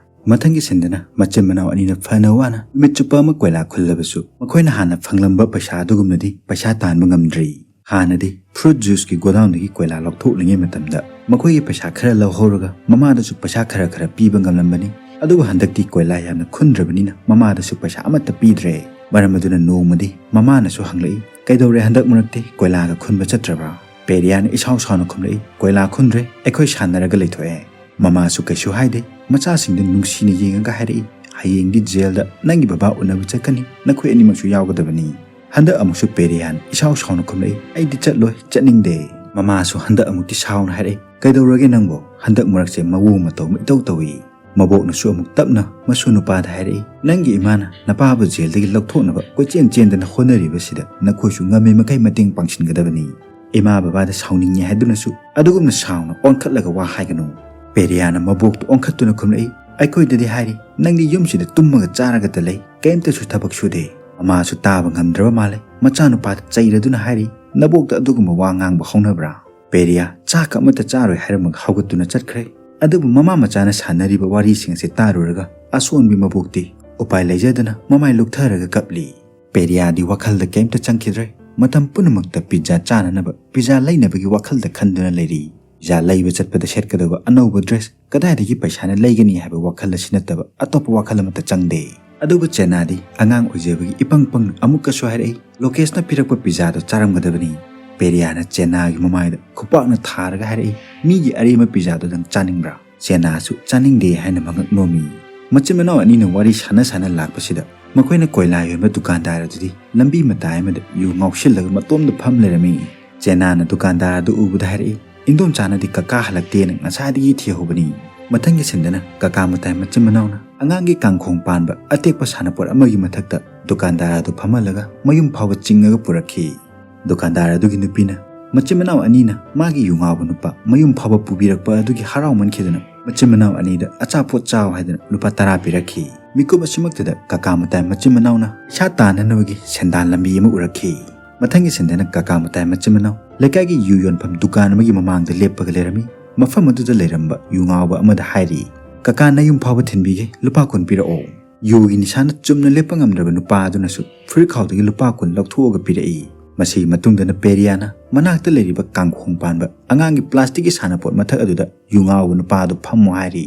ꯃꯊꯪꯒꯤ ꯁꯤꯟꯗꯅ ꯃꯆꯤꯟ ꯃꯅꯥꯎ ꯑꯅꯤꯅ ꯐꯅ ꯋꯥꯅ ꯅꯨꯃꯤꯠ ꯆꯨꯞꯄ ꯑꯃ ꯀꯣꯏꯂꯥ ꯈꯨꯜꯂꯕꯁꯨ ꯃꯈꯣꯏꯅ ꯍꯥꯟꯅ ꯐꯪꯂꯝꯕ ꯄꯩꯁꯥ ꯑꯗꯨꯒꯨꯝꯅꯗꯤ ꯄꯩꯁꯥ ꯇꯥꯟꯕ ꯉꯝꯗ꯭ꯔꯤ꯫ ꯍꯥꯟꯅꯗꯤ ꯐ꯭ꯔꯨꯠ ꯖꯨꯁꯀꯤ ꯒꯣꯗꯥꯎꯟꯗꯒꯤ ꯀꯣꯏꯂꯥ ꯂꯧꯊꯣꯛꯂꯤꯉꯩ ꯃꯇꯝꯗ ꯃꯈꯣꯏꯒꯤ ꯄꯩꯁꯥ ꯈꯔ ꯂꯧꯍꯧꯔꯒ ꯃꯃꯥꯗꯁꯨ ꯄꯩꯁꯥ ꯈꯔ ꯈꯔ ꯄꯤꯕ ꯉꯝꯂꯝꯕꯅꯤ꯫ ꯑꯗꯨꯕꯨ ꯍꯟꯗꯛꯇꯤ ꯀꯣꯏꯂꯥ ꯌꯥꯝꯅ ꯈꯨꯟꯗ꯭ꯔꯕꯅꯤꯅ ꯃꯃꯥꯗꯁꯨ ꯄꯩꯁꯥ ꯑꯃꯠꯇ ꯄꯤꯗ꯭ꯔꯦ꯫ ꯃꯔꯝ ꯑꯗꯨꯅ ꯅꯣꯡꯃꯗꯤ ꯃꯃꯥꯅꯁꯨ ꯍꯪꯂꯛꯏ, "ꯀꯩꯗꯧꯔꯦ ꯍꯟꯗꯛ ꯃꯔꯛꯇꯤ ꯀꯣꯏꯂꯥꯒ ꯈꯨꯟꯕ ꯆꯠꯇ꯭ꯔꯕ꯭ꯔꯥ?" ꯄꯦꯔꯤꯌꯥꯅ ꯏꯁꯥꯎ ꯁꯥꯎꯅ ꯈꯨꯝꯂꯛꯏ, "ꯀꯣꯏꯂꯥ ꯈꯨꯟꯗ꯭ꯔꯦ, ꯑꯩꯈꯣꯏ ꯁꯥꯟꯅꯔꯒ ꯂꯩꯊꯣꯛꯑꯦ"꯫ ꯃꯃꯥꯁꯨ ꯀꯩꯁꯨ ꯍꯥꯏꯗꯦ꯫ ꯃꯆꯥꯁꯤꯡꯗꯨ ꯅꯨꯡꯁꯤꯅ ꯌꯦꯡꯉꯒ ꯍꯥꯏꯔꯛꯏ, "ꯍꯌꯦꯡꯗꯤ ꯖꯦꯜꯗ ꯅꯪꯒꯤ ꯕꯕꯥ ꯎꯅꯕ ꯆꯠꯀꯅꯤ, ꯅꯈꯣꯏ ꯑꯅꯤꯃꯛꯁꯨ ꯌꯥꯎꯒꯗꯕꯅꯤ"꯫ ꯍꯟꯗꯛ ꯑꯃꯨꯛꯁꯨ ꯄꯦꯔꯤꯌꯥꯟ ꯏꯁꯥꯎ ꯁꯥꯎꯅ ꯈꯨꯝꯂꯛꯏ, "ꯑꯩꯗꯤ ꯆꯠꯂꯣꯏ, ꯆꯠꯅꯤꯡꯗꯦ"꯫ ꯃꯃꯥꯁꯨ ꯍꯟꯗꯛ ꯑꯃꯨꯛꯇꯤ ꯁꯥꯎꯅ ꯍꯥꯏꯔꯛꯏ, "ꯀꯩꯗꯧꯔꯒꯦ ꯅꯪꯕꯣ? ꯍꯟꯗꯛ ꯃꯔꯛꯁꯦ ꯃꯑꯣꯡ ꯃꯇꯧ ꯑꯃ ꯏꯇꯧ ꯇꯧꯏ"꯫ ꯃꯕꯣꯛꯅꯁꯨ ꯑꯃꯨꯛ ꯇꯞꯅ ꯃꯁꯨ ꯅꯨꯄꯥꯗ ꯍꯥꯏꯔꯛꯏ, "ꯅꯪꯒꯤ ꯏꯃꯥꯅ ꯅꯄꯥꯕꯨ ꯖꯦꯜꯗꯒꯤ ꯂꯧꯊꯣꯛꯅꯕ ꯀꯣꯏꯆꯦꯟ ꯆꯦꯟꯗꯅ ꯍꯣꯠꯅꯔꯤꯕꯁꯤꯗ ꯅꯈꯣꯏꯁꯨ ꯉꯝꯃꯤ ꯃꯈꯩ ꯃꯇꯦꯡ ꯄꯥꯡꯁꯤꯟꯒꯗꯕꯅꯤ꯫ ꯏꯃꯥ ꯕꯕꯥꯗ ꯁꯥꯎꯅꯤꯡꯉꯤ ꯍꯥꯏꯗꯨꯅꯁꯨ ꯑꯗꯨꯒꯨꯝꯅ ꯁꯥꯎꯅ ꯑꯣꯟꯈꯠꯂꯒ ꯋꯥ ꯍꯥꯏꯒꯅꯨ꯫" ꯄꯦꯔꯤꯌꯥꯅ ꯃꯕꯣꯛꯇ ꯑꯣꯟꯈꯠꯇꯨꯅ ꯈꯨꯝꯂꯛꯏ, "ꯑꯩꯈꯣꯏꯗꯗꯤ ꯍꯥꯏꯔꯤ, ꯅꯪꯗꯤ ꯌꯨꯝꯁꯤꯗ ꯇꯨꯝꯃꯒ ꯆꯥꯔꯒꯇ ꯂꯩ, ꯀꯔꯤꯝꯇꯁꯨ ꯊꯕꯛ ꯁꯨꯗꯦ꯫ ꯃꯃꯥꯁꯨ ꯇꯥꯕ ꯉꯝꯗ꯭ꯔꯕ ꯃꯥꯜꯂꯦ, ꯃꯆꯥꯅꯨꯄꯥꯗ ꯆꯩꯔꯗꯨꯅ ꯍꯥꯏꯔꯤ, ꯅꯕꯣꯛꯇ ꯑꯗꯨꯒꯨꯝꯕ ꯋꯥ ꯉꯥꯡꯕ ꯍꯧꯅꯕ꯭ꯔꯥ?" ꯄꯦꯔꯤꯌꯥ ꯆꯥꯛꯀ ꯑꯃꯠꯇ ꯆꯥꯔꯣꯏ ꯍꯥꯏꯔꯝꯃꯒ ꯍꯧꯒꯠꯇꯨꯅ ꯆꯠꯈ꯭ꯔꯦ꯫ ꯑꯗꯨꯕꯨ ꯃꯃꯥ ꯃꯆꯥꯅ ꯁꯥꯟꯅꯔꯤꯕ ꯋꯥꯔꯤꯁꯤꯡ ꯑꯁꯤ ꯇꯥꯔꯨꯔꯒ ꯑꯁꯣꯟꯕꯤ ꯃꯕꯣꯛꯇꯤ ꯎꯄꯥꯏ ꯂꯩꯖꯗꯅ ꯃꯃꯥꯏ ꯂꯨꯛꯊꯔꯒ ꯀꯞꯂꯤ꯫ ꯄꯦꯔꯤꯌꯥꯗꯤ ꯋꯥꯈꯜꯗ ꯀꯩꯝꯇ ꯆꯪꯈꯤꯗ꯭ꯔꯦ꯫ ꯃꯇꯝ ꯄꯨꯝꯅꯃꯛꯇ ꯄꯤꯖꯥ ꯆꯥꯅꯅꯕ, ꯄꯤꯖꯥ ꯂꯩꯅꯕꯒꯤ ꯋꯥꯈꯜꯗ ꯈꯟꯗꯨꯅ ꯂꯩꯔꯤ꯫ ꯄꯤꯖꯥ ꯂꯩꯕ ꯆꯠꯄꯗ ꯁꯦꯠꯀꯗꯕ ꯑꯅꯧꯕ ꯗ꯭ꯔꯦꯁ ꯀꯗꯥꯏꯗꯒꯤ ꯄꯩꯁꯥꯅ ꯂꯩꯒꯅꯤ ꯍꯥꯏꯕ ꯋꯥꯈꯜ ꯑꯁꯤ ꯅꯠꯇꯕ ꯑꯇꯣꯞꯄ ꯋꯥꯈꯜ ꯑꯃꯠꯇ ꯆꯪꯗꯦ꯫ ꯑꯗꯨꯕꯨ ꯆꯦꯅꯥꯗꯤ ꯑꯉꯥꯡ ꯑꯣꯏꯖꯕꯒꯤ ꯏꯄꯪ ꯄꯪꯅ ꯑꯃꯨꯛꯀꯁꯨ ꯍꯥꯏꯔꯛꯏ, "ꯂꯣꯀꯦꯁꯅ ꯄꯤꯔꯛꯄ ꯄꯤꯖꯥꯗꯣ ꯆꯥꯔꯝꯒꯗꯕꯅꯤ꯫" ꯄꯦꯔꯤꯌꯥꯅ ꯆꯦꯅꯥꯒꯤ ꯃꯃꯥꯏꯗ ꯈꯨꯄꯥꯛꯅ ꯊꯥꯔꯒ ꯍꯥꯏꯔꯛꯏ, "ꯃꯤꯒꯤ ꯑꯔꯦꯝꯕ ꯄꯤꯖꯥꯗꯨꯗꯪ ꯆꯥꯅꯤꯡꯕ꯭ꯔꯥ?" ꯆꯦꯅꯥꯁꯨ ꯆꯥꯅꯤꯡꯗꯦ ꯍꯥꯏꯅ ꯃꯉꯛ ꯅꯣꯝꯃꯤ꯫ ꯃꯆꯤꯟ ꯃꯅꯥꯎ ꯑꯅꯤꯅ ꯋꯥꯔꯤ ꯁꯥꯟꯅ ꯁꯥꯟꯅ ꯂꯥꯛꯄꯁꯤꯗ ꯃꯈꯣꯏꯅ ꯀꯣꯏꯂꯥ ꯌꯣꯟꯕ ꯗꯨꯀꯥꯟꯗꯥꯔ ꯑꯗꯨꯗꯤ ꯂꯝꯕꯤ ꯃꯇꯥꯏ ꯑꯃꯗ ꯌꯨ ꯉꯥꯎꯁꯤꯜꯂꯒ ꯃꯇꯣꯝꯗ ꯐꯝ ꯂꯩꯔꯝꯃꯤ꯫ ꯆꯦꯅꯥꯅ ꯗꯨꯀꯥꯟꯗꯥꯔ ꯑꯗꯨ ꯎꯕꯗ ꯍꯥꯏꯔꯛꯏ, "ꯏꯟꯗꯣꯝꯆꯥꯅꯗꯤ ꯀꯀꯥ ꯍꯜꯂꯛꯇꯦꯅ ꯉꯁꯥꯏꯗꯒꯤ ꯊꯤꯍꯧꯕꯅꯤ꯫" ꯃꯊꯪꯒꯤ ꯁꯤꯟꯗꯅ ꯀꯀꯥ ꯃꯇꯥꯏ ꯃꯆꯤꯟ ꯃꯅꯥꯎꯅ ꯑꯉꯥꯡꯒꯤ ꯀꯥꯡꯈꯣꯡ ꯄꯥꯟꯕ ꯑꯇꯦꯛꯄ ꯁꯥꯟꯅꯄꯣꯠ ꯑꯃꯒꯤ ꯃꯊꯛꯇ ꯗꯨꯀꯥꯟꯗꯥꯔ ꯑꯗꯨ ꯐꯝꯍꯜꯂꯒ ꯃꯌꯨꯝ ꯐꯥꯎꯕ ꯆꯤꯡꯉꯒ ꯄꯨꯔꯛꯈꯤ꯫ ꯗꯨꯀꯥꯟꯗꯥꯔ ꯑꯗꯨꯒꯤ ꯅꯨꯄꯤꯅ ꯃꯆꯤꯟ ꯃꯅꯥꯎ ꯑꯅꯤꯅ ꯃꯥꯒꯤ ꯌꯨ ꯉꯥꯎꯕ ꯅꯨꯄꯥ ꯃꯌꯨꯝ ꯐꯥꯎꯕ ꯄꯨꯕꯤꯔꯛꯄ ꯑꯗꯨꯒꯤ ꯍꯔꯥꯎꯃꯟꯈꯤꯗꯅ ꯃꯆꯤꯟ ꯃꯅꯥꯎ ꯑꯅꯤꯗ ꯑꯆꯥꯄꯣꯠ ꯆꯥꯎ ꯍꯥꯏꯗꯅ ꯂꯨꯄꯥ ꯇꯔꯥ ꯄꯤꯔꯛꯈꯤ꯫ ꯃꯤꯀꯨꯞ ꯑꯁꯤꯃꯛꯇꯗ ꯀꯀꯥ ꯃꯇꯥꯏ ꯃꯆꯤꯟ ꯃꯅꯥꯎꯅ ꯄꯩꯁꯥ ꯇꯥꯟꯅꯅꯕꯒꯤ ꯁꯦꯟꯗꯥꯟ ꯂꯝꯕꯤ ꯑꯃ ꯎꯔꯛꯈꯤ꯫ ꯃꯊꯪꯒꯤ ꯁꯤꯟꯗꯅ ꯀꯀꯥ ꯃꯇꯥꯏ ꯃꯆꯤꯟ ꯃꯅꯥꯎ ꯂꯩꯀꯥꯏꯒꯤ ꯌꯨ ꯌꯣꯟꯐꯝ ꯗꯨꯀꯥꯟ ꯑꯃꯒꯤ ꯃꯃꯥꯡꯗ ꯂꯦꯞꯄꯒ ꯂꯩꯔꯝꯃꯤ꯫ ꯃꯐꯝ ꯑꯗꯨꯗ ꯂꯩꯔꯝꯕ ꯌꯨ ꯉꯥꯎꯕ ꯑꯃꯗ ꯍꯥꯏꯔꯤ, "ꯀꯀꯥ, ꯅꯌꯨꯝ ꯐꯥꯎꯕ ꯊꯤꯟꯕꯤꯒꯦ, ꯂꯨꯄꯥ ꯀꯨꯟ ꯄꯤꯔꯛꯑꯣ꯫" ꯌꯨꯒꯤ ꯅꯤꯁꯥꯅ ꯆꯨꯝꯅ ꯂꯦꯞꯄ ꯉꯝꯗ꯭ꯔꯕ ꯅꯨꯄꯥ ꯑꯗꯨꯅꯁꯨ ꯐꯨꯔꯤꯠꯈꯥꯎꯗꯒꯤ ꯂꯨꯄꯥ ꯀꯨꯟ ꯂꯧꯊꯣꯛꯑꯒ ꯄꯤꯔꯛꯏ꯫ ꯃꯁꯤꯒꯤ ꯃꯇꯨꯡꯗꯅ ꯄꯦꯔꯤꯌꯥꯅ ꯃꯅꯥꯛꯇ ꯂꯩꯔꯤꯕ ꯀꯥꯡꯈꯣꯡ ꯄꯥꯟꯕ ꯑꯉꯥꯡꯒꯤ ꯄ꯭ꯂꯥꯁꯇꯤꯛꯀꯤ ꯁꯥꯟꯅꯄꯣꯠ ꯃꯊꯛ ꯑꯗꯨꯗ ꯌꯨ ꯉꯥꯎꯕ ꯅꯨꯄꯥ ꯑꯗꯨ ꯐꯝꯃꯨ ꯍꯥꯏꯔꯤ꯫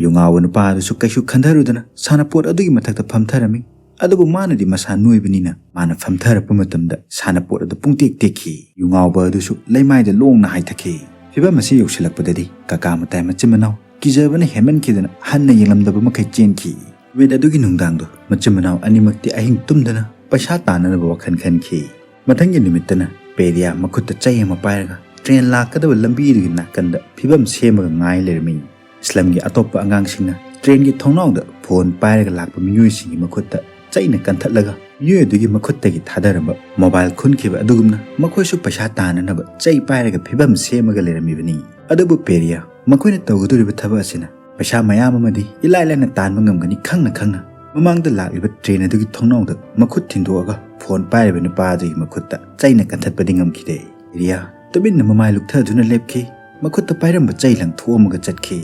ꯌꯨ ꯉꯥꯎꯕ ꯅꯨꯄꯥ ꯑꯗꯨꯁꯨ ꯀꯩꯁꯨ ꯈꯟꯊꯔꯨꯗꯅ ꯁꯥꯟꯅꯄꯣꯠ ꯑꯗꯨꯒꯤ ꯃꯊꯛꯇ ꯐꯝꯊꯔꯝꯃꯤ꯫ ꯑꯗꯨꯕꯨ ꯃꯥꯅꯗꯤ ꯃꯁꯥ ꯅꯣꯏꯕꯅꯤꯅ ꯃꯥꯅ ꯐꯝꯊꯔꯛꯄ ꯃꯇꯝꯗ ꯁꯥꯟꯅꯄꯣꯠ ꯑꯗꯨ ꯄꯨꯡꯇꯦꯛ ꯇꯦꯛꯈꯤ꯫ ꯌꯨ ꯉꯥꯎꯕ ꯑꯗꯨꯁꯨ ꯂꯩꯃꯥꯏꯗ ꯂꯣꯡꯅ ꯍꯥꯏꯊꯈꯤ꯫ ꯐꯤꯚꯝ ꯑꯁꯤ ꯌꯧꯁꯤꯜꯂꯛꯄꯗꯗꯤ ꯀꯀꯥ ꯃꯇꯥꯏ ꯃꯆꯤꯟ ꯃꯅꯥꯎ ꯀꯤꯖꯕꯅ ꯍꯦꯟꯃꯟꯈꯤꯗꯅ ꯍꯟꯅ ꯌꯦꯡꯂꯝꯗꯕ ꯃꯈꯩ ꯆꯦꯟꯈꯤ꯫ ꯅꯨꯃꯤꯠ ꯑꯗꯨꯒꯤ ꯅꯨꯡꯗꯥꯡꯗꯣ ꯃꯆꯤꯟ ꯃꯅꯥꯎ ꯑꯅꯤꯃꯛꯇꯤ ꯑꯍꯤꯡ ꯇꯨꯝꯗꯅ ꯄꯩꯁꯥ ꯇꯥꯟꯅꯅꯕ ꯋꯥꯈꯜ ꯈꯟꯈꯤ꯫ ꯃꯊꯪꯒꯤ ꯅꯨꯃꯤꯠꯇꯅ ꯄꯦꯔꯤꯌꯥ ꯃꯈꯨꯠꯇ ꯆꯩ ꯑꯃ ꯄꯥꯏꯔꯒ ꯇ꯭ꯔꯦꯟ ꯂꯥꯛꯀꯗꯕ ꯂꯝꯕꯤꯗꯨꯒꯤ ꯅꯥꯀꯟꯗ ꯐꯤꯚꯝ ꯁꯦꯝꯃꯒ ꯉꯥꯏ ꯂꯩꯔꯝꯃꯤ꯫ ꯁ꯭ꯂꯝꯒꯤ ꯑꯇꯣꯞꯄ ꯑꯉꯥꯡꯁꯤꯡꯅ ꯇ꯭ꯔꯦꯟꯒꯤ ꯊꯣꯡꯅꯥꯎꯗ ꯐꯣꯟ ꯄꯥꯏꯔꯒ ꯂꯥꯛꯄ ꯃꯤꯑꯣꯏꯁꯤꯡꯒꯤ ꯃꯈꯨꯠꯇ ꯆꯩꯅ ꯀꯟꯊꯠꯂꯒ, ꯃꯤꯑꯣꯏ ꯑꯗꯨꯒꯤ ꯃꯈꯨꯠꯇꯒꯤ ꯊꯥꯗꯔꯝꯕ ꯃꯣꯕꯥꯏꯜ ꯈꯨꯟꯈꯤꯕ ꯑꯗꯨꯒꯨꯝꯅ ꯃꯈꯣꯏꯁꯨ ꯄꯩꯁꯥ ꯇꯥꯅꯅꯕ ꯆꯩ ꯄꯥꯏꯔꯒ ꯐꯤꯕꯝ ꯁꯦꯝꯃꯒ ꯂꯩꯔꯝꯃꯤꯕꯅꯤ꯫ ꯑꯗꯨꯕꯨ ꯄꯦꯔꯤꯌꯥ, ꯃꯈꯣꯏꯅ ꯇꯧꯒꯗꯧꯔꯤꯕ ꯊꯕꯛ ꯑꯁꯤꯅ ꯄꯩꯁꯥ ꯃꯌꯥꯝ ꯑꯃꯗꯤ ꯏꯂꯥꯏ ꯂꯥꯏꯅ ꯇꯥꯟꯕ ꯉꯝꯒꯅꯤ ꯈꯪꯅ ꯈꯪꯅ, ꯃꯃꯥꯡꯗ ꯂꯥꯛꯂꯤꯕ ꯇ꯭ꯔꯦꯟ ꯑꯗꯨꯒꯤ ꯊꯣꯡꯅꯥꯎꯗ ꯃꯈꯨꯠ ꯊꯤꯟꯗꯣꯛꯑꯒ ꯐꯣꯟ ꯄꯥꯏꯔꯤꯕ ꯅꯨꯄꯥ ꯑꯗꯨꯒꯤ ꯃꯈꯨꯠꯇ ꯆꯩꯅ ꯀꯟꯊꯠꯄꯗꯤ ꯉꯝꯈꯤꯗꯦ꯫ ꯄꯦꯔꯤꯌꯥ ꯇꯨꯃꯤꯟꯅ ꯃꯃꯥꯏ ꯂꯨꯛꯊꯗꯨꯅ ꯂꯦꯞꯈꯤ꯫ ꯃꯈꯨꯠꯇ ꯄꯥꯏꯔꯝꯕ ꯆꯩ ꯂꯪꯊꯣꯛꯑꯝꯃꯒ ꯆꯠꯈꯤ꯫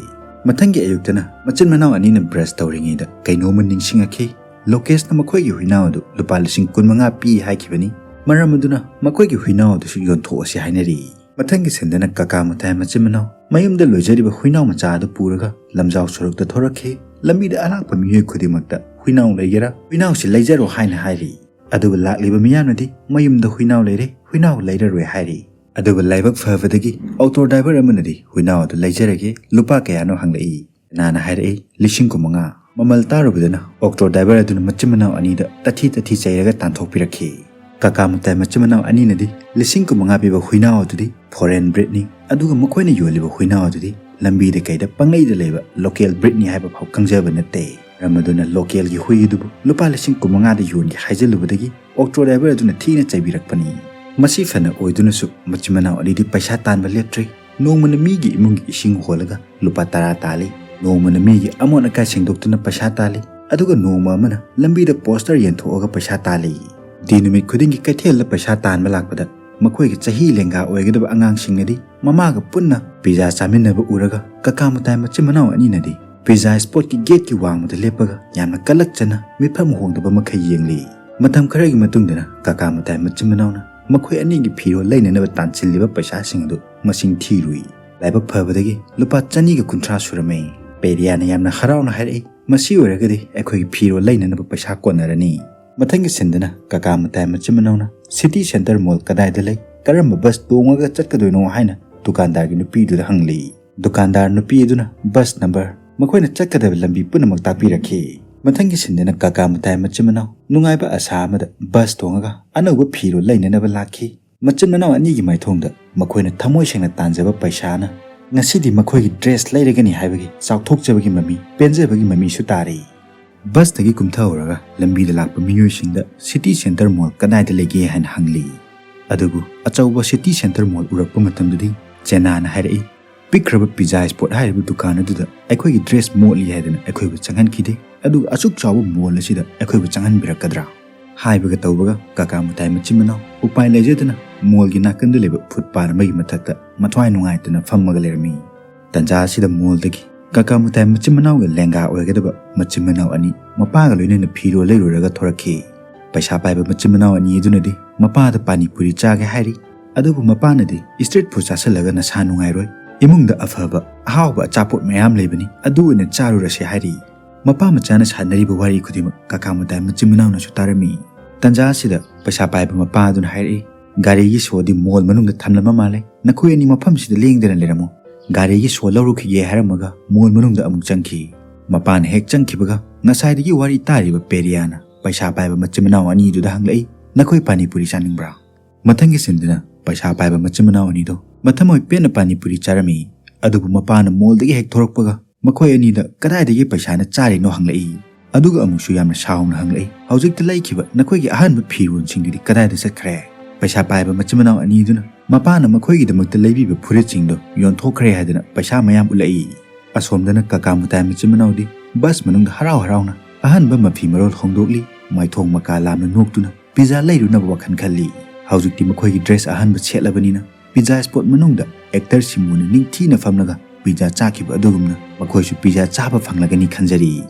ꯃꯊꯪꯒꯤ ꯑꯌꯨꯛꯇꯅ ꯃꯆꯤꯟ ꯃꯅꯥꯎ ꯑꯅꯤꯅ ꯕ꯭ꯔꯁ ꯇꯧꯔꯤꯉꯩꯗ ꯀꯩꯅꯣꯝꯃ ꯅꯤꯡꯁꯤꯡꯉꯛꯈꯤ꯫ ꯂꯣꯀꯦꯁꯅ ꯃꯈꯣꯏꯒꯤ ꯍꯨꯏꯅꯥꯎ ꯑꯗꯨ ꯂꯨꯄꯥ ꯂꯤꯁꯤꯡ ꯀꯨꯟ ꯃꯉꯥ ꯄꯤ ꯍꯥꯏꯈꯤꯕꯅꯤ꯫ ꯃꯔꯝ ꯑꯗꯨꯅ ꯃꯈꯣꯏꯒꯤ ꯍꯨꯏꯅꯥꯎ ꯑꯗꯨꯁꯨ ꯌꯣꯟꯊꯣꯛꯑꯁꯤ ꯍꯥꯏꯅꯔꯤ꯫ ꯃꯊꯪꯒꯤ ꯁꯤꯟꯗꯅ ꯀꯀꯥ ꯃꯇꯥꯏ ꯃꯆꯤꯟ ꯃꯅꯥꯎ ꯃꯌꯨꯝꯗ ꯂꯣꯏꯖꯔꯤꯕ ꯍꯨꯏꯅꯥꯎ ꯃꯆꯥ ꯑꯗꯨ ꯄꯨꯔꯒ ꯂꯝꯖꯥꯎ ꯁꯣꯔꯣꯛꯇ ꯊꯣꯔꯛꯈꯤ꯫ ꯂꯝꯕꯤꯗ ꯑꯂꯥꯛꯄ ꯃꯤꯑꯣꯏ ꯈꯨꯗꯤꯡꯃꯛꯇ "ꯍꯨꯏꯅꯥꯎ ꯂꯩꯒꯦꯔꯥ? ꯍꯨꯏꯅꯥꯎꯁꯤ ꯂꯩꯖꯔꯣ" ꯍꯥꯏꯅ ꯍꯥꯏꯔꯤ꯫ ꯑꯗꯨꯕꯨ ꯂꯥꯛꯂꯤꯕ ꯃꯤꯌꯥꯝꯅꯗꯤ "ꯃꯌꯨꯝꯗ ꯍꯨꯏꯅꯥꯎ ꯂꯩꯔꯦ, ꯍꯨꯏꯅꯥꯎ ꯂꯩꯔꯔꯣꯏ" ꯍꯥꯏꯔꯤ꯫ ꯑꯗꯨꯕꯨ ꯂꯥꯏꯕꯛ ꯐꯕꯗꯒꯤ ꯑꯣꯛꯇꯣ ꯗ꯭ꯔꯥꯏꯚꯔ ꯑꯃꯅꯗꯤ "ꯍꯨꯏꯅꯥꯎ ꯑꯗꯨ ꯂꯩꯖꯔꯒꯦ, ꯂꯨꯄꯥ ꯀꯌꯥꯅꯣ?" ꯍꯪꯂꯛꯏ꯫ ꯀꯅꯥꯅ ꯍꯥꯏꯔꯛꯏ, "ꯂꯤꯁꯤꯡ ꯀꯨꯟꯃꯉꯥ"꯫ ꯃꯃꯜ ꯇꯥꯔꯨꯕꯗꯅ ꯑꯣꯛꯇꯣ ꯗ꯭ꯔꯥꯏꯚꯔ ꯑꯗꯨꯅ ꯃꯆꯤꯟ ꯃꯅꯥꯎ ꯑꯅꯤꯗ ꯇꯥꯊꯤ ꯇꯥꯊꯤ ꯆꯩꯔꯒ ꯇꯥꯟꯊꯣꯛꯄꯤꯔꯛꯈꯤ꯫ ꯀꯀꯥ ꯃꯇꯥꯏ ꯃꯆꯤꯟ ꯃꯅꯥꯎ ꯑꯅꯤꯅꯗꯤ ꯂꯤꯁꯤꯡ ꯀꯨꯟꯃꯉꯥ ꯄꯤꯕ ꯍꯨꯏꯅꯥꯎ ꯑꯗꯨꯗꯤ ꯐꯣꯔꯦꯟ ꯕ꯭ꯔꯤꯗꯅꯤ, ꯑꯗꯨꯒ ꯃꯈꯣꯏꯅ ꯌꯣꯜꯂꯤꯕ ꯍꯨꯏꯅꯥꯎ ꯑꯗꯨꯗꯤ ꯂꯝꯕꯤꯗ ꯀꯩꯗ ꯄꯪꯂꯩꯗ ꯂꯩꯕ ꯂꯣꯀꯦꯜ ꯕ꯭ꯔꯤꯗꯅꯤ ꯍꯥꯏꯕ ꯐꯥꯎ ꯈꯪꯖꯕ ꯅꯠꯇꯦ꯫ ꯃꯔꯝ ꯑꯗꯨꯅ ꯂꯣꯀꯦꯜꯒꯤ ꯍꯨꯏ ꯑꯗꯨꯕꯨ ꯂꯨꯄꯥ ꯂꯤꯁꯤꯡ ꯀꯨꯟꯃꯉꯥꯗ ꯌꯣꯟꯒꯦ ꯍꯥꯏꯖꯜꯂꯨꯕꯗꯒꯤ ꯑꯣꯛꯇꯣ ꯗ꯭ꯔꯥꯏꯚꯔ ꯑꯗꯨꯅ ꯊꯤꯅ ꯆꯩꯕꯤꯔꯛꯄꯅꯤ꯫ ꯃꯁꯤ ꯐꯅ ꯑꯣꯏꯗꯨꯅꯁꯨ ꯃꯆꯤꯟ ꯃꯅꯥꯎ ꯑꯅꯤꯗꯤ ꯄꯩꯁꯥ ꯇꯥꯟꯕ ꯂꯦꯞꯇ꯭ꯔꯤ꯫ ꯅꯣꯡꯃꯅ ꯃꯤꯒꯤ ꯏꯃꯨꯡꯒꯤ ꯏꯁꯤꯡ ꯍꯣꯜꯂꯒ ꯂꯨꯄꯥ ꯇꯔꯥ ꯇꯥꯜꯂꯤ, ꯅꯣꯡꯃꯅ ꯃꯤꯒꯤ ꯑꯃꯣꯠ ꯑꯀꯥꯏ ꯁꯦꯡꯗꯣꯛꯇꯨꯅ ꯄꯩꯁꯥ ꯇꯥꯜꯂꯤ, ꯑꯗꯨꯒ ꯅꯣꯡꯃ ꯑꯃꯅ ꯂꯝꯕꯤꯗ ꯄꯣꯁꯇꯔ ꯌꯦꯟꯊꯣꯛꯑꯒ ꯄꯩꯁꯥ ꯇꯥꯜꯂꯤ꯫ ꯁꯨꯇꯤ ꯅꯨꯃꯤꯠ ꯈꯨꯗꯤꯡꯒꯤ ꯀꯩꯊꯦꯜꯗ ꯄꯩꯁꯥ ꯇꯥꯟꯕ ꯂꯥꯛꯄꯗ ꯃꯈꯣꯏꯒꯤ ꯆꯍꯤ ꯂꯦꯡꯒꯥ ꯑꯣꯏꯒꯗꯕ ꯑꯉꯥꯡꯁꯤꯡꯅꯗꯤ ꯃꯃꯥꯒ ꯄꯨꯟꯅ ꯄꯤꯖꯥ ꯆꯥꯃꯤꯟꯅꯕ ꯎꯔꯒ ꯀꯀꯥ ꯃꯇꯥꯏ ꯃꯆꯤꯟ ꯃꯅꯥꯎ ꯑꯅꯤꯅꯗꯤ ꯄꯤꯖꯥ ꯁ꯭ꯄꯣꯠꯀꯤ ꯒꯦꯠꯀꯤ ꯋꯥꯡꯃꯗ ꯂꯦꯞꯄꯒ ꯌꯥꯝꯅ ꯀꯂꯛꯆꯅ ꯃꯤꯐꯝ ꯍꯣꯡꯗꯕ ꯃꯈꯩ ꯌꯦꯡꯂꯤ꯫ ꯃꯇꯝ ꯈꯔꯒꯤ ꯃꯇꯨꯡꯗꯅ ꯀꯀꯥ ꯃꯇꯥꯏ ꯃꯆꯤꯟ ꯃꯅꯥꯎꯅ ꯃꯈꯣꯏ ꯑꯅꯤꯒꯤ ꯐꯤꯔꯣꯜ ꯂꯩꯅꯅꯕ ꯇꯥꯟꯁꯤꯜꯂꯤꯕ ꯄꯩꯁꯥꯁꯤꯡ ꯑꯗꯨ ꯃꯁꯤꯡ ꯊꯤꯔꯨꯏ꯫ ꯂꯥꯏꯕꯛ ꯐꯕꯗꯒꯤ ꯂꯨꯄꯥ ꯆꯅꯤꯒ ꯀꯨꯟꯊ꯭ꯔꯥ ꯁꯨꯔꯝꯃꯤ꯫ ꯄꯦꯔꯤꯌꯥꯅ ꯌꯥꯝꯅ ꯍꯔꯥꯎꯅ ꯍꯥꯏꯔꯛꯏ, "ꯃꯁꯤ ꯑꯣꯏꯔꯒꯗꯤ ꯑꯩꯈꯣꯏꯒꯤ ꯐꯤꯔꯣꯜ ꯂꯩꯅꯅꯕ ꯄꯩꯁꯥ ꯀꯣꯟꯅꯔꯅꯤ"꯫ ꯃꯊꯪꯒꯤ ꯁꯤꯟꯗꯅ ꯀꯀꯥ ꯃꯇꯥꯏ ꯃꯆꯤꯟ ꯃꯅꯥꯎꯅ ꯁꯤꯇꯤ ꯁꯦꯟꯇꯔ ꯃꯣꯜ ꯀꯗꯥꯏꯗ ꯂꯩ, ꯀꯔꯝꯕ ꯕꯁ ꯇꯣꯡꯉꯒ ꯆꯠꯀꯗꯣꯏꯅꯣ ꯍꯥꯏꯅ ꯗꯨꯀꯥꯟꯗꯥꯔꯒꯤ ꯅꯨꯄꯤꯗꯨꯗ ꯍꯪꯂꯤ꯫ ꯗꯨꯀꯥꯟꯗꯥꯔ ꯅꯨꯄꯤ ꯑꯗꯨꯅ ꯕꯁ ꯅꯝꯕꯔ, ꯃꯈꯣꯏꯅ ꯆꯠꯀꯗꯕ ꯂꯝꯕꯤ ꯄꯨꯝꯅꯃꯛ ꯇꯥꯛꯄꯤꯔꯛꯈꯤ꯫ ꯃꯊꯪꯒꯤ ꯁꯤꯟꯗꯅ ꯀꯀꯥ ꯃꯇꯥꯏ ꯃꯆꯤꯟ ꯃꯅꯥꯎ ꯅꯨꯡꯉꯥꯏꯕ ꯑꯁꯥ ꯑꯃꯗ ꯕꯁ ꯇꯣꯡꯉꯒ ꯑꯅꯧꯕ ꯐꯤꯔꯣꯜ ꯂꯩꯅꯅꯕ ꯂꯥꯛꯈꯤ꯫ ꯃꯆꯤꯟ ꯃꯅꯥꯎ ꯑꯅꯤꯒꯤ ꯃꯥꯏꯊꯣꯡꯗ ꯃꯈꯣꯏꯅ ꯊꯃꯣꯏ ꯁꯦꯡꯅ ꯇꯥꯟꯖꯕ ꯄꯩꯁꯥꯅ ꯉꯁꯤꯗꯤ ꯃꯈꯣꯏꯒꯤ ꯗ꯭ꯔꯦꯁ ꯂꯩꯔꯒꯅꯤ ꯍꯥꯏꯕꯒꯤ ꯆꯥꯎꯊꯣꯛꯆꯕꯒꯤ ꯃꯃꯤ, ꯄꯦꯟꯖꯕꯒꯤ ꯃꯃꯤꯁꯨ ꯇꯥꯔꯤ꯫ ꯕꯁꯇꯒꯤ ꯀꯨꯝꯊꯍꯧꯔꯒ ꯂꯝꯕꯤꯗ ꯂꯥꯛꯄ ꯃꯤꯑꯣꯏꯁꯤꯡꯗ "ꯁꯤꯇꯤ ꯁꯦꯟꯇꯔ ꯃꯣꯜ ꯀꯗꯥꯏꯗ ꯂꯩꯒꯦ?" ꯍꯥꯏꯅ ꯍꯪꯂꯤ꯫ ꯑꯗꯨꯕꯨ ꯑꯆꯧꯕ ꯁꯤꯇꯤ ꯁꯦꯟꯇꯔ ꯃꯣꯜ ꯎꯔꯛꯄ ꯃꯇꯝꯗꯗꯤ ꯆꯦꯅꯥꯅ ꯍꯥꯏꯔꯛꯏ, "ꯄꯤꯛꯈ꯭ꯔꯕ ꯄꯤꯖꯥ ꯁ꯭ꯄꯣꯠ ꯍꯥꯏꯔꯤꯕ ꯗꯨꯀꯥꯟ ꯑꯗꯨꯗ ꯑꯩꯈꯣꯏꯒꯤ ꯗ꯭ꯔꯦꯁ ꯃꯣꯠꯂꯤ ꯍꯥꯏꯗꯅ ꯑꯩꯈꯣꯏꯕꯨ ꯆꯪꯍꯟꯈꯤꯗꯦ, ꯑꯗꯨꯒ ꯑꯁꯨꯛ ꯆꯥꯎꯕ ꯃꯣꯜ ꯑꯁꯤꯗ ꯑꯩꯈꯣꯏꯕꯨ ꯆꯪꯍꯟꯕꯤꯔꯛꯀꯗ꯭ꯔꯥ?" ꯍꯥꯏꯕꯒ ꯇꯧꯕꯒ ꯀꯀꯥ ꯃꯨꯇꯥꯏ ꯃꯆꯤꯟ ꯃꯅꯥꯎ ꯎꯄꯥꯏ ꯂꯩꯖꯗꯅ ꯃꯣꯜꯒꯤ ꯅꯥꯀꯟꯗ ꯂꯩꯕ ꯐꯨꯠꯄꯥꯠ ꯑꯃꯒꯤ ꯃꯊꯛꯇ ꯃꯊ꯭ꯋꯥꯏ ꯅꯨꯡꯉꯥꯏꯇꯅ ꯐꯝꯃꯒ ꯂꯩꯔꯝꯃꯤ꯫ ꯇꯟꯖꯥ ꯑꯁꯤꯗ ꯃꯣꯜꯗꯒꯤ ꯀꯀꯥ ꯃꯨꯇꯥꯏ ꯃꯆꯤꯟ ꯃꯅꯥꯎꯒ ꯂꯦꯡꯒꯥ ꯑꯣꯏꯒꯗꯕ ꯃꯆꯤꯟ ꯃꯅꯥꯎ ꯑꯅꯤ ꯃꯄꯥꯒ ꯂꯣꯏꯅꯅ ꯐꯤꯔꯣꯜ ꯂꯩꯔꯨꯔꯒ ꯊꯣꯔꯛꯈꯤ꯫ ꯄꯩꯁꯥ ꯄꯥꯏꯕ ꯃꯆꯤꯟ ꯃꯅꯥꯎ ꯑꯅꯤ ꯑꯗꯨꯅꯗꯤ ꯃꯄꯥꯗ ꯄꯥꯅꯤꯄꯨꯔꯤ ꯆꯥꯒꯦ ꯍꯥꯏꯔꯤ, ꯑꯗꯨꯕꯨ ꯃꯄꯥꯅꯗꯤ "ꯁ꯭ꯇ꯭ꯔꯤꯠ ꯐꯨꯗ ꯆꯥꯁꯤꯜꯂꯒ ꯅꯁꯥ ꯅꯨꯡꯉꯥꯏꯔꯣꯏ, ꯏꯃꯨꯡꯗ ꯑꯐꯕ ꯑꯍꯥꯎꯕ ꯑꯆꯥꯄꯣꯠ ꯃꯌꯥꯝ ꯂꯩꯕꯅꯤ, ꯑꯗꯨ ꯑꯣꯏꯅ ꯆꯥꯔꯨꯔꯁꯦ" ꯍꯥꯏꯔꯤ꯫ ꯃꯄꯥ ꯃꯆꯥꯅ ꯁꯥꯟꯅꯔꯤꯕ ꯋꯥꯔꯤ ꯈꯨꯗꯤꯡꯃꯛ ꯀꯀꯥ ꯃꯨꯇꯥꯏ ꯃꯆꯤꯟ ꯃꯅꯥꯎꯅꯁꯨ ꯇꯥꯔꯝꯃꯤ꯫ ꯇꯟꯖꯥ ꯑꯁꯤꯗ ꯄꯩꯁꯥ ꯄꯥꯏꯕ ꯃꯄꯥ ꯑꯗꯨꯅ ꯍꯥꯏꯔꯛꯏ, "ꯒꯥꯔꯤꯒꯤ ꯁꯣꯗꯤ ꯃꯣꯜ ꯃꯅꯨꯡꯗ ꯊꯝꯂꯝꯕ ꯃꯥꯜꯂꯦ, ꯅꯈꯣꯏ ꯑꯅꯤ ꯃꯐꯝꯁꯤꯗ ꯂꯦꯡꯗꯅ ꯂꯩꯔꯝꯃꯨ꯫ ꯒꯥꯔꯤꯒꯤ ꯁꯣ ꯂꯧꯔꯨꯈꯤꯒꯦ" ꯍꯥꯏꯔꯝꯃꯒ ꯃꯣꯜ ꯃꯅꯨꯡꯗ ꯑꯃꯨꯛ ꯆꯪꯈꯤ꯫ ꯃꯄꯥꯅ ꯍꯦꯛ ꯆꯪꯈꯤꯕꯒ ꯉꯁꯥꯏꯗꯒꯤ ꯋꯥꯔꯤ ꯇꯥꯔꯤꯕ ꯄꯦꯔꯤꯌꯥꯅ ꯄꯩꯁꯥ ꯄꯥꯏꯕ ꯃꯆꯤꯟ ꯃꯅꯥꯎ ꯑꯅꯤꯗꯨꯗ ꯍꯪꯂꯛꯏ, "ꯅꯈꯣꯏ ꯄꯥꯅꯤꯄꯨꯔꯤ ꯆꯥꯅꯤꯡꯕ꯭ꯔꯥ?" ꯃꯊꯪꯒꯤ ꯁꯤꯟꯗꯨꯅ ꯄꯩꯁꯥ ꯄꯥꯏꯕ ꯃꯆꯤꯟ ꯃꯅꯥꯎ ꯑꯅꯤꯗꯣ ꯃꯊꯃꯣꯏ ꯄꯦꯟꯅ ꯄꯥꯅꯤꯄꯨꯔꯤ ꯆꯥꯔꯝꯃꯤ꯫ ꯑꯗꯨꯕꯨ ꯃꯄꯥꯅ ꯃꯣꯜꯗꯒꯤ ꯍꯦꯛ ꯊꯣꯔꯛꯄꯒ ꯃꯈꯣꯏ ꯑꯅꯤꯗ "ꯀꯗꯥꯏꯗꯒꯤ ꯄꯩꯁꯥꯅ ꯆꯥꯔꯤꯅꯣ?" ꯍꯪꯂꯛꯏ꯫ ꯑꯗꯨꯒ ꯑꯃꯨꯛꯁꯨ ꯌꯥꯝꯅ ꯁꯥꯎꯅ ꯍꯪꯂꯛꯏ, "ꯍꯧꯖꯤꯛꯇ ꯂꯩꯈꯤꯕ ꯅꯈꯣꯏꯒꯤ ꯑꯍꯟꯕ ꯐꯤꯔꯣꯜꯁꯤꯡꯗꯨꯗꯤ ꯀꯗꯥꯏꯗ ꯆꯠꯈ꯭ꯔꯦ?" ꯄꯩꯁꯥ ꯄꯥꯏꯕ ꯃꯆꯤꯟ ꯃꯅꯥꯎ ꯑꯅꯤꯗꯨꯅ ꯃꯄꯥꯅ ꯃꯈꯣꯏꯒꯤꯗꯃꯛꯇ ꯂꯩꯕꯤꯕ ꯐꯨꯔꯤꯠꯁꯤꯡꯗꯣ ꯌꯣꯟꯊꯣꯛꯈ꯭ꯔꯦ ꯍꯥꯏꯗꯅ ꯄꯩꯁꯥ ꯃꯌꯥꯝ ꯎꯠꯂꯛꯏ꯫ ꯑꯁꯣꯝꯗꯅ ꯀꯀꯥ ꯃꯨꯇꯥꯏ ꯃꯆꯤꯟ ꯃꯅꯥꯎꯗꯤ ꯕꯁ ꯃꯅꯨꯡꯗ ꯍꯔꯥꯎ ꯍꯔꯥꯎꯅ ꯑꯍꯟꯕ ꯃꯐꯤ ꯃꯔꯣꯜ ꯍꯣꯡꯗꯣꯛꯂꯤ, ꯃꯥꯏꯊꯣꯡ ꯃꯀꯥ ꯂꯥꯝꯅ ꯅꯣꯛꯇꯨꯅ ꯄꯤꯖꯥ ꯂꯩꯔꯨꯅꯕ ꯋꯥꯈꯜ ꯈꯜꯂꯤ꯫ ꯍꯧꯖꯤꯛꯇꯤ ꯃꯈꯣꯏꯒꯤ ꯗ꯭ꯔꯦꯁ ꯑꯍꯟꯕ ꯁꯦꯠꯂꯕꯅꯤꯅ ꯄꯤꯖꯥ ꯁ꯭ꯄꯣꯠ ꯃꯅꯨꯡꯗ ꯑꯦꯛꯇꯔ ꯁꯤꯃꯨꯅ ꯅꯤꯡꯊꯤꯅ ꯐꯝꯂꯒ ꯄꯤꯖꯥ ꯆꯥꯈꯤꯕ ꯑꯗꯨꯒꯨꯝꯅ ꯃꯈꯣꯏꯁꯨ ꯄꯤꯖꯥ ꯆꯥꯕ ꯐꯪꯂꯒꯅꯤ ꯈꯟꯖꯔꯤ꯫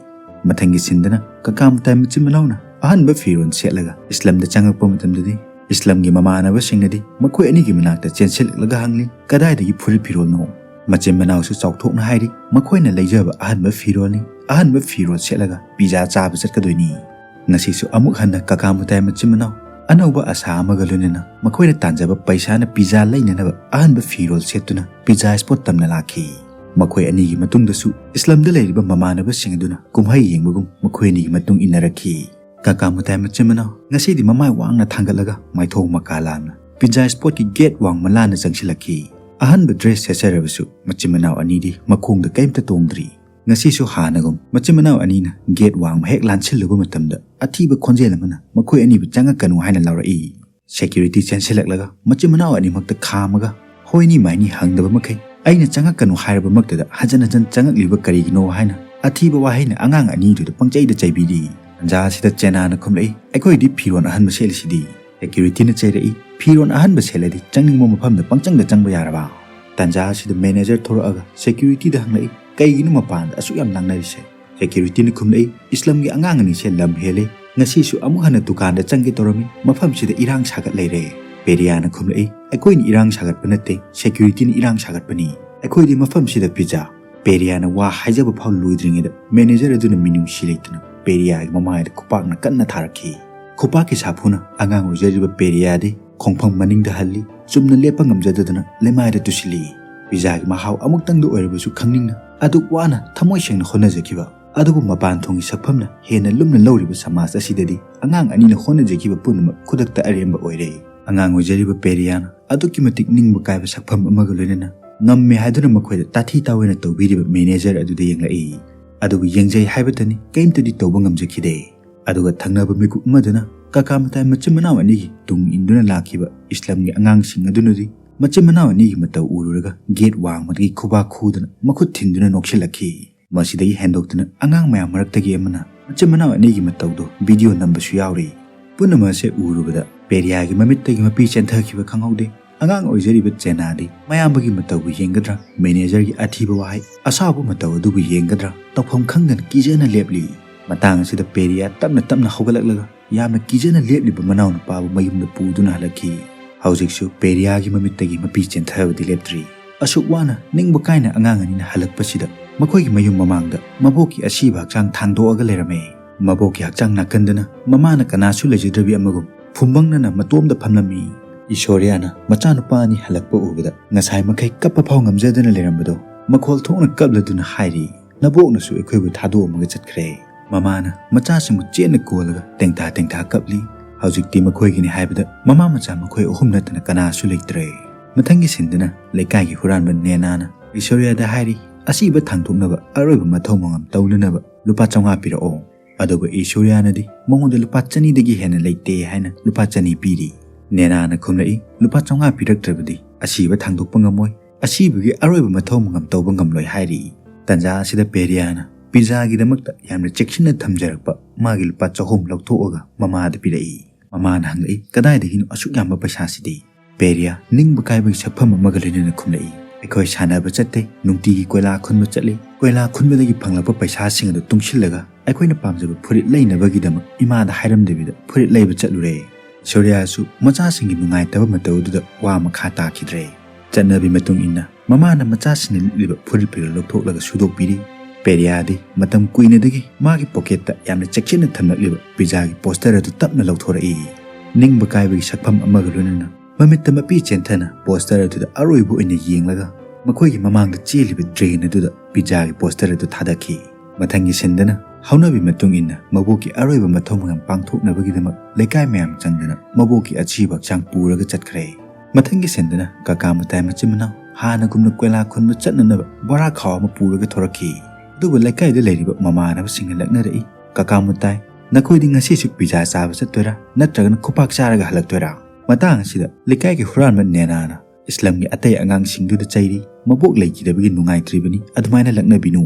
ꯃꯊꯪꯒꯤ ꯁꯤꯟꯗꯅ ꯀꯀꯥ ꯃꯨꯇꯥꯏ ꯃꯆꯤꯟ ꯃꯅꯥꯎꯅ ꯑꯍꯟꯕ ꯐꯤꯔꯣꯜ ꯁꯦꯠꯂꯒ ꯏꯁꯂꯝꯗ ꯆꯪꯉꯛꯄ ꯃꯇꯝꯗꯗꯤ ꯏꯁꯂꯝꯒꯤ ꯃꯃꯥꯟꯅꯕꯁꯤꯡꯅꯗꯤ ꯃꯈꯣꯏ ꯑꯅꯤꯒꯤ ꯃꯅꯥꯛꯇ ꯆꯦꯟꯁꯤꯜꯂꯛꯂꯒ ꯍꯪꯂꯤ, "ꯀꯗꯥꯏꯗꯒꯤ ꯐꯨꯔꯤꯠ ꯐꯤꯔꯣꯜꯅꯣ?" ꯃꯆꯤꯟ ꯃꯅꯥꯎꯁꯨ ꯆꯥꯎꯊꯣꯛꯅ ꯍꯥꯏꯔꯤ, ꯃꯈꯣꯏꯅ ꯂꯩꯖꯕ ꯑꯍꯟꯕ ꯐꯤꯔꯣꯜꯅꯤ, ꯑꯍꯟꯕ ꯐꯤꯔꯣꯜ ꯁꯦꯠꯂꯒ ꯄꯤꯖꯥ ꯆꯥꯕ ꯆꯠꯀꯗꯣꯏꯅꯤ꯫ ꯉꯁꯤꯁꯨ ꯑꯃꯨꯛ ꯍꯟꯅ ꯀꯀꯥ ꯃꯨꯇꯥꯏ ꯃꯆꯤꯟ ꯃꯅꯥꯎ ꯑꯅꯧꯕ ꯑꯁꯥ ꯑꯃꯒ ꯂꯣꯏꯅꯅ ꯃꯈꯣꯏꯅ ꯇꯥꯟꯖꯕ ꯄꯩꯁꯥꯅ ꯄꯤꯖꯥ ꯂꯩꯅꯅꯕ ꯑꯍꯟꯕ ꯐꯤꯔꯣꯜ ꯁꯦꯠꯇꯨꯅ ꯄꯤꯖꯥ ꯁ꯭ꯄꯣꯠ ꯇꯝꯅ ꯂꯥꯛꯈꯤ꯫ ꯃꯈꯣꯏ ꯑꯅꯤꯒꯤ ꯃꯇꯨꯡꯗꯁꯨ ꯏꯁꯂꯝꯗ ꯂꯩꯔꯤꯕ ꯃꯃꯥꯟꯅꯕꯁꯤꯡ ꯑꯗꯨꯅ ꯀꯨꯝꯍꯩ ꯌꯦꯡꯕꯒꯨꯝ ꯃꯈꯣꯏ ꯑꯅꯤꯒꯤ ꯃꯇꯨꯡ ꯏꯟꯅꯔꯛꯈꯤ꯫ ꯀꯀꯥ ꯃꯨꯇꯥꯏ ꯃꯆꯤꯟ ꯃꯅꯥꯎ ꯉꯁꯤꯗꯤ ꯃꯃꯥꯏ ꯋꯥꯡꯅ ꯊꯥꯡꯒꯠꯂꯒ ꯃꯥꯏꯊꯣꯡ ꯃꯀꯥ ꯂꯥꯝꯅ ꯄꯤꯖꯥ ꯁ꯭ꯄꯣꯠꯀꯤ ꯒꯦꯠ ꯋꯥꯡꯃ ꯂꯥꯟꯅ ꯆꯪꯁꯤꯜꯂꯛꯈꯤ꯫ ꯑꯍꯟꯕ dress ꯁꯦꯠꯆꯔꯕꯁꯨ ꯃꯆꯤꯟ ꯃꯅꯥꯎ ꯑꯅꯤꯗꯤ ꯃꯈꯣꯡꯗ ꯀꯔꯤꯝꯇ ꯇꯣꯡꯗ꯭ꯔꯤ꯫ ꯉꯁꯤꯁꯨ ꯍꯥꯟꯅꯒꯨꯝ ꯃꯆꯤꯟ ꯃꯅꯥꯎ ꯑꯅꯤꯅ gate ꯋꯥꯡꯃ ꯍꯦꯛ ꯂꯥꯟꯁꯤꯜꯂꯨꯕ ꯃꯇꯝꯗ ꯑꯊꯤꯕ ꯈꯣꯟꯖꯦꯜ ꯑꯃꯅ ꯃꯈꯣꯏ ꯑꯅꯤꯕꯨ "ꯆꯪꯉꯛꯀꯅꯨ" ꯍꯥꯏꯅ ꯂꯥꯎꯔꯛꯏ꯫ Security ꯆꯦꯟꯁꯤꯜꯂꯛꯂꯒ ꯃꯆꯤꯟ ꯃꯅꯥꯎ ꯑꯅꯤꯃꯛꯇ ꯈꯥꯝꯃꯒ ꯍꯣꯏꯅꯤ ꯃꯥꯏꯅꯤ ꯍꯪꯗꯕ ꯃꯈꯩ "ꯑꯩꯅ ꯆꯪꯉꯛꯀꯅꯨ" ꯍꯥꯏꯔꯕꯃꯛꯇꯗ ꯍꯟꯖꯟ ꯍꯟꯖꯟ ꯆꯪꯉꯛꯂꯤꯕ ꯀꯔꯤꯒꯤꯅꯣ ꯍꯥꯏꯅ ꯑꯊꯤꯕ ꯋꯥꯍꯩꯅ ꯑꯉꯥꯡ ꯑꯅꯤꯗꯨꯗ ꯄꯪꯆꯩꯗ ꯆꯩꯕꯤꯔꯤ꯫ ꯇꯟꯖꯥ ꯑꯁꯤꯗ ꯆꯦꯅꯥꯅ ꯈꯨꯝꯂꯛꯏ, "ꯑꯩꯈꯣꯏꯗꯤ ꯐꯤꯔꯣꯜ ꯑꯍꯟꯕ ꯁꯦꯠꯂꯤꯁꯤꯗꯤ?" Securityꯅ ꯆꯩꯔꯛꯏ, "ꯐꯤꯔꯣꯜ ꯑꯍꯟꯕ ꯁꯦꯠꯂꯗꯤ ꯆꯪꯅꯤꯡꯕ ꯃꯐꯝꯗ ꯄꯪꯆꯪꯗ ꯆꯪꯕ ꯌꯥꯔꯕ?" ꯇꯟꯖꯥ ꯑꯁꯤꯗ manager ꯊꯣꯔꯛꯑꯒ securityꯗ ꯍꯪꯂꯛꯏ, "ꯀꯩꯒꯤꯅꯣ ꯃꯄꯥꯟꯗ ꯑꯁꯨꯛ ꯌꯥꯝ ꯂꯥꯡꯅꯔꯤꯁꯦ?" Securityꯅ ꯈꯨꯝꯂꯛꯏ, "ꯏꯁꯂꯝꯒꯤ ꯑꯉꯥꯡ ꯑꯅꯤꯁꯦ ꯂꯝ ꯍꯦꯜꯂꯦ, ꯉꯁꯤꯁꯨ ꯑꯃꯨꯛ ꯍꯟꯅ ꯗꯨꯀꯥꯟꯗ ꯆꯪꯒꯦ ꯇꯧꯔꯝꯃꯤ, ꯃꯐꯝꯁꯤꯗ ꯏꯔꯥꯡ ꯁꯥꯒꯠ ꯂꯩꯔꯦ꯫" ꯄꯦꯔꯤꯌꯥꯅ ꯈꯨꯝꯂꯛꯏ, "ꯑꯩꯈꯣꯏꯅ ꯏꯔꯥꯡ ꯁꯥꯒꯠꯄ ꯅꯠꯇꯦ, securityꯅ ꯏꯔꯥꯡ ꯁꯥꯒꯠꯄꯅꯤ꯫ ꯑꯩꯈꯣꯏꯗꯤ ꯃꯐꯝꯁꯤꯗ ꯄꯤꯖꯥ꯫" ꯄꯦꯔꯤꯌꯥꯅ ꯋꯥ ꯍꯥꯏꯖꯕ ꯐꯥꯎ ꯂꯣꯏꯗ꯭ꯔꯤꯉꯩꯗ manager ꯑꯗꯨꯅ ꯃꯤꯅꯨꯡꯁꯤ ꯂꯩꯇꯅ ꯄꯦꯔꯤꯌꯥꯒꯤ ꯃꯃꯥꯏꯗ ꯈꯨꯄꯥꯛꯅ ꯀꯟꯅ ꯊꯥꯔꯛꯈꯤ꯫ ꯈꯨꯄꯥꯛꯀꯤ ꯁꯥꯐꯨꯅ ꯑꯉꯥꯡ ꯑꯣꯏꯖꯔꯤꯕ ꯄꯦꯔꯤꯌꯥꯗꯤ ꯈꯣꯡꯐꯝ ꯃꯅꯤꯡꯗ ꯍꯜꯂꯤ, ꯆꯨꯝꯅ ꯂꯦꯞꯄ ꯉꯝꯖꯗꯗꯅ ꯂꯩꯃꯥꯏꯗ ꯇꯨꯁꯤꯜꯂꯤ꯫ ꯄꯤꯖꯥꯒꯤ ꯃꯍꯥꯎ ꯑꯃꯨꯛꯇꯪꯗ ꯑꯣꯏꯔꯕꯁꯨ ꯈꯪꯅꯤꯡꯅ ꯑꯗꯨꯛ ꯋꯥꯅ ꯊꯃꯣꯏ ꯁꯦꯡꯅ ꯍꯣꯠꯅꯖꯈꯤꯕ ꯑꯗꯨꯕꯨ ꯃꯄꯥꯟ ꯊꯣꯡꯒꯤ ꯁꯛꯐꯝꯅ ꯍꯦꯟꯅ ꯂꯨꯝꯅ ꯂꯧꯔꯤꯕ ꯁꯃꯥꯖ ꯑꯁꯤꯗꯗꯤ ꯑꯉꯥꯡ ꯑꯅꯤꯅ ꯍꯣꯠꯅꯖꯈꯤꯕ ꯄꯨꯝꯅꯃꯛ ꯈꯨꯗꯛꯇ ꯑꯔꯦꯝꯕ ꯑꯣꯏꯔꯦ꯫ ꯑꯉꯥꯡ ꯑꯣꯏꯖꯔꯤꯕ ꯄꯦꯔꯤꯌꯥꯅ ꯑꯗꯨꯛꯀꯤ ꯃꯇꯤꯛ ꯅꯤꯡꯕ ꯀꯥꯏꯕ ꯁꯛꯐꯝ ꯑꯃꯒ ꯂꯣꯏꯅꯅ ꯉꯝꯃꯦ ꯍꯥꯏꯗꯨꯅ ꯃꯈꯣꯏꯗ ꯇꯥꯊꯤ ꯇꯥꯑꯣꯏꯅ ꯇꯧꯕꯤꯔꯤꯕ manager ꯑꯗꯨꯗ ꯌꯦꯡꯂꯛꯏ꯫ ꯑꯗꯨꯕꯨ ꯌꯦꯡꯖꯩ ꯍꯥꯏꯕꯇꯅꯤ, ꯀꯔꯤꯝꯇꯗꯤ ꯇꯧꯕ ꯉꯝꯖꯈꯤꯗꯦ꯫ ꯑꯗꯨꯒ ꯊꯪꯅꯕ ꯃꯤꯀꯨꯞ ꯑꯃꯗꯨꯅ ꯀꯀꯥ ꯃꯇꯥꯏ ꯃꯆꯤꯟ ꯃꯅꯥꯎ ꯑꯅꯤꯒꯤ ꯇꯨꯡ ꯏꯟꯗꯨꯅ ꯂꯥꯛꯈꯤꯕ ꯏꯁꯂꯝꯒꯤ ꯑꯉꯥꯡꯁꯤꯡ ꯑꯗꯨꯅꯗꯤ ꯃꯆꯤꯟ ꯃꯅꯥꯎ ꯑꯅꯤꯒꯤ ꯃꯇꯧ ꯎꯔꯨꯔꯒ gate ꯋꯥꯡꯃꯗꯒꯤ ꯈꯨꯕꯥꯛ ꯈꯨꯗꯨꯅ ꯃꯈꯨꯠ ꯊꯤꯟꯗꯨꯅ ꯅꯣꯛꯁꯤꯜꯂꯛꯈꯤ꯫ ꯃꯁꯤꯗꯒꯤ ꯍꯦꯟꯗꯣꯛꯇꯨꯅ ꯑꯉꯥꯡ ꯃꯌꯥꯝ ꯃꯔꯛꯇꯒꯤ ꯑꯃꯅ ꯃꯆꯤꯟ ꯃꯅꯥꯎ ꯑꯅꯤꯒꯤ ꯃꯇꯧꯗꯨ video ꯅꯝꯕꯁꯨ ꯌꯥꯎꯔꯤ꯫ ꯄꯨꯝꯅꯃꯛ ꯑꯁꯦ ꯎꯔꯨꯕꯗ ꯄꯦꯔꯤꯌꯥꯒꯤ ꯃꯃꯤꯠꯇꯒꯤ ꯃꯄꯤ ꯆꯦꯟꯊꯈꯤꯕ ꯈꯪꯍꯧꯗꯦ꯫ ꯑꯉꯥꯡ ꯑꯣꯏꯖꯔꯤꯕ ꯆꯦꯅꯥꯗꯤ ꯃꯌꯥꯝꯕꯒꯤ ꯃꯇꯧꯕꯨ ꯌꯦꯡꯒꯗ꯭ꯔꯥ, managerꯒꯤ ꯑꯊꯤꯕ ꯋꯥꯍꯩ ꯑꯁꯥꯎꯕ ꯃꯇꯧ ꯑꯗꯨꯕꯨ ꯌꯦꯡꯒꯗ꯭ꯔꯥ, ꯇꯧꯐꯝ ꯈꯪꯗꯅ ꯀꯤꯖꯅ ꯂꯦꯞꯂꯤ꯫ ꯃꯇꯥꯡ ꯑꯁꯤꯗ ꯄꯦꯔꯤꯌꯥ ꯇꯞꯅ ꯇꯞꯅ ꯍꯧꯒꯠꯂꯛꯂꯒ ꯌꯥꯝꯅ ꯀꯤꯖꯅ ꯂꯦꯞꯂꯤꯕ ꯃꯅꯥꯎꯅꯨꯄꯥꯕꯨ ꯃꯌꯨꯝꯗ ꯄꯨꯗꯨꯅ ꯍꯜꯂꯛꯈꯤ꯫ ꯍꯧꯖꯤꯛꯁꯨ ꯄꯦꯔꯤꯌꯥꯒꯤ ꯃꯃꯤꯠꯇꯒꯤ ꯃꯄꯤ ꯆꯦꯟꯊꯕꯗꯤ ꯂꯦꯞꯇ꯭ꯔꯤ꯫ ꯑꯁꯨꯛ ꯋꯥꯅ ꯅꯤꯡꯕ ꯀꯥꯏꯅ ꯑꯉꯥꯡ ꯑꯅꯤꯅ ꯍꯜꯂꯛꯄꯁꯤꯗ ꯃꯈꯣꯏꯒꯤ ꯃꯌꯨꯝ ꯃꯃꯥꯡꯗ ꯃꯕꯣꯛꯀꯤ ꯑꯁꯤꯕ ꯍꯛꯆꯥꯡ ꯊꯥꯡꯗꯣꯛꯑꯒ ꯂꯩꯔꯝꯃꯦ꯫ ꯃꯕꯣꯛꯀꯤ ꯍꯛꯆꯥꯡ ꯅꯥꯀꯟꯗꯅ ꯃꯃꯥꯅ ꯀꯅꯥꯁꯨ ꯂꯩꯖꯗ꯭ꯔꯕꯤ ꯑꯃꯒꯨꯝ ꯐꯨꯝꯕꯪꯅꯅ ꯃꯇꯣꯝꯗ ꯐꯝꯂꯝꯃꯤ꯫ ꯏꯁꯣꯔꯤꯌꯥꯅ ꯃꯆꯥꯅꯨꯄꯥ ꯑꯅꯤ ꯍꯜꯂꯛꯄ ꯎꯕꯗ ꯉꯁꯥꯏ ꯃꯈꯩ ꯀꯞꯄ ꯐꯥꯎ ꯉꯝꯖꯗꯅ ꯂꯩꯔꯝꯕꯗꯣ ꯃꯈꯣꯜ ꯊꯣꯛꯅ ꯀꯞꯂꯗꯨꯅ ꯍꯥꯏꯔꯤ, "ꯅꯕꯣꯛꯅꯁꯨ ꯑꯩꯈꯣꯏꯕꯨ ꯊꯥꯗꯣꯛꯑꯝꯃꯒ ꯆꯠꯈ꯭ꯔꯦ꯫" ꯃꯃꯥꯅ ꯃꯆꯥꯁꯤꯡꯕꯨ ꯆꯦꯠꯅ ꯀꯣꯜꯂꯒ ꯇꯦꯡꯊꯥ ꯇꯦꯡꯊꯥ ꯀꯞꯂꯤ꯫ ꯍꯧꯖꯤꯛꯇꯤ ꯃꯈꯣꯏꯒꯤꯅꯤ ꯍꯥꯏꯕꯗ ꯃꯃꯥ ꯃꯆꯥ ꯃꯈꯣꯏ ꯑꯍꯨꯝ ꯅꯠꯇꯅ ꯀꯅꯥꯁꯨ ꯂꯩꯇ꯭ꯔꯦ꯫ ꯃꯊꯪꯒꯤ ꯁꯤꯟꯗꯅ ꯂꯩꯀꯥꯏꯒꯤ ꯍꯨꯔꯥꯟꯕ ꯅꯦꯅꯥꯅ ꯑꯩꯁꯣꯔꯤꯌꯥꯗ ꯍꯥꯏꯔꯤ, ꯑꯁꯤꯕ ꯊꯥꯡꯗꯣꯛꯅꯕ ꯑꯔꯣꯏꯕ ꯃꯊꯧ ꯃꯉꯝ ꯇꯧꯅꯅꯕ ꯂꯨꯄꯥ ꯆꯥꯝꯃꯉꯥ ꯄꯤꯔꯛꯑꯣ꯫ ꯑꯗꯨꯕꯨ ꯑꯩꯁꯣꯔꯤꯌꯥꯅꯗꯤ ꯃꯉꯣꯟꯗ ꯂꯨꯄꯥ ꯆꯅꯤꯗꯒꯤ ꯍꯦꯟꯅ ꯂꯩꯇꯦ ꯍꯥꯏꯅ ꯂꯨꯄꯥ ꯆꯅꯤ ꯄꯤꯔꯤ꯫ ꯅꯦꯅꯥꯅ ꯈꯨꯝꯂꯛꯏ, ꯂꯨꯄꯥ ꯆꯥꯝꯃꯉꯥ ꯄꯤꯔꯛꯇ꯭ꯔꯕꯗꯤ ꯑꯁꯤꯕ ꯊꯥꯡꯗꯣꯛꯄ ꯉꯝꯃꯣꯏ, ꯑꯁꯤꯕꯒꯤ ꯑꯔꯣꯏꯕ ꯃꯊꯧ ꯃꯉꯝ ꯇꯧꯕ ꯉꯝꯂꯣꯏ ꯍꯥꯏꯔꯤ꯫ ꯇꯟꯖꯥ ꯑꯁꯤꯗ ꯄꯦꯔꯤꯌꯥꯅ ꯄꯤꯖꯥꯒꯤꯗꯃꯛꯇ ꯌꯥꯝꯅ ꯆꯦꯛꯁꯤꯟꯅ ꯊꯝꯖꯔꯛꯄ ꯃꯥꯒꯤ ꯂꯨꯄꯥ ꯆꯍꯨꯝ ꯂꯧꯊꯣꯛꯑꯒ ꯃꯃꯥꯗ ꯄꯤꯔꯛꯏ꯫ ꯃꯃꯥꯅ ꯍꯪꯂꯛꯏ, ꯀꯗꯥꯏꯗꯒꯤꯅꯣ ꯑꯁꯨꯛ ꯌꯥꯝꯕ ꯄꯩꯁꯥꯁꯤꯗꯤ? ꯄꯦꯔꯤꯌꯥ ꯅꯤꯡꯕ ꯀꯥꯏꯕꯒꯤ ꯁꯛꯐꯝ ꯑꯃꯒ ꯂꯣꯏꯅꯅ ꯈꯨꯝꯂꯛꯏ, ꯑꯩꯈꯣꯏ ꯁꯥꯟꯅꯕ ꯆꯠꯇꯦ, ꯅꯨꯡꯇꯤꯒꯤ ꯀꯣꯏꯂꯥ ꯈꯨꯟꯕ ꯆꯠꯂꯤ꯫ ꯀꯣꯏꯂꯥ ꯈꯨꯟꯕꯗꯒꯤ ꯐꯪꯂꯛꯄ ꯄꯩꯁꯥꯁꯤꯡ ꯑꯗꯨ ꯇꯨꯡꯁꯤꯜꯂꯒ ꯑꯩꯈꯣꯏꯅ ꯄꯥꯝꯖꯕ ꯐꯨꯔꯤꯠ ꯂꯩꯅꯕꯒꯤꯗꯃꯛ ꯏꯃꯥꯗ ꯍꯥꯏꯔꯝꯗꯕꯤꯗ ꯐꯨꯔꯤꯠ ꯂꯩꯕ ꯆꯠꯂꯨꯔꯦ꯫ ꯁꯣꯔꯤꯌꯥꯁꯨ ꯃꯆꯥꯁꯤꯡꯒꯤ ꯅꯨꯡꯉꯥꯏꯇꯕ ꯃꯇꯧ ꯑꯗꯨꯗ ꯋꯥ ꯃꯈꯥ ꯇꯥꯈꯤꯗ꯭ꯔꯦ꯫ ꯆꯠꯅꯕꯤ ꯃꯇꯨꯡ ꯏꯟꯅ ꯃꯃꯥꯅ ꯃꯆꯥꯁꯤꯡꯅ ꯂꯤꯠꯂꯤꯕ ꯐꯨꯔꯤꯠ ꯐꯤꯔꯣꯜ ꯂꯧꯊꯣꯛꯂꯒ ꯁꯨꯗꯣꯛꯄꯤꯔꯤ꯫ ꯄꯦꯔꯤꯌꯥꯗꯤ ꯃꯇꯝ ꯀꯨꯏꯅꯗꯒꯤ ꯃꯥꯒꯤ ꯄꯣꯀꯦꯠꯇ ꯌꯥꯝꯅ ꯆꯦꯛꯁꯤꯟꯅ ꯊꯝꯂꯛꯂꯤꯕ ꯄꯤꯖꯥꯒꯤ ꯄꯣꯁꯇꯔ ꯑꯗꯨ ꯇꯞꯅ ꯂꯧꯊꯣꯔꯛꯏ꯫ ꯅꯤꯡꯕ ꯀꯥꯏꯕꯒꯤ ꯁꯛꯐꯝ ꯑꯃꯒ ꯂꯣꯏꯅꯅ ꯃꯃꯤꯠꯇ ꯃꯄꯤ ꯆꯦꯟꯊꯅ ꯄꯣꯁꯇꯔ ꯑꯗꯨꯗ ꯑꯔꯣꯏꯕ ꯑꯣꯏꯅ ꯌꯦꯡꯂꯒ ꯃꯈꯣꯏꯒꯤ ꯃꯃꯥꯡꯗ ꯆꯦꯜꯂꯤꯕ ꯗ꯭ꯔꯦꯟ ꯑꯗꯨꯗ ꯄꯤꯖꯥꯒꯤ ꯄꯣꯁꯇꯔ ꯑꯗꯨ ꯊꯥꯗꯈꯤ꯫ ꯃꯊꯪꯒꯤ ꯁꯤꯟꯗꯅ ꯍꯧꯅꯕꯤ ꯃꯇꯨꯡ ꯏꯟꯅ ꯃꯕꯣꯛꯀꯤ ꯑꯔꯣꯏꯕ ꯃꯊꯧ ꯃꯉꯝ ꯄꯥꯡꯊꯣꯛꯅꯕꯒꯤꯗꯃꯛ ꯂꯩꯀꯥꯏ ꯃꯌꯥꯝ ꯆꯪꯗꯅ ꯃꯕꯣꯛꯀꯤ ꯑꯁꯤꯕ ꯍꯛꯆꯥꯡ ꯄꯨꯔꯒ ꯆꯠꯈ꯭ꯔꯦ꯫ ꯃꯊꯪꯒꯤ ꯁꯤꯟꯗꯅ ꯀꯀꯥ ꯃꯇꯥꯏ ꯃꯆꯤꯟ ꯃꯅꯥꯎ ꯍꯥꯟꯅꯒꯨꯝꯅ ꯀꯣꯏꯂꯥ ꯈꯨꯟꯕ ꯆꯠꯅꯅꯕ ꯕꯣꯔꯥ ꯈꯥꯎ ꯑꯃ ꯄꯨꯔꯒ ꯊꯣꯔꯛꯈꯤ꯫ ꯑꯗꯨꯕꯨ ꯂꯩꯀꯥꯏꯗ ꯂꯩꯔꯤꯕ ꯃꯃꯥꯟꯅꯕꯁꯤꯡꯅ ꯂꯛꯅꯔꯛꯏ, ꯀꯀꯥ ꯃꯇꯥꯏ, ꯅꯈꯣꯏꯗꯤ ꯉꯁꯤꯁꯨ ꯄꯤꯖꯥ ꯆꯥꯕ ꯆꯠꯇꯣꯏꯔꯥ ꯅꯠꯇ꯭ꯔꯒꯅ ꯈꯨꯄꯥꯛ ꯆꯥꯔꯒ ꯍꯜꯂꯛꯇꯣꯏꯔꯥ? ꯃꯇꯥꯡ ꯑꯁꯤꯗ ꯂꯩꯀꯥꯏꯒꯤ ꯍꯨꯔꯥꯟꯕ ꯅꯦꯅꯥꯅ ꯏꯁꯂꯝꯒꯤ ꯑꯇꯩ ꯑꯉꯥꯡꯁꯤꯡꯗꯨꯗ ꯆꯩꯔꯤ, ꯃꯕꯣꯛ ꯂꯩꯈꯤꯗꯕꯒꯤ ꯅꯨꯡꯉꯥꯏꯇ꯭ꯔꯤꯕꯅꯤ, ꯑꯗꯨꯃꯥꯏꯅ ꯂꯛꯅꯕꯤꯅꯨ꯫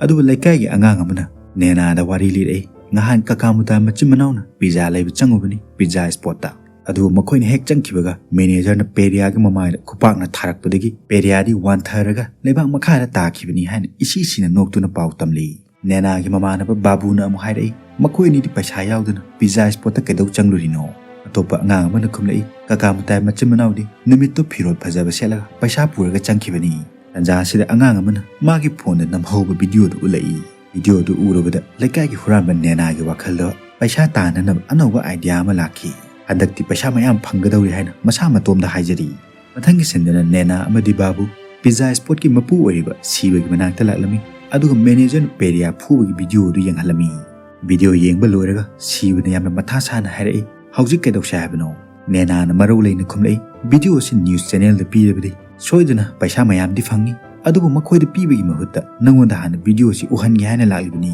ꯑꯗꯨꯕꯨ ꯂꯩꯀꯥꯏꯒꯤ ꯑꯉꯥꯡ ꯑꯃꯅ ꯅꯦꯅꯥꯗ ꯋꯥꯔꯤ ꯂꯤꯔꯛꯏ, ꯉꯍꯥꯟ ꯀꯀꯥ ꯃꯇꯥꯏ ꯃꯆꯤꯟ ꯃꯅꯥꯎꯅ ꯄꯤꯖꯥ ꯂꯩꯕ ꯆꯪꯉꯨꯕꯅꯤ ꯄꯤꯖꯥ ꯁ꯭ꯄꯣꯠꯇ꯫ ꯑꯗꯨꯕꯨ ꯃꯈꯣꯏꯅ ꯍꯦꯛ ꯆꯪꯈꯤꯕꯒ ꯃꯦꯅꯦꯖꯔꯅ ꯄꯦꯔꯤꯌꯥꯒꯤ ꯃꯃꯥꯏꯗ ꯈꯨꯄꯥꯛꯅ ꯊꯥꯔꯛꯄꯗꯒꯤ ꯄꯦꯔꯤꯌꯥꯗꯤ ꯋꯥꯟꯊꯔꯒ ꯂꯩꯕꯥꯛ ꯃꯈꯥꯗ ꯇꯥꯈꯤꯕꯅꯤ ꯍꯥꯏꯅ ꯏꯁꯤ ꯁꯤꯅ ꯅꯣꯛꯇꯨꯅ ꯄꯥꯎ ꯇꯝꯂꯤ꯫ ꯅꯦꯅꯥꯒꯤ ꯃꯃꯥꯟꯅꯕ ꯕꯥꯕꯨꯅ ꯑꯃꯨꯛ ꯍꯥꯏꯔꯛꯏ, ꯃꯈꯣꯏ ꯑꯅꯤꯗꯤ ꯄꯩꯁꯥ ꯌꯥꯎꯗꯅ ꯄꯤꯖꯥ ꯁ꯭ꯄꯣꯠꯇ ꯀꯩꯗꯧ ꯆꯪꯂꯨꯔꯤꯅꯣ? ꯑꯇꯣꯞꯄ ꯑꯉꯥꯡ ꯑꯃꯅ ꯈꯨꯝꯂꯛꯏ, ꯀꯀꯥ ꯃꯇꯥꯏ ꯃꯆꯤꯟ ꯃꯅꯥꯎꯗꯤ ꯅꯨꯃꯤꯠꯇꯨ ꯐꯤꯔꯣꯜ ꯐꯖꯕ ꯁꯦꯠꯂꯒ ꯄꯩꯁꯥ ꯄꯨꯔꯒ ꯆꯪꯈꯤꯕꯅꯤ꯫ ꯇꯟꯖꯥ ꯑꯁꯤꯗ ꯑꯉꯥꯡ ꯑꯃꯅ ꯃꯥꯒꯤ ꯐꯣꯟꯗ ꯅꯝꯍꯧꯕ ꯚꯤꯗꯤꯑꯣꯗꯨ ꯎꯠꯂꯛꯏ꯫ ꯚꯤꯗꯤꯑꯣꯗꯨ ꯎꯔꯨꯕꯗ ꯂꯩꯀꯥꯏꯒꯤ ꯍꯨꯔꯥꯟꯕ ꯅꯦꯅꯥꯒꯤ ꯋꯥꯈꯜꯗ ꯄꯩꯁꯥ ꯇꯥꯟꯅꯅꯕ ꯑꯅꯧꯕ ꯑꯥꯏꯗꯤꯌꯥ ꯑꯃ ꯂꯥꯛꯈꯤ꯫ ꯍꯟꯗꯛꯇꯤ ꯄꯩꯁꯥ ꯃꯌꯥꯝ ꯐꯪꯒꯗꯧꯔꯤ ꯍꯥꯏꯅ ꯃꯁꯥ ꯃꯇꯣꯝꯗ ꯍꯥꯏꯖꯔꯤ꯫ ꯃꯊꯪꯒꯤ ꯁꯤꯟꯗꯅ ꯅꯦꯅꯥ ꯑꯃꯗꯤ ꯕꯥꯕꯨ ꯄꯤꯖꯥ ꯁ꯭ꯄꯣꯠꯀꯤ ꯃꯄꯨ ꯑꯣꯏꯔꯤꯕ ꯁꯤꯕꯒꯤ ꯃꯅꯥꯛꯇ ꯂꯥꯛꯂꯝꯃꯤ꯫ ꯑꯗꯨꯒ ꯃꯦꯅꯦꯖꯔꯅ ꯄꯦꯔꯤꯌꯥ ꯐꯨꯕꯒꯤ ꯚꯤꯗꯤꯑꯣ ꯑꯗꯨ ꯌꯦꯡꯍꯜꯂꯝꯃꯤ꯫ ꯚꯤꯗꯤꯑꯣ ꯌꯦꯡꯕ ꯂꯣꯏꯔꯒ ꯁꯤꯕꯅ ꯌꯥꯝꯅ ꯃꯊꯥ ꯁꯥꯅ ꯍꯥꯏꯔꯛꯏ, ꯍꯧꯖꯤꯛ ꯀꯩꯗꯧꯁꯦ ꯍꯥꯏꯕꯅꯣ? ꯅꯦꯅꯥꯅ ꯃꯔꯧ ꯂꯩꯅ ꯈꯨꯝꯂꯛꯏ, "ꯚꯤꯗꯤꯑꯣ ꯑꯁꯤ ꯅ꯭ꯌꯨꯁ ꯆꯦꯅꯦꯜꯗ ꯄꯤꯔꯕꯗꯤ ꯁꯣꯏꯗꯅ ꯄꯩꯁꯥ ꯃꯌꯥꯝꯗꯤ ꯐꯪꯅꯤ, ꯑꯗꯨꯕꯨ ꯃꯈꯣꯏꯗ ꯄꯤꯕꯒꯤ ꯃꯍꯨꯠꯇ ꯅꯉꯣꯟꯗ ꯍꯥꯟꯅ ꯚꯤꯗꯤꯑꯣ ꯑꯁꯤ ꯎꯍꯟꯒꯦ ꯍꯥꯏꯅ ꯂꯥꯛꯂꯤꯕꯅꯤ꯫"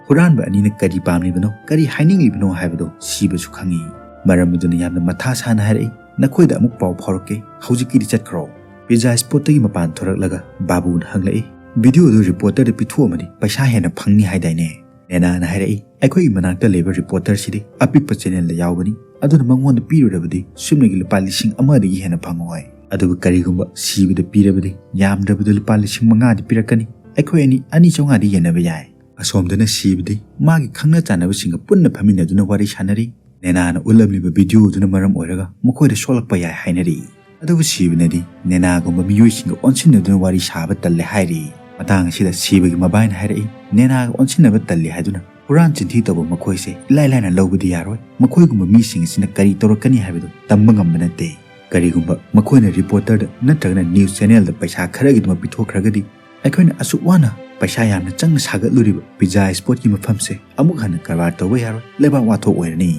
ꯍꯨꯔꯥꯟꯕ ꯑꯅꯤꯅ ꯀꯔꯤ ꯄꯥꯝꯂꯤꯕꯅꯣ, ꯀꯔꯤ ꯍꯥꯏꯅꯤꯡꯂꯤꯕꯅꯣ ꯍꯥꯏꯕꯗꯨ ꯁꯤꯕꯁꯨ ꯈꯪꯏ꯫ ꯃꯔꯝ ꯑꯗꯨꯅ ꯌꯥꯝꯅ ꯃꯊꯥ ꯁꯥꯅ ꯍꯥꯏꯔꯛꯏ, "ꯅꯈꯣꯏꯗ ꯑꯃꯨꯛ ꯄꯥꯎ ꯐꯥꯎꯔꯛꯀꯦ, ꯍꯧꯖꯤꯛꯀꯤꯗꯤ ꯆꯠꯈ꯭ꯔꯣ꯫" ꯄꯤꯖꯥ ꯁ꯭ꯄꯣꯠꯇꯒꯤ ꯃꯄꯥꯟ ꯊꯣꯔꯛꯂꯒ ꯕꯥꯕꯨꯅ ꯍꯪꯂꯛꯏ, "ꯚꯤꯗꯤꯑꯣꯗꯨ ꯔꯤꯄꯣꯔꯇꯔꯗ ꯄꯤꯊꯣꯛꯑꯃꯗꯤ ꯄꯩꯁꯥ ꯍꯦꯟꯅ ꯐꯪꯅꯤ ꯍꯥꯏꯗꯥꯏꯅꯦ?" ꯅꯦꯅꯥꯅ ꯍꯥꯏꯔꯛꯏ, "ꯑꯩꯈꯣꯏꯒꯤ ꯃꯅꯥꯛꯇ ꯂꯩꯕ ꯔꯤꯄꯣꯔꯇꯔꯁꯤꯗꯤ ꯑꯄꯤꯛꯄ ꯆꯦꯅꯦꯜꯗ ꯌꯥꯎꯕꯅꯤ, ꯑꯗꯨꯅ ꯃꯉꯣꯟꯗ ꯄꯤꯔꯨꯔꯕꯗꯤ ꯁꯨꯞꯅꯒꯤ ꯂꯨꯄꯥ ꯂꯤꯁꯤꯡ ꯑꯃꯗꯒꯤ ꯍꯦꯟꯅ ꯐꯪꯉꯣꯏ꯫ ꯑꯗꯨꯕꯨ ꯀꯔꯤꯒꯨꯝꯕ ꯁꯤꯕꯗ ꯄꯤꯔꯕꯗꯤ ꯌꯥꯝꯗ꯭ꯔꯕꯗ ꯂꯨꯄꯥ ꯂꯤꯁꯤꯡ ꯃꯉꯥꯗꯤ ꯄꯤꯔꯛꯀꯅꯤ꯫ ꯑꯩꯈꯣꯏ ꯑꯅꯤ ꯑꯅꯤ ꯆꯥꯝꯃꯉꯥꯗꯤ ꯌꯦꯟꯅꯕ ꯌꯥꯏ꯫" ꯑꯁꯣꯝꯗꯅ ꯁꯤꯕꯗꯤ ꯃꯥꯒꯤ ꯈꯪꯅ ꯆꯥꯟꯅꯕꯁꯤꯡꯒ ꯄꯨꯟꯅ ꯐꯝꯃꯤꯟꯅꯗꯨꯅ ꯋꯥꯔꯤ ꯁꯥꯟꯅꯔꯤ꯫ ꯅꯦꯅꯥꯅ ꯎꯠꯂꯝꯂꯤꯕ ꯚꯤꯗꯤꯑꯣꯗꯨꯅ ꯃꯔꯝ ꯑꯣꯏꯔꯒ ꯃꯈꯣꯏꯗ ꯁꯣꯛꯂꯛꯄ ꯌꯥꯏ ꯍꯥꯏꯅꯔꯤ꯫ ꯑꯗꯨꯕꯨ ꯁꯤꯕꯅꯗꯤ ꯅꯦꯅꯥꯒꯨꯝꯕ ꯃꯤꯑꯣꯏꯁꯤꯡꯒ ꯑꯣꯟꯁꯤꯟꯅꯗꯨꯅ ꯋꯥꯔꯤ ꯁꯥꯕ ꯇꯜꯂꯦ ꯍꯥꯏꯔꯤ꯫ ꯃꯇꯥꯡ ꯑꯁꯤꯗ ꯁꯤꯕꯒꯤ ꯃꯕꯥꯏꯅ ꯍꯥꯏꯔꯛꯏ, "ꯅꯦꯅꯥꯒ ꯑꯣꯟꯁꯤꯟꯅꯕ ꯇꯜꯂꯤ ꯍꯥꯏꯗꯨꯅ ꯍꯨꯔꯥꯟ ꯆꯤꯟꯊꯤ ꯇꯧꯕ ꯃꯈꯣꯏꯁꯦ ꯏꯂꯥꯏ ꯂꯥꯏꯅ ꯂꯧꯕꯗꯤ ꯌꯥꯔꯣꯏ꯫ ꯃꯈꯣꯏꯒꯨꯝꯕ ꯃꯤꯁꯤꯡ ꯑꯁꯤꯅ ꯀꯔꯤ ꯇꯧꯔꯛꯀꯅꯤ ꯍꯥꯏꯕꯗꯨ ꯇꯝꯕ ꯉꯝꯕ ꯅꯠꯇꯦ꯫ ꯀꯔꯤꯒꯨꯝꯕ ꯃꯈꯣꯏꯅ ꯔꯤꯄꯣꯔꯇꯔꯗ ꯅꯠꯇ꯭ꯔꯒꯅ ꯅ꯭ꯌꯨꯁ ꯆꯦꯅꯦꯜꯗ ꯄꯩꯁꯥ ꯈꯔꯒꯤꯗꯃꯛ ꯄꯤꯊꯣꯛꯈ꯭ꯔꯒꯗꯤ, ꯑꯩꯈꯣꯏꯅ ꯑꯁꯨꯛ ꯋꯥꯅ ꯄꯩꯁꯥ ꯌꯥꯝꯅ ꯆꯪꯅ ꯁꯥꯒꯠꯂꯨꯔꯤꯕ ꯄꯤꯖꯥ ꯁ꯭ꯄꯣꯠꯀꯤ ꯃꯐꯝꯁꯦ ꯑꯃꯨꯛ ꯍꯟꯅ ꯀꯔꯕꯥꯔ ꯇꯧꯕ ꯌꯥꯔꯣꯏ, ꯂꯩꯕꯥꯛ ꯋꯥꯊꯣꯛ ꯑꯣꯏꯔꯅꯤ꯫"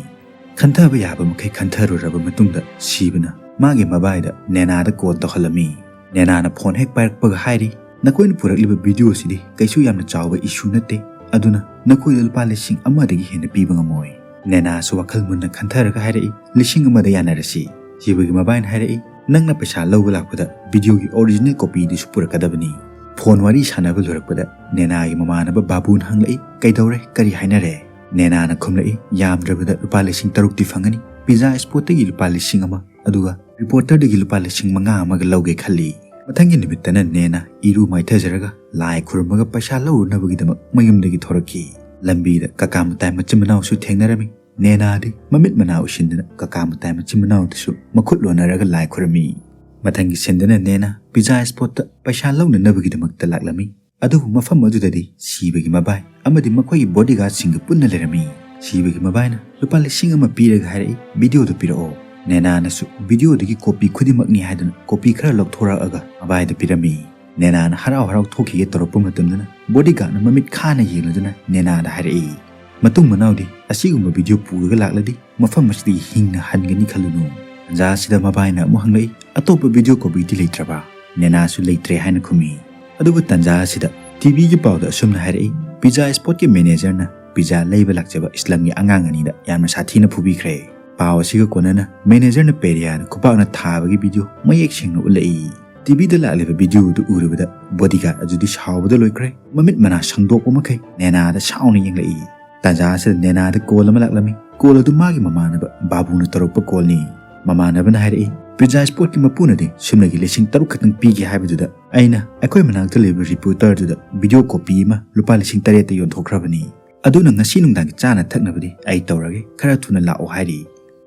ꯈꯟꯊꯕ ꯌꯥꯕ ꯃꯈꯩ ꯈꯟꯊꯔꯨꯔꯕ ꯃꯇꯨꯡꯗ ꯁꯤꯕꯅ ꯃꯥꯒꯤ ꯃꯕꯥꯏꯗ ꯅꯦꯅꯥꯗ ꯀꯣꯜ ꯇꯧꯍꯜꯂꯝꯃꯤ꯫ ꯅꯦꯅꯥꯅ ꯐꯣꯟ ꯍꯦꯛ ꯄꯥꯏꯔꯛꯄꯒ ꯍꯥꯏꯔꯤ, "ꯅꯈꯣꯏꯅ ꯄꯨꯔꯛꯂꯤꯕ ꯚꯤꯗꯤꯑꯣꯁꯤꯗꯤ ꯀꯩꯁꯨ ꯌꯥꯝꯅ ꯆꯥꯎꯕ ꯏꯁꯨ ꯅꯠꯇꯦ, ꯑꯗꯨꯅ ꯅꯈꯣꯏꯗ ꯂꯨꯄꯥ ꯂꯤꯁꯤꯡ ꯑꯃꯗꯒꯤ ꯍꯦꯟꯅ ꯄꯤꯕ ꯉꯝꯃꯣꯏ꯫" ꯅꯦꯅꯥꯁꯨ ꯋꯥꯈꯜ ꯃꯨꯟꯅ ꯈꯟꯊꯔꯒ ꯍꯥꯏꯔꯛꯏ, "ꯂꯤꯁꯤꯡ ꯑꯃꯗ ꯌꯥꯅꯔꯁꯤ꯫" ꯁꯤꯕꯒꯤ ꯃꯕꯥꯏꯅ ꯍꯥꯏꯔꯛꯏ, "ꯅꯪꯅ ꯄꯩꯁꯥ ꯂꯧꯕ ꯂꯥꯛꯄꯗ ꯚꯤꯗꯤꯑꯣꯒꯤ ꯑꯣꯔꯤꯖꯤꯅꯦꯜ ꯀꯣꯄꯤꯗꯨꯁꯨ ꯄꯨꯔꯛꯀꯗꯕꯅꯤ꯫" ꯐꯣꯟ ꯋꯥꯔꯤ ꯁꯥꯟꯅꯕ ꯂꯣꯏꯔꯛꯄꯗ ꯅꯦꯅꯥꯒꯤ ꯃꯃꯥꯟꯅꯕ ꯕꯥꯕꯨꯅ ꯍꯪꯂꯛꯏ, "ꯀꯩꯗꯧꯔꯦ? ꯀꯔꯤ ꯍꯥꯏꯅꯔꯦ?" ꯅꯦꯅꯥꯅ ꯈꯨꯝꯂꯛꯏ, "ꯌꯥꯝꯗ꯭ꯔꯕꯗ ꯂꯨꯄꯥ ꯂꯤꯁꯤꯡ ꯇꯔꯨꯛꯇꯤ ꯐꯪꯒꯅꯤ꯫ ꯄꯤꯖꯥ ꯁ꯭ꯄꯣꯠꯇꯒꯤ ꯂꯨꯄꯥ ꯂꯤꯁꯤꯡ ꯑꯃ, ꯑꯗꯨꯒ ꯔꯤꯄꯣꯔꯇꯔꯗꯒꯤ ꯂꯨꯄꯥ ꯂꯤꯁꯤꯡ ꯃꯉꯥ ꯑꯃꯒ ꯂꯧꯒꯦ ꯈꯜꯂꯤ꯫" ꯃꯊꯪꯒꯤ ꯅꯨꯃꯤꯠꯇꯅ ꯅꯦꯅꯥ ꯏꯔꯨ ꯃꯥꯏꯊꯖꯔꯒ ꯂꯥꯏ ꯈꯨꯔꯨꯝꯃꯒ ꯄꯩꯁꯥ ꯂꯧꯔꯨꯅꯕꯒꯤꯗꯃꯛ ꯃꯌꯨꯝꯗꯒꯤ ꯊꯣꯔꯛꯈꯤ꯫ ꯂꯝꯕꯤꯗ ꯀꯀꯥ ꯃꯇꯥꯏ ꯃꯆꯤꯟ ꯃꯅꯥꯎꯁꯨ ꯊꯦꯡꯅꯔꯝꯃꯤ꯫ ꯅꯦꯅꯥꯗꯤ ꯃꯃꯤꯠ ꯃꯅꯥ ꯎꯏꯁꯤꯟꯗꯅ ꯀꯀꯥ ꯃꯇꯥꯏ ꯃꯆꯤꯟ ꯃꯅꯥꯎꯗꯁꯨ ꯃꯈꯨꯠ ꯂꯣꯟꯅꯔꯒ ꯂꯥꯏ ꯈꯨꯔꯨꯝꯃꯤ꯫ ꯃꯊꯪꯒꯤ ꯁꯤꯟꯗꯅ ꯅꯦꯅꯥ ꯄꯤꯖꯥ ꯁ꯭ꯄꯣꯠꯇ ꯄꯩꯁꯥ ꯂꯧꯅꯅꯕꯒꯤꯗꯃꯛꯇ ꯂꯥꯛꯂꯝꯃꯤ꯫ ꯑꯗꯨꯕꯨ ꯃꯐꯝ ꯑꯗꯨꯗꯗꯤ ꯁꯤꯕꯒꯤ ꯃꯕꯥꯏ ꯑꯃꯗꯤ ꯃꯈꯣꯏꯒꯤ ꯕꯣꯗꯤꯒꯥꯔꯗꯁꯤꯡꯒ ꯄꯨꯟꯅ ꯂꯩꯔꯝꯃꯤ꯫ ꯁꯤꯕꯒꯤ ꯃꯕꯥꯏꯅ ꯂꯨꯄꯥ ꯂꯤꯁꯤꯡ ꯑꯃ ꯄꯤꯔꯒ ꯍꯥꯏꯔꯛꯏ, "ꯚꯤꯗꯤꯑꯣꯗꯨ ꯄꯤꯔꯛꯑꯣ꯫" ꯅꯦꯅꯥꯅꯁꯨ ꯚꯤꯗꯤꯑꯣꯗꯨꯒꯤ ꯀꯣꯄꯤ ꯈꯨꯗꯤꯡꯃꯛꯅꯤ ꯍꯥꯏꯗꯨꯅ ꯀꯣꯄꯤ ꯈꯔ ꯂꯧꯊꯣꯔꯛꯑꯒ ꯃꯕꯥꯏꯗ ꯄꯤꯔꯝꯃꯤ꯫ ꯅꯦꯅꯥꯅ ꯍꯔꯥꯎ ꯍꯔꯥꯎ ꯊꯣꯛꯈꯤꯒꯦ ꯇꯧꯔꯛꯄ ꯃꯇꯝꯗꯅ ꯕꯣꯗꯤꯒꯥꯔꯗꯅ ꯃꯃꯤꯠ ꯈꯥꯅ ꯌꯦꯡꯂꯗꯨꯅ ꯅꯦꯅꯥꯗ ꯍꯥꯏꯔꯛꯏ, ꯃꯇꯨꯡ ꯃꯅꯥꯎꯗꯤ ꯑꯁꯤꯒꯨꯝꯕ ꯚꯤꯗꯤꯑꯣ ꯄꯨꯔꯒ ꯂꯥꯛꯂꯗꯤ ꯃꯐꯝ ꯑꯁꯤꯗꯒꯤ ꯍꯤꯡꯅ ꯍꯟꯒꯅꯤ ꯈꯜꯂꯨꯅꯨ꯫ ꯇꯥꯟꯖꯥ ꯑꯁꯤꯗ ꯃꯕꯥꯏꯅ ꯑꯃꯨꯛ ꯍꯪꯂꯛꯏ, "ꯑꯇꯣꯞꯄ ꯚꯤꯗꯤꯑꯣ ꯀꯣꯄꯤꯗꯤ ꯂꯩꯇ꯭ꯔꯕ?" ꯅꯦꯅꯥꯁꯨ ꯂꯩꯇ꯭ꯔꯦ ꯍꯥꯏꯅ ꯈꯨꯝꯃꯤ꯫ ꯑꯗꯨꯕꯨ ꯇꯥꯟꯖꯥ ꯑꯁꯤꯗ ꯇꯤꯚꯤꯒꯤ ꯄꯥꯎꯗ ꯑꯁꯨꯝꯅ ꯍꯥꯏꯔꯛꯏ, "ꯄꯤꯖꯥ ꯁ꯭ꯄꯣꯠꯀꯤ ꯃꯦꯅꯦꯖꯔꯅ ꯄꯤꯖꯥ ꯂꯩꯕ ꯂꯥꯛꯆꯕ ꯏꯁꯂꯝꯒꯤ ꯑꯉꯥꯡ ꯑꯅꯤꯗ ꯌꯥꯝꯅ ꯁꯥꯊꯤꯅ ꯐꯨꯕꯤꯈ꯭ꯔꯦ꯫" ꯄꯥꯎ ꯑꯁꯤꯒ ꯀꯣꯟꯅꯅ ꯃꯦꯅꯦꯖꯔꯅ ꯄꯦꯔꯤꯌꯥꯗ ꯈꯨꯄꯥꯛꯅ ꯊꯥꯕꯒꯤ ꯚꯤꯗꯤꯑꯣ ꯃꯌꯦꯛ ꯁꯦꯡꯅ ꯎꯠꯂꯛꯏ꯫ ꯇꯤꯚꯤꯗ ꯂꯥꯛꯂꯤꯕ ꯚꯤꯗꯤꯑꯣ ꯑꯗꯨ ꯎꯔꯨꯕꯗ ꯕꯣꯗꯤꯒꯥꯔꯗ ꯑꯗꯨꯗꯤ ꯁꯥꯎꯕꯗ ꯂꯣꯏꯈ꯭ꯔꯦ꯫ ꯃꯃꯤꯠ ꯃꯅꯥ ꯁꯪꯗꯣꯛꯄ ꯃꯈꯩ ꯅꯦꯅꯥꯗ ꯁꯥꯎꯅ ꯌꯦꯡꯂꯛꯏ꯫ ꯇꯥꯟꯖꯥ ꯑꯁꯤꯗ ꯅꯦꯅꯥꯗ ꯀꯣꯜ ꯑꯃ ꯂꯥꯛꯂꯝꯃꯤ꯫ ꯀꯣꯜ ꯑꯗꯨ ꯃꯥꯒꯤ ꯃꯃꯥꯟꯅꯕ ꯕꯥꯕꯨꯅ ꯇꯧꯔꯛꯄ ꯀꯣꯜꯅꯤ꯫ ꯃꯃꯥꯟꯅꯕꯅ ꯍꯥꯏꯔꯛꯏ, "ꯄꯤꯖꯥ ꯁ꯭ꯄꯣꯠꯀꯤ ꯃꯄꯨꯅꯗꯤ ꯁꯨꯞꯅꯒꯤ ꯂꯤꯁꯤꯡ ꯇꯔꯨꯛ ꯈꯛꯇꯪ ꯄꯤꯒꯦ ꯍꯥꯏꯕꯗꯨꯗ ꯑꯩꯅ ꯑꯩꯈꯣꯏ ꯃꯅꯥꯛꯇ ꯂꯩꯕ ꯔꯤꯄꯣꯔꯇꯔꯗꯨꯗ ꯚꯤꯗꯤꯑꯣ ꯀꯣꯄꯤ ꯑꯃ ꯂꯨꯄꯥ ꯂꯤꯁꯤꯡ ꯇꯔꯦꯠꯇ ꯌꯣꯟꯊꯣꯛꯈ꯭ꯔꯕꯅꯤ꯫ ꯑꯗꯨꯅ ꯉꯁꯤ ꯅꯨꯡꯗꯥꯡꯒꯤ ꯆꯥꯅ ꯊꯛꯅꯕꯗꯤ ꯑꯩ ꯇꯧꯔꯒꯦ, ꯈꯔ ꯊꯨꯅ ꯂꯥꯛꯑꯣ" ꯍꯥꯏꯔꯤ꯫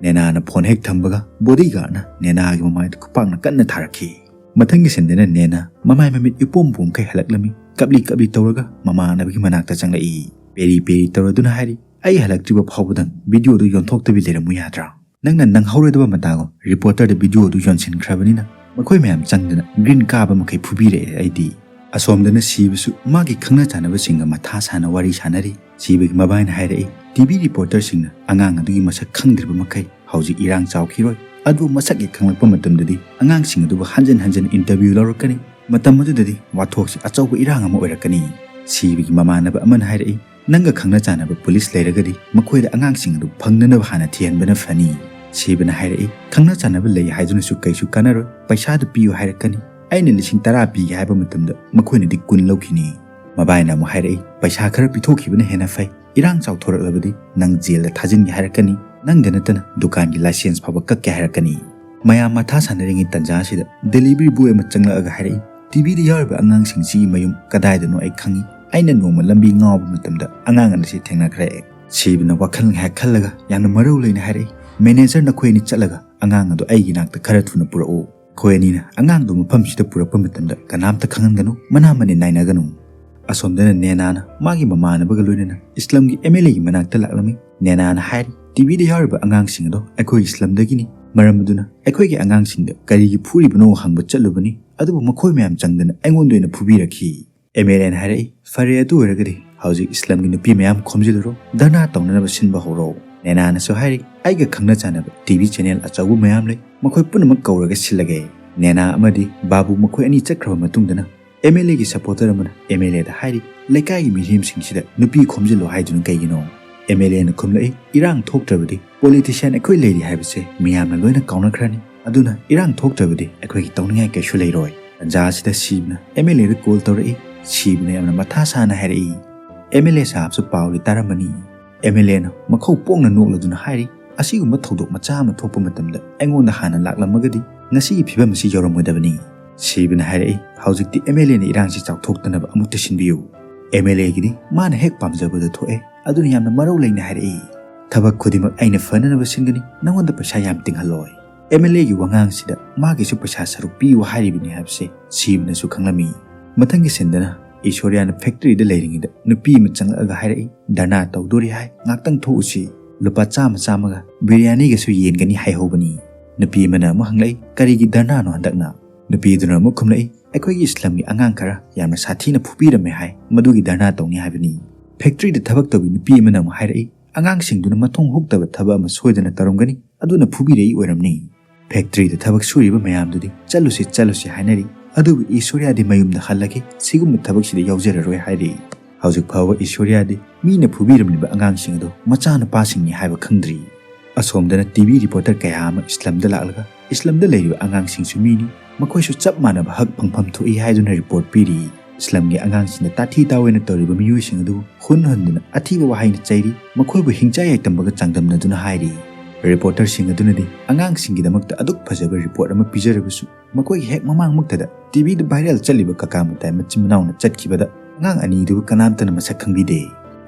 ꯅꯦꯅꯥꯅ ꯐꯣꯟ ꯍꯦꯛ ꯊꯝꯕꯒ ꯕꯣꯗꯤꯒꯥꯔꯗꯅ ꯅꯦꯅꯥꯒꯤ ꯃꯃꯥꯏꯗ ꯈꯨꯄꯥꯛꯅ ꯀꯟꯅ ꯊꯥꯔꯛꯈꯤ꯫ ꯃꯊꯪꯒꯤ ꯁꯤꯟꯗꯅ ꯅꯦꯅꯥ ꯃꯃꯥꯏ ꯃꯃꯤꯠ ꯏꯄꯣꯝ ꯄꯣꯝꯈꯩ ꯍꯜꯂꯛꯂꯝꯃꯤ꯫ ꯀꯞꯂꯤ ꯀꯞꯂꯤ ꯇꯧꯔꯒ ꯃꯃꯥꯟꯅꯕꯒꯤ ꯃꯅꯥꯛꯇ ꯆꯪꯂꯛꯏ꯫ ꯄꯦꯔꯤ ꯄꯦꯔꯤ ꯇꯧꯔꯗꯨꯅ ꯍꯥꯏꯔꯤ, "ꯑꯩ ꯍꯜꯂꯛꯇ꯭ꯔꯤꯕ ꯐꯥꯎꯕꯗꯪ ꯚꯤꯗꯤꯑꯣꯗꯨ ꯌꯣꯟꯊꯣꯛꯇꯕꯤ ꯂꯩꯔꯝꯃꯨ ꯌꯥꯗ꯭ꯔꯥ? ꯅꯪꯅ ꯅꯪꯍꯧꯔꯣꯏꯗꯕ ꯃꯇꯥꯒꯨꯝ ꯔꯤꯄꯣꯔꯇꯔꯗ ꯚꯤꯗꯤꯑꯣꯗꯨ ꯌꯣꯟꯁꯤꯟꯈ꯭ꯔꯕꯅꯤꯅ ꯃꯈꯣꯏ ꯃꯌꯥꯝ ꯆꯪꯗꯅ ꯒ꯭ꯔꯤꯟ ꯀꯥꯕ ꯃꯈꯩ ꯐꯨꯕꯤꯔꯛꯑꯦ ꯑꯩꯗꯤ꯫" ꯑꯁꯣꯝꯗꯅ ꯁꯤꯕꯁꯨ ꯃꯥꯒꯤ ꯈꯪꯅ ꯆꯥꯟꯅꯕꯁꯤꯡꯒ ꯃꯊꯥ ꯁꯥꯅ ꯋꯥꯔꯤ ꯁꯥꯟꯅꯔꯤ꯫ ꯁꯤꯕꯒꯤ ꯃꯕꯥꯏꯅ ꯍꯥꯏꯔꯛꯏ, "ꯇꯤꯚꯤ ꯔꯤꯄꯣꯔꯇꯔꯁꯤꯡꯅ ꯑꯉꯥꯡ ꯑꯗꯨꯒꯤ ꯃꯁꯛ ꯈꯪꯗ꯭ꯔꯤꯕ ꯃꯈꯩ ꯍꯧꯖꯤꯛ ꯏꯔꯥꯡ ꯆꯥꯎꯈꯤꯔꯣꯏ꯫ ꯑꯗꯨꯕꯨ ꯃꯁꯛ ꯍꯦꯛ ꯈꯪꯂꯛꯄ ꯃꯇꯝꯗꯗꯤ ꯑꯉꯥꯡꯁꯤꯡ ꯑꯗꯨꯕꯨ ꯍꯟꯖꯤꯟ ꯍꯟꯖꯤꯟ ꯏꯟꯇꯔꯚ꯭ꯌꯨ ꯂꯧꯔꯛꯀꯅꯤ꯫ ꯃꯇꯝ ꯑꯗꯨꯗꯗꯤ ꯋꯥꯊꯣꯛꯁꯤ ꯑꯆꯧꯕ ꯏꯔꯥꯡ ꯑꯃ ꯑꯣꯏꯔꯛꯀꯅꯤ꯫" ꯁꯤꯕꯒꯤ ꯃꯃꯥꯟꯅꯕ ꯑꯃꯅ ꯍꯥꯏꯔꯛꯏ, "ꯅꯪꯒ ꯈꯪꯅ ꯆꯥꯟꯅꯕ ꯄꯨꯂꯤꯁ ꯂꯩꯔꯒꯗꯤ ꯃꯈꯣꯏꯗ ꯑꯉꯥꯡꯁꯤꯡ ꯑꯗꯨ ꯐꯪꯅꯅꯕ ꯍꯥꯟꯅ ꯊꯤꯍꯟꯕꯅ ꯐꯅꯤ꯫" ꯁꯤꯕꯅ ꯍꯥꯏꯔꯛꯏ, "ꯈꯪꯅ ꯆꯥꯟꯅꯕ ꯂꯩ ꯍꯥꯏꯗꯨꯅꯁꯨ ꯀꯩꯁꯨ ꯀꯥꯟꯅꯔꯣꯏ, ꯄꯩꯁꯥꯗꯨ ꯄꯤꯌꯨ ꯍꯥꯏꯔꯛꯀꯅꯤ꯫ ꯑꯩꯅ ꯂꯤꯁꯤꯡ ꯇꯔꯥ ꯄꯤꯒꯦ ꯍꯥꯏꯕ ꯃꯇꯝꯗ ꯃꯈꯣꯏꯅꯗꯤ ꯀꯨꯟ ꯂꯧꯈꯤꯅꯤ꯫" ꯃꯕꯥꯏꯅ ꯑꯃꯨꯛ ꯍꯥꯏꯔꯛꯏ, "ꯄꯩꯁꯥ ꯈꯔ ꯄꯤꯊꯣꯛꯈꯤꯕꯅ ꯍꯦꯟꯅ ꯐꯩ꯫ ꯏꯔꯥꯡ ꯆꯥꯎꯊꯣꯔꯛꯂꯕꯗꯤ ꯅꯪ ꯖꯦꯜꯗ ꯊꯥꯖꯤꯟꯒꯦ ꯍꯥꯏꯔꯛꯀꯅꯤ, ꯅꯪꯗ ꯅꯠꯇꯅ ꯗꯨꯀꯥꯟꯒꯤ ꯂꯥꯏꯁꯦꯟꯁ ꯐꯥꯎꯕ ꯀꯛꯀꯦ ꯍꯥꯏꯔꯛꯀꯅꯤ꯫" ꯃꯌꯥꯝ ꯃꯊꯥ ꯁꯥꯟꯅꯔꯤꯉꯩ ꯇꯥꯟꯖꯥ ꯑꯁꯤꯗ ꯗꯦꯂꯤꯚꯔꯤ ꯕꯣꯏ ꯑꯃ ꯆꯪꯂꯛꯑꯒ ꯍꯥꯏꯔꯛꯏ, "ꯇꯤꯚꯤꯗ ꯌꯥꯎꯔꯤꯕ ꯑꯉꯥꯡꯁꯤꯡꯁꯤꯒꯤ ꯃꯌꯨꯝ ꯀꯗꯥꯏꯗꯅꯣ ꯑꯩ ꯈꯪꯏ꯫ ꯑꯩꯅ ꯅꯣꯡꯃ ꯂꯝꯕꯤ ꯉꯥꯎꯕ ꯃꯇꯝꯗ ꯑꯉꯥꯡ ꯑꯅꯤꯁꯤ ꯊꯦꯡꯅꯈ꯭ꯔꯦ꯫" ꯁꯤꯕꯅ ꯋꯥꯈꯜ ꯉꯥꯏꯍꯥꯛ ꯈꯜꯂꯒ ꯌꯥꯝꯅ ꯃꯔꯧ ꯂꯩꯅ ꯍꯥꯏꯔꯛꯏ, "ꯃꯦꯅꯦꯖꯔ, ꯅꯈꯣꯏ ꯑꯅꯤ ꯆꯠꯂꯒ ꯑꯉꯥꯡ ꯑꯗꯨ ꯑꯩꯒꯤ ꯅꯥꯛꯇ ꯈꯔ ꯊꯨꯅ ꯄꯨꯔꯛꯎ꯫ ꯑꯩꯈꯣꯏ ꯑꯅꯤꯅ ꯑꯉꯥꯡꯗꯨ ꯃꯐꯝꯁꯤꯗ ꯄꯨꯔꯛꯄ ꯃꯇꯝꯗ ꯀꯅꯥꯝꯇ ꯈꯪꯍꯟꯒꯅꯨ, ꯃꯅꯥ ꯃꯅꯤꯟ ꯅꯥꯏꯅꯒꯅꯨ꯫" ꯑꯁꯣꯝꯗꯅ ꯅꯦꯅꯥꯅ ꯃꯥꯒꯤ ꯃꯃꯥꯟꯅꯕꯒ ꯂꯣꯏꯅꯅ ꯏꯁꯂꯝꯒꯤ ꯑꯦꯝ ꯑꯦꯜ ꯑꯦꯒꯤ ꯃꯅꯥꯛꯇ ꯂꯥꯛꯂꯝꯃꯤ꯫ ꯅꯦꯅꯥꯅ ꯍꯥꯏꯔꯤ, "ꯇꯤꯚꯤꯗ ꯌꯥꯎꯔꯤꯕ ꯑꯉꯥꯡꯁꯤꯡ ꯑꯗꯣ ꯑꯩꯈꯣꯏ ꯏꯁꯂꯝꯗꯒꯤꯅꯤ꯫ ꯃꯔꯝ ꯑꯗꯨꯅ ꯑꯩꯈꯣꯏꯒꯤ ꯑꯉꯥꯡꯁꯤꯡꯗ ꯀꯔꯤꯒꯤ ꯐꯨꯔꯤꯕꯅꯣ ꯍꯪꯕ ꯆꯠꯂꯨꯕꯅꯤ, ꯑꯗꯨꯕꯨ ꯃꯈꯣꯏ ꯃꯌꯥꯝ ꯆꯪꯗꯅ ꯑꯩꯉꯣꯟꯗ ꯑꯣꯏꯅ ꯐꯨꯕꯤꯔꯛꯈꯤ꯫" ꯑꯦꯝ ꯑꯦꯜ ꯑꯦꯅ ꯍꯥꯏꯔꯛꯏ, "ꯐꯔꯦ, ꯑꯗꯨ ꯑꯣꯏꯔꯒꯗꯤ "ꯍꯧꯖꯤꯛ ꯏꯁꯂꯝꯒꯤ ꯅꯨꯄꯤ ꯃꯌꯥꯝ ꯈꯣꯝꯖꯤꯜꯂꯨꯔꯣ, ꯙꯔꯅꯥ ꯇꯧꯅꯅꯕ ꯁꯤꯟꯕ ꯍꯧꯔꯣ꯫" ꯅꯦꯅꯥꯅꯁꯨ ꯍꯥꯏꯔꯤ, "ꯑꯩꯒ ꯈꯪꯅ ꯆꯥꯟꯅꯕ ꯇꯤ ꯚꯤ ꯆꯦꯅꯦꯜ ꯑꯆꯧꯕ ꯃꯌꯥꯝ ꯂꯩ, ꯃꯈꯣꯏ ꯄꯨꯝꯅꯃꯛ ꯀꯧꯔꯒ ꯁꯤꯜꯂꯒꯦ꯫" ꯅꯦꯅꯥ ꯑꯃꯗꯤ ꯕꯥꯕꯨ ꯃꯈꯣꯏ ꯑꯅꯤ ꯆꯠꯈ꯭ꯔꯕ ꯃꯇꯨꯡꯗꯅ ꯑꯦꯝ ꯑꯦꯜ ꯑꯦꯒꯤ ꯁꯄꯣꯔꯇꯔ ꯑꯃꯅ ꯑꯦꯝ ꯑꯦꯜ ꯑꯦꯗ ꯍꯥꯏꯔꯤ, "ꯂꯩꯀꯥꯏꯒꯤ ꯃꯤꯔꯦꯝꯁꯤꯡꯁꯤꯗ ꯅꯨꯄꯤ ꯈꯣꯝꯖꯤꯜꯂꯣ ꯍꯥꯏꯗꯨꯅ ꯀꯩꯒꯤꯅꯣ?" ꯑꯦꯝ ꯑꯦꯜ ꯑꯦꯅ ꯈꯨꯝꯂꯛꯏ, "ꯏꯔꯥꯡ ꯊꯣꯛꯇ꯭ꯔꯕꯗꯤ ꯄꯣꯂꯤꯇꯤꯁꯤꯌꯥꯟ ꯑꯩꯈꯣꯏ ꯂꯩꯔꯤ ꯍꯥꯏꯕꯁꯦ ꯃꯤꯌꯥꯝꯅ ꯂꯣꯏꯅ ꯀꯥꯎꯅꯈ꯭ꯔꯅꯤ꯫ ꯑꯗꯨꯅ ꯏꯔꯥꯡ ꯊꯣꯛꯇ꯭ꯔꯕꯗꯤ ꯑꯩꯈꯣꯏꯒꯤ ꯇꯧꯅꯤꯡꯉꯥꯏ ꯀꯩꯁꯨ ꯂꯩꯔꯣꯏ꯫" ꯇꯟꯖꯥ ꯑꯁꯤꯗ ꯁꯤꯕꯅ ꯑꯦꯝ ꯑꯦꯜ ꯑꯦꯗ ꯀꯣꯜ ꯇꯧꯔꯛꯏ꯫ ꯁꯤꯕꯅ ꯌꯥꯝꯅ ꯃꯊꯥ ꯁꯥꯅ ꯍꯥꯏꯔꯛꯏ, "ꯑꯦꯝ ꯑꯦꯜ ꯑꯦ ꯁꯥꯍꯕꯁꯨ ꯄꯥꯎꯗꯤ ꯇꯥꯔꯝꯃꯅꯤ꯫" ꯑꯦꯝ ꯑꯦꯜ ꯑꯦꯅ ꯃꯈꯧ ꯄꯣꯛꯅ ꯅꯣꯛꯂꯗꯨꯅ ꯍꯥꯏꯔꯤ, "ꯑꯁꯤꯒꯨꯝꯕ ꯊꯧꯗꯣꯛ ꯃꯆꯥ ꯑꯃ ꯊꯣꯛꯄ ꯃꯇꯝꯗ ꯑꯩꯉꯣꯟꯗ ꯍꯥꯟꯅ ꯂꯥꯛꯂꯝꯃꯒꯗꯤ ꯉꯁꯤꯒꯤ ꯐꯤꯕꯝ ꯑꯁꯤ ꯌꯧꯔꯝꯃꯣꯏꯗꯕꯅꯤ꯫" ꯁꯤꯕꯅ ꯍꯥꯏꯔꯛꯏ, "ꯍꯧꯖꯤꯛꯇꯤ ꯑꯦꯝ ꯑꯦꯜ ꯑꯦꯅ ꯏꯔꯥꯡꯁꯤ ꯆꯥꯎꯊꯣꯛꯇꯅꯕ ꯑꯃꯨꯛꯇ ꯁꯤꯟꯕꯤꯌꯨ꯫ ꯑꯦꯝ ꯑꯦꯜ ꯑꯦꯒꯤꯗꯤ ꯃꯥꯅ ꯍꯦꯛ ꯄꯥꯝꯖꯕꯗ ꯊꯣꯛꯑꯦ, ꯑꯗꯨꯅ ꯌꯥꯝꯅ ꯃꯔꯧ ꯂꯩꯅ ꯍꯥꯏꯔꯛꯏ꯫ ꯊꯕꯛ ꯈꯨꯗꯤꯡꯃꯛ ꯑꯩꯅ ꯐꯅꯅꯕ ꯁꯤꯟꯒꯅꯤ, ꯅꯉꯣꯟꯗ ꯄꯩꯁꯥ ꯌꯥꯝ ꯇꯤꯡꯍꯜꯂꯣꯏ꯫" ꯑꯦꯝ ꯑꯦꯜ ꯑꯦꯒꯤ ꯋꯥꯉꯥꯡꯁꯤꯗ ꯃꯥꯒꯤꯁꯨ ꯄꯩꯁꯥ ꯁꯔꯨꯛ ꯄꯤꯌꯨ ꯍꯥꯏꯔꯤꯕꯅꯤ ꯍꯥꯏꯕꯁꯦ ꯁꯤꯕꯅꯁꯨ ꯈꯪꯂꯝꯃꯤ꯫ ꯃꯊꯪꯒꯤ ꯁꯤꯟꯗꯅ ꯏꯁꯣꯔꯤꯌꯥꯅ ꯐꯦꯛꯇꯔꯤꯗ ꯂꯩꯔꯤꯉꯩꯗ ꯅꯨꯄꯤ ꯑꯃ ꯆꯪꯂꯛꯑꯒ ꯍꯥꯏꯔꯛꯏ, "ꯙꯔꯅꯥ ꯇꯧꯗꯣꯔꯤ ꯍꯥꯏ, ꯉꯥꯛꯇꯪ ꯊꯣꯛꯎꯁꯤ꯫ ꯂꯨꯄꯥ ꯆꯥꯝꯃ ꯆꯥꯝꯃꯒ ꯕꯤꯔꯌꯥꯅꯤꯒꯁꯨ ꯌꯦꯟꯒꯅꯤ ꯍꯥꯏꯍꯧꯕꯅꯤ꯫" ꯅꯨꯄꯤ ꯑꯃꯅ ꯑꯃꯨꯛ ꯍꯪꯂꯛꯏ, "ꯀꯔꯤꯒꯤ ꯙꯔꯅꯥꯅꯣ ꯍꯟꯗꯛꯅ?" ꯅꯨꯄꯤꯗꯨꯅ ꯑꯃꯨꯛ ꯈꯨꯝꯂꯛꯏ, "ꯑꯩꯈꯣꯏꯒꯤ ꯏꯁꯂꯝꯒꯤ ꯑꯉꯥꯡ ꯈꯔ ꯌꯥꯝꯅ ꯁꯥꯊꯤꯅ ꯐꯨꯕꯤꯔꯝꯃꯦ ꯍꯥꯏ, ꯃꯗꯨꯒꯤ ꯙꯔꯅꯥ ꯇꯧꯅꯤ ꯍꯥꯏꯕꯅꯤ꯫" ꯐꯦꯛꯇꯔꯤꯗ ꯊꯕꯛ ꯇꯧꯕꯤ ꯅꯨꯄꯤ ꯑꯃꯅ ꯑꯃꯨꯛ ꯍꯥꯏꯔꯛꯏ, "ꯑꯉꯥꯡꯁꯤꯡꯗꯨꯅ ꯃꯊꯣꯡ ꯍꯨꯛꯇꯕ ꯊꯕꯛ ꯑꯃ ꯁꯣꯏꯗꯅ ꯇꯧꯔꯝꯒꯅꯤ, ꯑꯗꯨꯅ ꯐꯨꯕꯤꯔꯛꯏ ꯑꯣꯏꯔꯝꯅꯤ꯫" ꯐꯦꯛꯇꯔꯤꯗ ꯊꯕꯛ ꯁꯨꯔꯤꯕ ꯃꯌꯥꯝꯗꯨꯗꯤ "ꯆꯠꯂꯨꯁꯤ, ꯆꯠꯂꯨꯁꯤ" ꯍꯥꯏꯅꯔꯤ, ꯑꯗꯨꯕꯨ ꯏꯁꯣꯔꯤꯌꯥꯗꯤ ꯃꯌꯨꯝꯗ ꯍꯜꯂꯒꯦ, ꯁꯤꯒꯨꯝꯕ ꯊꯕꯛꯁꯤꯗ ꯌꯥꯎꯖꯔꯔꯣꯏ ꯍꯥꯏꯔꯤ꯫ ꯍꯧꯖꯤꯛ ꯐꯥꯎꯕ ꯏꯁꯣꯔꯤꯌꯥꯗꯤ ꯃꯤꯅ ꯐꯨꯕꯤꯔꯝꯂꯤꯕ ꯑꯉꯥꯡꯁꯤꯡ ꯑꯗꯨ ꯃꯆꯥꯅꯨꯄꯥꯁꯤꯡꯅꯤ ꯍꯥꯏꯕ ꯈꯪꯗ꯭ꯔꯤ꯫ ꯑꯁꯣꯝꯗꯅ ꯇꯤ ꯚꯤ ꯔꯤꯄꯣꯔꯇꯔ ꯀꯌꯥ ꯑꯃ ꯏꯁꯂꯝꯗ ꯂꯥꯛꯂꯒ ꯏꯁꯂꯝꯗ ꯂꯩꯔꯤꯕ ꯑꯉꯥꯡꯁꯤꯡꯁꯨ ꯃꯤꯅꯤ, ꯃꯈꯣꯏꯁꯨ ꯆꯞ ꯃꯥꯟꯅꯕ ꯍꯛ ꯐꯪꯐꯝ ꯊꯣꯛꯏ ꯍꯥꯏꯗꯨꯅ ꯔꯤꯄꯣꯔꯠ ꯄꯤꯔꯤ꯫ ꯏꯁꯂꯝꯒꯤ ꯑꯉꯥꯡꯁꯤꯡꯗ ꯇꯥꯊꯤ ꯇꯥꯑꯣꯏꯅ ꯇꯧꯔꯤꯕ ꯃꯤꯑꯣꯏꯁꯤꯡ ꯑꯗꯨꯕꯨ ꯍꯨꯟ ꯍꯟꯗꯨꯅ ꯑꯊꯤꯕ ꯋꯥꯍꯩꯅ ꯆꯩꯔꯤ, ꯃꯈꯣꯏꯕꯨ ꯍꯤꯡꯆꯥ ꯌꯥꯏꯇꯝꯕꯒ ꯆꯥꯡꯗꯝꯅꯗꯨꯅ ꯍꯥꯏꯔꯤ꯫ ꯔꯤꯄꯣꯔꯇꯔꯁꯤꯡ ꯑꯗꯨꯅꯗꯤ ꯑꯉꯥꯡꯁꯤꯡꯒꯤꯗꯃꯛꯇ ꯑꯗꯨꯛ ꯐꯖꯕ ꯔꯤꯄꯣꯔꯠ ꯑꯃ ꯄꯤꯖꯔꯕꯁꯨ, ꯃꯈꯣꯏꯒꯤ ꯍꯦꯛ ꯃꯃꯥꯡꯃꯛꯇꯗ ꯇꯤ ꯚꯤꯗ ꯚꯥꯏꯔꯦꯜ ꯆꯠꯂꯤꯕ ꯀꯀꯥ ꯃꯇꯥꯏ ꯃꯆꯤꯟ ꯃꯅꯥꯎꯅ ꯆꯠꯈꯤꯕꯗ ꯑꯉꯥꯡ ꯑꯅꯤꯗꯨꯕꯨ ꯀꯅꯥꯝꯇꯅ ꯃꯁꯛ ꯈꯪꯕꯤꯗꯦ꯫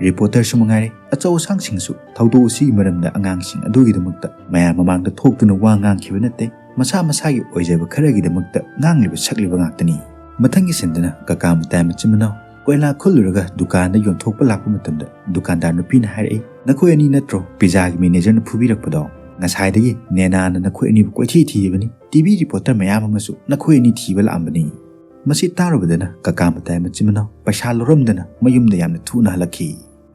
ꯔꯤꯄꯣꯔꯇꯔꯁꯨ ꯃꯉꯥꯏꯔꯦ, ꯑꯆꯧ ꯑꯁꯥꯡꯁꯤꯡꯁꯨ ꯊꯧꯗꯣꯛ ꯑꯁꯤꯒꯤ ꯃꯔꯝꯗ ꯑꯉꯥꯡꯁꯤꯡ ꯑꯗꯨꯒꯤꯗꯃꯛꯇ ꯃꯌꯥꯝ ꯃꯃꯥꯡꯗ ꯊꯣꯛꯇꯨꯅ ꯋꯥ ꯉꯥꯡꯈꯤꯕ ꯅꯠꯇꯦ, ꯃꯁꯥ ꯃꯁꯥꯒꯤ ꯑꯣꯏꯖꯕ ꯈꯔꯒꯤꯗꯃꯛꯇ ꯉꯥꯡꯂꯤꯕ ꯁꯛꯂꯤꯕ ꯉꯥꯛꯇꯅꯤ꯫ ꯃꯊꯪꯒꯤ ꯁꯤꯟꯗꯅ ꯀꯀꯥ ꯃꯇꯥꯏ ꯃꯆꯤꯟ ꯃꯅꯥꯎ ꯀꯣꯏꯂꯥ ꯈꯨꯜꯂꯨꯔꯒ ꯗꯨꯀꯥꯟꯗ ꯌꯣꯟꯊꯣꯛꯄ ꯂꯥꯛꯄ ꯃꯇꯝꯗ ꯗꯨꯀꯥꯟꯗꯥꯔ ꯅꯨꯄꯤꯅ ꯍꯥꯏꯔꯛꯏ, "ꯅꯈꯣꯏ ꯑꯅꯤ ꯅꯠꯇ꯭ꯔꯣ ꯄꯤꯖꯥꯒꯤ ꯃꯦꯅꯦꯖꯔꯅ ꯐꯨꯕꯤꯔꯛꯄꯗꯣ? ꯉꯁꯥꯏꯗꯒꯤ ꯅꯦꯅꯥꯅ ꯅꯈꯣꯏ ꯑꯅꯤꯕꯨ ꯀꯣꯏꯊꯤ ꯊꯤꯔꯤꯕꯅꯤ꯫ ꯇꯤ ꯚꯤ ꯔꯤꯄꯣꯔꯇꯔ ꯃꯌꯥꯝ ꯑꯃꯁꯨ ꯅꯈꯣꯏ ꯑꯅꯤ ꯊꯤꯕ ꯂꯥꯛꯑꯝꯕꯅꯤ꯫" ꯃꯁꯤ ꯇꯥꯔꯨꯕꯗꯅ ꯀꯀꯥ ꯃꯇꯥꯏ ꯃꯆꯤꯟ ꯃꯅꯥꯎ ꯄꯩꯁꯥ ꯂꯧꯔꯝꯗꯅ ꯃꯌꯨꯝꯗ ꯌꯥꯝꯅ ꯊꯨꯅ ꯍꯜꯂꯛꯈꯤ꯫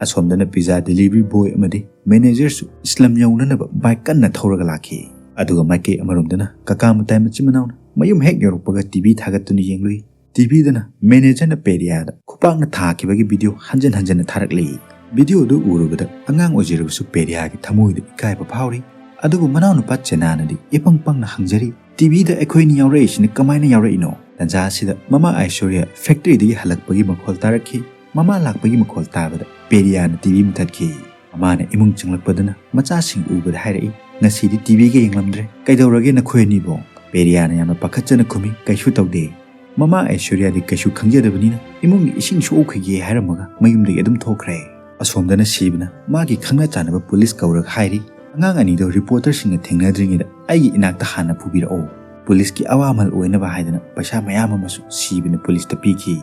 ꯑꯁꯣꯝꯗꯅ pizza delivery boy ꯑꯃꯗꯤ managerꯁꯨ slum ꯌꯧꯅꯅꯕ bike ꯀꯟꯅ ꯊꯧꯔꯒ ꯂꯥꯛꯈꯤ꯫ ꯑꯗꯨꯒ ꯃꯥꯏꯀꯩ ꯑꯃꯔꯣꯝꯗꯅ ꯀꯀꯥ ꯃꯇꯥꯏ ꯃꯆꯤꯟ ꯃꯅꯥꯎꯅ ꯃꯌꯨꯝ ꯍꯦꯛ ꯌꯧꯔꯛꯄꯒ TV ꯊꯥꯒꯠꯇꯨꯅ ꯌꯦꯡꯂꯨꯏ꯫ TVꯗꯅ managerꯅ ꯄꯦꯔꯤꯌꯥꯗ ꯈꯨꯄꯥꯛꯅ ꯊꯥꯈꯤꯕꯒꯤ video ꯍꯟꯖꯟ ꯍꯟꯖꯟꯅ ꯊꯥꯔꯛꯂꯤ꯫ Videoꯗꯨ ꯎꯔꯨꯕꯗ ꯑꯉꯥꯡ ꯑꯣꯏꯖꯔꯕꯁꯨ ꯄꯦꯔꯤꯌꯥꯒꯤ ꯊꯃꯣꯏꯗ ꯏꯀꯥꯏꯕ ꯐꯥꯎꯔꯤ꯫ ꯑꯗꯨꯕꯨ ꯃꯅꯥꯎꯅꯨꯄꯥ ꯆꯦꯅꯥꯅꯗꯤ ꯏꯄꯪ ꯄꯪꯅ ꯍꯪꯖꯔꯤ, "TVꯗ ꯑꯩꯈꯣꯏꯅꯤ ꯌꯥꯎꯔꯛꯏꯁꯤꯅ ꯀꯃꯥꯏꯅ ꯌꯥꯎꯔꯛꯏꯅꯣ?" ꯇꯟꯖꯥ ꯑꯁꯤꯗ ꯃꯃꯥ ꯑꯥꯏꯁꯣꯔꯤꯌꯥ factoryꯗꯒꯤ ꯍꯜꯂꯛꯄꯒꯤ ꯃꯈꯣꯜ ꯇꯥꯔꯛꯈꯤ꯫ ꯃꯃꯥ ꯂꯥꯛꯄꯒꯤ ꯃꯈꯣꯜ ꯇꯥꯕꯗ ꯄꯦꯔꯤꯌꯥꯅ TV ꯃꯨꯊꯠꯈꯤ꯫ ꯃꯃꯥꯅ ꯏꯃꯨꯡ ꯆꯪꯂꯛꯄꯗꯨꯅ ꯃꯆꯥꯁꯤꯡ ꯎꯕꯗ ꯍꯥꯏꯔꯛꯏ, "ꯉꯁꯤꯗꯤ TVꯒ ꯌꯦꯡꯂꯝꯗ꯭ꯔꯦ꯫ ꯀꯩꯗꯧꯔꯒꯦ ꯅꯈꯣꯏ ꯑꯅꯤꯕꯣ?" ꯄꯦꯔꯤꯌꯥꯅ ꯌꯥꯝꯅ ꯄꯥꯈꯠꯆꯅ ꯈꯨꯝꯃꯤ, "ꯀꯩꯁꯨ ꯇꯧꯗꯦ꯫" ꯃꯃꯥ ꯑꯥꯏꯁꯣꯔꯤꯌꯥꯗꯤ ꯀꯩꯁꯨ ꯈꯪꯖꯗꯕꯅꯤꯅ ꯏꯃꯨꯡꯒꯤ ꯏꯁꯤꯡ ꯁꯣꯛꯈꯤꯒꯦ ꯍꯥꯏꯔꯝꯃꯒ ꯃꯌꯨꯝꯗꯒꯤ ꯑꯗꯨꯝ ꯊꯣꯛꯈ꯭ꯔꯦ꯫ ꯑꯁꯣꯝꯗꯅ ꯁꯤꯕꯅ ꯃꯥꯒꯤ ꯈꯪꯅ ꯆꯥꯟꯅꯕ ꯄꯨꯂꯤꯁ ꯀꯧꯔꯒ ꯍꯥꯏꯔꯤ, "ꯑꯉꯥꯡ ꯑꯅꯤꯗꯣ ꯔꯤꯄꯣꯔꯇꯔꯁꯤꯡꯅ ꯊꯦꯡꯅꯗ꯭ꯔꯤꯉꯩꯗ ꯑꯩꯒꯤ ꯏꯅꯥꯛꯇ ꯍꯥꯟꯅ ꯄꯨꯕꯤꯔꯛꯑꯣ꯫ ꯄꯨꯂꯤꯁꯀꯤ ꯑꯋꯥꯃꯜ ꯑꯣꯏꯅꯕ ꯍꯥꯏꯗꯅ ꯄꯩꯁꯥ ꯃꯌꯥꯝ ꯑꯃꯁꯨ ꯁꯤꯕꯅ ꯄꯨꯂꯤꯁꯇ ꯄꯤꯈꯤ꯫"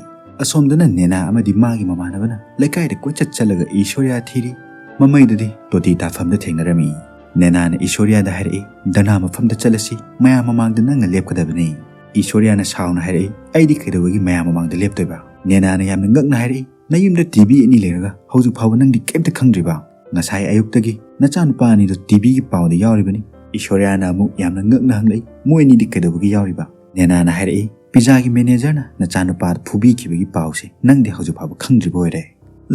ꯑꯁꯣꯝꯗꯅ ꯅꯦꯅꯥ ꯑꯃꯗꯤ ꯃꯥꯒꯤ ꯃꯃꯥꯟꯅꯕꯅ ꯂꯩꯀꯥꯏꯗ ꯀꯣꯏꯆꯠ ꯆꯠꯂꯒ ꯏꯁꯣꯔꯤꯌꯥ ꯊꯤꯔꯤ꯫ ꯃꯃꯩꯗꯗꯤ ꯇꯣꯇꯤ ꯇꯥꯐꯝꯗ ꯊꯦꯡꯅꯔꯝꯃꯤ꯫ ꯅꯦꯅꯥꯅ ꯏꯁꯣꯔꯤꯌꯥꯗ ꯍꯥꯏꯔꯛꯏ, "ꯙꯔꯅꯥ ꯃꯐꯝꯗ ꯆꯠꯂꯁꯤ, ꯃꯌꯥꯝ ꯃꯃꯥꯡꯗ ꯅꯪꯅ ꯂꯦꯞꯀꯗꯕꯅꯤ꯫" ꯏꯁꯣꯔꯤꯌꯥꯅ ꯁꯥꯎꯅ ꯍꯥꯏꯔꯛꯏ, "ꯑꯩꯗꯤ ꯀꯩꯗꯧꯕꯒꯤ ꯃꯌꯥꯝ ꯃꯃꯥꯡꯗ ꯂꯦꯞꯇꯣꯏꯕ?" ꯅꯦꯅꯥꯅ ꯌꯥꯝꯅ ꯉꯛꯅ ꯍꯥꯏꯔꯛꯏ, "ꯅꯌꯨꯝꯗ TV ꯑꯅꯤ ꯂꯩꯔꯒ ꯍꯧꯖꯤꯛ ꯐꯥꯎꯕ ꯅꯪꯗꯤ ꯀꯩꯝꯇ ꯈꯪꯗ꯭ꯔꯤꯕ? ꯉꯁꯥꯏ ꯑꯌꯨꯛꯇꯒꯤ ꯅꯆꯥꯅꯨꯄꯥ ꯑꯅꯤꯗꯣ TVꯒꯤ ꯄꯥꯎꯗ ꯌꯥꯎꯔꯤꯕꯅꯤ꯫" ꯏꯁꯣꯔꯤꯌꯥꯅ ꯑꯃꯨꯛ ꯌꯥꯝꯅ ꯉꯛꯅ ꯍꯪꯂꯛꯏ, "ꯃꯣꯏ ꯑꯅꯤꯗꯤ ꯀꯩꯗꯧꯕꯒꯤ ꯌꯥꯎꯔꯤꯕ?" ꯅꯦꯅꯥꯅ ꯍꯥꯏꯔꯛꯏ, "Pizzaꯒꯤ managerꯅ ꯅꯆꯥꯅꯨꯄꯥꯗ ꯐꯨꯕꯤꯈꯤꯕꯒꯤ ꯄꯥꯎꯁꯦ ꯅꯪꯗꯤ ꯍꯧꯖꯤꯛ ꯐꯥꯎꯕ ꯈꯪꯗ꯭ꯔꯤꯕ ꯑꯣꯏꯔꯦ꯫"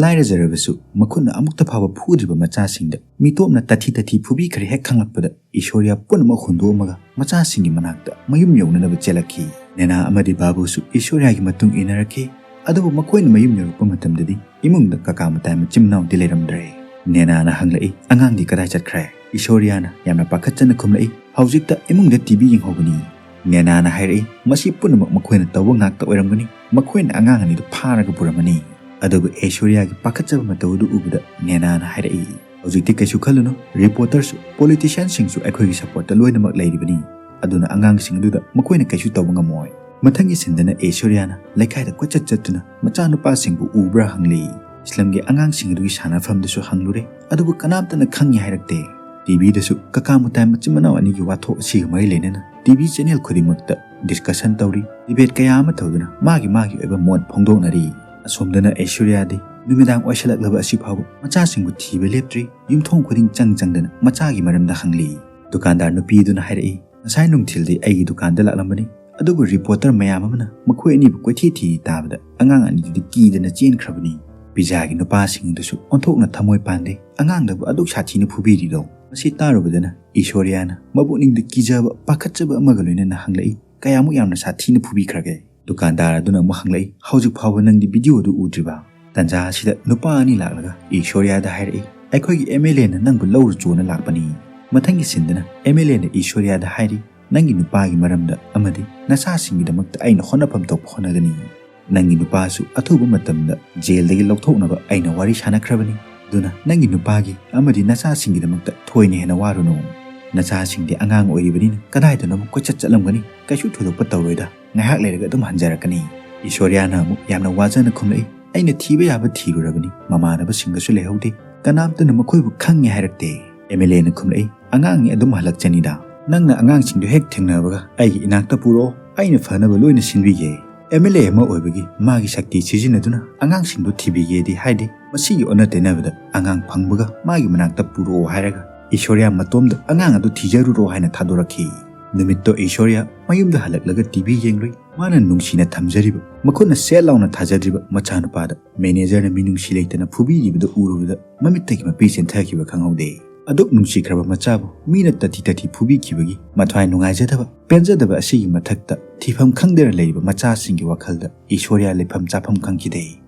ꯂꯥꯏꯔꯖꯔꯕꯁꯨ ꯃꯈꯨꯠꯅ ꯑꯃꯨꯛꯇ ꯐꯥꯎꯕ ꯐꯨꯗ꯭ꯔꯤꯕ ꯃꯆꯥꯁꯤꯡꯗ ꯃꯤꯇꯣꯞꯅ ꯇꯥꯊꯤ ꯇꯥꯊꯤ ꯐꯨꯕꯤꯈ꯭ꯔꯦ ꯍꯦꯛ ꯈꯪꯂꯛꯄꯗ ꯏꯁꯣꯔꯤꯌꯥ ꯄꯨꯝꯅꯃꯛ ꯍꯨꯟꯗꯣꯛꯑꯝꯃꯒ ꯃꯆꯥꯁꯤꯡꯒꯤ ꯃꯅꯥꯛꯇ ꯃꯌꯨꯝ ꯌꯧꯅꯅꯕ ꯆꯦꯜꯂꯛꯈꯤ꯫ ꯅꯦꯅꯥ ꯑꯃꯗꯤ ꯕꯥꯕꯨꯁꯨ ꯏꯁꯣꯔꯤꯌꯥꯒꯤ ꯃꯇꯨꯡ ꯏꯟꯅꯔꯛꯈꯤ꯫ ꯑꯗꯨꯕꯨ ꯃꯈꯣꯏꯅ ꯃꯌꯨꯝ ꯌꯧꯔꯛꯄ ꯃꯇꯝꯗꯗꯤ ꯏꯃꯨꯡꯗ ꯀꯀꯥ ꯃꯇꯥꯏ ꯃꯆꯤꯟ ꯃꯅꯥꯎꯗꯤ ꯂꯩꯔꯝꯗ꯭ꯔꯦ꯫ ꯅꯦꯅꯥꯅ ꯍꯪꯂꯛꯏ, "ꯑꯉꯥꯡꯗꯤ ꯀꯗꯥꯏ ꯆꯠꯈ꯭ꯔꯦ?" ꯏꯁꯣꯔꯤꯌꯥꯅ ꯌꯥꯝꯅ ꯄꯥꯈꯠꯆꯅ ꯈꯨꯝꯂꯛꯏ, "ꯍꯧꯖꯤꯛꯇ ꯏꯃꯨꯡꯗ TV ꯌꯦꯡꯍꯧꯕꯅꯤ꯫" ꯅꯦꯅꯥꯅ ꯍꯥꯏꯔꯛꯏ, "ꯃꯁꯤ ꯄꯨꯝꯅꯃꯛ ꯃꯈꯣꯏꯅ ꯇꯧꯕ ꯉꯥꯛꯇ ꯑꯣꯏꯔꯝꯒꯅꯤ꯫ ꯃꯈꯣꯏꯅ ꯑꯉꯥꯡ ꯑꯅꯤꯗꯨ ꯐꯥꯔꯒ ꯄꯨꯔꯝꯃꯅꯤ꯫" ꯑꯗꯨꯕꯨ ꯑꯩꯁꯣꯔꯤꯌꯥꯒꯤ ꯄꯥꯈꯠꯆꯕ ꯃꯇꯧ ꯑꯗꯨ ꯎꯕꯗ ꯅꯦꯅꯥꯅ ꯍꯥꯏꯔꯛꯏ, "ꯍꯧꯖꯤꯛꯇꯤ ꯀꯩꯁꯨ ꯈꯜꯂꯨꯅꯨ, ꯔꯤꯄꯣꯔꯇꯔꯁꯨ, ꯄꯣꯂꯤꯇꯤꯁꯤꯌꯥꯟꯁꯤꯡꯁꯨ ꯑꯩꯈꯣꯏꯒꯤ ꯁꯄꯣꯔꯠꯇ ꯂꯣꯏꯅꯃꯛ ꯂꯩꯔꯤꯕꯅꯤ꯫ ꯑꯗꯨꯅ ꯑꯉꯥꯡꯁꯤꯡ ꯑꯗꯨꯗ ꯃꯈꯣꯏꯅ ꯀꯩꯁꯨ ꯇꯧꯕ ꯉꯝꯃꯣꯏ꯫" ꯃꯊꯪꯒꯤ ꯁꯤꯟꯗꯅ ꯑꯩꯁꯣꯔꯤꯌꯥꯅ ꯂꯩꯀꯥꯏꯗ ꯀꯣꯏꯆꯠ ꯆꯠꯇꯨꯅ ꯃꯆꯥꯅꯨꯄꯥꯁꯤꯡꯕꯨ ꯎꯕ꯭ꯔꯥ ꯍꯪꯂꯤ꯫ ꯏꯁꯂꯝꯒꯤ ꯑꯉꯥꯡꯁꯤꯡ ꯑꯗꯨꯒꯤ ꯁꯥꯟꯅꯐꯝꯗꯁꯨ ꯍꯪꯂꯨꯔꯦ, ꯑꯗꯨꯕꯨ ꯀꯅꯥꯝꯇꯅ ꯈꯪꯉꯤ ꯍꯥꯏꯔꯛꯇꯦ꯫ TVꯗꯁꯨ ꯀꯀꯥ ꯃꯇꯥꯏ ꯃꯆꯤꯟ ꯃꯅꯥꯎ ꯑꯅꯤꯒꯤ ꯋꯥꯊꯣꯛ ꯑꯁꯤꯒ ꯃꯔꯤ ꯂꯩꯅꯅ ꯇꯤ ꯚꯤ ꯆꯦꯅꯦꯜ ꯈꯨꯗꯤꯡꯃꯛꯇ ꯗꯤꯁꯀꯁꯟ ꯇꯧꯔꯤ꯫ ꯗꯤꯕꯦꯠ ꯀꯌꯥ ꯑꯃ ꯇꯧꯗꯨꯅ ꯃꯥꯒꯤ ꯃꯥꯒꯤ ꯑꯣꯏꯕ ꯃꯣꯠ ꯐꯣꯡꯗꯣꯛꯅꯔꯤ꯫ ꯑꯁꯣꯝꯗꯅ ꯑꯩꯁꯣꯔꯤꯌꯥꯗꯤ ꯅꯨꯃꯤꯗꯥꯡ ꯑꯣꯏꯁꯜꯂꯛꯂꯕ ꯑꯁꯤ ꯐꯥꯎꯕ ꯃꯆꯥꯁꯤꯡꯕꯨ ꯊꯤꯕ ꯂꯦꯞꯇ꯭ꯔꯤ꯫ ꯌꯨꯝꯊꯣꯡ ꯈꯨꯗꯤꯡ ꯆꯪ ꯆꯪꯗꯅ ꯃꯆꯥꯒꯤ ꯃꯔꯝꯗ ꯍꯪꯂꯤ꯫ ꯗꯨꯀꯥꯟꯗꯥꯔ ꯅꯨꯄꯤ ꯑꯗꯨꯅ ꯍꯥꯏꯔꯛꯏ, "ꯉꯁꯥꯏ ꯅꯨꯡꯊꯤꯜꯗꯤ ꯑꯩꯒꯤ ꯗꯨꯀꯥꯟꯗ ꯂꯥꯛꯂꯝꯕꯅꯤ, ꯑꯗꯨꯕꯨ ꯔꯤꯄꯣꯔꯇꯔ ꯃꯌꯥꯝ ꯑꯃꯅ ꯃꯈꯣꯏ ꯑꯅꯤꯕꯨ ꯀꯣꯏꯊꯤ ꯊꯤꯔꯤ ꯇꯥꯕꯗ ꯑꯉꯥꯡ ꯑꯅꯤꯗꯨꯗꯤ ꯀꯤꯗꯅ ꯆꯦꯟꯈ꯭ꯔꯕꯅꯤ꯫ ꯄꯤꯖꯥꯒꯤ ꯅꯨꯄꯥꯁꯤꯡ ꯑꯗꯨꯁꯨ ꯑꯣꯟꯊꯣꯛꯅ ꯊꯃꯣꯏ ꯄꯥꯟꯗꯦ, ꯑꯉꯥꯡꯗꯕꯨ ꯑꯗꯨꯛ ꯁꯥꯊꯤꯅ ꯐꯨꯕꯤꯔꯤꯗꯣ?" ꯃꯁꯤ ꯇꯥꯔꯨꯕꯗꯅ ꯏꯁꯣꯔꯤꯌꯥꯅ ꯃꯄꯨꯛꯅꯤꯡꯗ ꯀꯤꯖꯕ, ꯄꯥꯈꯠꯆꯕ ꯑꯃꯒ ꯂꯣꯏꯅꯅ ꯍꯪꯂꯛꯏ, "ꯀꯌꯥꯃꯨꯛ ꯌꯥꯝꯅ ꯁꯥꯊꯤꯅ ꯐꯨꯕꯤꯈ꯭ꯔꯒꯦ?" ꯗꯨꯀꯥꯟꯗꯥꯔ ꯑꯗꯨꯅ ꯑꯃꯨꯛ ꯍꯪꯂꯛꯏ, "ꯍꯧꯖꯤꯛ ꯐꯥꯎꯕ ꯅꯪꯗꯤ ꯚꯤꯗꯤꯑꯣꯗꯨ ꯎꯗ꯭ꯔꯤꯕ?" ꯇꯟꯖꯥ ꯑꯁꯤꯗ ꯅꯨꯄꯥ ꯑꯅꯤ ꯂꯥꯛꯂꯒ ꯏꯁꯣꯔꯤꯌꯥꯗ ꯍꯥꯏꯔꯛꯏ, "ꯑꯩꯈꯣꯏꯒꯤ ꯑꯦꯝ ꯑꯦꯜ ꯑꯦꯅ ꯅꯪꯕꯨ ꯂꯧꯔꯨ ꯆꯣꯅ ꯂꯥꯛꯄꯅꯤ꯫" ꯃꯊꯪꯒꯤ ꯁꯤꯟꯗꯅ ꯑꯦꯝ ꯑꯦꯜ ꯑꯦꯅ ꯏꯁꯣꯔꯤꯌꯥꯗ ꯍꯥꯏꯔꯤ, "ꯅꯪꯒꯤ ꯅꯨꯄꯥꯒꯤ ꯃꯔꯝꯗ ꯑꯃꯗꯤ ꯅꯆꯥꯁꯤꯡꯒꯤꯗꯃꯛꯇ ꯑꯩꯅ ꯍꯣꯠꯅꯐꯝ ꯊꯣꯛꯄ ꯍꯣꯠꯅꯒꯅꯤ꯫ ꯅꯪꯒꯤ ꯅꯨꯄꯥꯁꯨ ꯑꯊꯨꯕ ꯃꯇꯝꯗ ꯖꯦꯜꯗꯒꯤ ꯂꯧꯊꯣꯛꯅꯕ ꯑꯩꯅ ꯋꯥꯔꯤ ꯁꯥꯟꯅꯈ꯭ꯔꯕꯅꯤ꯫ ꯑꯗꯨꯅ ꯅꯪꯒꯤ ꯅꯨꯄꯥꯒꯤ ꯑꯃꯗꯤ ꯅꯆꯥꯁꯤꯡꯒꯤꯗꯃꯛꯇ ꯊꯣꯏꯅ ꯍꯦꯟꯅ ꯋꯥꯔꯨꯅꯨ꯫ ꯅꯆꯥꯁꯤꯡꯗꯤ ꯑꯉꯥꯡ ꯑꯣꯏꯔꯤꯕꯅꯤꯅ ꯀꯗꯥꯏꯗꯅꯣ ꯑꯃꯨꯛ ꯀꯣꯏꯆꯠ ꯆꯠꯂꯝꯒꯅꯤ, ꯀꯩꯁꯨ ꯊꯣꯏꯗꯣꯛꯄ ꯇꯧꯔꯣꯏꯗ, ꯉꯥꯏꯍꯥꯛ ꯂꯩꯔꯒ ꯑꯗꯨꯝ ꯍꯟꯖꯔꯛꯀꯅꯤ꯫" ꯏꯁꯣꯔꯤꯌꯥꯅ ꯑꯃꯨꯛ ꯌꯥꯝꯅ ꯋꯥꯖꯅ ꯈꯨꯝꯂꯛꯏ, "ꯑꯩꯅ ꯊꯤꯕ ꯌꯥꯕ ꯊꯤꯔꯨꯔꯕꯅꯤ, ꯃꯃꯥꯟꯅꯕꯁꯤꯡꯒꯁꯨ ꯂꯩꯍꯧꯗꯦ, ꯀꯅꯥꯝꯇꯅ ꯃꯈꯣꯏꯕꯨ ꯈꯪꯉꯦ ꯍꯥꯏꯔꯛꯇꯦ꯫" ꯑꯦꯝ ꯑꯦꯜ ꯑꯦꯅ ꯈꯨꯝꯂꯛꯏ, "ꯑꯉꯥꯡꯅꯤ, ꯑꯗꯨꯝ ꯍꯜꯂꯛꯆꯅꯤꯗ꯫ ꯅꯪꯅ ꯑꯉꯥꯡꯁꯤꯡꯗꯨ ꯍꯦꯛ ꯊꯦꯡꯅꯕꯒ ꯑꯩꯒꯤ ꯏꯅꯥꯛꯇ ꯄꯨꯔꯛꯑꯣ, ꯑꯩꯅ ꯐꯅꯕ ꯂꯣꯏꯅ ꯁꯤꯟꯕꯤꯒꯦ꯫" ꯑꯦꯝ ꯑꯦꯜ ꯑꯦ ꯑꯃ ꯑꯣꯏꯕꯒꯤ ꯃꯥꯒꯤ ꯁꯛꯇꯤ ꯁꯤꯖꯤꯟꯅꯗꯨꯅ ꯑꯉꯥꯡꯁꯤꯡꯗꯨ ꯊꯤꯕꯤꯒꯦꯗꯤ ꯍꯥꯏꯗꯦ꯫ ꯃꯁꯤꯒꯤ ꯑꯣꯟꯅ ꯇꯩꯅꯕꯗ ꯑꯉꯥꯡ ꯐꯪꯕꯒ ꯃꯥꯒꯤ ꯃꯅꯥꯛꯇ ꯄꯨꯔꯛꯑꯣ ꯍꯥꯏꯔꯒ ꯏꯁꯣꯔꯤꯌꯥ ꯃꯇꯣꯝꯗ ꯑꯉꯥꯡ ꯑꯗꯨ ꯊꯤꯖꯔꯨꯔꯣ ꯍꯥꯏꯅ ꯊꯥꯗꯣꯔꯛꯈꯤ꯫ ꯅꯨꯃꯤꯠꯇꯣ ꯏꯁꯣꯔꯤꯌꯥ ꯃꯌꯨꯝꯗ ꯍꯜꯂꯛꯂꯒ ꯇꯤ ꯚꯤ ꯌꯦꯡꯂꯨꯏ꯫ ꯃꯥꯅ ꯅꯨꯡꯁꯤꯅ ꯊꯝꯖꯔꯤꯕ, ꯃꯈꯨꯠꯅ ꯁꯦꯠ ꯂꯥꯎꯅ ꯊꯥꯖꯗ꯭ꯔꯤꯕ ꯃꯆꯥꯅꯨꯄꯥꯗ ꯃꯦꯅꯦꯖꯔꯅ ꯃꯤꯅꯨꯡꯁꯤ ꯂꯩꯇꯅ ꯐꯨꯕꯤꯔꯤꯕꯗꯨ ꯎꯔꯨꯕꯗ ꯃꯃꯤꯠꯇꯒꯤ ꯃꯄꯤ ꯆꯦꯟꯊꯈꯤꯕ ꯈꯪꯍꯧꯗꯦ꯫ ꯑꯗꯨꯛ ꯅꯨꯡꯁꯤꯈ꯭ꯔꯕ ꯃꯆꯥꯕꯨ ꯃꯤꯅ ꯇꯊꯤ ꯇꯊꯤ ꯐꯨꯕꯤꯈꯤꯕꯒꯤ ꯃꯊ꯭ꯋꯥꯏ ꯅꯨꯡꯉꯥꯏꯖꯗꯕ, ꯄꯦꯟꯖꯗꯕ ꯑꯁꯤꯒꯤ ꯃꯊꯛꯇ ꯊꯤꯐꯝ ꯈꯪꯗꯅ ꯂꯩꯔꯤꯕ ꯃꯆꯥꯁꯤꯡꯒꯤ ꯋꯥꯈꯜꯗ ꯏꯁꯣꯔꯤꯌꯥ ꯂꯩꯐꯝ ꯆꯥꯐꯝ ꯈꯪꯈꯤꯗꯦ꯫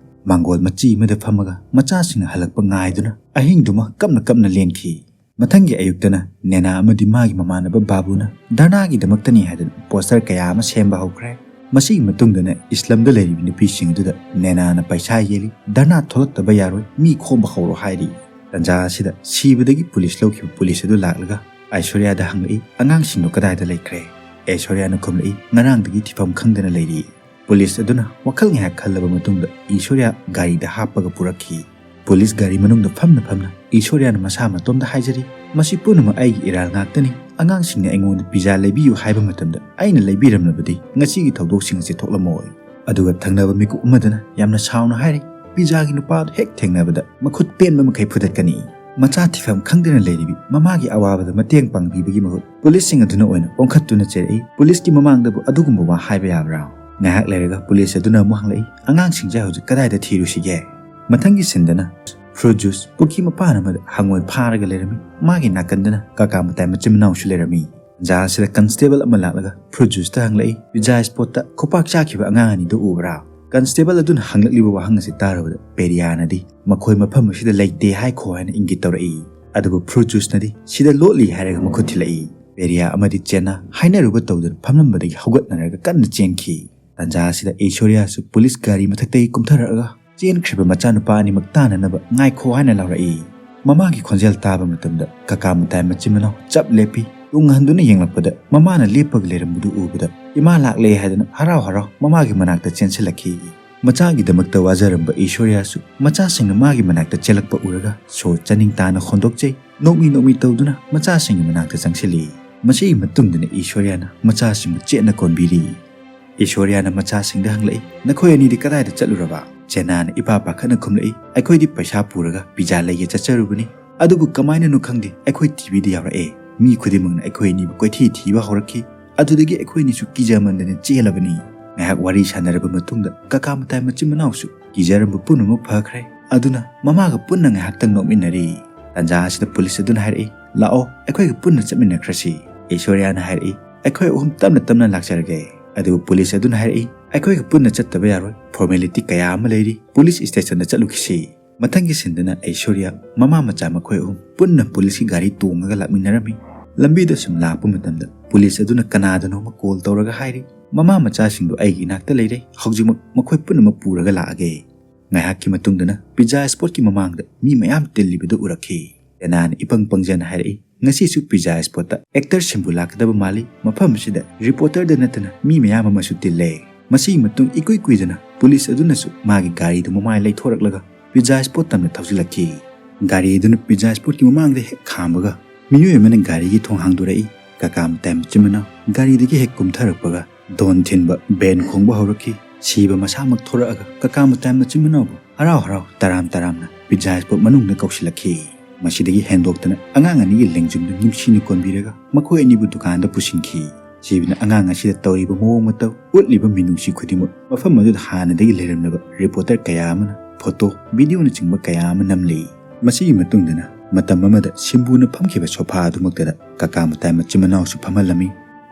ꯃꯥꯡꯒꯣꯜ ꯃꯆꯤ ꯑꯃꯗ ꯐꯝꯃꯒ ꯃꯆꯥꯁꯤꯡꯅ ꯍꯜꯂꯛꯄ ꯉꯥꯏꯗꯨꯅ ꯑꯍꯤꯡꯗꯨꯃ ꯀꯞꯅ ꯀꯞꯅ ꯂꯦꯟꯈꯤ꯫ ꯃꯊꯪꯒꯤ ꯑꯌꯨꯛꯇꯅ ꯅꯦꯅꯥ ꯑꯃꯗꯤ ꯃꯥꯒꯤ ꯃꯃꯥꯟꯅꯕ ꯕꯥꯕꯨꯅ ꯙꯔꯅꯥꯒꯤꯗꯃꯛꯇꯅꯤ ꯍꯥꯏꯗꯨꯅ ꯄꯣꯁꯇꯔ ꯀꯌꯥ ꯑꯃ ꯁꯦꯝꯕ ꯍꯧꯈ꯭ꯔꯦ꯫ ꯃꯁꯤꯒꯤ ꯃꯇꯨꯡꯗꯅ ꯏꯁꯂꯝꯗ ꯂꯩꯔꯤꯕ ꯅꯨꯄꯤꯁꯤꯡ ꯑꯗꯨꯗ ꯅꯦꯅꯥꯅ ꯄꯩꯁꯥ ꯌꯦꯜꯂꯤ, "ꯙꯔꯅꯥ ꯊꯣꯛꯂꯛꯇꯕ ꯌꯥꯔꯣꯏ, ꯃꯤ ꯈꯣꯝꯕ ꯍꯧꯔꯣ" ꯍꯥꯏꯔꯤ꯫ ꯇꯟꯖꯥ ꯑꯁꯤꯗ ꯁꯤꯕꯗꯒꯤ ꯄꯨꯂꯤꯁ ꯂꯧꯈꯤꯕ ꯄꯨꯂꯤꯁ ꯑꯗꯨ ꯂꯥꯛꯂꯒ ꯑꯥꯏꯁꯣꯔꯤꯌꯥꯗ ꯍꯪꯂꯛꯏ, "ꯑꯉꯥꯡꯁꯤꯡꯗꯨ ꯀꯗꯥꯏꯗ ꯂꯩꯈ꯭ꯔꯦ?" ꯑꯥꯏꯁꯣꯔꯤꯌꯥꯅ ꯈꯨꯝꯂꯛꯏ, "ꯉꯔꯥꯡꯗꯒꯤ ꯊꯤꯐꯝ ꯈꯪꯗꯅ ꯂꯩꯔꯤ꯫" ꯄꯨꯂꯤꯁ ꯑꯗꯨꯅ ꯋꯥꯈꯜ ꯉꯥꯏꯍꯥꯛ ꯈꯜꯂꯕ ꯃꯇꯨꯡꯗ ꯏꯁꯣꯔꯤꯌꯥ ꯒꯥꯔꯤꯗ ꯍꯥꯞꯄꯒ ꯄꯨꯔꯛꯈꯤ꯫ ꯄꯨꯂꯤꯁ ꯒꯥꯔꯤ ꯃꯅꯨꯡꯗ ꯐꯝꯅ ꯐꯝꯅ ꯏꯁꯣꯔꯤꯌꯥꯅ ꯃꯁꯥ ꯃꯇꯣꯝꯗ ꯍꯥꯏꯖꯔꯤ, "ꯃꯁꯤ ꯄꯨꯝꯅꯃꯛ ꯑꯩꯒꯤ ꯏꯔꯥꯜ ꯉꯥꯛꯇꯅꯤ꯫ ꯑꯉꯥꯡꯁꯤꯡꯅ ꯑꯩꯉꯣꯟꯗ ꯄꯤꯖꯥ ꯂꯩꯕꯤꯌꯨ ꯍꯥꯏꯕ ꯃꯇꯝꯗ ꯑꯩꯅ ꯂꯩꯕꯤꯔꯝꯂꯕꯗꯤ ꯉꯁꯤꯒꯤ ꯊꯧꯗꯣꯛꯁꯤꯡ ꯑꯁꯤ ꯊꯣꯛꯂꯝꯃꯣꯏ"꯫ ꯑꯗꯨꯒ ꯊꯪꯅꯕ ꯃꯤꯀꯨꯞ ꯑꯃꯗꯨꯅ ꯌꯥꯝꯅ ꯁꯥꯎꯅ ꯍꯥꯏꯔꯤ, "ꯄꯤꯖꯥꯒꯤ ꯅꯨꯄꯥꯗꯨ ꯍꯦꯛ ꯊꯦꯡꯅꯕꯗ ꯃꯈꯨꯠ ꯄꯦꯟꯕ ꯃꯈꯩ ꯐꯨꯗꯠꯀꯅꯤ꯫ ꯃꯆꯥ ꯊꯤꯐꯝ ꯈꯪꯗꯅ ꯂꯩꯔꯤꯕꯤ ꯃꯃꯥꯒꯤ ꯑꯋꯥꯕꯗ ꯃꯇꯦꯡ ꯄꯥꯡꯕꯤꯕꯒꯤ ꯃꯍꯨꯠ ꯄꯨꯂꯤꯁꯁꯤꯡ ꯑꯗꯨꯅ ꯑꯣꯏꯅ ꯑꯣꯟꯈꯠꯇꯨꯅ ꯆꯦꯔꯛꯏ꯫ ꯄꯨꯂꯤꯁꯀꯤ ꯃꯃꯥꯡꯗꯕꯨ ꯑꯗꯨꯒꯨꯝꯕ ꯋꯥ ꯍꯥꯏꯕ ꯌꯥꯕ꯭ꯔꯥ?" ꯉꯥꯏꯍꯥꯛ ꯂꯩꯔꯒ ꯄꯨꯂꯤꯁ ꯑꯗꯨꯅ ꯑꯃꯨꯛ ꯍꯪꯂꯛꯏ, "ꯑꯉꯥꯡꯁꯤꯡꯁꯦ ꯍꯧꯖꯤꯛ ꯀꯗꯥꯏꯗ ꯊꯤꯔꯨꯁꯤꯒꯦ?" ꯃꯊꯪꯒꯤ ꯁꯤꯟꯗꯅ ꯐ꯭ꯔꯨꯠ ꯖꯨꯁ ꯄꯨꯈ꯭ꯔꯤ ꯃꯄꯥꯟ ꯑꯃꯗ ꯍꯪꯉꯣꯏ ꯐꯥꯔꯒ ꯂꯩꯔꯝꯃꯤ꯫ ꯃꯥꯒꯤ ꯅꯥꯀꯟꯗꯅ ꯀꯀꯥ ꯃꯇꯥꯏ ꯃꯆꯤꯟ ꯃꯅꯥꯎꯁꯨ ꯂꯩꯔꯝꯃꯤ꯫ ꯇꯟꯖꯥ ꯑꯁꯤꯗ ꯀꯟꯁꯇꯦꯕꯜ ꯑꯃ ꯂꯥꯛꯂꯒ ꯐ꯭ꯔꯨꯠ ꯖꯨꯁꯇ ꯍꯪꯂꯛꯏ, "ꯄꯤꯖꯥ ꯁ꯭ꯄꯣꯠꯇ ꯈꯨꯄꯥꯛ ꯆꯥꯈꯤꯕ ꯑꯉꯥꯡ ꯑꯅꯤꯗꯨ ꯎꯕ꯭ꯔꯥ?" ꯀꯟꯁꯇꯦꯕꯜ ꯑꯗꯨꯅ ꯍꯪꯂꯛꯂꯤꯕ ꯋꯥꯍꯪ ꯑꯁꯤ ꯇꯥꯔꯨꯕꯗ ꯄꯦꯔꯤꯌꯥꯅꯗꯤ, "ꯃꯈꯣꯏ ꯃꯐꯝ ꯑꯁꯤꯗ ꯂꯩꯇꯦ ꯍꯥꯏꯈꯣ" ꯍꯥꯏꯅ ꯏꯪꯒꯤꯠ ꯇꯧꯔꯛꯏ꯫ ꯑꯗꯨꯕꯨ ꯐ꯭ꯔꯨꯠ ꯖꯨꯁꯅꯗꯤ, "ꯁꯤꯗ ꯂꯣꯠꯂꯤ" ꯍꯥꯏꯔꯒ ꯃꯈꯨꯠ ꯊꯤꯜꯂꯛꯏ꯫ ꯄꯦꯔꯤꯌꯥ ꯑꯃꯗꯤ ꯆꯦꯅꯥ ꯍꯥꯏꯅꯔꯨꯕ ꯇꯧꯗꯅ ꯐꯝꯂꯝꯕꯗꯒꯤ ꯍꯧꯒꯠꯅꯔꯒ ꯀꯟꯅ ꯆꯦꯟꯈꯤ꯫ ꯇꯟꯖꯥ ꯑꯁꯤꯗ ꯑꯩꯁꯣꯔꯤꯌꯥꯁꯨ ꯄꯨꯂꯤꯁ ꯒꯥꯔꯤ ꯃꯊꯛꯇꯒꯤ ꯀꯨꯝꯊꯔꯛꯑꯒ ꯆꯦꯟꯈ꯭ꯔꯤꯕ ꯃꯆꯥꯅꯨꯄꯥ ꯑꯅꯤꯃꯛ ꯇꯥꯅꯅꯕ "ꯉꯥꯏꯈꯣ" ꯍꯥꯏꯅ ꯂꯥꯎꯔꯛꯏ꯫ ꯃꯃꯥꯒꯤ ꯈꯣꯟꯖꯦꯜ ꯇꯥꯕ ꯃꯇꯝꯗ ꯀꯀꯥ ꯃꯇꯥꯏ ꯃꯆꯤꯟ ꯃꯅꯥꯎ ꯆꯞ ꯂꯦꯞꯄꯤ꯫ ꯇꯨꯡ ꯍꯟꯗꯨꯅ ꯌꯦꯡꯂꯛꯄꯗ ꯃꯃꯥꯅ ꯂꯦꯞꯄꯒ ꯂꯩꯔꯝꯕꯗꯨ ꯎꯕꯗ ꯏꯃꯥ ꯂꯥꯛꯂꯦ ꯍꯥꯏꯗꯨꯅ ꯍꯔꯥꯎ ꯍꯔꯥꯎ ꯃꯃꯥꯒꯤ ꯃꯅꯥꯛꯇ ꯆꯦꯟꯁꯤꯜꯂꯛꯈꯤ꯫ ꯃꯆꯥꯒꯤꯗꯃꯛꯇ ꯋꯥꯖꯔꯝꯕ ꯏꯁꯣꯔꯤꯌꯥꯁꯨ ꯃꯆꯥꯁꯤꯡꯅ ꯃꯥꯒꯤ ꯃꯅꯥꯛꯇ ꯆꯦꯜꯂꯛꯄ ꯎꯔꯒ ꯁꯣꯔ ꯆꯥꯅꯤꯡ ꯇꯥꯅ ꯍꯣꯟꯗꯣꯛꯆꯩ꯫ ꯅꯣꯛꯃꯤ ꯅꯣꯛꯃꯤ ꯇꯧꯗꯨꯅ ꯃꯆꯥꯁꯤꯡꯒꯤ ꯃꯅꯥꯛꯇ ꯆꯪꯁꯤꯜꯂꯤ꯫ ꯃꯁꯤꯒꯤ ꯃꯇꯨꯡꯗꯅ ꯏꯁꯣꯔꯤꯌꯥꯅ ꯃꯆꯥꯁꯤꯡꯕꯨ ꯆꯦꯠꯅ ꯀꯣꯟꯕꯤꯔꯤ꯫ ꯏꯁꯣꯔꯤꯌꯥꯅ ꯃꯆꯥꯁꯤꯡꯗ ꯍꯪꯂꯛꯏ, "ꯅꯈꯣꯏ ꯑꯅꯤꯗꯤ ꯀꯗꯥꯏꯗ ꯆꯠꯂꯨꯔꯕ?" ꯆꯦꯅꯥꯅ ꯏꯄꯥ ꯄꯥꯈꯠꯅ ꯈꯨꯝꯂꯛꯏ, "ꯑꯩꯈꯣꯏꯗꯤ ꯄꯩꯁꯥ ꯄꯨꯔꯒ ꯄꯤꯖꯥ ꯂꯩꯒꯦ ꯆꯠꯆꯔꯨꯕꯅꯤ꯫ ꯑꯗꯨꯕꯨ ꯀꯃꯥꯏꯅꯅꯣ ꯈꯪꯗꯦ, ꯑꯩꯈꯣꯏ ꯇꯤꯚꯤꯗ ꯌꯥꯎꯔꯛꯑꯦ꯫ ꯃꯤ ꯈꯨꯗꯤꯡꯃꯛꯅ ꯑꯩꯈꯣꯏ ꯑꯅꯤꯕꯨ ꯀꯣꯏꯊꯤ ꯊꯤꯕ ꯍꯧꯔꯛꯈꯤ꯫ ꯑꯗꯨꯗꯒꯤ ꯑꯩꯈꯣꯏ ꯑꯅꯤꯁꯨ ꯀꯤꯖꯃꯟꯗꯅ ꯆꯦꯜꯂꯕꯅꯤ"꯫ ꯉꯥꯏꯍꯥꯛ ꯋꯥꯔꯤ ꯁꯥꯟꯅꯔꯕ ꯃꯇꯨꯡꯗ ꯀꯀꯥ ꯃꯇꯥꯏ ꯃꯆꯤꯟ ꯃꯅꯥꯎꯁꯨ ꯀꯤꯖꯔꯝꯕ ꯄꯨꯝꯅꯃꯛ ꯐꯈ꯭ꯔꯦ꯫ ꯑꯗꯨꯅ ꯃꯃꯥꯒ ꯄꯨꯟꯅ ꯉꯥꯏꯍꯥꯛꯇꯪ ꯅꯣꯛꯃꯤꯟꯅꯔꯤ꯫ ꯇꯟꯖꯥ ꯑꯁꯤꯗ ꯄꯨꯂꯤꯁ ꯑꯗꯨꯅ ꯍꯥꯏꯔꯛꯏ, "ꯂꯥꯛꯑꯣ, ꯑꯩꯈꯣꯏꯒ ꯄꯨꯟꯅ ꯆꯠꯃꯤꯟꯅꯈ꯭ꯔꯁꯤ"꯫ ꯏꯁꯣꯔꯤꯌꯥꯅ ꯍꯥꯏꯔꯛꯏ, "ꯑꯩꯈꯣꯏ ꯑꯍꯨꯝ ꯇꯞꯅ ꯇꯞꯅ ꯂꯥꯛꯆꯔꯒꯦ"꯫ ꯑꯗꯨꯕꯨ ꯄꯨꯂꯤꯁ ꯑꯗꯨꯅ ꯍꯥꯏꯔꯛꯏ, "ꯑꯩꯈꯣꯏꯒ ꯄꯨꯟꯅ ꯆꯠꯇꯕ ꯌꯥꯔꯣꯏ, ꯐꯣꯔꯃꯦꯂꯤꯇꯤ ꯀꯌꯥ ꯑꯃ ꯂꯩꯔꯤ, ꯄꯨꯂꯤꯁ ꯁ꯭ꯇꯦꯁꯟꯗ ꯆꯠꯂꯨꯈꯤꯁꯤ"꯫ ꯃꯊꯪꯒꯤ ꯁꯤꯟꯗꯅ ꯑꯩꯁꯣꯔꯤꯌꯥ ꯃꯃꯥ ꯃꯆꯥ ꯃꯈꯣꯏ ꯑꯍꯨꯝ ꯄꯨꯟꯅ ꯄꯨꯂꯤꯁꯀꯤ ꯒꯥꯔꯤ ꯇꯣꯡꯉꯒ ꯂꯥꯛꯃꯤꯟꯅꯔꯝꯃꯤ꯫ ꯂꯝꯕꯤꯗ ꯁꯨꯝ ꯂꯥꯛꯄ ꯃꯇꯝꯗ ꯄꯨꯂꯤꯁ ꯑꯗꯨꯅ ꯀꯅꯥꯗꯅꯣꯃ ꯀꯣꯜ ꯇꯧꯔꯒ ꯍꯥꯏꯔꯤ, "ꯃꯃꯥ ꯃꯆꯥꯁꯤꯡꯗꯨ ꯑꯩꯒꯤ ꯏꯅꯥꯛꯇ ꯂꯩꯔꯦ, ꯍꯧꯖꯤꯛꯃꯛ ꯃꯈꯣꯏ ꯄꯨꯝꯅꯃꯛ ꯄꯨꯔꯒ ꯂꯥꯛꯑꯒꯦ"꯫ ꯉꯥꯏꯍꯥꯛꯀꯤ ꯃꯇꯨꯡꯗꯅ ꯄꯤꯖꯥ ꯁ꯭ꯄꯣꯠꯀꯤ ꯃꯃꯥꯡꯗ ꯃꯤ ꯃꯌꯥꯝ ꯇꯤꯜꯂꯤꯕꯗꯨ ꯎꯔꯛꯈꯤ꯫ ꯆꯦꯅꯥꯅ ꯏꯄꯪ ꯄꯪꯖꯅ ꯍꯥꯏꯔꯛꯏ, "ꯉꯁꯤꯁꯨ ꯄꯤꯖꯥ ꯁ꯭ꯄꯣꯠꯇ ꯑꯦꯛꯇꯔꯁꯤꯡꯕꯨ ꯂꯥꯛꯀꯗꯕ ꯃꯥꯜꯂꯤ꯫ ꯃꯐꯝ ꯑꯁꯤꯗ ꯔꯤꯄꯣꯔꯇꯔꯗ ꯅꯠꯇꯅ ꯃꯤ ꯃꯌꯥꯝ ꯑꯃꯁꯨ ꯇꯤꯜꯂꯦ"꯫ ꯃꯁꯤꯒꯤ ꯃꯇꯨꯡ ꯏꯀꯨꯏ ꯀꯨꯏꯗꯅ ꯄꯨꯂꯤꯁ ꯑꯗꯨꯅꯁꯨ ꯃꯥꯒꯤ ꯒꯥꯔꯤꯗꯨ ꯃꯃꯥꯏ ꯂꯩꯊꯣꯔꯛꯂꯒ ꯄꯤꯖꯥ ꯁ꯭ꯄꯣꯠ ꯇꯝꯅ ꯊꯧꯖꯤꯜꯂꯛꯈꯤ꯫ ꯒꯥꯔꯤ ꯑꯗꯨꯅ ꯄꯤꯖꯥ ꯁ꯭ꯄꯣꯠꯀꯤ ꯃꯃꯥꯡꯗ ꯍꯦꯛ ꯈꯥꯝꯕꯒ ꯃꯤꯑꯣꯏ ꯑꯃꯅ ꯒꯥꯔꯤꯒꯤ ꯊꯣꯡ ꯍꯥꯡꯗꯣꯔꯛꯏ꯫ ꯀꯀꯥ ꯃꯇꯥꯏ ꯃꯆꯤꯟ ꯃꯅꯥꯎ ꯒꯥꯔꯤꯗꯒꯤ ꯍꯦꯛ ꯀꯨꯝꯊꯔꯛꯄꯒ ꯗꯣꯟ ꯊꯤꯟꯕ ꯕꯦꯟ ꯈꯣꯡꯕ ꯍꯧꯔꯛꯈꯤ꯫ ꯁꯤꯕ ꯃꯁꯥꯃꯛ ꯊꯣꯔꯛꯑꯒ ꯀꯀꯥ ꯃꯇꯥꯏ ꯃꯆꯤꯟ ꯃꯅꯥꯎꯕꯨ ꯍꯔꯥꯎ ꯍꯔꯥꯎ ꯇꯔꯥꯝ ꯇꯔꯥꯝꯅ ꯄꯤꯖꯥ ꯁ꯭ꯄꯣꯠ ꯃꯅꯨꯡꯗ ꯀꯧꯁꯤꯜꯂꯛꯈꯤ꯫ ꯃꯁꯤꯗꯒꯤ ꯍꯦꯟꯗꯣꯛꯇꯅ ꯑꯉꯥꯡ ꯑꯅꯤꯒꯤ ꯂꯦꯡꯖꯨꯝꯗ ꯅꯨꯡꯁꯤꯅ ꯀꯣꯟꯕꯤꯔꯒ ꯃꯈꯣꯏ ꯑꯅꯤꯕꯨ ꯗꯨꯀꯥꯟꯗ ꯄꯨꯁꯤꯟꯈꯤ꯫ ꯁꯤꯕꯅ ꯑꯉꯥꯡ ꯑꯁꯤꯗ ꯇꯧꯔꯤꯕ ꯃꯑꯣꯡ ꯃꯇꯧ, ꯎꯠꯂꯤꯕ ꯃꯤꯅꯨꯡꯁꯤ ꯈꯨꯗꯤꯡꯃꯛ ꯃꯐꯝ ꯑꯗꯨꯗ ꯍꯥꯟꯅꯗꯒꯤ ꯂꯩꯔꯝꯂꯕ ꯔꯤꯄꯣꯔꯇꯔ ꯀꯌꯥ ꯑꯃꯅ ꯐꯣꯇꯣ, ꯚꯤꯗꯤꯑꯣꯅꯆꯤꯡꯕ ꯀꯌꯥ ꯑꯃ ꯅꯝꯂꯤ꯫ ꯃꯁꯤꯒꯤ ꯃꯇꯨꯡꯗꯅ ꯃꯇꯝ ꯑꯃꯗ ꯁꯤꯝꯕꯨꯅ ꯐꯝꯈꯤꯕ ꯁꯣꯐꯥ ꯑꯗꯨꯃꯛꯇꯗ ꯀꯀꯥ ꯃꯇꯥꯏ ꯃꯆꯤꯟ ꯃꯅꯥꯎꯁꯨ ꯐꯝꯍꯜꯂꯝꯃꯤ꯫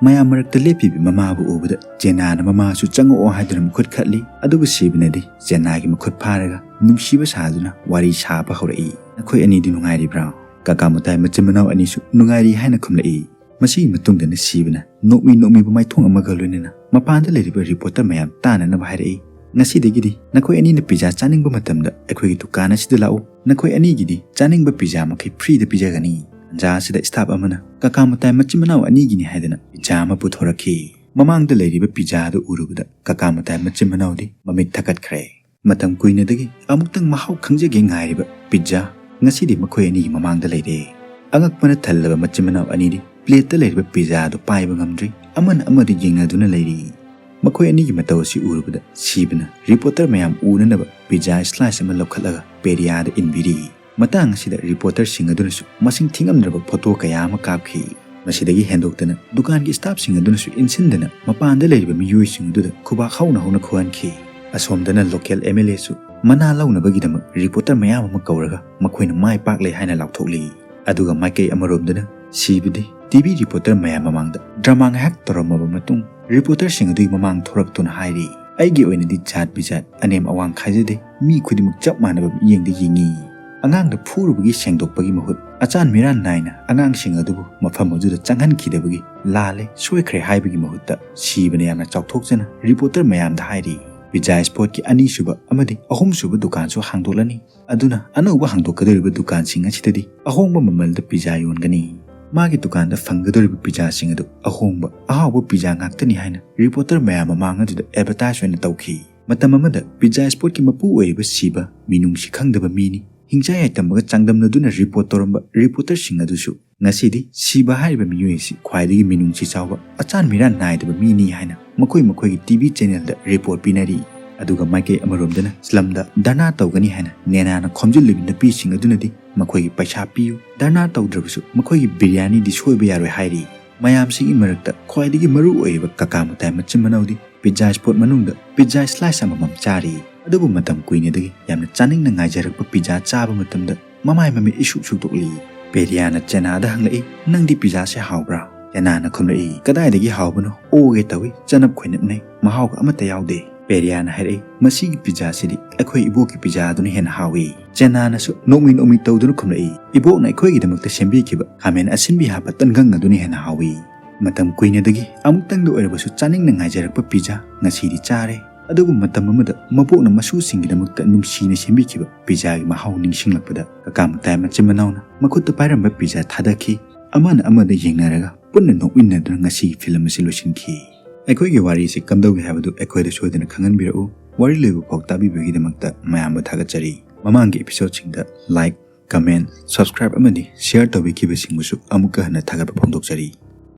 ꯃꯌꯥꯝ ꯃꯔꯛꯇ ꯂꯦꯞꯄꯤꯕ ꯃꯃꯥꯕꯨ ꯎꯕꯗ ꯆꯦꯅꯥꯅ ꯃꯃꯥꯁꯨ ꯆꯪꯉꯛꯑꯣ ꯍꯥꯏꯗꯨꯅ ꯃꯈꯨꯠ ꯈꯠꯂꯤ꯫ ꯑꯗꯨꯕꯨ ꯁꯤꯕꯅꯗꯤ ꯆꯦꯅꯥꯒꯤ ꯃꯈꯨꯠ ꯐꯥꯔꯒ ꯅꯨꯡꯁꯤꯕ ꯁꯥꯗꯨꯅ ꯋꯥꯔꯤ ꯁꯥꯕ ꯍꯧꯔꯛꯏ꯫ "ꯅꯈꯣꯏ ꯑꯅꯤꯗꯤ ꯅꯨꯡꯉꯥꯏꯔꯤꯕ꯭ꯔꯥ?" ꯀꯀꯥ ꯃꯇꯥꯏ ꯃꯆꯤꯟ ꯃꯅꯥꯎ ꯑꯅꯤꯁꯨ "ꯅꯨꯡꯉꯥꯏꯔꯤ" ꯍꯥꯏꯅ ꯈꯨꯝꯂꯛꯏ꯫ ꯃꯁꯤꯒꯤ ꯃꯇꯨꯡꯗꯅ ꯁꯤꯕꯅ ꯅꯣꯛꯃꯤ ꯅꯣꯛꯃꯤꯕ ꯃꯥꯏꯊꯣꯡ ꯑꯃꯒ ꯂꯣꯏꯅꯅ ꯃꯄꯥꯟꯗ ꯂꯩꯔꯤꯕ ꯔꯤꯄꯣꯔꯇꯔ ꯃꯌꯥꯝ ꯇꯥꯅꯅꯕ ꯍꯥꯏꯔꯛꯏ꯫ "ꯉꯁꯤꯗꯒꯤꯗꯤ ꯅꯈꯣꯏ ꯑꯅꯤꯅ ꯄꯤꯖꯥ ꯆꯥꯅꯤꯡꯕ ꯃꯇꯝꯗ ꯑꯩꯈꯣꯏꯒꯤ ꯗꯨꯀꯥꯟ ꯑꯁꯤꯗ ꯂꯥꯛꯎ꯫ ꯅꯈꯣꯏ ꯑꯅꯤꯒꯤꯗꯤ ꯆꯥꯅꯤꯡꯕ ꯄꯤꯖꯥ ꯃꯈꯩ ꯐ꯭ꯔꯤꯗ ꯄꯤꯖꯒꯅꯤ꯫" ꯇꯥꯟꯖꯥ ꯑꯁꯤꯗ ꯁ꯭ꯇꯥꯐ ꯑꯃꯅ ꯀꯀꯥ ꯃꯇꯥꯏ ꯃꯆꯤꯟ ꯃꯅꯥꯎ ꯑꯅꯤꯒꯤꯅꯤ ꯍꯥꯏꯗꯅ ꯄꯤꯖꯥ ꯑꯃ ꯄꯨꯊꯣꯔꯛꯈꯤ꯫ ꯃꯃꯥꯡꯗ ꯂꯩꯔꯤꯕ ꯄꯤꯖꯥ ꯑꯗꯨ ꯎꯔꯨꯕꯗ ꯀꯀꯥ ꯃꯇꯥꯏ ꯃꯆꯤꯟ ꯃꯅꯥꯎꯗꯤ ꯃꯃꯤꯠ ꯊꯛꯀꯠꯈ꯭ꯔꯦ꯫ ꯃꯇꯝ ꯀꯨꯏꯅꯗꯒꯤ ꯑꯃꯨꯛꯇꯪ ꯃꯍꯥꯎ ꯈꯪꯖꯒꯦ ꯉꯥꯏꯔꯤꯕ ꯄꯤꯖꯥ ꯉꯁꯤꯗꯤ ꯃꯈꯣꯏ ꯑꯅꯤꯒꯤ ꯃꯃꯥꯡꯗ ꯂꯩꯔꯦ꯫ ꯑꯉꯛꯄꯅ ꯊꯜꯂꯕ ꯃꯆꯤꯟ ꯃꯅꯥꯎ ꯑꯅꯤꯗꯤ ꯄ꯭ꯂꯦꯠꯇ ꯂꯩꯔꯤꯕ ꯄꯤꯖꯥ ꯑꯗꯨ ꯄꯥꯏꯕ ꯉꯝꯗ꯭ꯔꯤ꯫ ꯑꯃꯅ ꯑꯃꯗ ꯌꯦꯡꯅꯗꯨꯅ ꯂꯩꯔꯤ꯫ ꯃꯈꯣꯏ ꯑꯅꯤꯒꯤ ꯃꯇꯧ ꯑꯁꯤ ꯎꯔꯨꯕꯗ ꯁꯤꯕꯅ ꯔꯤꯄꯣꯔꯇꯔ ꯃꯌꯥꯝ ꯎꯅꯅꯕ ꯄꯤꯖꯥ ꯁ꯭ꯂꯥꯏꯁ ꯑꯃ ꯂꯧꯈꯠꯂꯒ ꯄꯦꯔꯤꯌꯥꯗ ꯏꯟꯕꯤꯔꯤ꯫ ꯃꯇꯥꯡ ꯑꯁꯤꯗ ꯔꯤꯄꯣꯔꯇꯔꯁꯤꯡ ꯑꯗꯨꯅꯁꯨ ꯃꯁꯤꯡ ꯊꯤꯉꯝꯗ꯭ꯔꯕ ꯐꯣꯇꯣ ꯀꯌꯥ ꯑꯃ ꯀꯥꯞꯈꯤ꯫ ꯃꯁꯤꯗꯒꯤ ꯍꯦꯟꯗꯣꯛꯇꯅ ꯗꯨꯀꯥꯟꯒꯤ ꯁ꯭ꯇꯥꯐꯁꯤꯡ ꯑꯗꯨꯅꯁꯨ ꯏꯟꯁꯤꯟꯗꯅ ꯃꯄꯥꯟꯗ ꯂꯩꯔꯤꯕ ꯃꯤꯑꯣꯏꯁꯤꯡ ꯑꯗꯨꯗ ꯈꯨꯕꯥꯛ ꯍꯧꯅ ꯍꯧꯅ ꯈꯨꯍꯟꯈꯤ꯫ ꯑꯁꯣꯝꯗꯅ ꯂꯣꯀꯦꯜ ꯑꯦꯝ ꯑꯦꯜ ꯑꯦꯁꯨ ꯃꯅꯥ ꯂꯧꯅꯕꯒꯤꯗꯃꯛ ꯔꯤꯄꯣꯔꯇꯔ ꯃꯌꯥꯝ ꯑꯃ ꯀꯧꯔꯒ ꯃꯈꯣꯏꯅ "ꯃꯥꯏ ꯄꯥꯛꯂꯦ" ꯍꯥꯏꯅ ꯂꯥꯎꯊꯣꯛꯂꯤ꯫ ꯑꯗꯨꯒ ꯃꯥꯏꯀꯩ ꯑꯃꯔꯣꯝꯗꯅ ꯁꯤꯕꯗꯤ ꯇꯤ ꯚꯤ ꯔꯤꯄꯣꯔꯇꯔ ꯃꯌꯥꯝ ꯃꯃꯥꯡꯗ ꯗ꯭ꯔꯃꯥ ꯉꯥꯏꯍꯥꯛ ꯇꯧꯔꯝꯃꯕ ꯃꯇꯨꯡ ꯔꯤꯄꯣꯔꯇꯔꯁꯤꯡ ꯑꯗꯨꯒꯤ ꯃꯃꯥꯡ ꯊꯣꯔꯛꯇꯨꯅ ꯍꯥꯏꯔꯤ, "ꯑꯩꯒꯤ ꯑꯣꯏꯅꯗꯤ ꯖꯥꯠ ꯕꯤꯖꯥꯠ, ꯑꯅꯦꯝ ꯑꯋꯥꯡ ꯈꯥꯏꯖꯗꯦ, ꯃꯤ ꯈꯨꯗꯤꯡꯃꯛ ꯆꯞ ꯃꯥꯟꯅꯕ ꯃꯤꯠꯌꯦꯡꯗ ꯌꯦꯡꯉꯤ꯫" ꯑꯉꯥꯡꯗ ꯐꯨꯔꯨꯕꯒꯤ ꯁꯦꯡꯗꯣꯛꯄꯒꯤ ꯃꯍꯨꯠ ꯑꯆꯥꯟ ꯃꯤꯔꯥꯟ ꯅꯥꯏꯅ ꯑꯉꯥꯡꯁꯤꯡ ꯑꯗꯨꯕꯨ ꯃꯐꯝ ꯑꯗꯨꯗ ꯆꯪꯍꯟꯈꯤꯗꯕꯒꯤ "ꯂꯥꯜꯂꯦ, ꯁꯣꯏꯈ꯭ꯔꯦ" ꯍꯥꯏꯕꯒꯤ ꯃꯍꯨꯠꯇ ꯁꯤꯕꯅ ꯌꯥꯝꯅ ꯆꯥꯎꯊꯣꯛꯆꯅ ꯔꯤꯄꯣꯔꯇꯔ ꯃꯌꯥꯝꯗ ꯍꯥꯏꯔꯤ, "ꯄꯤꯖꯥ ꯁ꯭ꯄꯣꯠꯀꯤ ꯑꯅꯤꯁꯨꯕ ꯑꯃꯗꯤ ꯑꯍꯨꯝꯁꯨꯕ ꯗꯨꯀꯥꯟꯁꯨ ꯍꯥꯡꯗꯣꯛꯂꯅꯤ꯫ ꯑꯗꯨꯅ ꯑꯅꯧꯕ ꯍꯥꯡꯗꯣꯛꯀꯗꯧꯔꯤꯕ ꯗꯨꯀꯥꯟꯁꯤꯡ ꯑꯁꯤꯗꯗꯤ ꯑꯍꯣꯡꯕ ꯃꯃꯜꯗ ꯄꯤꯖꯥ ꯌꯣꯟꯒꯅꯤ꯫" ꯃꯥꯒꯤ ꯗꯨꯀꯥꯟꯗ ꯐꯪꯒꯗꯧꯔꯤꯕ ꯄꯤꯖꯥꯁꯤꯡ ꯑꯗꯨ ꯑꯍꯣꯡꯕ ꯑꯍꯥꯎꯕ ꯄꯤꯖꯥ ꯉꯥꯛꯇꯅꯤ ꯍꯥꯏꯅ ꯔꯤꯄꯣꯔꯇꯔ ꯃꯌꯥꯝ ꯃꯃꯥꯡ ꯑꯗꯨꯗ ꯑꯦꯗꯚꯔꯇꯥꯏꯖ ꯑꯣꯏꯅ ꯇꯧꯈꯤ꯫ ꯃꯇꯝ ꯑꯃꯗ ꯄꯤꯖꯥ ꯁ꯭ꯄꯣꯠꯀꯤ ꯃꯄꯨ ꯑꯣꯏꯔꯤꯕ ꯁꯤꯕ ꯃꯤꯅꯨꯡꯁꯤ ꯈꯪꯗꯕ ꯃꯤꯅꯤ꯫ ꯍꯤꯡꯆꯥꯏ ꯌꯥꯏꯇꯝꯕꯒ ꯆꯥꯡꯗꯝꯅꯗꯨꯅ ꯔꯤꯄꯣꯔꯠ ꯇꯧꯔꯝꯕ ꯔꯤꯄꯣꯔꯇꯔꯁꯤꯡ ꯑꯗꯨꯁꯨ ꯉꯁꯤꯗꯤ ꯁꯤꯕ ꯍꯥꯏꯔꯤꯕ ꯃꯤꯑꯣꯏ ꯑꯁꯤ ꯈ꯭ꯋꯥꯏꯗꯒꯤ ꯃꯤꯅꯨꯡꯁꯤ ꯆꯥꯎꯕ, ꯑꯆꯥꯟ ꯃꯤꯔꯥꯟ ꯅꯥꯏꯗꯕ ꯃꯤꯅꯤ ꯍꯥꯏꯅ ꯃꯈꯣꯏ ꯃꯈꯣꯏꯒꯤ ꯇꯤ ꯚꯤ ꯆꯦꯅꯦꯜꯗ ꯔꯤꯄꯣꯔꯠ ꯄꯤꯅꯔꯤ꯫ ꯑꯗꯨꯒ ꯃꯥꯏꯀꯩ ꯑꯃꯔꯣꯝꯗꯅ ꯁ꯭ꯂꯝꯗ ꯙꯔꯅꯥ ꯇꯧꯒꯅꯤ ꯍꯥꯏꯅ ꯅꯦꯅꯥꯅ ꯈꯣꯝꯖꯤꯜꯂꯤꯕ ꯅꯨꯄꯤꯁꯤꯡ ꯑꯗꯨꯅꯗꯤ ꯃꯈꯣꯏꯒꯤ ꯄꯩꯁꯥ ꯄꯤꯌꯨ, ꯙꯔꯅꯥ ꯇꯧꯗ꯭ꯔꯕꯁꯨ ꯃꯈꯣꯏꯒꯤ ꯕꯤꯔꯌꯥꯅꯤꯗꯤ ꯁꯣꯏꯕ ꯌꯥꯔꯣꯏ ꯍꯥꯏꯔꯤ꯫ ꯃꯌꯥꯝꯁꯤꯒꯤ ꯃꯔꯛꯇ ꯈ꯭ꯋꯥꯏꯗꯒꯤ ꯃꯔꯨ ꯑꯣꯏꯔꯤꯕ ꯀꯀꯥ ꯃꯇꯥꯏ ꯃꯆꯤꯟ ꯃꯅꯥꯎꯗꯤ ꯄꯤꯖꯥ ꯁ꯭ꯄꯣꯠ ꯃꯅꯨꯡꯗ ꯄꯤꯖꯥ ꯁ꯭ꯂꯥꯏꯁ ꯑꯃꯃꯝ ꯆꯥꯔꯤ꯫ ꯑꯗꯨꯕꯨ ꯃꯇꯝ ꯀꯨꯏꯅꯗꯒꯤ ꯌꯥꯝꯅ ꯆꯥꯅꯤꯡꯅ ꯉꯥꯏꯖꯔꯛꯄ ꯄꯤꯖꯥ ꯆꯥꯕ ꯃꯇꯝꯗ ꯃꯃꯥꯏ ꯃꯃꯤꯠ ꯏꯁꯨꯛ ꯁꯨꯛꯇꯣꯛꯂꯤ꯫ ꯄꯦꯔꯤꯌꯥꯅ ꯆꯦꯅꯥꯗ ꯍꯪꯂꯛꯏ, "ꯅꯪꯗꯤ ꯄꯤꯖꯥꯁꯦ ꯍꯥꯎꯕ꯭ꯔꯥ?" ꯆꯦꯅꯥꯅ ꯈꯨꯝꯂꯛꯏ, "ꯀꯗꯥꯏꯗꯒꯤ ꯍꯥꯎꯕꯅꯣ? ꯑꯣꯒꯦ ꯇꯧꯏ, ꯆꯅꯞ ꯈꯣꯏꯅꯞꯅꯩ, ꯃꯍꯥꯎꯒ ꯑꯃꯠꯇ ꯌꯥꯎꯗꯦ꯫" ꯄꯦꯔꯤꯌꯥꯅ ꯍꯥꯏꯔꯛꯏ, "ꯃꯁꯤꯒꯤ ꯄꯤꯖꯥꯁꯤꯗꯤ ꯑꯩꯈꯣꯏ ꯏꯕꯣꯛꯀꯤ ꯄꯤꯖꯥꯗꯨꯅ ꯍꯦꯟꯅ ꯍꯥꯎꯏ꯫" ꯆꯦꯅꯥꯅꯁꯨ ꯅꯣꯛꯃꯤ ꯅꯣꯛꯃꯤ ꯇꯧꯗꯨꯅ ꯈꯨꯝꯂꯛꯏ, "ꯏꯕꯣꯛꯅ ꯑꯩꯈꯣꯏꯒꯤꯗꯃꯛꯇ ꯁꯦꯝꯕꯤꯈꯤꯕ ꯈꯥꯃꯦꯟ ꯑꯁꯤꯟꯕꯤ ꯍꯥꯞꯄ ꯇꯟꯒꯪ ꯑꯗꯨꯅ ꯍꯦꯟꯅ ꯍꯥꯎꯏ꯫" ꯃꯇꯝ ꯀꯨꯏꯅꯗꯒꯤ ꯑꯃꯨꯛꯇꯪꯗ ꯑꯣꯏꯔꯕꯁꯨ ꯆꯥꯅꯤꯡꯅ ꯉꯥꯏꯖꯔꯛꯄ ꯄꯤꯖꯥ ꯉꯁꯤꯗꯤ ꯆꯥꯔꯦ꯫ ꯑꯗꯨꯕꯨ ꯃꯇꯝ ꯑꯃꯗ ꯃꯕꯣꯛꯅ ꯃꯁꯨꯁꯤꯡꯒꯤꯗꯃꯛꯇ ꯅꯨꯡꯁꯤꯅ ꯁꯦꯝꯕꯤꯈꯤꯕ ꯄꯤꯖꯥꯒꯤ ꯃꯍꯥꯎ ꯅꯤꯡꯁꯤꯡꯂꯛꯄꯗ ꯀꯀꯥ ꯃꯇꯥꯏ ꯃꯆꯤꯟ ꯃꯅꯥꯎꯅ ꯃꯈꯨꯠꯇ ꯄꯥꯏꯔꯝꯕ ꯄꯤꯖꯥ ꯊꯥꯗꯈꯤ꯫ ꯑꯃꯅ ꯑꯃꯗ ꯌꯦꯡꯅꯔꯒ ꯄꯨꯟꯅ ꯅꯣꯛꯃꯤꯟꯅꯗꯨꯅ ꯉꯁꯤꯒꯤ ꯐꯤꯂꯝ ꯑꯁꯤ ꯂꯣꯏꯁꯤꯟꯈꯤ꯫ ꯑꯩꯈꯣꯏꯒꯤ ꯋꯥꯔꯤ ꯑꯁꯤ ꯀꯝꯗꯧꯒꯦ ꯍꯥꯏꯕꯗꯨ ꯑꯩꯈꯣꯏꯗ ꯁꯣꯏꯗꯅ ꯈꯪꯍꯟꯕꯤꯔꯛꯎ꯫ ꯋꯥꯔꯤ ꯂꯣꯏꯕ ꯐꯥꯎ ꯇꯥꯕꯤꯕꯒꯤꯗꯃꯛꯇ ꯃꯌꯥꯝꯕꯨ ꯊꯥꯒꯠꯆꯔꯤ꯫ ꯃꯃꯥꯡꯒꯤ ꯑꯦꯄꯤꯁꯣꯗꯁꯤꯡꯗ ꯂꯥꯏꯛ, ꯀꯃꯦꯟ, ꯁꯕꯁꯀ꯭ꯔꯥꯏꯕ ꯑꯃꯗꯤ ꯁꯤꯌꯔ ꯇꯧꯕꯤꯈꯤꯕꯁꯤꯡꯕꯨꯁꯨ ꯑꯃꯨꯛꯀ ꯍꯟꯅ ꯊꯥꯒꯠꯄ ꯐꯣꯡꯗꯣꯛꯆꯔꯤ꯫